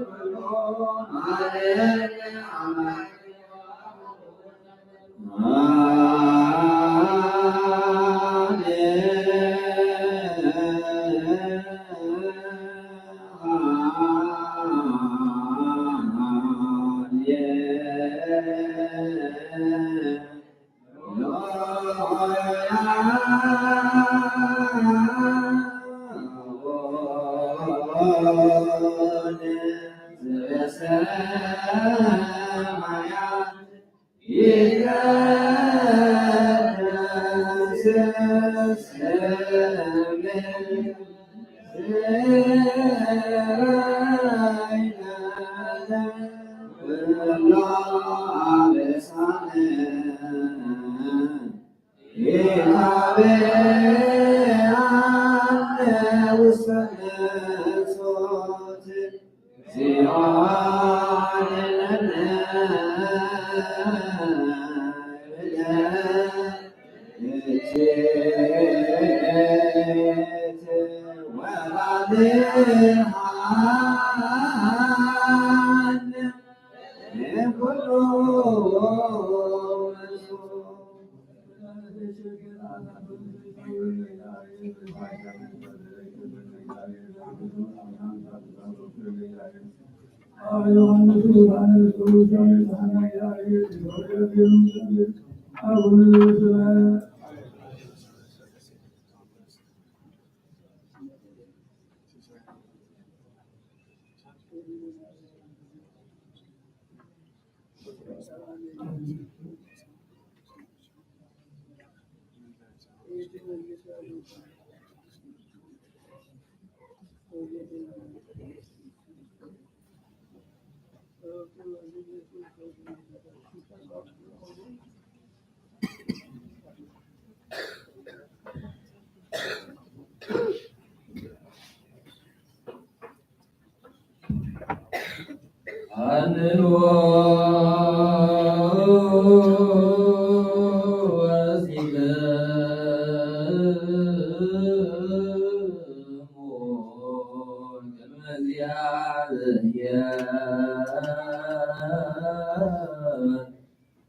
ኩሉ ማለት አማን። አንንዎ ወሲክሙ ቅድመ እግዚአብሔር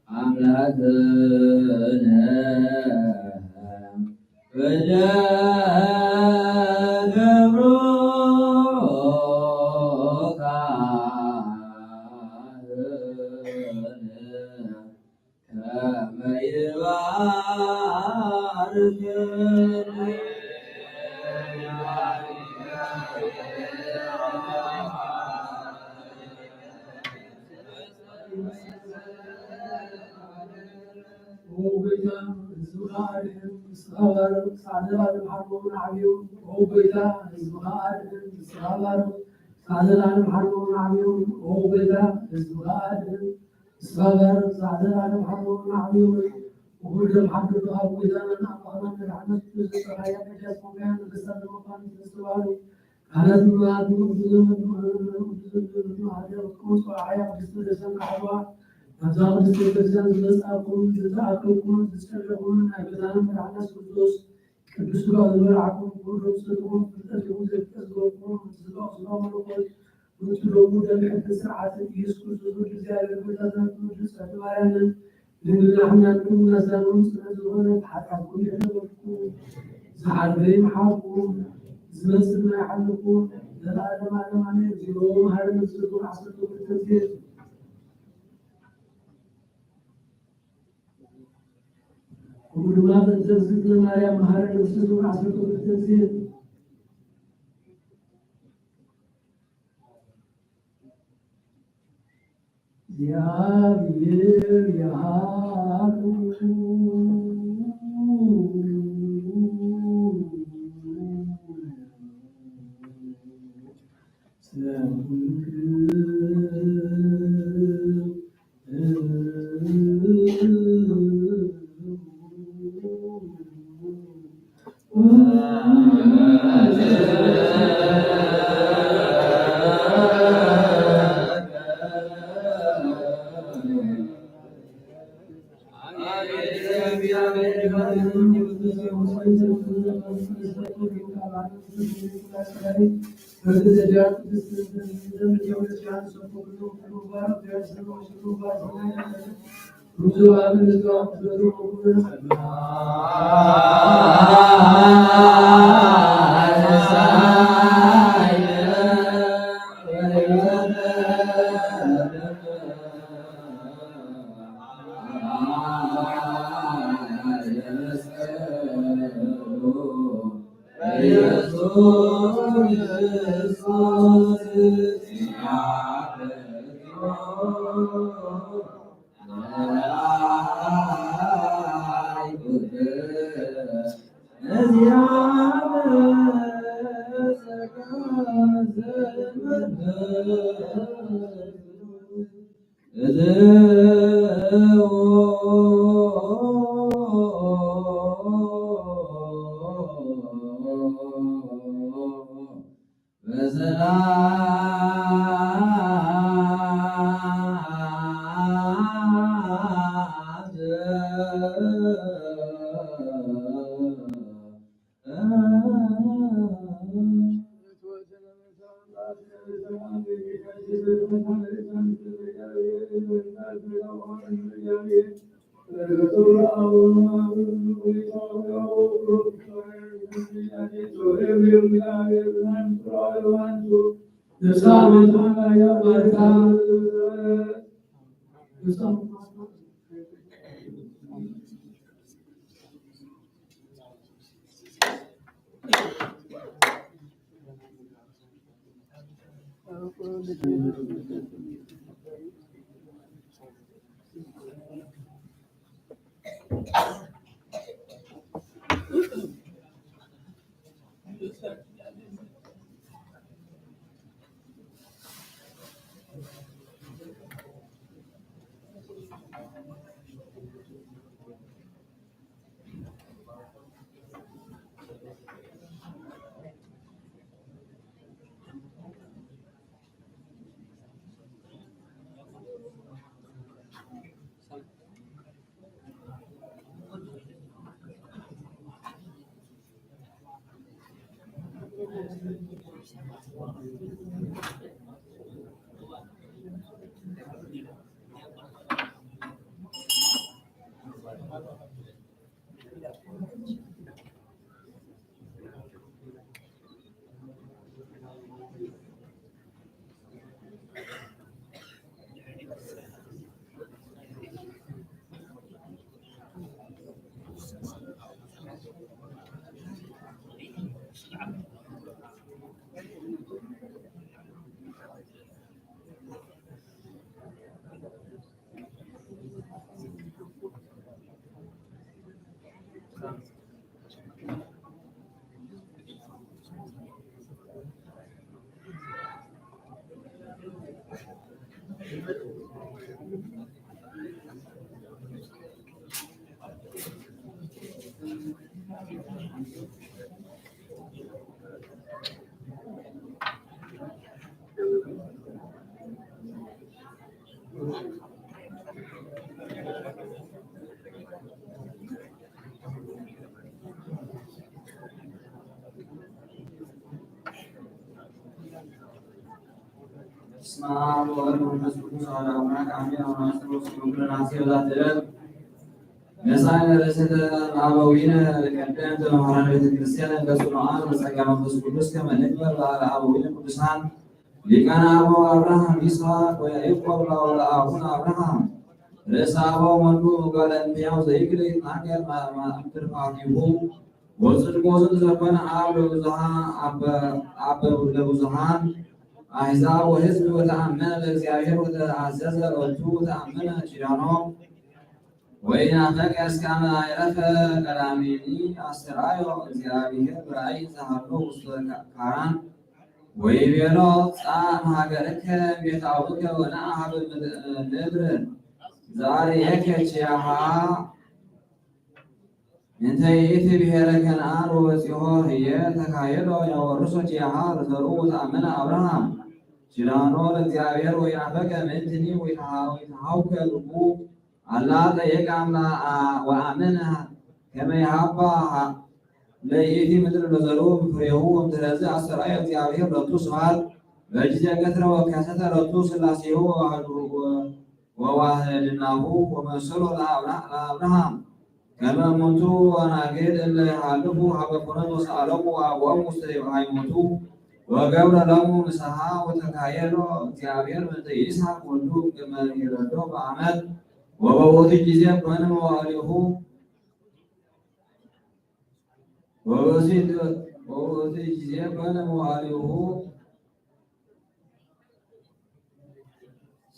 አምላክነ ወደ ገብሩ ካህን ከመ ይባርክ ናብዛ ቅድስቲ ቤተክርስትያን ዝመጻእኩም፣ ዝተኣከብኩም፣ ዝተኣከብኩም፣ ዝተኣከብኩም ናይ ገዛና መድኃኒና የሱስ ክርስቶስ ቅዱስ ሥጋኡ ዝበላዕኩም፣ ክቡር ደሙ ዝሰተኹም፣ ፍልጠት ይኹን ዘይፍልጠት ዝገበርኩም፣ ዝገበርኩም መለኮት፣ ወትዶሙ ደም ሕግን ስርዓትን ኢየሱስ ክርስቶስ ወልድ እግዚኣብሔር ጎይታና፣ ወልድ ጽሕቲ ማርያምን ድንግልና ሕናንኩም እናዛነውን ጽንዕቲ ዝኾነት ሓጢኣትኩም ይሕለፈልኩም፣ ዝሓለፈ ይምሓርኩም፣ ዝመጽእ ድማ ይሓልኩም፣ ዘለዓለመ ዓለም ኣሜን። እግዚኦ መሐረነ ክርስቶስ ዓሰርተ ክልተ ግዜ። ከምኡ ድማ በእንተ እግዝእትነ ማርያም መሐረነ ክርስቶስ ዓሰርተ ክልተ ግዜ። እግዚአብሔር ይሃሉ። በስመ አብ ወወልድ ወመንፈስ ቅዱስ አሐዱ አምላክ አሜን። አማስሎ ስሉም ለናሴ ዛትለት መሳይ ርእስተ አበዊነ ቀደምት መምህራን ቤተ ክርስቲያን በጽኑዓን በጸጋ መንፈስ ቅዱስ ከመ ንግበር ለአበዊነ ቅዱሳን ሊቃነ አበው አብርሃም ይስሐቅ ወያዕቆብ ለአቡነ አብርሃም ርእሰ አበው ወልዱ እጓለ እምሕያው ዘይክል ይትናገር እምትርፋቲሁ ወጽድቆ ዘኮነ አብ ለብዙሃ አበ ለብዙሃን አሕዛብ ወሕዝብ ወተአመነ በእግዚአብሔር ወተአዘዘ ሎቱ ወተአመነ ኪዳኖ ወኢናፈቀ እስከ አመ አይረፈ ቀዳሚኒ አስተርአዮ እግዚአብሔር በራእይ ዘሃሎ ውስተ ካራን ወይቤሎ ጻእ እምሀገርከ ቤተ አቡከ ወነአ ሀበ ምድር ዘአርየከ ኪያሃ እንተ ይእቲ ብሔረ ከነዓን ወበጺሖ ህየ ተካየዶ ያወርሶ ኪያሃ ለዘርኡ ወተአመነ አብርሃም ኪዳኖ ለእግዚአብሔር ወይናፈቀ ምእንትኒ ወይተሃውከ ልቡ አላ ጠየቀ አምላ ወአመነ ከመ ይሃባ ለይእቲ ምድር ለዘርኡ ፍሬሁ። እምትረዚ አስተርአየ እግዚአብሔር ለቱ ስብሐት በጊዜ ቀትረ ወከሰተ ለቱ ሥላሴሁ ወዋህድናሁ ወመሰሎ ለአብርሃም ከመ እሙንቱ አናግድ እለ ይሃልፉ ሀበ ኩነት ወሰአሎሙ አብኦሙ ውስተ ሃይሞቱ ወገብረ ሎሙ ንስሐ ወተካየሎ እግዚአብሔር ምእንተ ይስሐቅ ወልዱ ከመ ይረዶ በአመት ወበቦቱ ጊዜ ኮነ መዋዕሊሁ ወበቦቱ ጊዜ ኮነ መዋዕሊሁ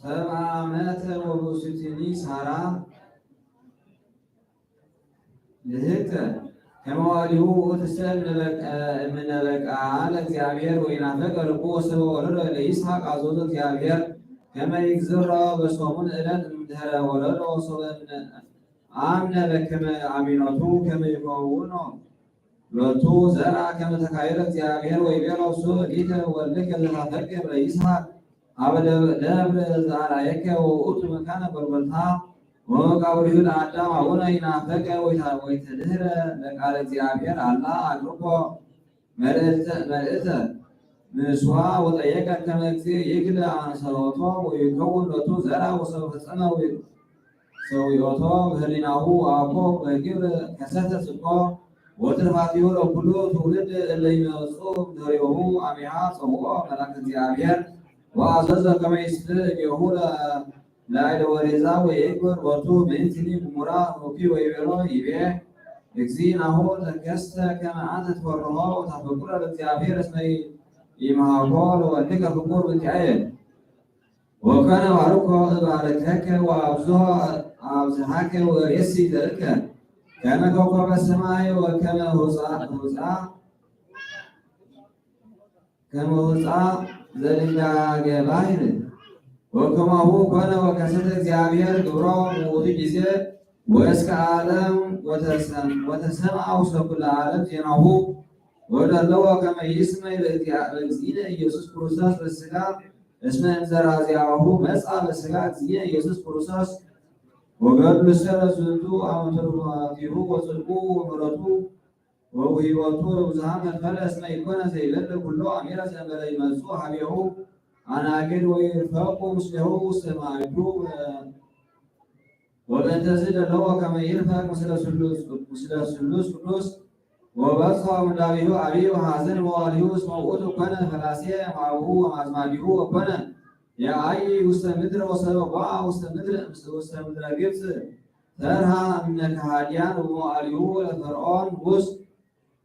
ሰብአ ዓመተ ወብእሲትኒ ሳራ ልህቅተ ከመ ዋዕሊሁ ውእቱሰ እምነ በቃ ለእግዚአብሔር ወይናፈቀ ልቡ ወሰበ ወረደ ለይስሐቅ አዘዞ እግዚአብሔር ከመ ይግዝሮ በሰሙን ዕለት እምድህረ ወለዶ ወሰበ አምነ በከመ አሚኖቱ ከመ ይከውኖ ሎቱ ዘርአ ከመ ተካየደ እግዚአብሔር ወይቤሎ ሱእሊተ ወልድከ ዘታፈቅር ለይስሐቅ ሀበ ደብረ ዘአርአየከ ወውእቱ መካነ ጎልጎልታ ወመቃብሪሁ ለአዳም አቡነ ይናፈቀ ወይተድህረ ለቃለ እግዚአብሔር አላ አቅርቦ መልእተ ንስዋ ወጠየቀ ከመ እግዚእ ይክል ኣንሰሮቶ ወይከውን ሎቱ ዘራ ወሰው ፈጸመ ሰውዮቶ በህሊናሁ አኮ በግብር ከሰተ ጽድቆ ወትርፋቲሁ ለኩሉ ትውልድ እለ ይመጹ ድህሬሁ አሚሃ ጸውኦ መልአክ እግዚአብሔር ወአዘዘ ከመ ይስፍሕ እዴሁ ላዕለ ወሬዛ ወይግበር ወቱ ምእንትኒ ግሙራ ወኪ ወይቤሎ ይቤ እግዚእ ናሁ ተከስተ ከመ አንተ ትፈርሆ ወታፈቅሮ ለእግዚአብሔር እስመ ይምሃኮ ለወልድከ ፍቁር ብእንቲአየ ወኮነ ባርኮ እባርከከ ወአብዝሖ አብዝሃከ ወሬሲ ዘርከ ከመ ኮኮበ ሰማይ ወከመ ሆፃ ሆፃ ከመ ሆፃ ዘድንጋገ ባሕር ወከማሁ ኮነ ወከሰተ እግዚአብሔር ግብሮ ምውቱ ጊዜ ወእስከ ዓለም ወተሰምዐ ውስተ ኩለ ዓለም ዜናሁ ወደለዎ ከመ ይስመይ ለእግዚእነ ኢየሱስ ክርስቶስ በስጋ እስመ እንዘራ ዚአሁ መጻ በስጋ እግዚእነ ኢየሱስ ክርስቶስ ወገድሉ ሰለ ዝንቱ አመ ትሩፋቲሁ ወጽድቁ ወምሕረቱ ወውሂቦቱ ለብዙሃን መድፈለ እስመ ኢኮነ ዘይበል ኩሎ አሚረ ዘእንበለ ይመጹ ሀቤሁ አናግድ ወይርፈቁ ምስሌሁ ውስተ ማዕዱ ወበእንተዚ ደለዎ ከመ ይርፈቅ ምስለ ስሉስ ቅዱስ ወበጽሖ ምንዳቤሁ አብዩ ሐዘን መዋሊሁ እስመ ውእቱ ኮነ ፈላሴ ማብሁ ወማዝማዲሁ ወኮነ የአይ ውስተ ምድር ወሰበ ቦአ ውስተ ምድር ውስተ ምድረ ግብፅ ተርሃ እምነ ከሃዲያን ወመዋሊሁ ለፈርዖን ንጉስ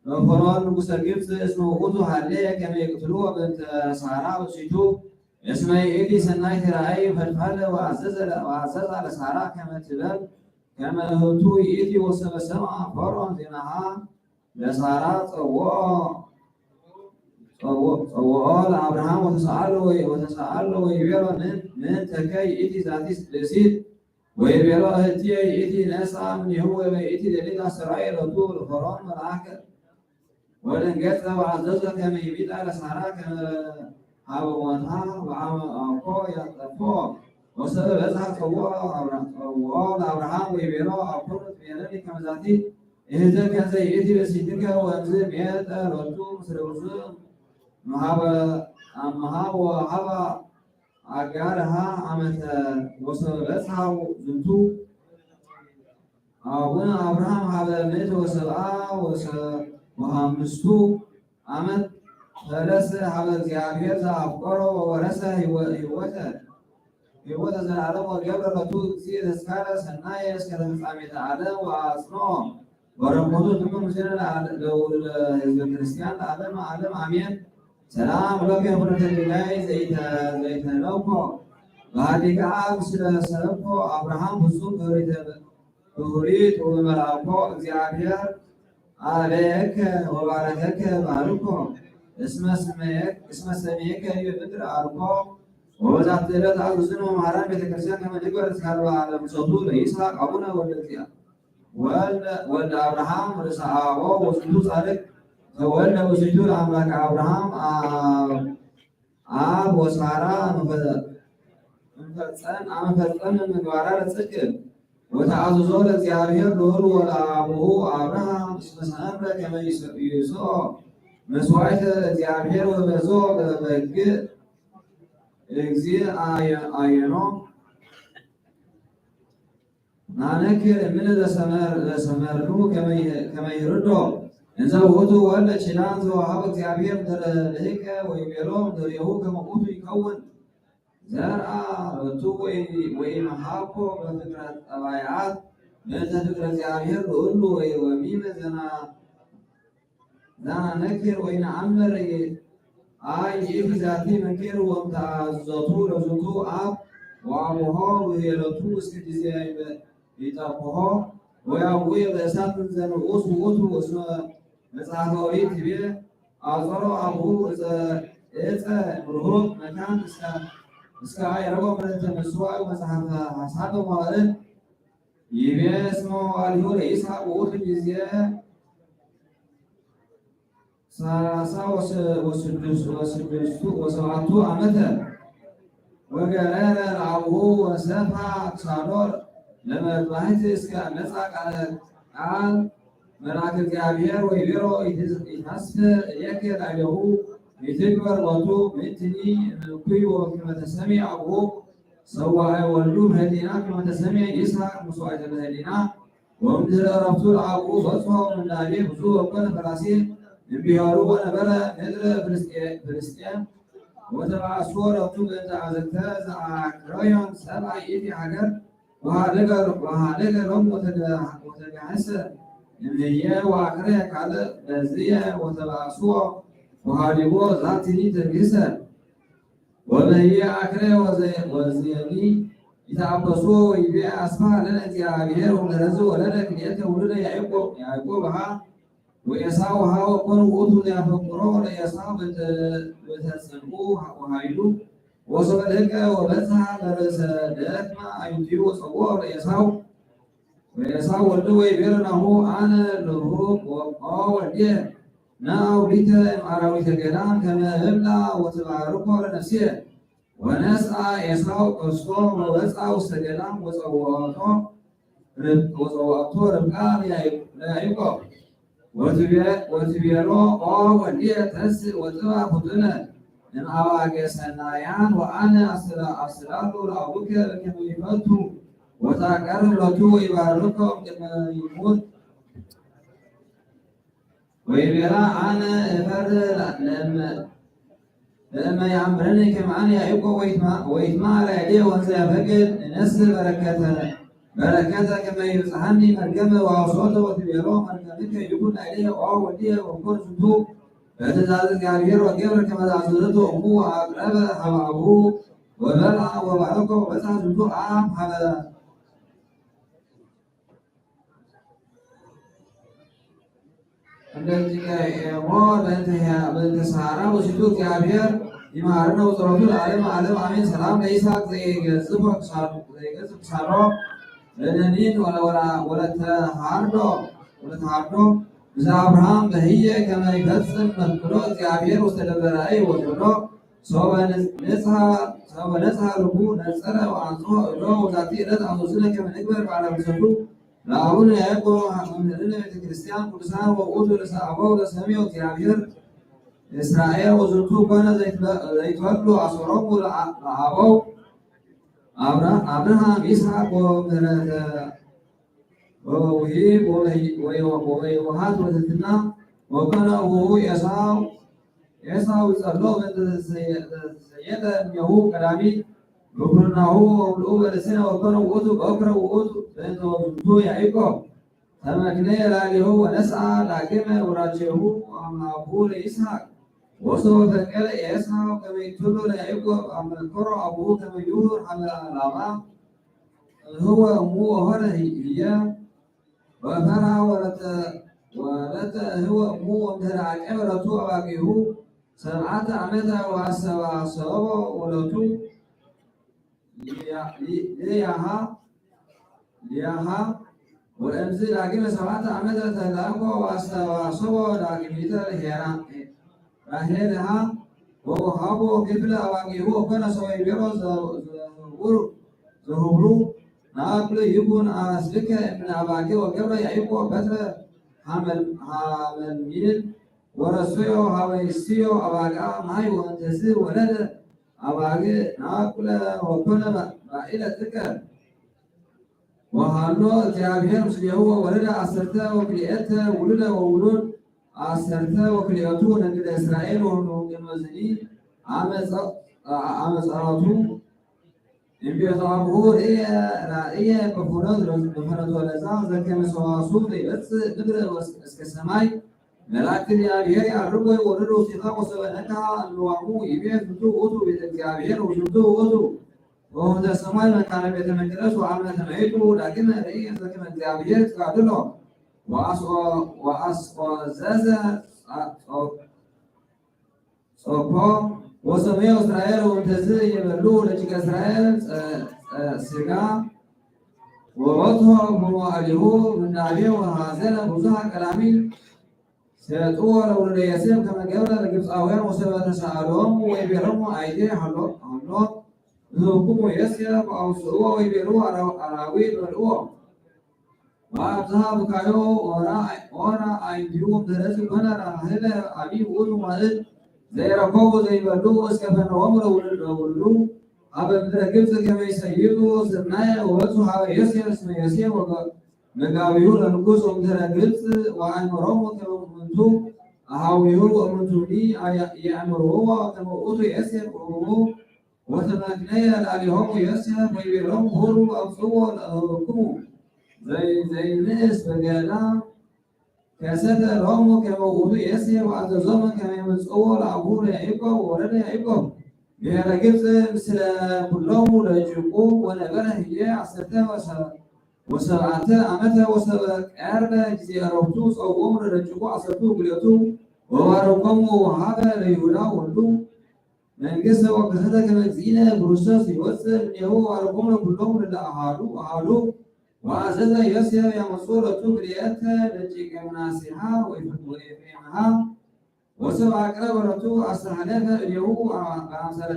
ለፈርዖን ንጉሰ ግብፅ እስመ ውእቱ ሃሌ ከመ ይቅትልዎ በእንተ ሳራ ብእሲቱ እስመ ይእቲ ሰናይ ተራእይ ፈድፋደ ወአዘዘ ለሳራ ከመ ትበል ከመ እህቱ ይእቲ ወሰበ ሰምዐ ፈርዖን ዜናሃ ለሳራ ጸውኦ ጸውኦ ለአብርሃም ወተሰአሎ ወተሰአሎ ወይቤሎ ምን ተከይ ይእቲ ዛቲ ብእሲት ወይቤሎ እህትየ ይእቲ ነስአ እምኔሁ ወይእቲ ሌሊት አስተርአየ ሎቱ ለፈርዖን መልአክ ወደንገጸ ወአዘዘ ከመ ይቢጣ ለሳራ ከመ ሀበ ሞታ ወአመ አኮ ያጠፎ ወሰበ በጽሐ ጸውኦ ለአብርሃም ወይቤሎ አኮ ትቤለኒ ከመ ዛቲ እህትከ ዘይእቲ ብእሲትከ ወእምዝ ሜጠ ሎቱ ምስለ ውሱን እምሃበ አምሃ ወሀባ አጋርሃ አመተ ወሰበ በጽሐ ዝንቱ አቡነ አብርሃም ሀበ ምእተ ወሰብአ ወሰ- ወሐምስቱ አመት ፈለሰ ሀበ እግዚአብሔር ዘአፍቀሮ ወወረሰ ህይወ- ህይወተ ህይወተ ዘላለም ወገብረ ለቱ እግዚእ ተስካረ ሰናየ እስከ ፍጻሜተ ዓለም ወአጽንኦ በረከቱ ትኩን ምስለ ለአለ- ለውሉደ ህዝበ ክርስቲያን ለዓለመ ዓለም አሜን። ሰላም ለከ ፍኖተ ድንጋይ ዘይተ- ዘይተለኮ በሃዲጋ ምስለ ሰለኮ አብርሃም ፍጹም ክብሪተ ክብሪት ወመልአኮ እግዚአብሔር አለየከ ወባረከከ ባርኮ እስመ ስሜከ ይእቲ ምድር አርኮ ወበዛቲ ዕለት አግዝእነ ወመሐረነ ቤተክርስቲያን ከመ ንግበር እስካለ በዓለ ምጽአቱ ለይስሐቅ አቡነ ወልደ እግዚአ ወልደ ወልደ አብርሃም ርእሰ አበው ወዝንቱ ጻድቅ ተወልደ ውእቱ ለአምላከ አብርሃም አብ አብ ወሳራ እንፈጸን አመፈጸን ምግባራ ለጽድቅ ወተአዘዞ ለእግዚአብሔር ልዑል ወለአቡሁ አብርሃም እስመ ሰአምረ ከመ ይስኦ መስዋዕተ ለእግዚአብሔር ወበዞ በበግ እግዚእ አየ- አየኖ ናነክር እምነ ዘሰመር- ዘሰመርኑ ከመ ይ- ከመ ይርዶ እንዘ ውእቱ ወልደ ኪዳን ዘወሃበ እግዚአብሔር ምድረ ልህቀ ወይቤሎ ምድሬሁ ከመ ውእቱ ይከውን ዘርአ ሎቱ ወይ- ወይመሃኮ በፍጥረት ጠባያት በእንተ ፍቅረ እግዚአብሔር ልዑሉ ወይ ወሚመ ዘና ዛናነክር ወይነአምር አይ ይእቲ ዛቲ መንክር ወምተአዘቱ ለዝንቱ አብ ወአቡሆ ውሄለቱ እስከ ጊዜ ይጠብሖ ወያውየ በእሳት እንዘ ንዑስ ውእቱ እስመ መጽሐፈ ኦሪት ትቤ አጾሮ አቡሁ እፀ እፀ ርሁቅ መካን እስከ እስከ አዕረጎ ምለተ መስዋዕ መጽሐፈ ሐሳብ መዋዕል ይቤ እስመ መዋዕሊሁ ለይስሐቅ ውእቱ ጊዜ ሰላሳ ወስድስቱ ወሰባቱ ዓመተ ወገረረ ለአቡሁ ወሰፋ ክሳዶ ለመጥባሕት እስከ መጻ ቃለ ቃል መልአክ እግዚአብሔር ወይቤሮ ኢታስፍ እየከ ላዕሌሁ ይትግበር ሞቱ ምእንትኒ እምኩይ ወክመ ተሰምየ አብሁ ሰዋዐ ወልዱ በህሊና ከመ ተሰምየ ይስሐቅ መስዋዕተ በህሊና ወእምድህረ ዕረፍቱ ለአብኡ በጽሖ ምናቤ ብዙ ወኮነ ፈራሴ እምቢሆሩ ወነበረ ምድረ ፍልስጤ- ፍልስጤም ወተባእስዎ ረቱ በእንተ አዘክተ ዘአክረዮን ሰብአ ይእቲ ሀገር ወሃደገ ሎሙ ወተጋህሰ እምህየ ወአክረየ ካልእ በዝየ ወተባእስዎ ወሃዲጎ ዛቲኒ ተግህሰ ወበህየ አክረየ ወዘየኒ ይተአበስዎ ወይቤ አስፋ ለነ እግዚአብሔር ወምድረዝ ወለደ ክልኤተ ውሉደ ያዕቆብ ያዕቆብ ሃ ወኤሳው ሃ ወኮኑ ውእቱ ዘያፈቅሮ ለኤሳው በተጽንኡ ወሃይሉ ወሶበ ልህቀ ወበጽሐ ለርእሰ ደክመ አዕይንቲሁ ወጸውኦ ለኤሳው ወኤሳው ወልዱ ወይቤሎ ናሁ አነ ልሁቅ ወቆ ወልድየ ነአውሊተ እምአራዊተ ገዳም ከመ እብላ ወትባርኮ ለነፍስየ ወነስአ ኤሳው ቀስቶ ወወፅአ ውስተ ገዳም ወፀወአቶ ርብ- ወፀወአቶ ርብቃ ለያዕቆብ ወትቤ- ወትቤሎ ኦ ወልድየ ተንስእ ወጥባ ፉጡነ እምአባገ ሰናያን ወአነ አስላ- አስላሉ ለአቡከ በከመ ይፈቱ ወታቀርብ ሎቱ ወይባርኮ እምቅድመ ይሙት ወይቤላ አነ እፈርህ ለእመ ለእመ የአምረኒ ከመ አነ ያዕቆብ ወይትማ- ወይትማር ያዕቆብ ወንዘ ያፈቅድ እነስ በረከተ በረከተ ከመ ይብጽሐኒ መርገመ ወአውስኦተ ወትቤሎ መርገምከ ይኩን ላዕሌየ ኦ ወልድየ ወኩን ዝንቱ በትእዛዝ እግዚአብሔር ወገብረ ከመ ዘአዘዘቶ እሙ ወአቅረበ ሀበ አቡሁ ወበልዐ ወባረኮ ወበጽሐ ዝንቱ አብ ሀበ እንደዚህ ኤሞ በእንተ ሳራ ወሲቱ እግዚአብሔር ይማርነ ወጸሎቱ ለዓለም ዓለም አሜን። ሰላም ለይስሐቅ ዘይገዝፍ ክሳዶ ለደኒን ወለተሃርዶ ወለተሃርዶ ብዛ አብርሃም በህየ ከመ ይፈጽም መፍቅዶ እግዚአብሔር ውስተ ደብረ ራእይ ወትብሎ ሶበ ነጽሐ ሶበ ነጽሐ ልቡ ነጸረ ወአንጽሖ እዶ ወዛቲ ዕለት አመዝነ ከመ ንግበር በዓለ ምሰቱ ለአቡነ ያዕቆብ መምህርነ ቤተ ክርስቲያን ቅዱሳን ወውእቱ ርእሰ አበው ለሰሚዑ እግዚአብሔር እስራኤል ወዝንቱ ኮነ ዘይትበ- ዘይትበሉ አሰሮሙ ለአ- ለአበው አብራ- አብርሃም ይስሐቅ ወምህረተ ወውሂብ ወበይ- ወበይወሃት ወትሕትና ወኮነ እቡሁ ኤሳው ኤሳው ጸሎ በእንተ ዘሰየጠ እምኔሁ ቀዳሚት ብኩርናሁ ወምልኡ በለስነ ወኮነ ውእቱ በኩረ ውእቱ በእንተ ውእቱ ያዕቆብ ተመክነ ላዕሌሁ ወነስአ ዳግመ ውራቼሁ አምላኩ ለይስሐቅ ወሶበ ፈቀደ ኤሳው ከመ ይቅትሎ ለያዕቆብ አመከሮ አቡሁ ከመ ይሁር ሀበ ላባ ህወ እሙ ወሆረ ህየ ወፈራ ወለተ ወለተ ህወ እሙ ወምድረ አቀበ ለቱ አባጊሁ ሰብዓተ ዓመተ ወአሰባሰቦ ወለቱ ሊያሃ ሊያሃ ወእምዝ ዳግመ ሰብዓተ ዓመተ ተላእኮ ወአሰባሰቦ ዳግሚተ ሄራ ራሄልሃ ወወሃቦ ክፍለ አባጊሁ ወኮነ ሰው ይቤሮ ዘውር ዘሁብሩ ናኩለ ይኩን አስልከ እምነ አባጊ ወገብረ ያዕቆብ በትረ ሀመልሚል ወረሰዮ ሀበ ይስዮ አባጋ ማይ ወእንተዝ ወለደ አባግ ናኩለ ወኮነ ባኢለ ጥቀ ወሃሎ እግዚአብሔር ምስሌሁ ወወለደ አሰርተ ወክልኤተ ውሉደ ወውሉድ አሰርተ ወክልኤቱ ነገደ እስራኤል ወእምቅድመ ዝኒ አመ ጸራቱ እምቤቱ አብሁ ርእየ ራእየ በፍኖት በፍኖት ወለዛ ዘከመ ሰዋሱ ዘይበጽእ ምድረ እስከ ሰማይ መላእክት እግዚአብሔር ያርጎ ወረዶ ሲታ ወሰበነካ እልዋሙ ይቤ ዝንቱ ውእቱ ቤተ እግዚአብሔር ወዝንቱ ውእቱ ወውህተ ሰማይ መካነ ቤተ መቅደስ ወአመ ተመይጡ ዳግመ ርእየ ዘከመ እግዚአብሔር ትጋድሎ ወአስቆዘዘ ጾኮ ወሰመዮ እስራኤል ወእንተዝ የበሉ ደቂቀ እስራኤል ስጋ ወበጽሖ እሙ አሊሁ ምናቤ ወሐዘነ ብዙሃ ቀላሚት ሰጥዎ ለውሉደ ዮሴፍ ከመ ገብረ ለግብፃውያን ወሰበ ተሳእሎሙ ወይቤሎሙ አይቴ ሀሎ ሀሎ እህብኩሙ ዮሴፍ ወአውፅእዎ ወይቤልዎ አራዊት በልዕዎ ወአብዝሃ ብካዮ ኦራ አይንቲሁ እምድረዝ ኮነ ራህለ አቢ ውእቱ መዋዕል ዘይረከቡ ዘይበሉ እስከ ፈነዎም ለውልድ ለውሉ ኣብ ምድረ ግብፅ ከመይ ሰይጡ ስርናየ ወበፁ ሀበ ዮሴፍ እስመ ዮሴፍ ወገ መጋቢሁ ለንጉስ ወምድረ ግብፅ ወአእመሮሙ ከመ እምንቱ አሃዊሁ ወእምንቱኒ የእምርዎ ከመ ውእቱ ዮሴፍ ወእሙ ወተመክነየ ላዕሌሆሙ ዮሴፍ ወይቤሎሙ ሁሩ አምጽዎ ለእኩሙ ዘይንእስ በገዳ ከሰተ ሎሙ ከመ ውእቱ ዮሴፍ ወአዘዞሙ ከመ የምጽዎ ለአቡሁ ለያዕቆብ ወወለደ ያዕቆብ ብሔረ ግብፅ ምስለ ኩሎሙ ለጭቁ ወነበረ ህዬ አሰርተ ወሰብዓተ ዓመተ ወሰበ ቀርበ ጊዜ ዕረፍቱ ጸውዖሙ ለደቂቁ ዐሰርቱ ክልኤቱ ወባረኮሙ ወሃበ ለይሁዳ ወልዱ መንግስተ ወከሰተ ከመ እግዚእነ ክርስቶስ ይወፅእ እምኔሁ ወባረኮሙ ለኩሎሙ ለለ አሃዱ አሃዱ ወአዘዘ ዮሴፍ ያመጽኡ ለቱ ክልኤተ ደቂቀ ምናሴሃ ወኤፍሬምሃ ወሰብአ አቅረበ ሎቱ አስተሐለፈ እዴሁ በአምሳለ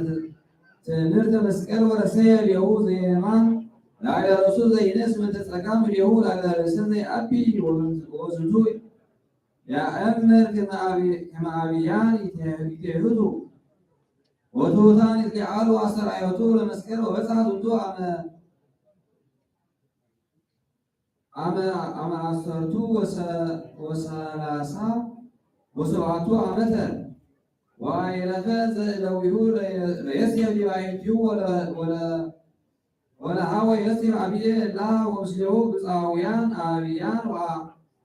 ትእምርተ መስቀል ወረሰየ እዴሁ ዘየማን ላዕለ ርእሱ ዘይንእስ ምንተ ጸጋም እዴሁ ላዕለ ርእሰ ዘይአቢ ወዝንቱ የአምር ከመ አብያን ይትሔህዙ ወትሑታን ይትለዓሉ አስተርአዮቱ ለመስቀል ወበጽሐ ዝንቱ አመ አመ አመ ዐሰርቱ ወሰላሳ ወሰብዓቱ ዓመተ ወአዕረፈ ዘእደዊሁ ለዮሴፍ ዲበ አዕይንቲሁ ወለሀወ ዮሴፍ አብየ እላ ወምስሌሁ ግብፃውያን አብያን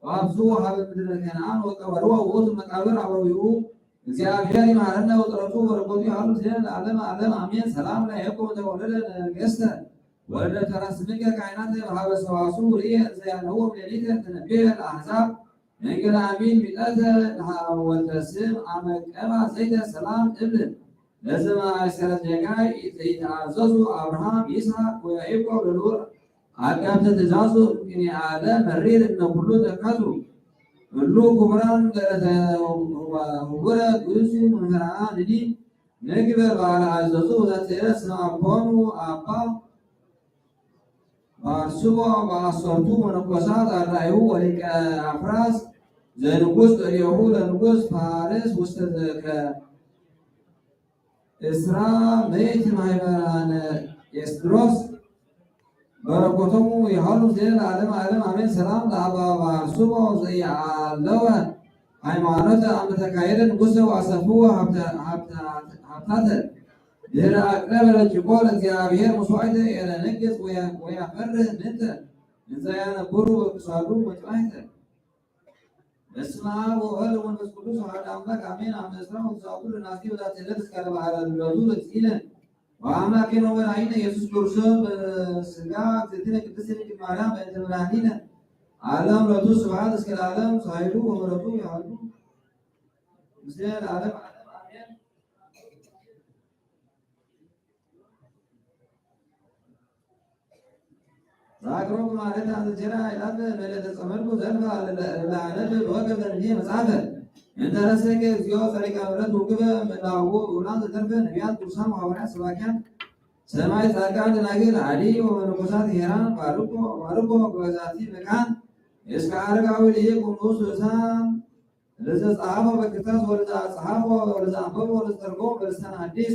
ወአብዝሑ ሀበ ምድረ ከነዓን ወቀበርዎ ውእቱ መቃብር አበዊሁ። እግዚአብሔር ይማረነ ወጸሎቱ ወበረከቱ ይሃሉ ምስሌነ ለዓለመ ዓለም አሜን። ሰላም ለያዕቆብ እንተ ወለደ ነገስተ ወለደ ተራስምከ ካህናተ ሀበ ሰዋስው ርእየ እንዘ ያለዎም ሌሊተ ተነብየ ለአሕዛብ መንገለ አሚን ሚጠተ ለሃወልተ ስም አመ ቀባ ዘይተ ሰላም እብል ለዘመ አእሰረ ጌጋይ ዘይተአዘዙ አብርሃም ይስሐቅ ወያዕቆብ ለልዑል አጋብተ ትእዛዙ እምቅኔ አለ መሪር እምነ ኩሉ ተካቱ እሉ ክቡራን ለለተ ህቡረ ግእዙ መምህራንኒ ንግበር በዓለ አዘዙ ወዘተ ስመ አብ ኮኑ አባ ባርስቦ በአሰርቱ መነኮሳት አርዳኢሁ ወሊቀ አፍራስ ዘንጉስ እዴሁ ለንጉስ ፋርስ ውስተ ዘከ እስራ ምእቲ ማህበራነ ኤስድሮስ በረኮቶሙ ይሃሉ ምስሌነ ለዓለመ ዓለም አሜን። ሰላም ለአባ ባርስቦ ዘየአለወ ሃይማኖተ አመ ተካየደ ንጉሰ ወአሰፍዎ ሀብታተ ድህረ አቅረበ ረቂቆ ለእግዚአብሔር መስዋዕተ ኤለነግስ ወያፈርህ ምንተ እንዘ ያነብሩ በክሳዱ መጥባሕተ። በስመ አብ ወወልድ ወመንፈስ ቅዱስ አሐዱ አምላክ አሜን። አመ ዕስራ ወትስዓቱ ለነሐሴ በዛቲ ዕለት እስከ በዓለ ልደቱ ለእግዚእነ ወአምላክነ ወመድኃኒነ ኢየሱስ ክርስቶስ በስጋ እግዝእትነ ቅድስት ድንግል ማርያም በእንተ መድኃኒነ ዓለም ለቱ ስብሐት እስከ ለዓለም ሳይሉ ወምሕረቱ ያህሉ ምስለ ለዓለም ዓለም አሜን። ዛግሮም ማለት አንተ ጀራ ይላል ለለ ተጸመድኩ ዘልፋ ለለ ለአነብ ወገብ ለንዲ መጻፈ እንተ ረሰከ እግዚኦ ጸሪቀ ምረት ውግበ መላዎ ውላን ዘተርፈ ነቢያት ቅዱሳን ሐዋርያት ሰባኪያን ሰማይ ጻድቃን ደናግል አዲ ወመነኮሳት ሄራን ባርኮ ባርኮ በዛቲ መካን እስከ አረጋዊ ለየቆም ንዑስ ርሳን ለዘ ጸሐፎ በክርታስ ወለዘ አጽሐፎ ወለዘ አንበቦ ወለዘ ተርጎሞ በልሳን ሐዲስ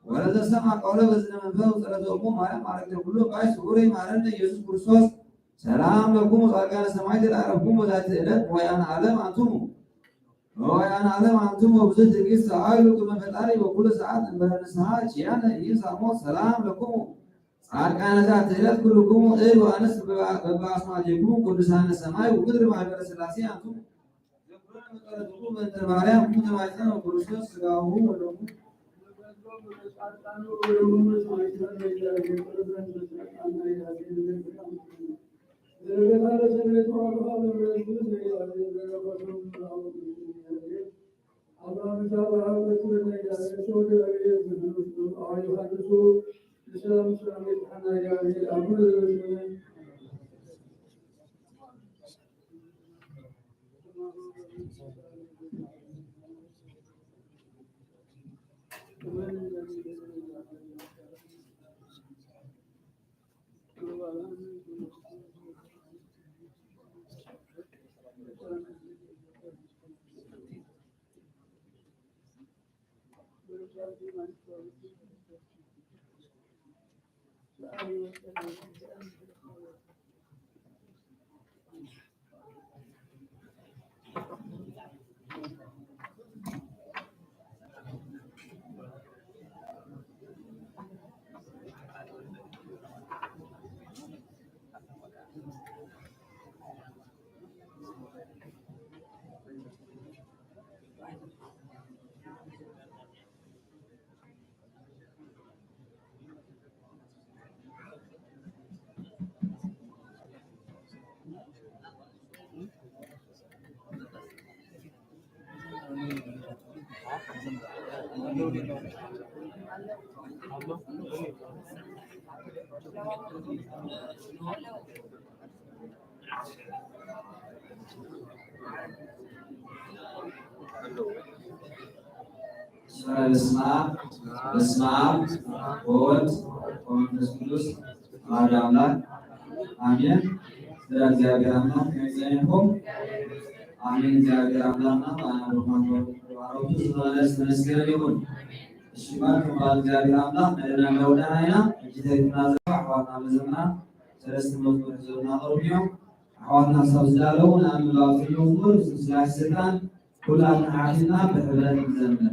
ወለዘ ሰምዐ ቃሎ በዝነ መንፈስ ጸሎተ እሙ ማርያም ማረግተ ኩሉ ባይ ስውር ይማረነ ኢየሱስ ክርስቶስ። ሰላም ለኩም ጻድቃነ ሰማይ ተዳረኩም በዛቲ ዕለት ወያን ዓለም አንትሙ ወያን ዓለም አንትሙ ብዙ ትዕግስት ተዓይሉ ቅድመ ፈጣሪ በኩሉ ሰዓት እንበረ ንስሐ ኪያነ ይንሳ ሞት። ሰላም ለኩም ጻድቃነ ዛቲ ዕለት ኩልኩም እድ ወአንስት በበአስማቲኩም ቅዱሳነ ሰማይ ወምድር ማህበረ ሥላሴ አንትሙ። ዘክሩነ መጠረትኩም በእንተ ማርያም እሙ ተማይፀነ ክርስቶስ ሥጋሁ ወደሙ። በስመ አብ፣ በስመ አብ ወወልድ ወመንፈስ ቅዱስ አሐዱ አምላክ አሜን። ስለ እግዚአብሔር አምላክ ከመይ ጸኒሕኩም? አሜን። እግዚአብሔር አምላክና ብኣና ብርሃን ባሮቱ ዝመለስ ተመስገን ይኹን። እሺ፣ ባርክ በዓል እግዚአብሔር አምላክ ነደና ለውዳና ኢና። እጅ ተይትና ዘባ ኣሕዋትና መዘምራን ሰለስተ መዝሙር ሒዞም እናቐርቡ እዮም። ኣሕዋትና ክሳብ ዝዳለዉ ንኣንብብ ኣብዚ መዝሙር ስላሴ ስልጣን ኩላትና ሓቲትና ብሕብረት ንዘምር።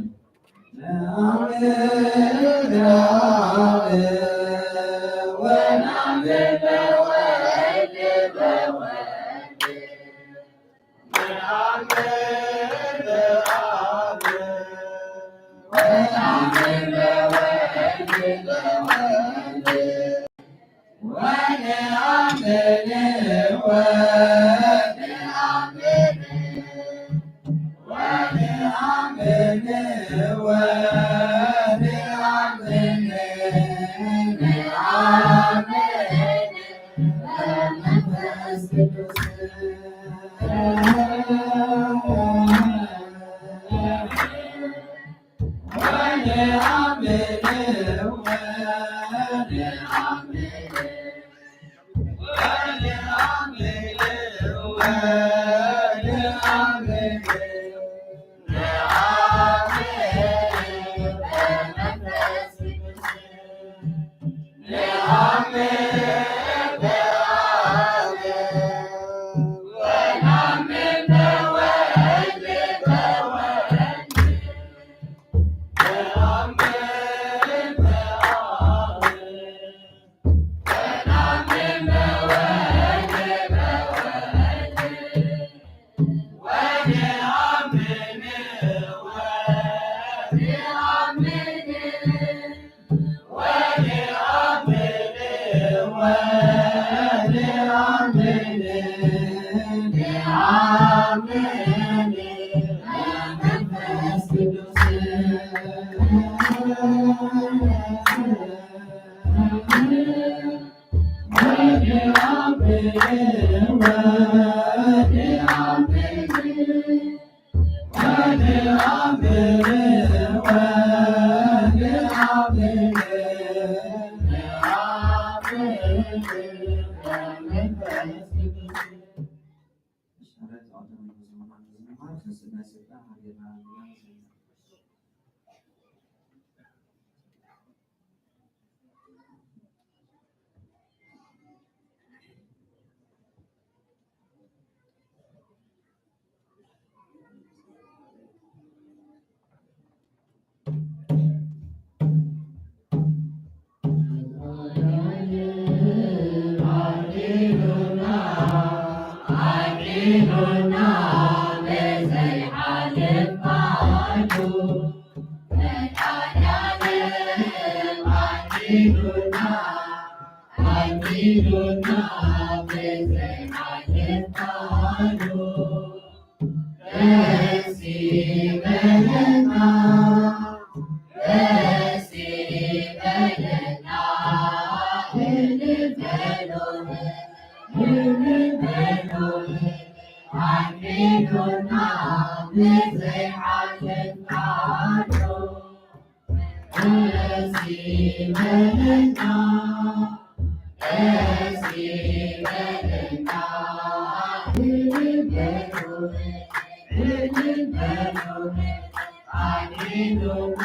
ኣኪሉና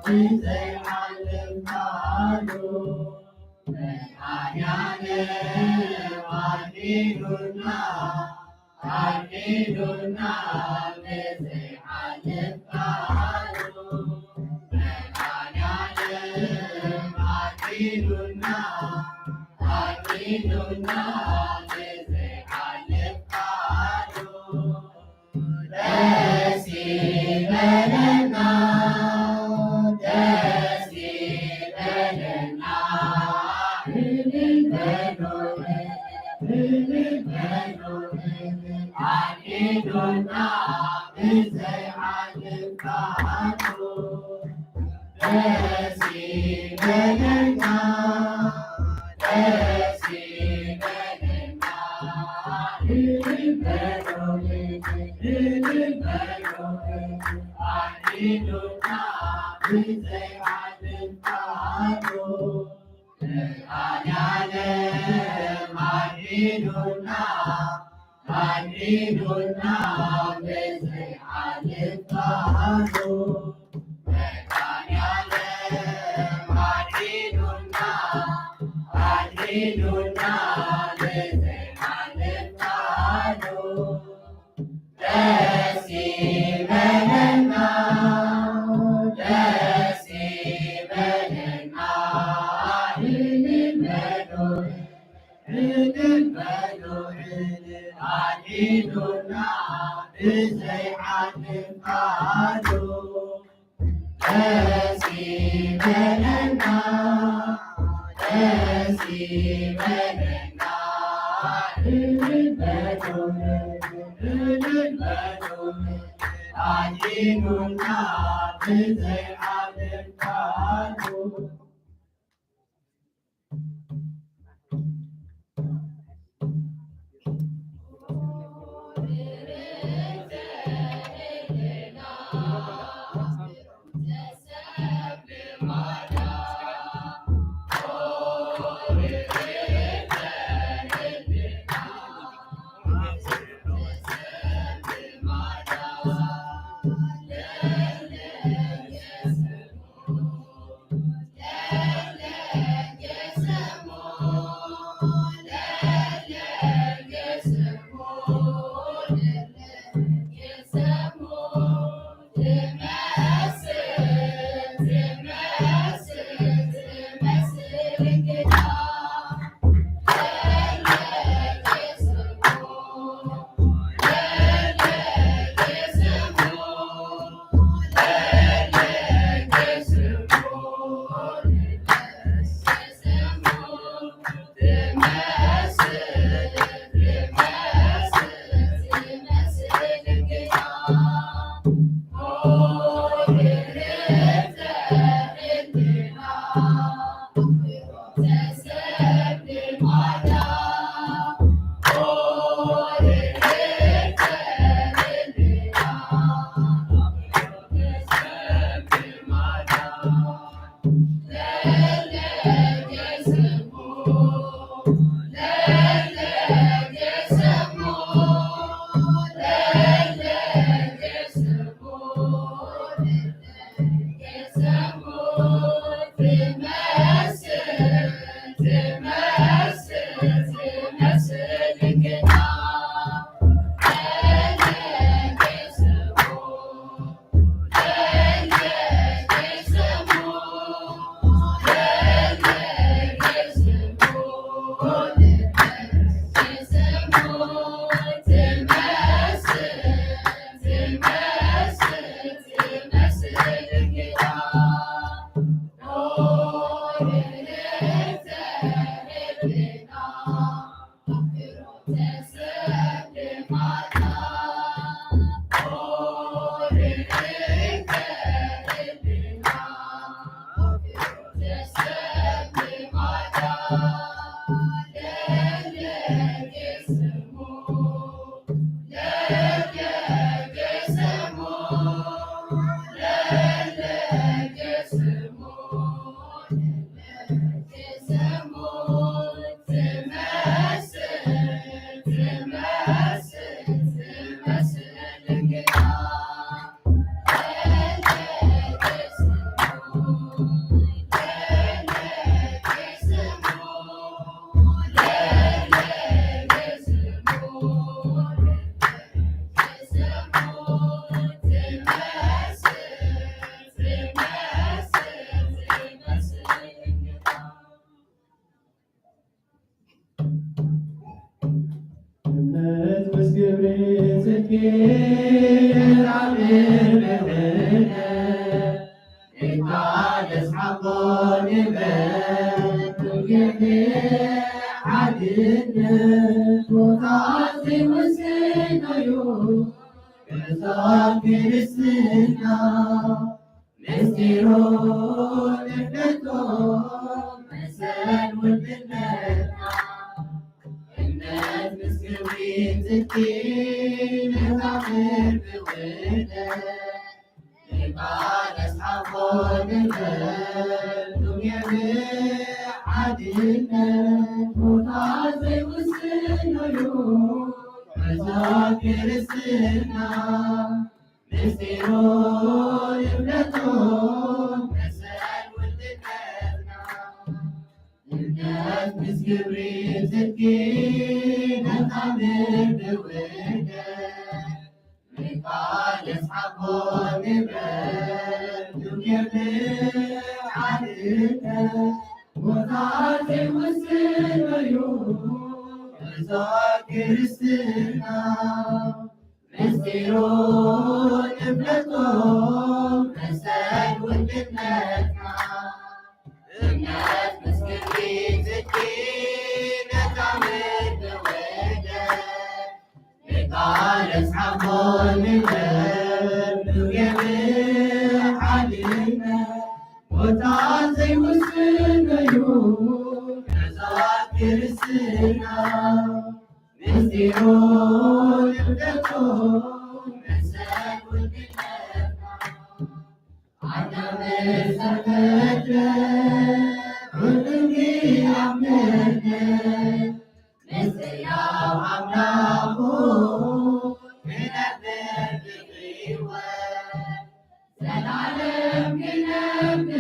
ብዘይሓልፍ ቃሉ መድኃኔዓለም ኣኪሉና ኣኪሉና ብዘይሓልፍ ቃሉ መድኃኔዓለም ኣኪሉና ኣኪሉና ብዘይሓልፍ ቃሉ ደስ ይበለና ደስ ይበለና እልል በሉ እልል በሉ ኣኪሉና ብዘይሓልፍ ቃሉ ደስ ይበለና ደስ ይበለና እልል በሉ እልል በሉ ኣኪሉና ብዘይሓልፍ ቃሉ መድኃኔዓለም ኣኪሉና ኣኪሉና ብዘይሓልፍ ቃሉ መድኃኔዓለም ኣኪሉና ኣኪሉና ብዘይሓልፍ ቃሉ ደስ ይበለና ደስ ይበለና እልል በሉ እልል በሉ እልል ኣኪሉና ብዘይሓልፍ ቃሉ ደስ ይበለና ደስ ይበለና እልል በሉ እልል በሉ ኣኪሉና ብዘይሓልፍ ቃሉ ሓድነት ቦታ ዘይወስኖ እዩ። ጉዕዞ ክርስትና ምስጢሩ ንፍለጦ መሰል ውድነትና። እምነት ምስ ክብሪ ጽድቂ ነታምር ብውህደት። ንቃል ኣስሓቦ ንበል ዱንያዊ ሓድነት ቦታ ዘይውስኖ እዩ። ጉዕዞ ክርስትና ምስጢሩ ይፍለጦ መሰል ውድነትና። እምነት ምስ ክብሪ ጽድቂ ነታምር ብውህደት። ንቃል ኣስሓቦ ንበል ዱንያዊ ሓድነት ቦታ ዘይውስኖ እዩ። ጉዕዞ ክርስትና ምስጢሩ ንፍለጦ መሰል ውድነትና። እምነት ምስ ክብሪ ጽድቂ ነታምር ብውህደት። ንቃል ኣስሓቦ ንበል ዱንያዊ ሓድነት ቦታ ዘይውስኖ እዩ። ጉዕዞ ክርስትና ምስጢሩ ይፍለጦ መሰል ውድነትና። ኣዳም ዝተፈጥረ ብእምኒ ኣመነ፣ ምስ ሕያው ኣምላኹ ክነብር ብህይወት፣ ዘላለም ክነብር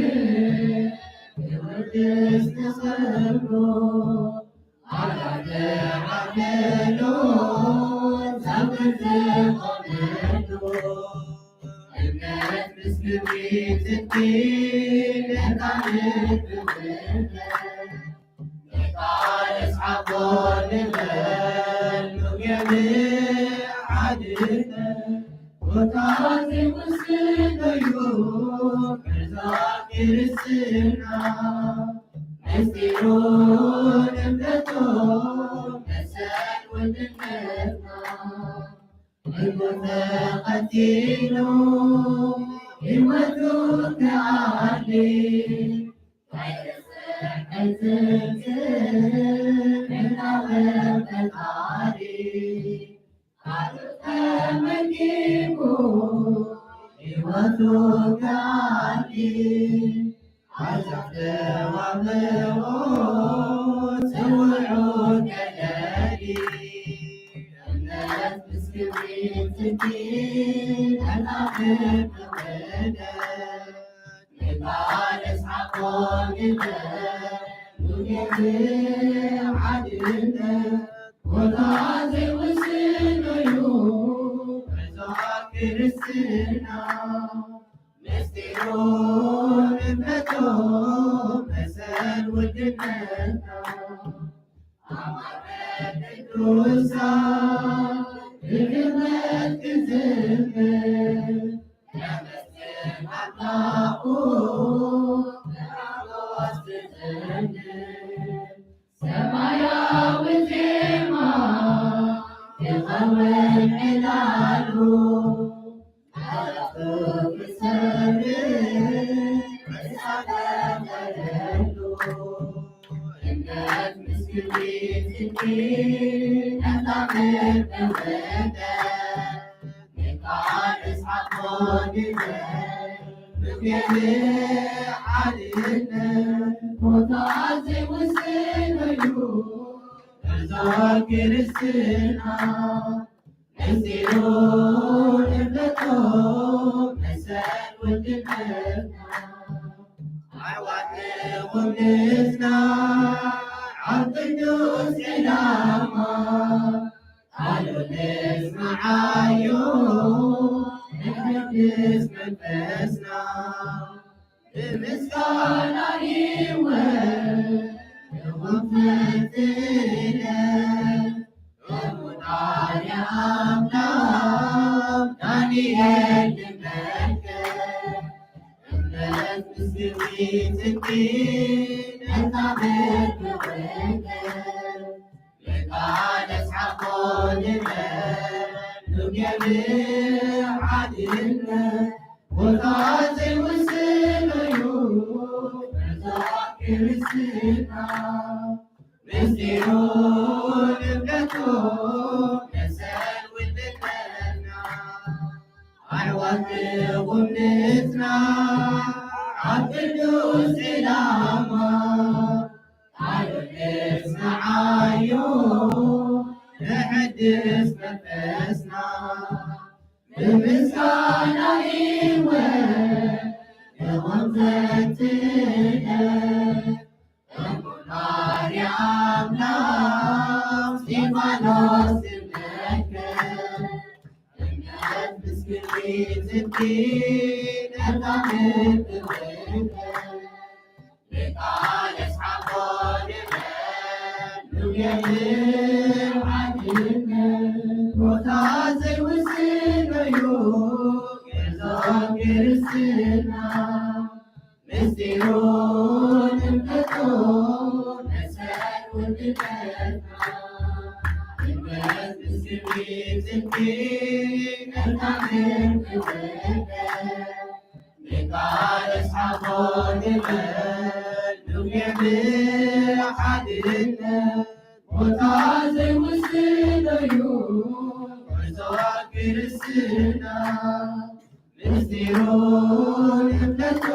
ብውድስ ንኽብሮ። ኣዳም ተዓደሎ፣ ዛብር ዝቖመሉ፣ እምነት ምስ ክብሪ ጽድቂ ነታ ምድሪ ውህደት። ንቃል ኣስሓቦ ንበል ዱንያዊ ሓድነት፣ ቦታ ዘይውስኖ እዩ ጉዕዞ ክርስትና። ምስጢሩ ንፍለጦ መሰል ውድነትና። ልቡ ተቐቲሉ ህይወቱ ክኣሊ፣ ኣይርስዕ ኣይትንስእ ምእንታወ ፈጣሪ። ቃሉ ተመጊቡ ህይወቱ ክኣሊ፣ ኣሕዛብ ተዋህቦ ጽውዑ ከለሊ። እምነት ምስ ክብሪ ጽድቂ ተጣብቅ ውህደት። ንቃል ኣስሓቦ ንበል ዱንያዊ ሓድነት። ቦታ ዘይውስኖ እዩ ጉዕዞ ክርስትና። ምስጢሩ ንፍለጦ መሰል ውድነትና። ኣማረ ቅዱሳን ብግመት ክዝምር፣ ከመስግን ኣምላኹ ብራቦስ ክዘምር። ሰማያዊ ዜማ ይኸውን ዕላሉ፣ መለኽቱ ክሰምዕ ርእሳ ተቐለሉ። እምነት ምስ ክብሪ ጽድቂ ነታ ምድሪ ውህደት። ንቃል ኣስሓቦ ንበል ዱንያዊ ሓድነት። ቦታ ዘይውስን እዩ ጉዕዞ ክርስትና። ምስጢሩ ንፍለጦ መሰል ውድነትና። ኣሕዋት ንኹን ንጽናዕ ኣብ ቅዱስ ዕላማ። ቃሉ ንስምዓዮ ነሐድስ መንፈስና። ብምስጋና ህይወት ንኹን ፈትነ። እሙን ኣርያ ኣምላኽ እምነት ምስጢር ትንቢት ነታ ምድሪ ወንጌል ብቃል ኣስሓቦ ንበል ንገብር ሓድነት ቦታ ዘይውስን እዩ ጉዕዞ ክርስትና። ምስጢሩ ድምቀቱ መሰል ውልድነትና ኣሕዋት ቁምነትና ኣብ ቅዱስ ዕላማ ቃሉ ንስምዓዮ ንሕድስ መንፈስና ብምስጋና ህይወት ንኾን ፈትነ። እሙን ባርያ ኣምላኽ እስጢፋኖስ ዝመልከት እምነት ምስ ግብሪ ጽድቂ ነታ ምድሪ ወንጌል ብቃል ኣስሓቦ ንበል ንገብር ሓድነት ቦታ ዘይውስን እዩ ጉዕዞ ክርስትና። ምስጢሩ ድምቀቱ መሰል ውልደትና እምነት ምስ ግብሪ ጽድቂ ነታ ምድሪ ወንጌል ብቃል ኣስሓቦ ንበል ንገብር ሓድነት ቦታ ዘይውስን እዩ ጉዕዞ ክርስትና። ምስጢሩ ድምቀቱ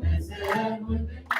መሰል ውልደትና።